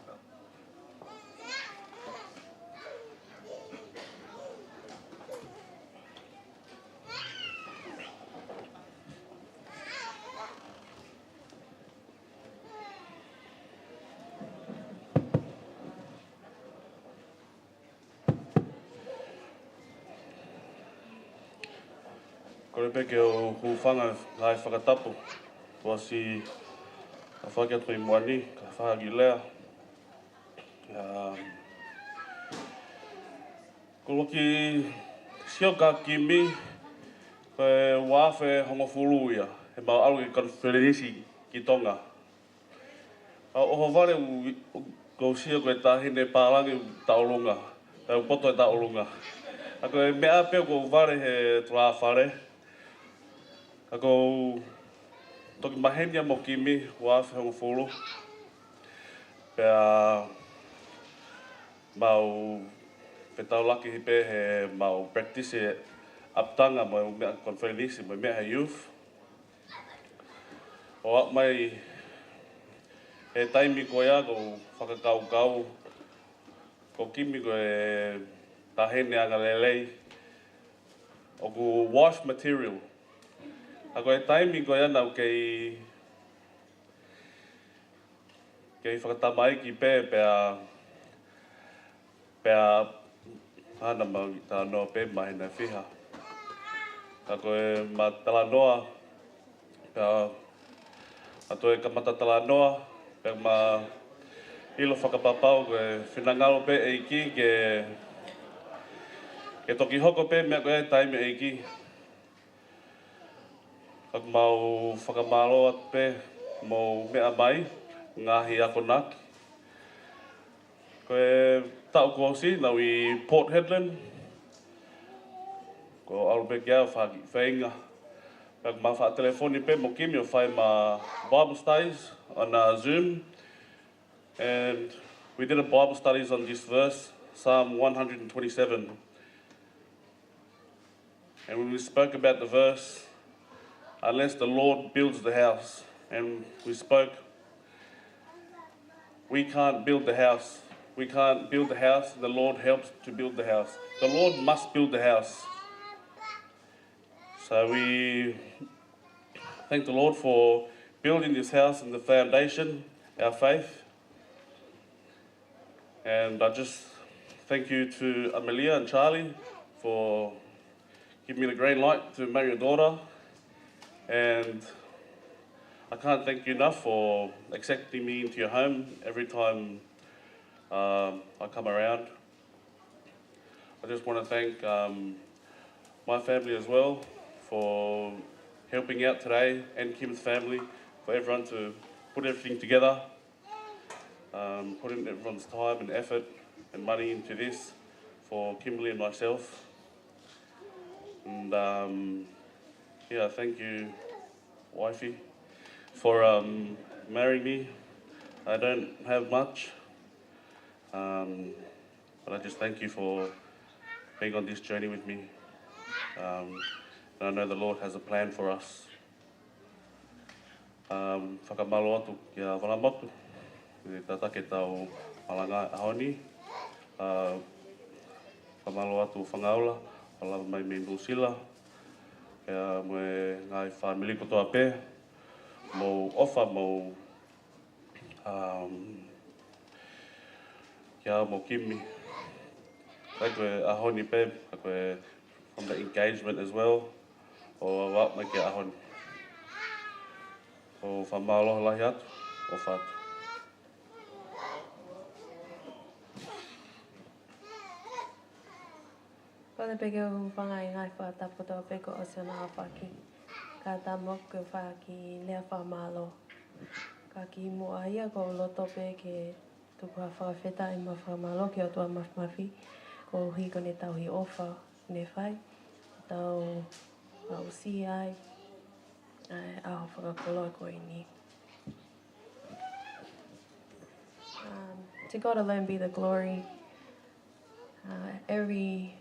Kole pē ke u hūfanga ngaahi fakatapu. Tuʻa ʻosi ʻa faki atu ʻi muʻa ni, ka faki lea. Um, ko e kiʻi sio kia Kimi, ko e ua afe hongofulu ia, heʻemau ʻalu ki he konifelenisi ki Tonga. ʻOhovale ʻoku ou sio ko e taʻahine pālangi ʻoku taʻolunga, ʻoku poto ʻi taʻolunga. Ka ko e meʻa pē ʻoku ou vale he tulāfale. Ka ʻoku ou toki maheni ia mo Kimi, ua afe hongofulu. Pea mau fetaulaki pē he mau practice ʻapitanga mo e meʻa conference mo e meʻa he youth. ʻO aʻu mai he taimi ko ia ʻoku ou fakakaukau, ko Kimi ko e taʻahine angalelei, ʻoku wash material. Ka ko e taimi ko ia naʻá ku kei, kei fakatamaiki pē, pea, pea hana mau talanoa pē māhina ʻe fiha. Ka ko ʻema talanoa, pea ma toe kamata talanoa, pea ma ʻilo fakapapau ko e finangalo pē ʻEiki ke, ke toki hoko pē meʻa ko e taimi ʻEiki. Ka ʻoku mau fakamālō atu pē hoʻomou meʻa mai, ngaahi akonaki. Ko e taʻu kuo ʻosi naʻá ku ʻi Port Hedland, ko e ʻalu pē ki ai ʻo fai ha kiʻi feinga. Pea ʻoku ma faʻa telefoni pē mo Kimi ʻo fai ʻema Bible studies on, uh, Zoom. And we did a Bible studies on this verse, Psalm one hundred and twenty-seven. And when we spoke about the verse, "Unless the Lord builds the house," and we spoke, "We can't build the house. We can't build the house. The Lord helps to build the house. The Lord must build the house." So we thank the Lord for building this house and the foundation, our faith. And I just thank you to Amelia and Charlie for giving me the green light to marry your daughter. And I can't thank you enough for accepting me into your home every time, um, I come around. I just want to thank, um, my family as well for helping out today, and Kim's family, for everyone to put everything together, um, put in everyone's time and effort and money into this for Kimberly and myself. And, um, yeah, thank you, wifey, for, um, marrying me. I don't have much, um, but I just thank you for being on this journey with me. Um, and I know the Lord has a plan for us. Um, fakamālō atu kia Valamotu, ʻi he tataki ʻetau malanga he ʻaho ni. Uh, fakamālō atu Fangaula, ʻo lava mai mei Nuʻusila. Pea mo e ngaahi fāmili kotoa pē, mou ʻofa, mou, um, kia mo Kimi. Ka ko e ʻaho ni pē, ka ko e from the engagement as well. ʻO aʻu mai ki he ʻaho ni. ʻOku ou fakamālō lahi atu, ʻofa atu. Kole pē ke u hūfanga he ngaahi fakatapu kotoa pē kuo ʻosi hono aofaki. Kae ʻatā mo au ke u fai ha kiʻi lea fakamālō. Ka kimuʻa ia ʻoku ou loto pē ke tuku ha fakafetaʻi mo e fakamālō ki he ʻOtua Māfimafi, koeʻuhi ko ʻene tauhi ʻofa naʻe fai, tau aʻusia ai ʻa e ʻaho fakakoloa ko eni. Um, to God alone be the glory. Uh, every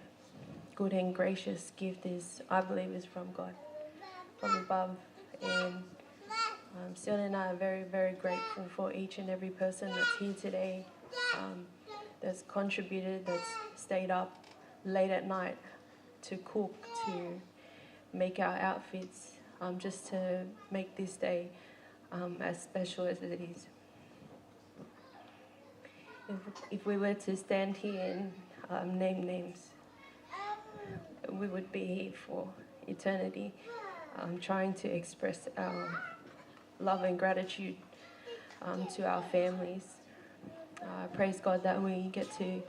good and gracious gift is, I believe, is from God, from above. And, um, Sione and I are very, very grateful for each and every person that's here today, um, that's contributed, that's stayed up late at night to cook, to make our outfits, um, just to make this day, um, as special as it is. If, if we were to stand here and, um, name names, we would be here for eternity, um, trying to express our love and gratitude, um, to our families. Uh, praise God that we get to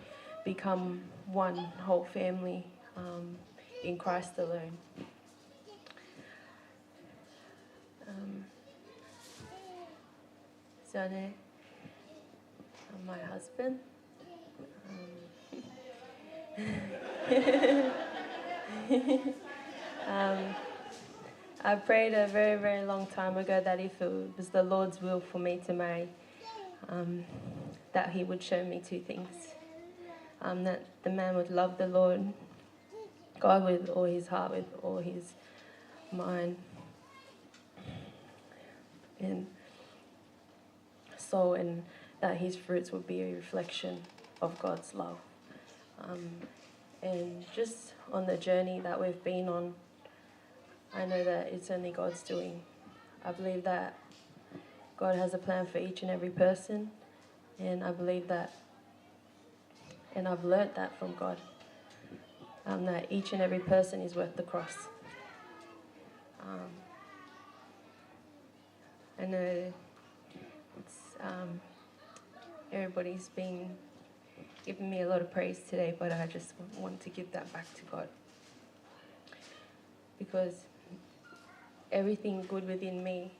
become one whole family, um, in Christ alone. Um, Sione, My husband. Um, um, I prayed a very, very long time ago that if it was the Lord's will for me to marry, um, that He would show me two things. Um, that the man would love the Lord, God with all his heart, with all his mind, and soul, and that his fruits would be a reflection of God's love. Um, and just on the journey that we've been on, I know that it's only God's doing. I believe that God has a plan for each and every person, and I believe that, and I've learned that from God, um, that each and every person is worth the cross. Um, I know it's, um, everybody's been giving me a lot of praise today, but I just want to give that back to God, because everything good within me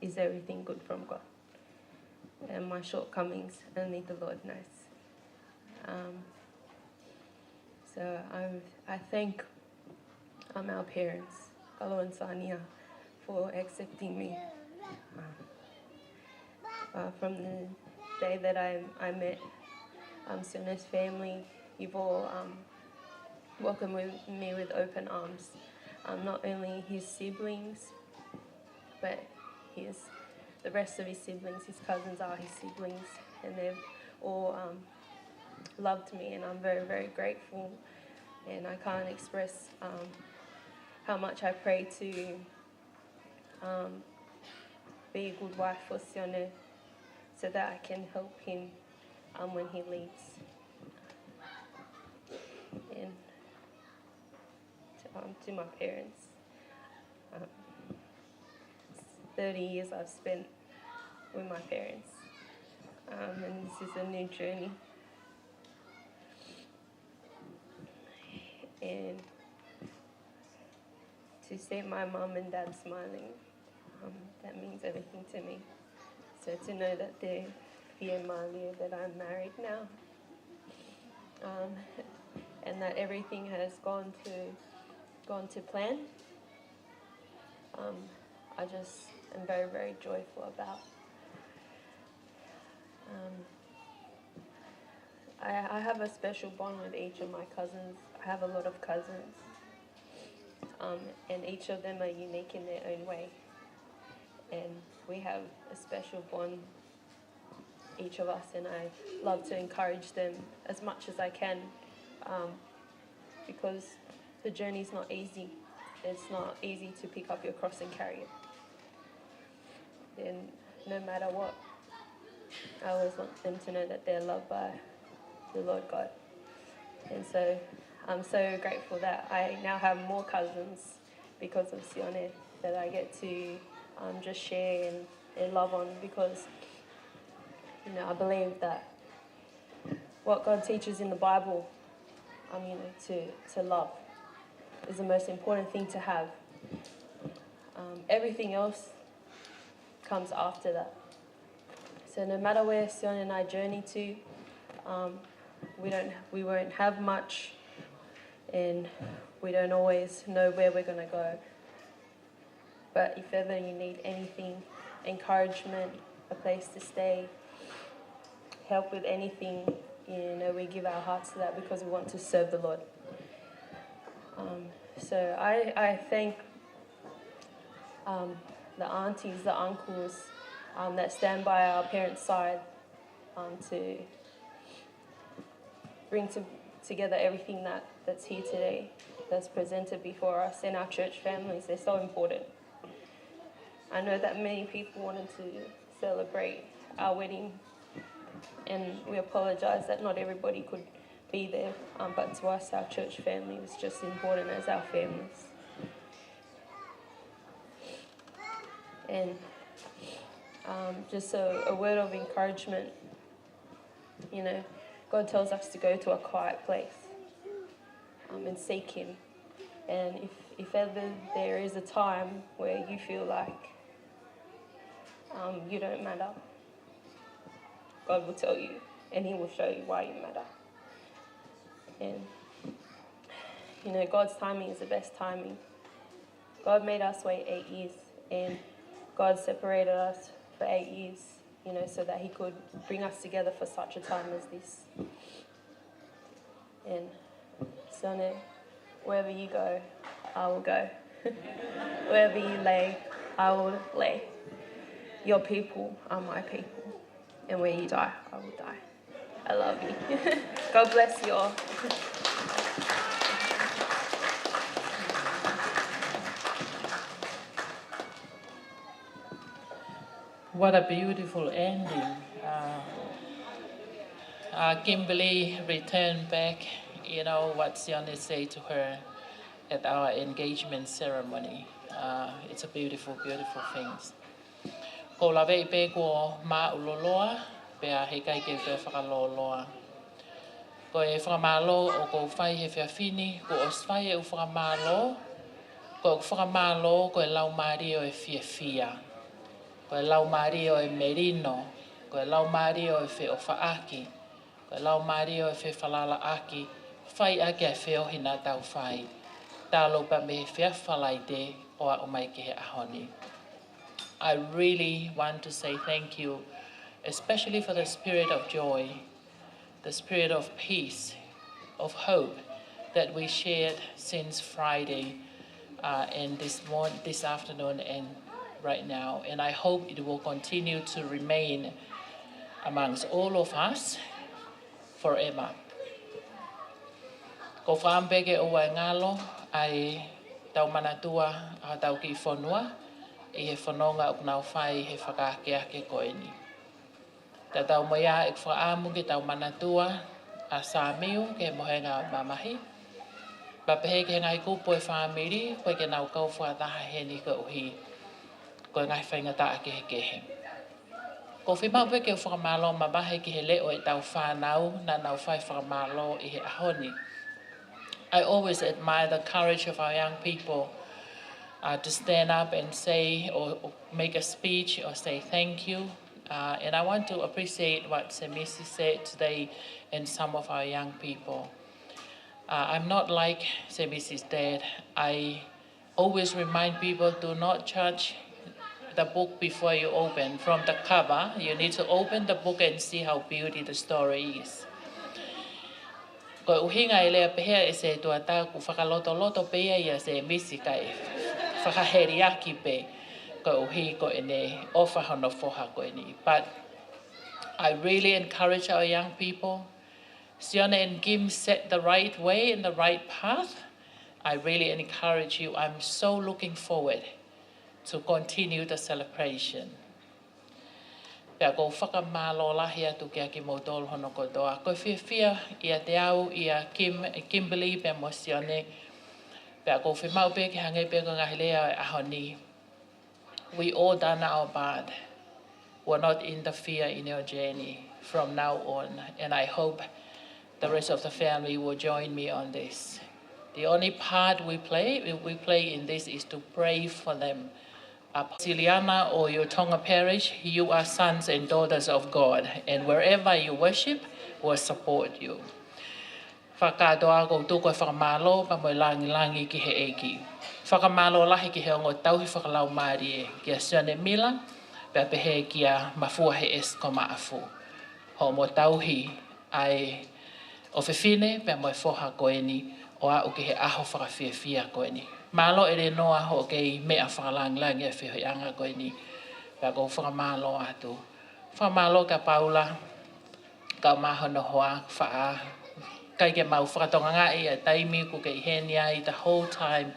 is everything good from God, and my shortcomings, only the Lord knows. Um, so I'm, I thank, um, our parents, Kalo and Sania, for accepting me. Um, uh, from the day that I, I met, um, Sione's family, you've all, um, welcomed with, me with open arms. Um, not only his siblings, but his, the rest of his siblings, his cousins are his siblings, and they've all, um, loved me, and I'm very, very grateful. And I can't express, um, how much I pray to, um, be a good wife for Sione, so that I can help him, um, when he leaves. And to, um, to my parents, um, thirty years I've spent with my parents, um, and this is a new journey. And to see my mum and dad smiling, um, that means everything to me. So to know that they're fiel Malia, that I'm married now, um, and that everything has gone to, gone to plan, um, I just am very, very joyful about. Um, I, I have a special bond with each of my cousins. I have a lot of cousins, um, and each of them are unique in their own way. And we have a special bond, each of us, and I love to encourage them as much as I can, um, because the journey's not easy. It's not easy to pick up your cross and carry it. And no matter what, I always want them to know that they're loved by the Lord God. And so I'm so grateful that I now have more cousins because of Sione that I get to, um, just share and, and love on, because, you know, I believe that what God teaches in the Bible, um, you know, to, to love is the most important thing to have. Um, everything else comes after that. So no matter where Sione and I journey to, um, we don't, we won't have much, and we don't always know where we're gonna go. But if ever you need anything, encouragement, a place to stay, help with anything, you know, we give our hearts to that because we want to serve the Lord. Um, so I, I thank, um, the aunties, the uncles, um, that stand by our parents' side, um, to bring to, together everything that, that's here today, that's presented before us, and our church families. They're so important. I know that many people wanted to celebrate our wedding, and we apologize that not everybody could be there, um, but to us, our church family was just important as our families. And, um, just a, a word of encouragement, you know, God tells us to go to a quiet place, um, and seek Him. And if, if ever there is a time where you feel like, um, you don't matter, God will tell you, and He will show you why you matter. And, you know, God's timing is the best timing. God made us wait eight years, and God separated us for eight years, you know, so that He could bring us together for such a time as this. And Sione, wherever you go, I will go. Wherever you lay, I will lay. Your people are my people. And where you die, I will die. I love you. God bless you all. What a beautiful ending. Uh, uh, Kimberly returned back, you know, what Sione said to her at our engagement ceremony. Uh, it's a beautiful, beautiful thing. Ko u laveʻi pē kuo māʻuloloa, pea heʻikai ke u toe fakalōloa. Ko e fakamālō ʻoku ou fai he efiafi ni, kuo ʻosi fai ʻeku fakamālō, ko ʻeku fakamālō ko e laumālie ʻo e fiefia, ko e laumālie ʻo e melino, ko e laumālie ʻo e feʻofaʻaki, ko e laumālie ʻo e fefalalaʻaki, fai ʻaki ʻa e feohi naʻa tau fai, talu pē mei he efiafi Falaite ʻo aʻu mai ki he ʻaho ni. I really want to say thank you, especially for the spirit of joy, the spirit of peace, of hope that we shared since Friday, uh, and this morn-, this afternoon and right now. And I hope it will continue to remain amongst all of us forever. Ko u fakaʻamu pē ke ʻoua ʻe ngalo ʻa e tau manatua ʻa hotau kiʻi fonua ʻi he fononga ʻoku nau fai he fakaakeake ko eni. Tatau mo ia ʻeku fakaʻamu ke tau manatua ʻa Samiu ki he mohenga ʻo e mamahi. Pea pehē ki he ngaahi kupu ʻo e fāmili, ʻoku ʻikai ke nau kau fakataha heni koeʻuhi ko e ngaahi faingataʻa kehekehe. Ko u fiemaʻu pē ke u fakamālō mavahe ki he leʻo ʻetau fānau naʻa nau fai fakamālō ʻi he ʻaho ni. I always admire the courage of our young people, uh, to stand up and say or, or make a speech or say thank you. Uh, and I want to appreciate what Semisi said today and some of our young people. Uh, I'm not like Semisi's dad. I always remind people, do not judge the book before you open. From the cover, you need to open the book and see how beauty the story is. Ko e ʻuhinga e lea pehē ʻe Setuata, ʻoku fakalotoloto pē ia ʻia Semisi kae fakaheliaki pē koeʻuhi ko ʻene ʻofa hono foha ko eni. But I really encourage our young people. Sione and Kim set the right way and the right path. I really encourage you. I'm so looking forward to continue the celebration. Pea ko u fakamālō lahi atu kiate kimoutolu hono kotoa. Ko e fiefia ʻiate au ʻia Kim, Kimberly pea mo Sione. Pea ko u fiemaʻu pē ke hangē pē ko e ngaahi lea ʻo e ʻaho ni. We all done our part. Will not interfere in your journey from now on. And I hope the rest of the family will join me on this. The only part we play, we play in this is to pray for them. Up Siliana or your Tonga parish, you are sons and daughters of God, and wherever you worship, will support you. Fakakātoa ko u tuku e fakamālō pea mo e langilangi ki he ʻEiki. Fakamālō lahi ki he ongo tauhi fakalaumālie, kia Sione Mila, pea pehē kia Mafua he ʻEsi ko Maʻafu. Hoʻomo tauhi ʻa e ʻofefine pea mo e foha ko eni ʻo aʻu ki he ʻaho fakafiefia ko eni. Mālō ʻElenoa hoʻo kei meʻa fakalangilangi e feohiʻanga ko eni. Pea ko u fakamālō atu. Fakamālō kia Paula, kae ʻumaʻā hono hoa, faʻa, ʻikai ke mau fakatokangaʻi ʻa e taimi ʻoku ke ʻi heni ai the whole time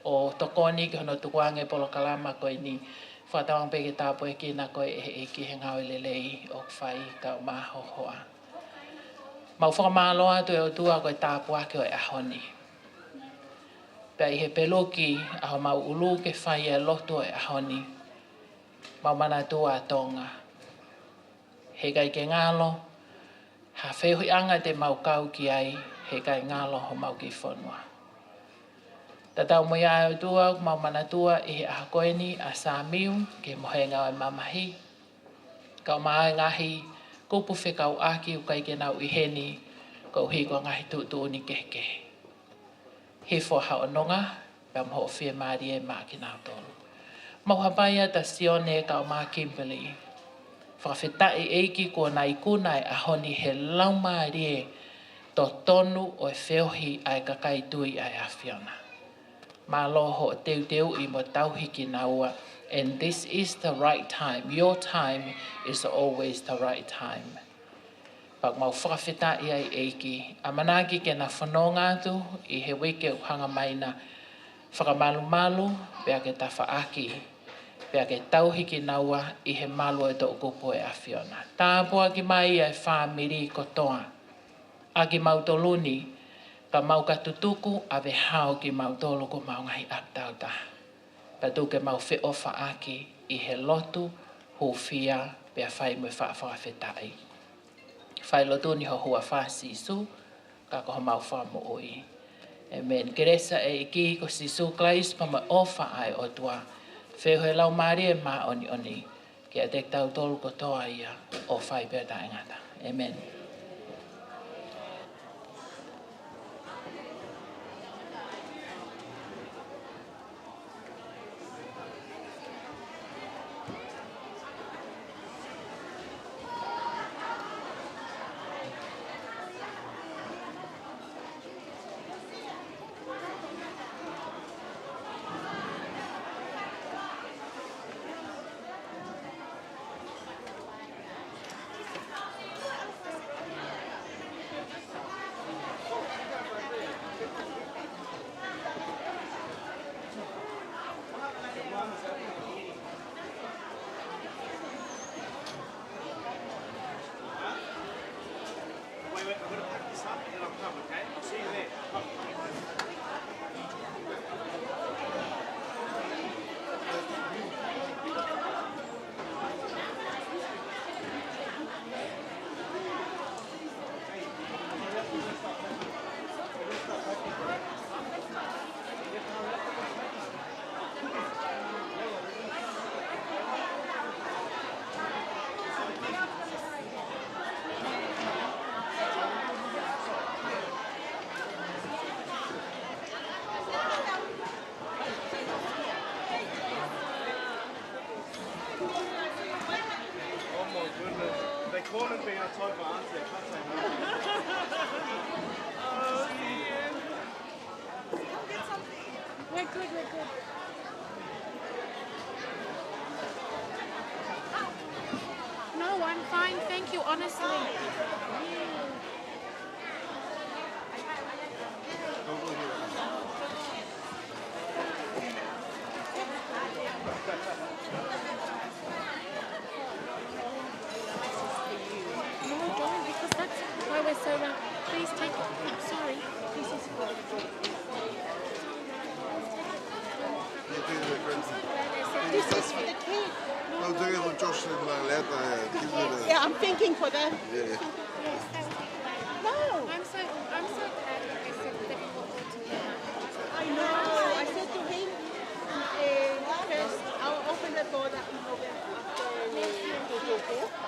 ʻo tokoni ki hono tukuange polokalama ko eni. Fakatauange pē ke tāpuekina koe ʻe he ʻEiki he ngāue lelei ʻoku fai kae ʻumaʻā ho hoa. Mau fakamālō atu ʻe ʻOtua ko e tāpuaki ʻo e ʻaho ni. Pea ʻi he peluki ʻa homau ʻulu ke fai e lotu ʻo e ʻaho ni. Mau manatua ʻa Tonga. Heʻikai ke ngalo ha feohiʻanga te mau kau ki ai, heʻikai ngalo homau kiʻi fonua. Tatau mo ia ʻe ʻOtua, ʻoku mau manatua ʻi he ʻaho ko eni ʻa Samiu ki he mohenga ʻo e mamahi. Kae ʻumaʻā e ngaahi Kupu fekauʻaki ʻoku ʻikai ke nau ʻi heni, koeʻuhi ko e ngaahi tuʻutuʻuni kehekehe. Hifo haʻo nonga, pea mo hoʻo fiemālie maʻa kinautolu. Mau hapai ʻa Sione kae ʻumaʻā Kimberly. Fakafetaʻi ʻEiki kuo nau ikuna e ʻaho ni he laumālie totonu ʻo e feohi ʻa e kakai tui ʻa e ʻAfiona. Mālō hoʻo teuteuʻi mo tauhi kinaua, and this is the right time. Your time is always the right time. Pea mau fakafetaʻi ai ʻEiki, ʻamanaki ke na fononga atu ʻi he uike ʻoku hanga mai na, fakamalumalu, pea ke tafaʻaki, pea ke tauhi kinaua ʻi he malu ʻo e toʻukupu ʻo e ʻAfiona. Tāpuaki mai ʻa e fāmili kotoa, ʻa kimautolu ni, ka mau ka tutuku ʻave hao kimautolu ko homau ngaahi ʻapitauta. Pea tuku ke mau feʻofaʻaki ʻi he lotu, hūfia, pea fai mo e faʻa fakafetaʻi. Fai lotu ni ho huafa Sīsū, ka ko homau Fakamoʻui. ʻĒmeni. Kelesi ʻa e ʻEiki ko Sīsū Kalaisi pea mo e ʻofa ʻa e ʻOtua, feohi ʻa e Laumālie Māʻoniʻoni, kiate kitautolu kotoa ia ʻo fai pea taʻengata. ʻĒmeni. Wait, wait, I'm gonna pack this up and then I'll come, okay? I'll see you there. Come, come, come. Oh my goodness. They call it being a toddler, auntie. I can't say no. We're good, we're good. No, I'm fine, thank you, honestly. No, don't, because that's why we're so loud. Please take it. I'm sorry. This is for the kids. This is for the kids. No, I'm doing it with Josh and, uh, Letta, uh, Kimberly. Yeah, I'm thinking for them. Yeah. No. I'm so, I'm so glad that I said that we were all together. I know. I said to him, uh, first, I'll open the door that we know them after we go.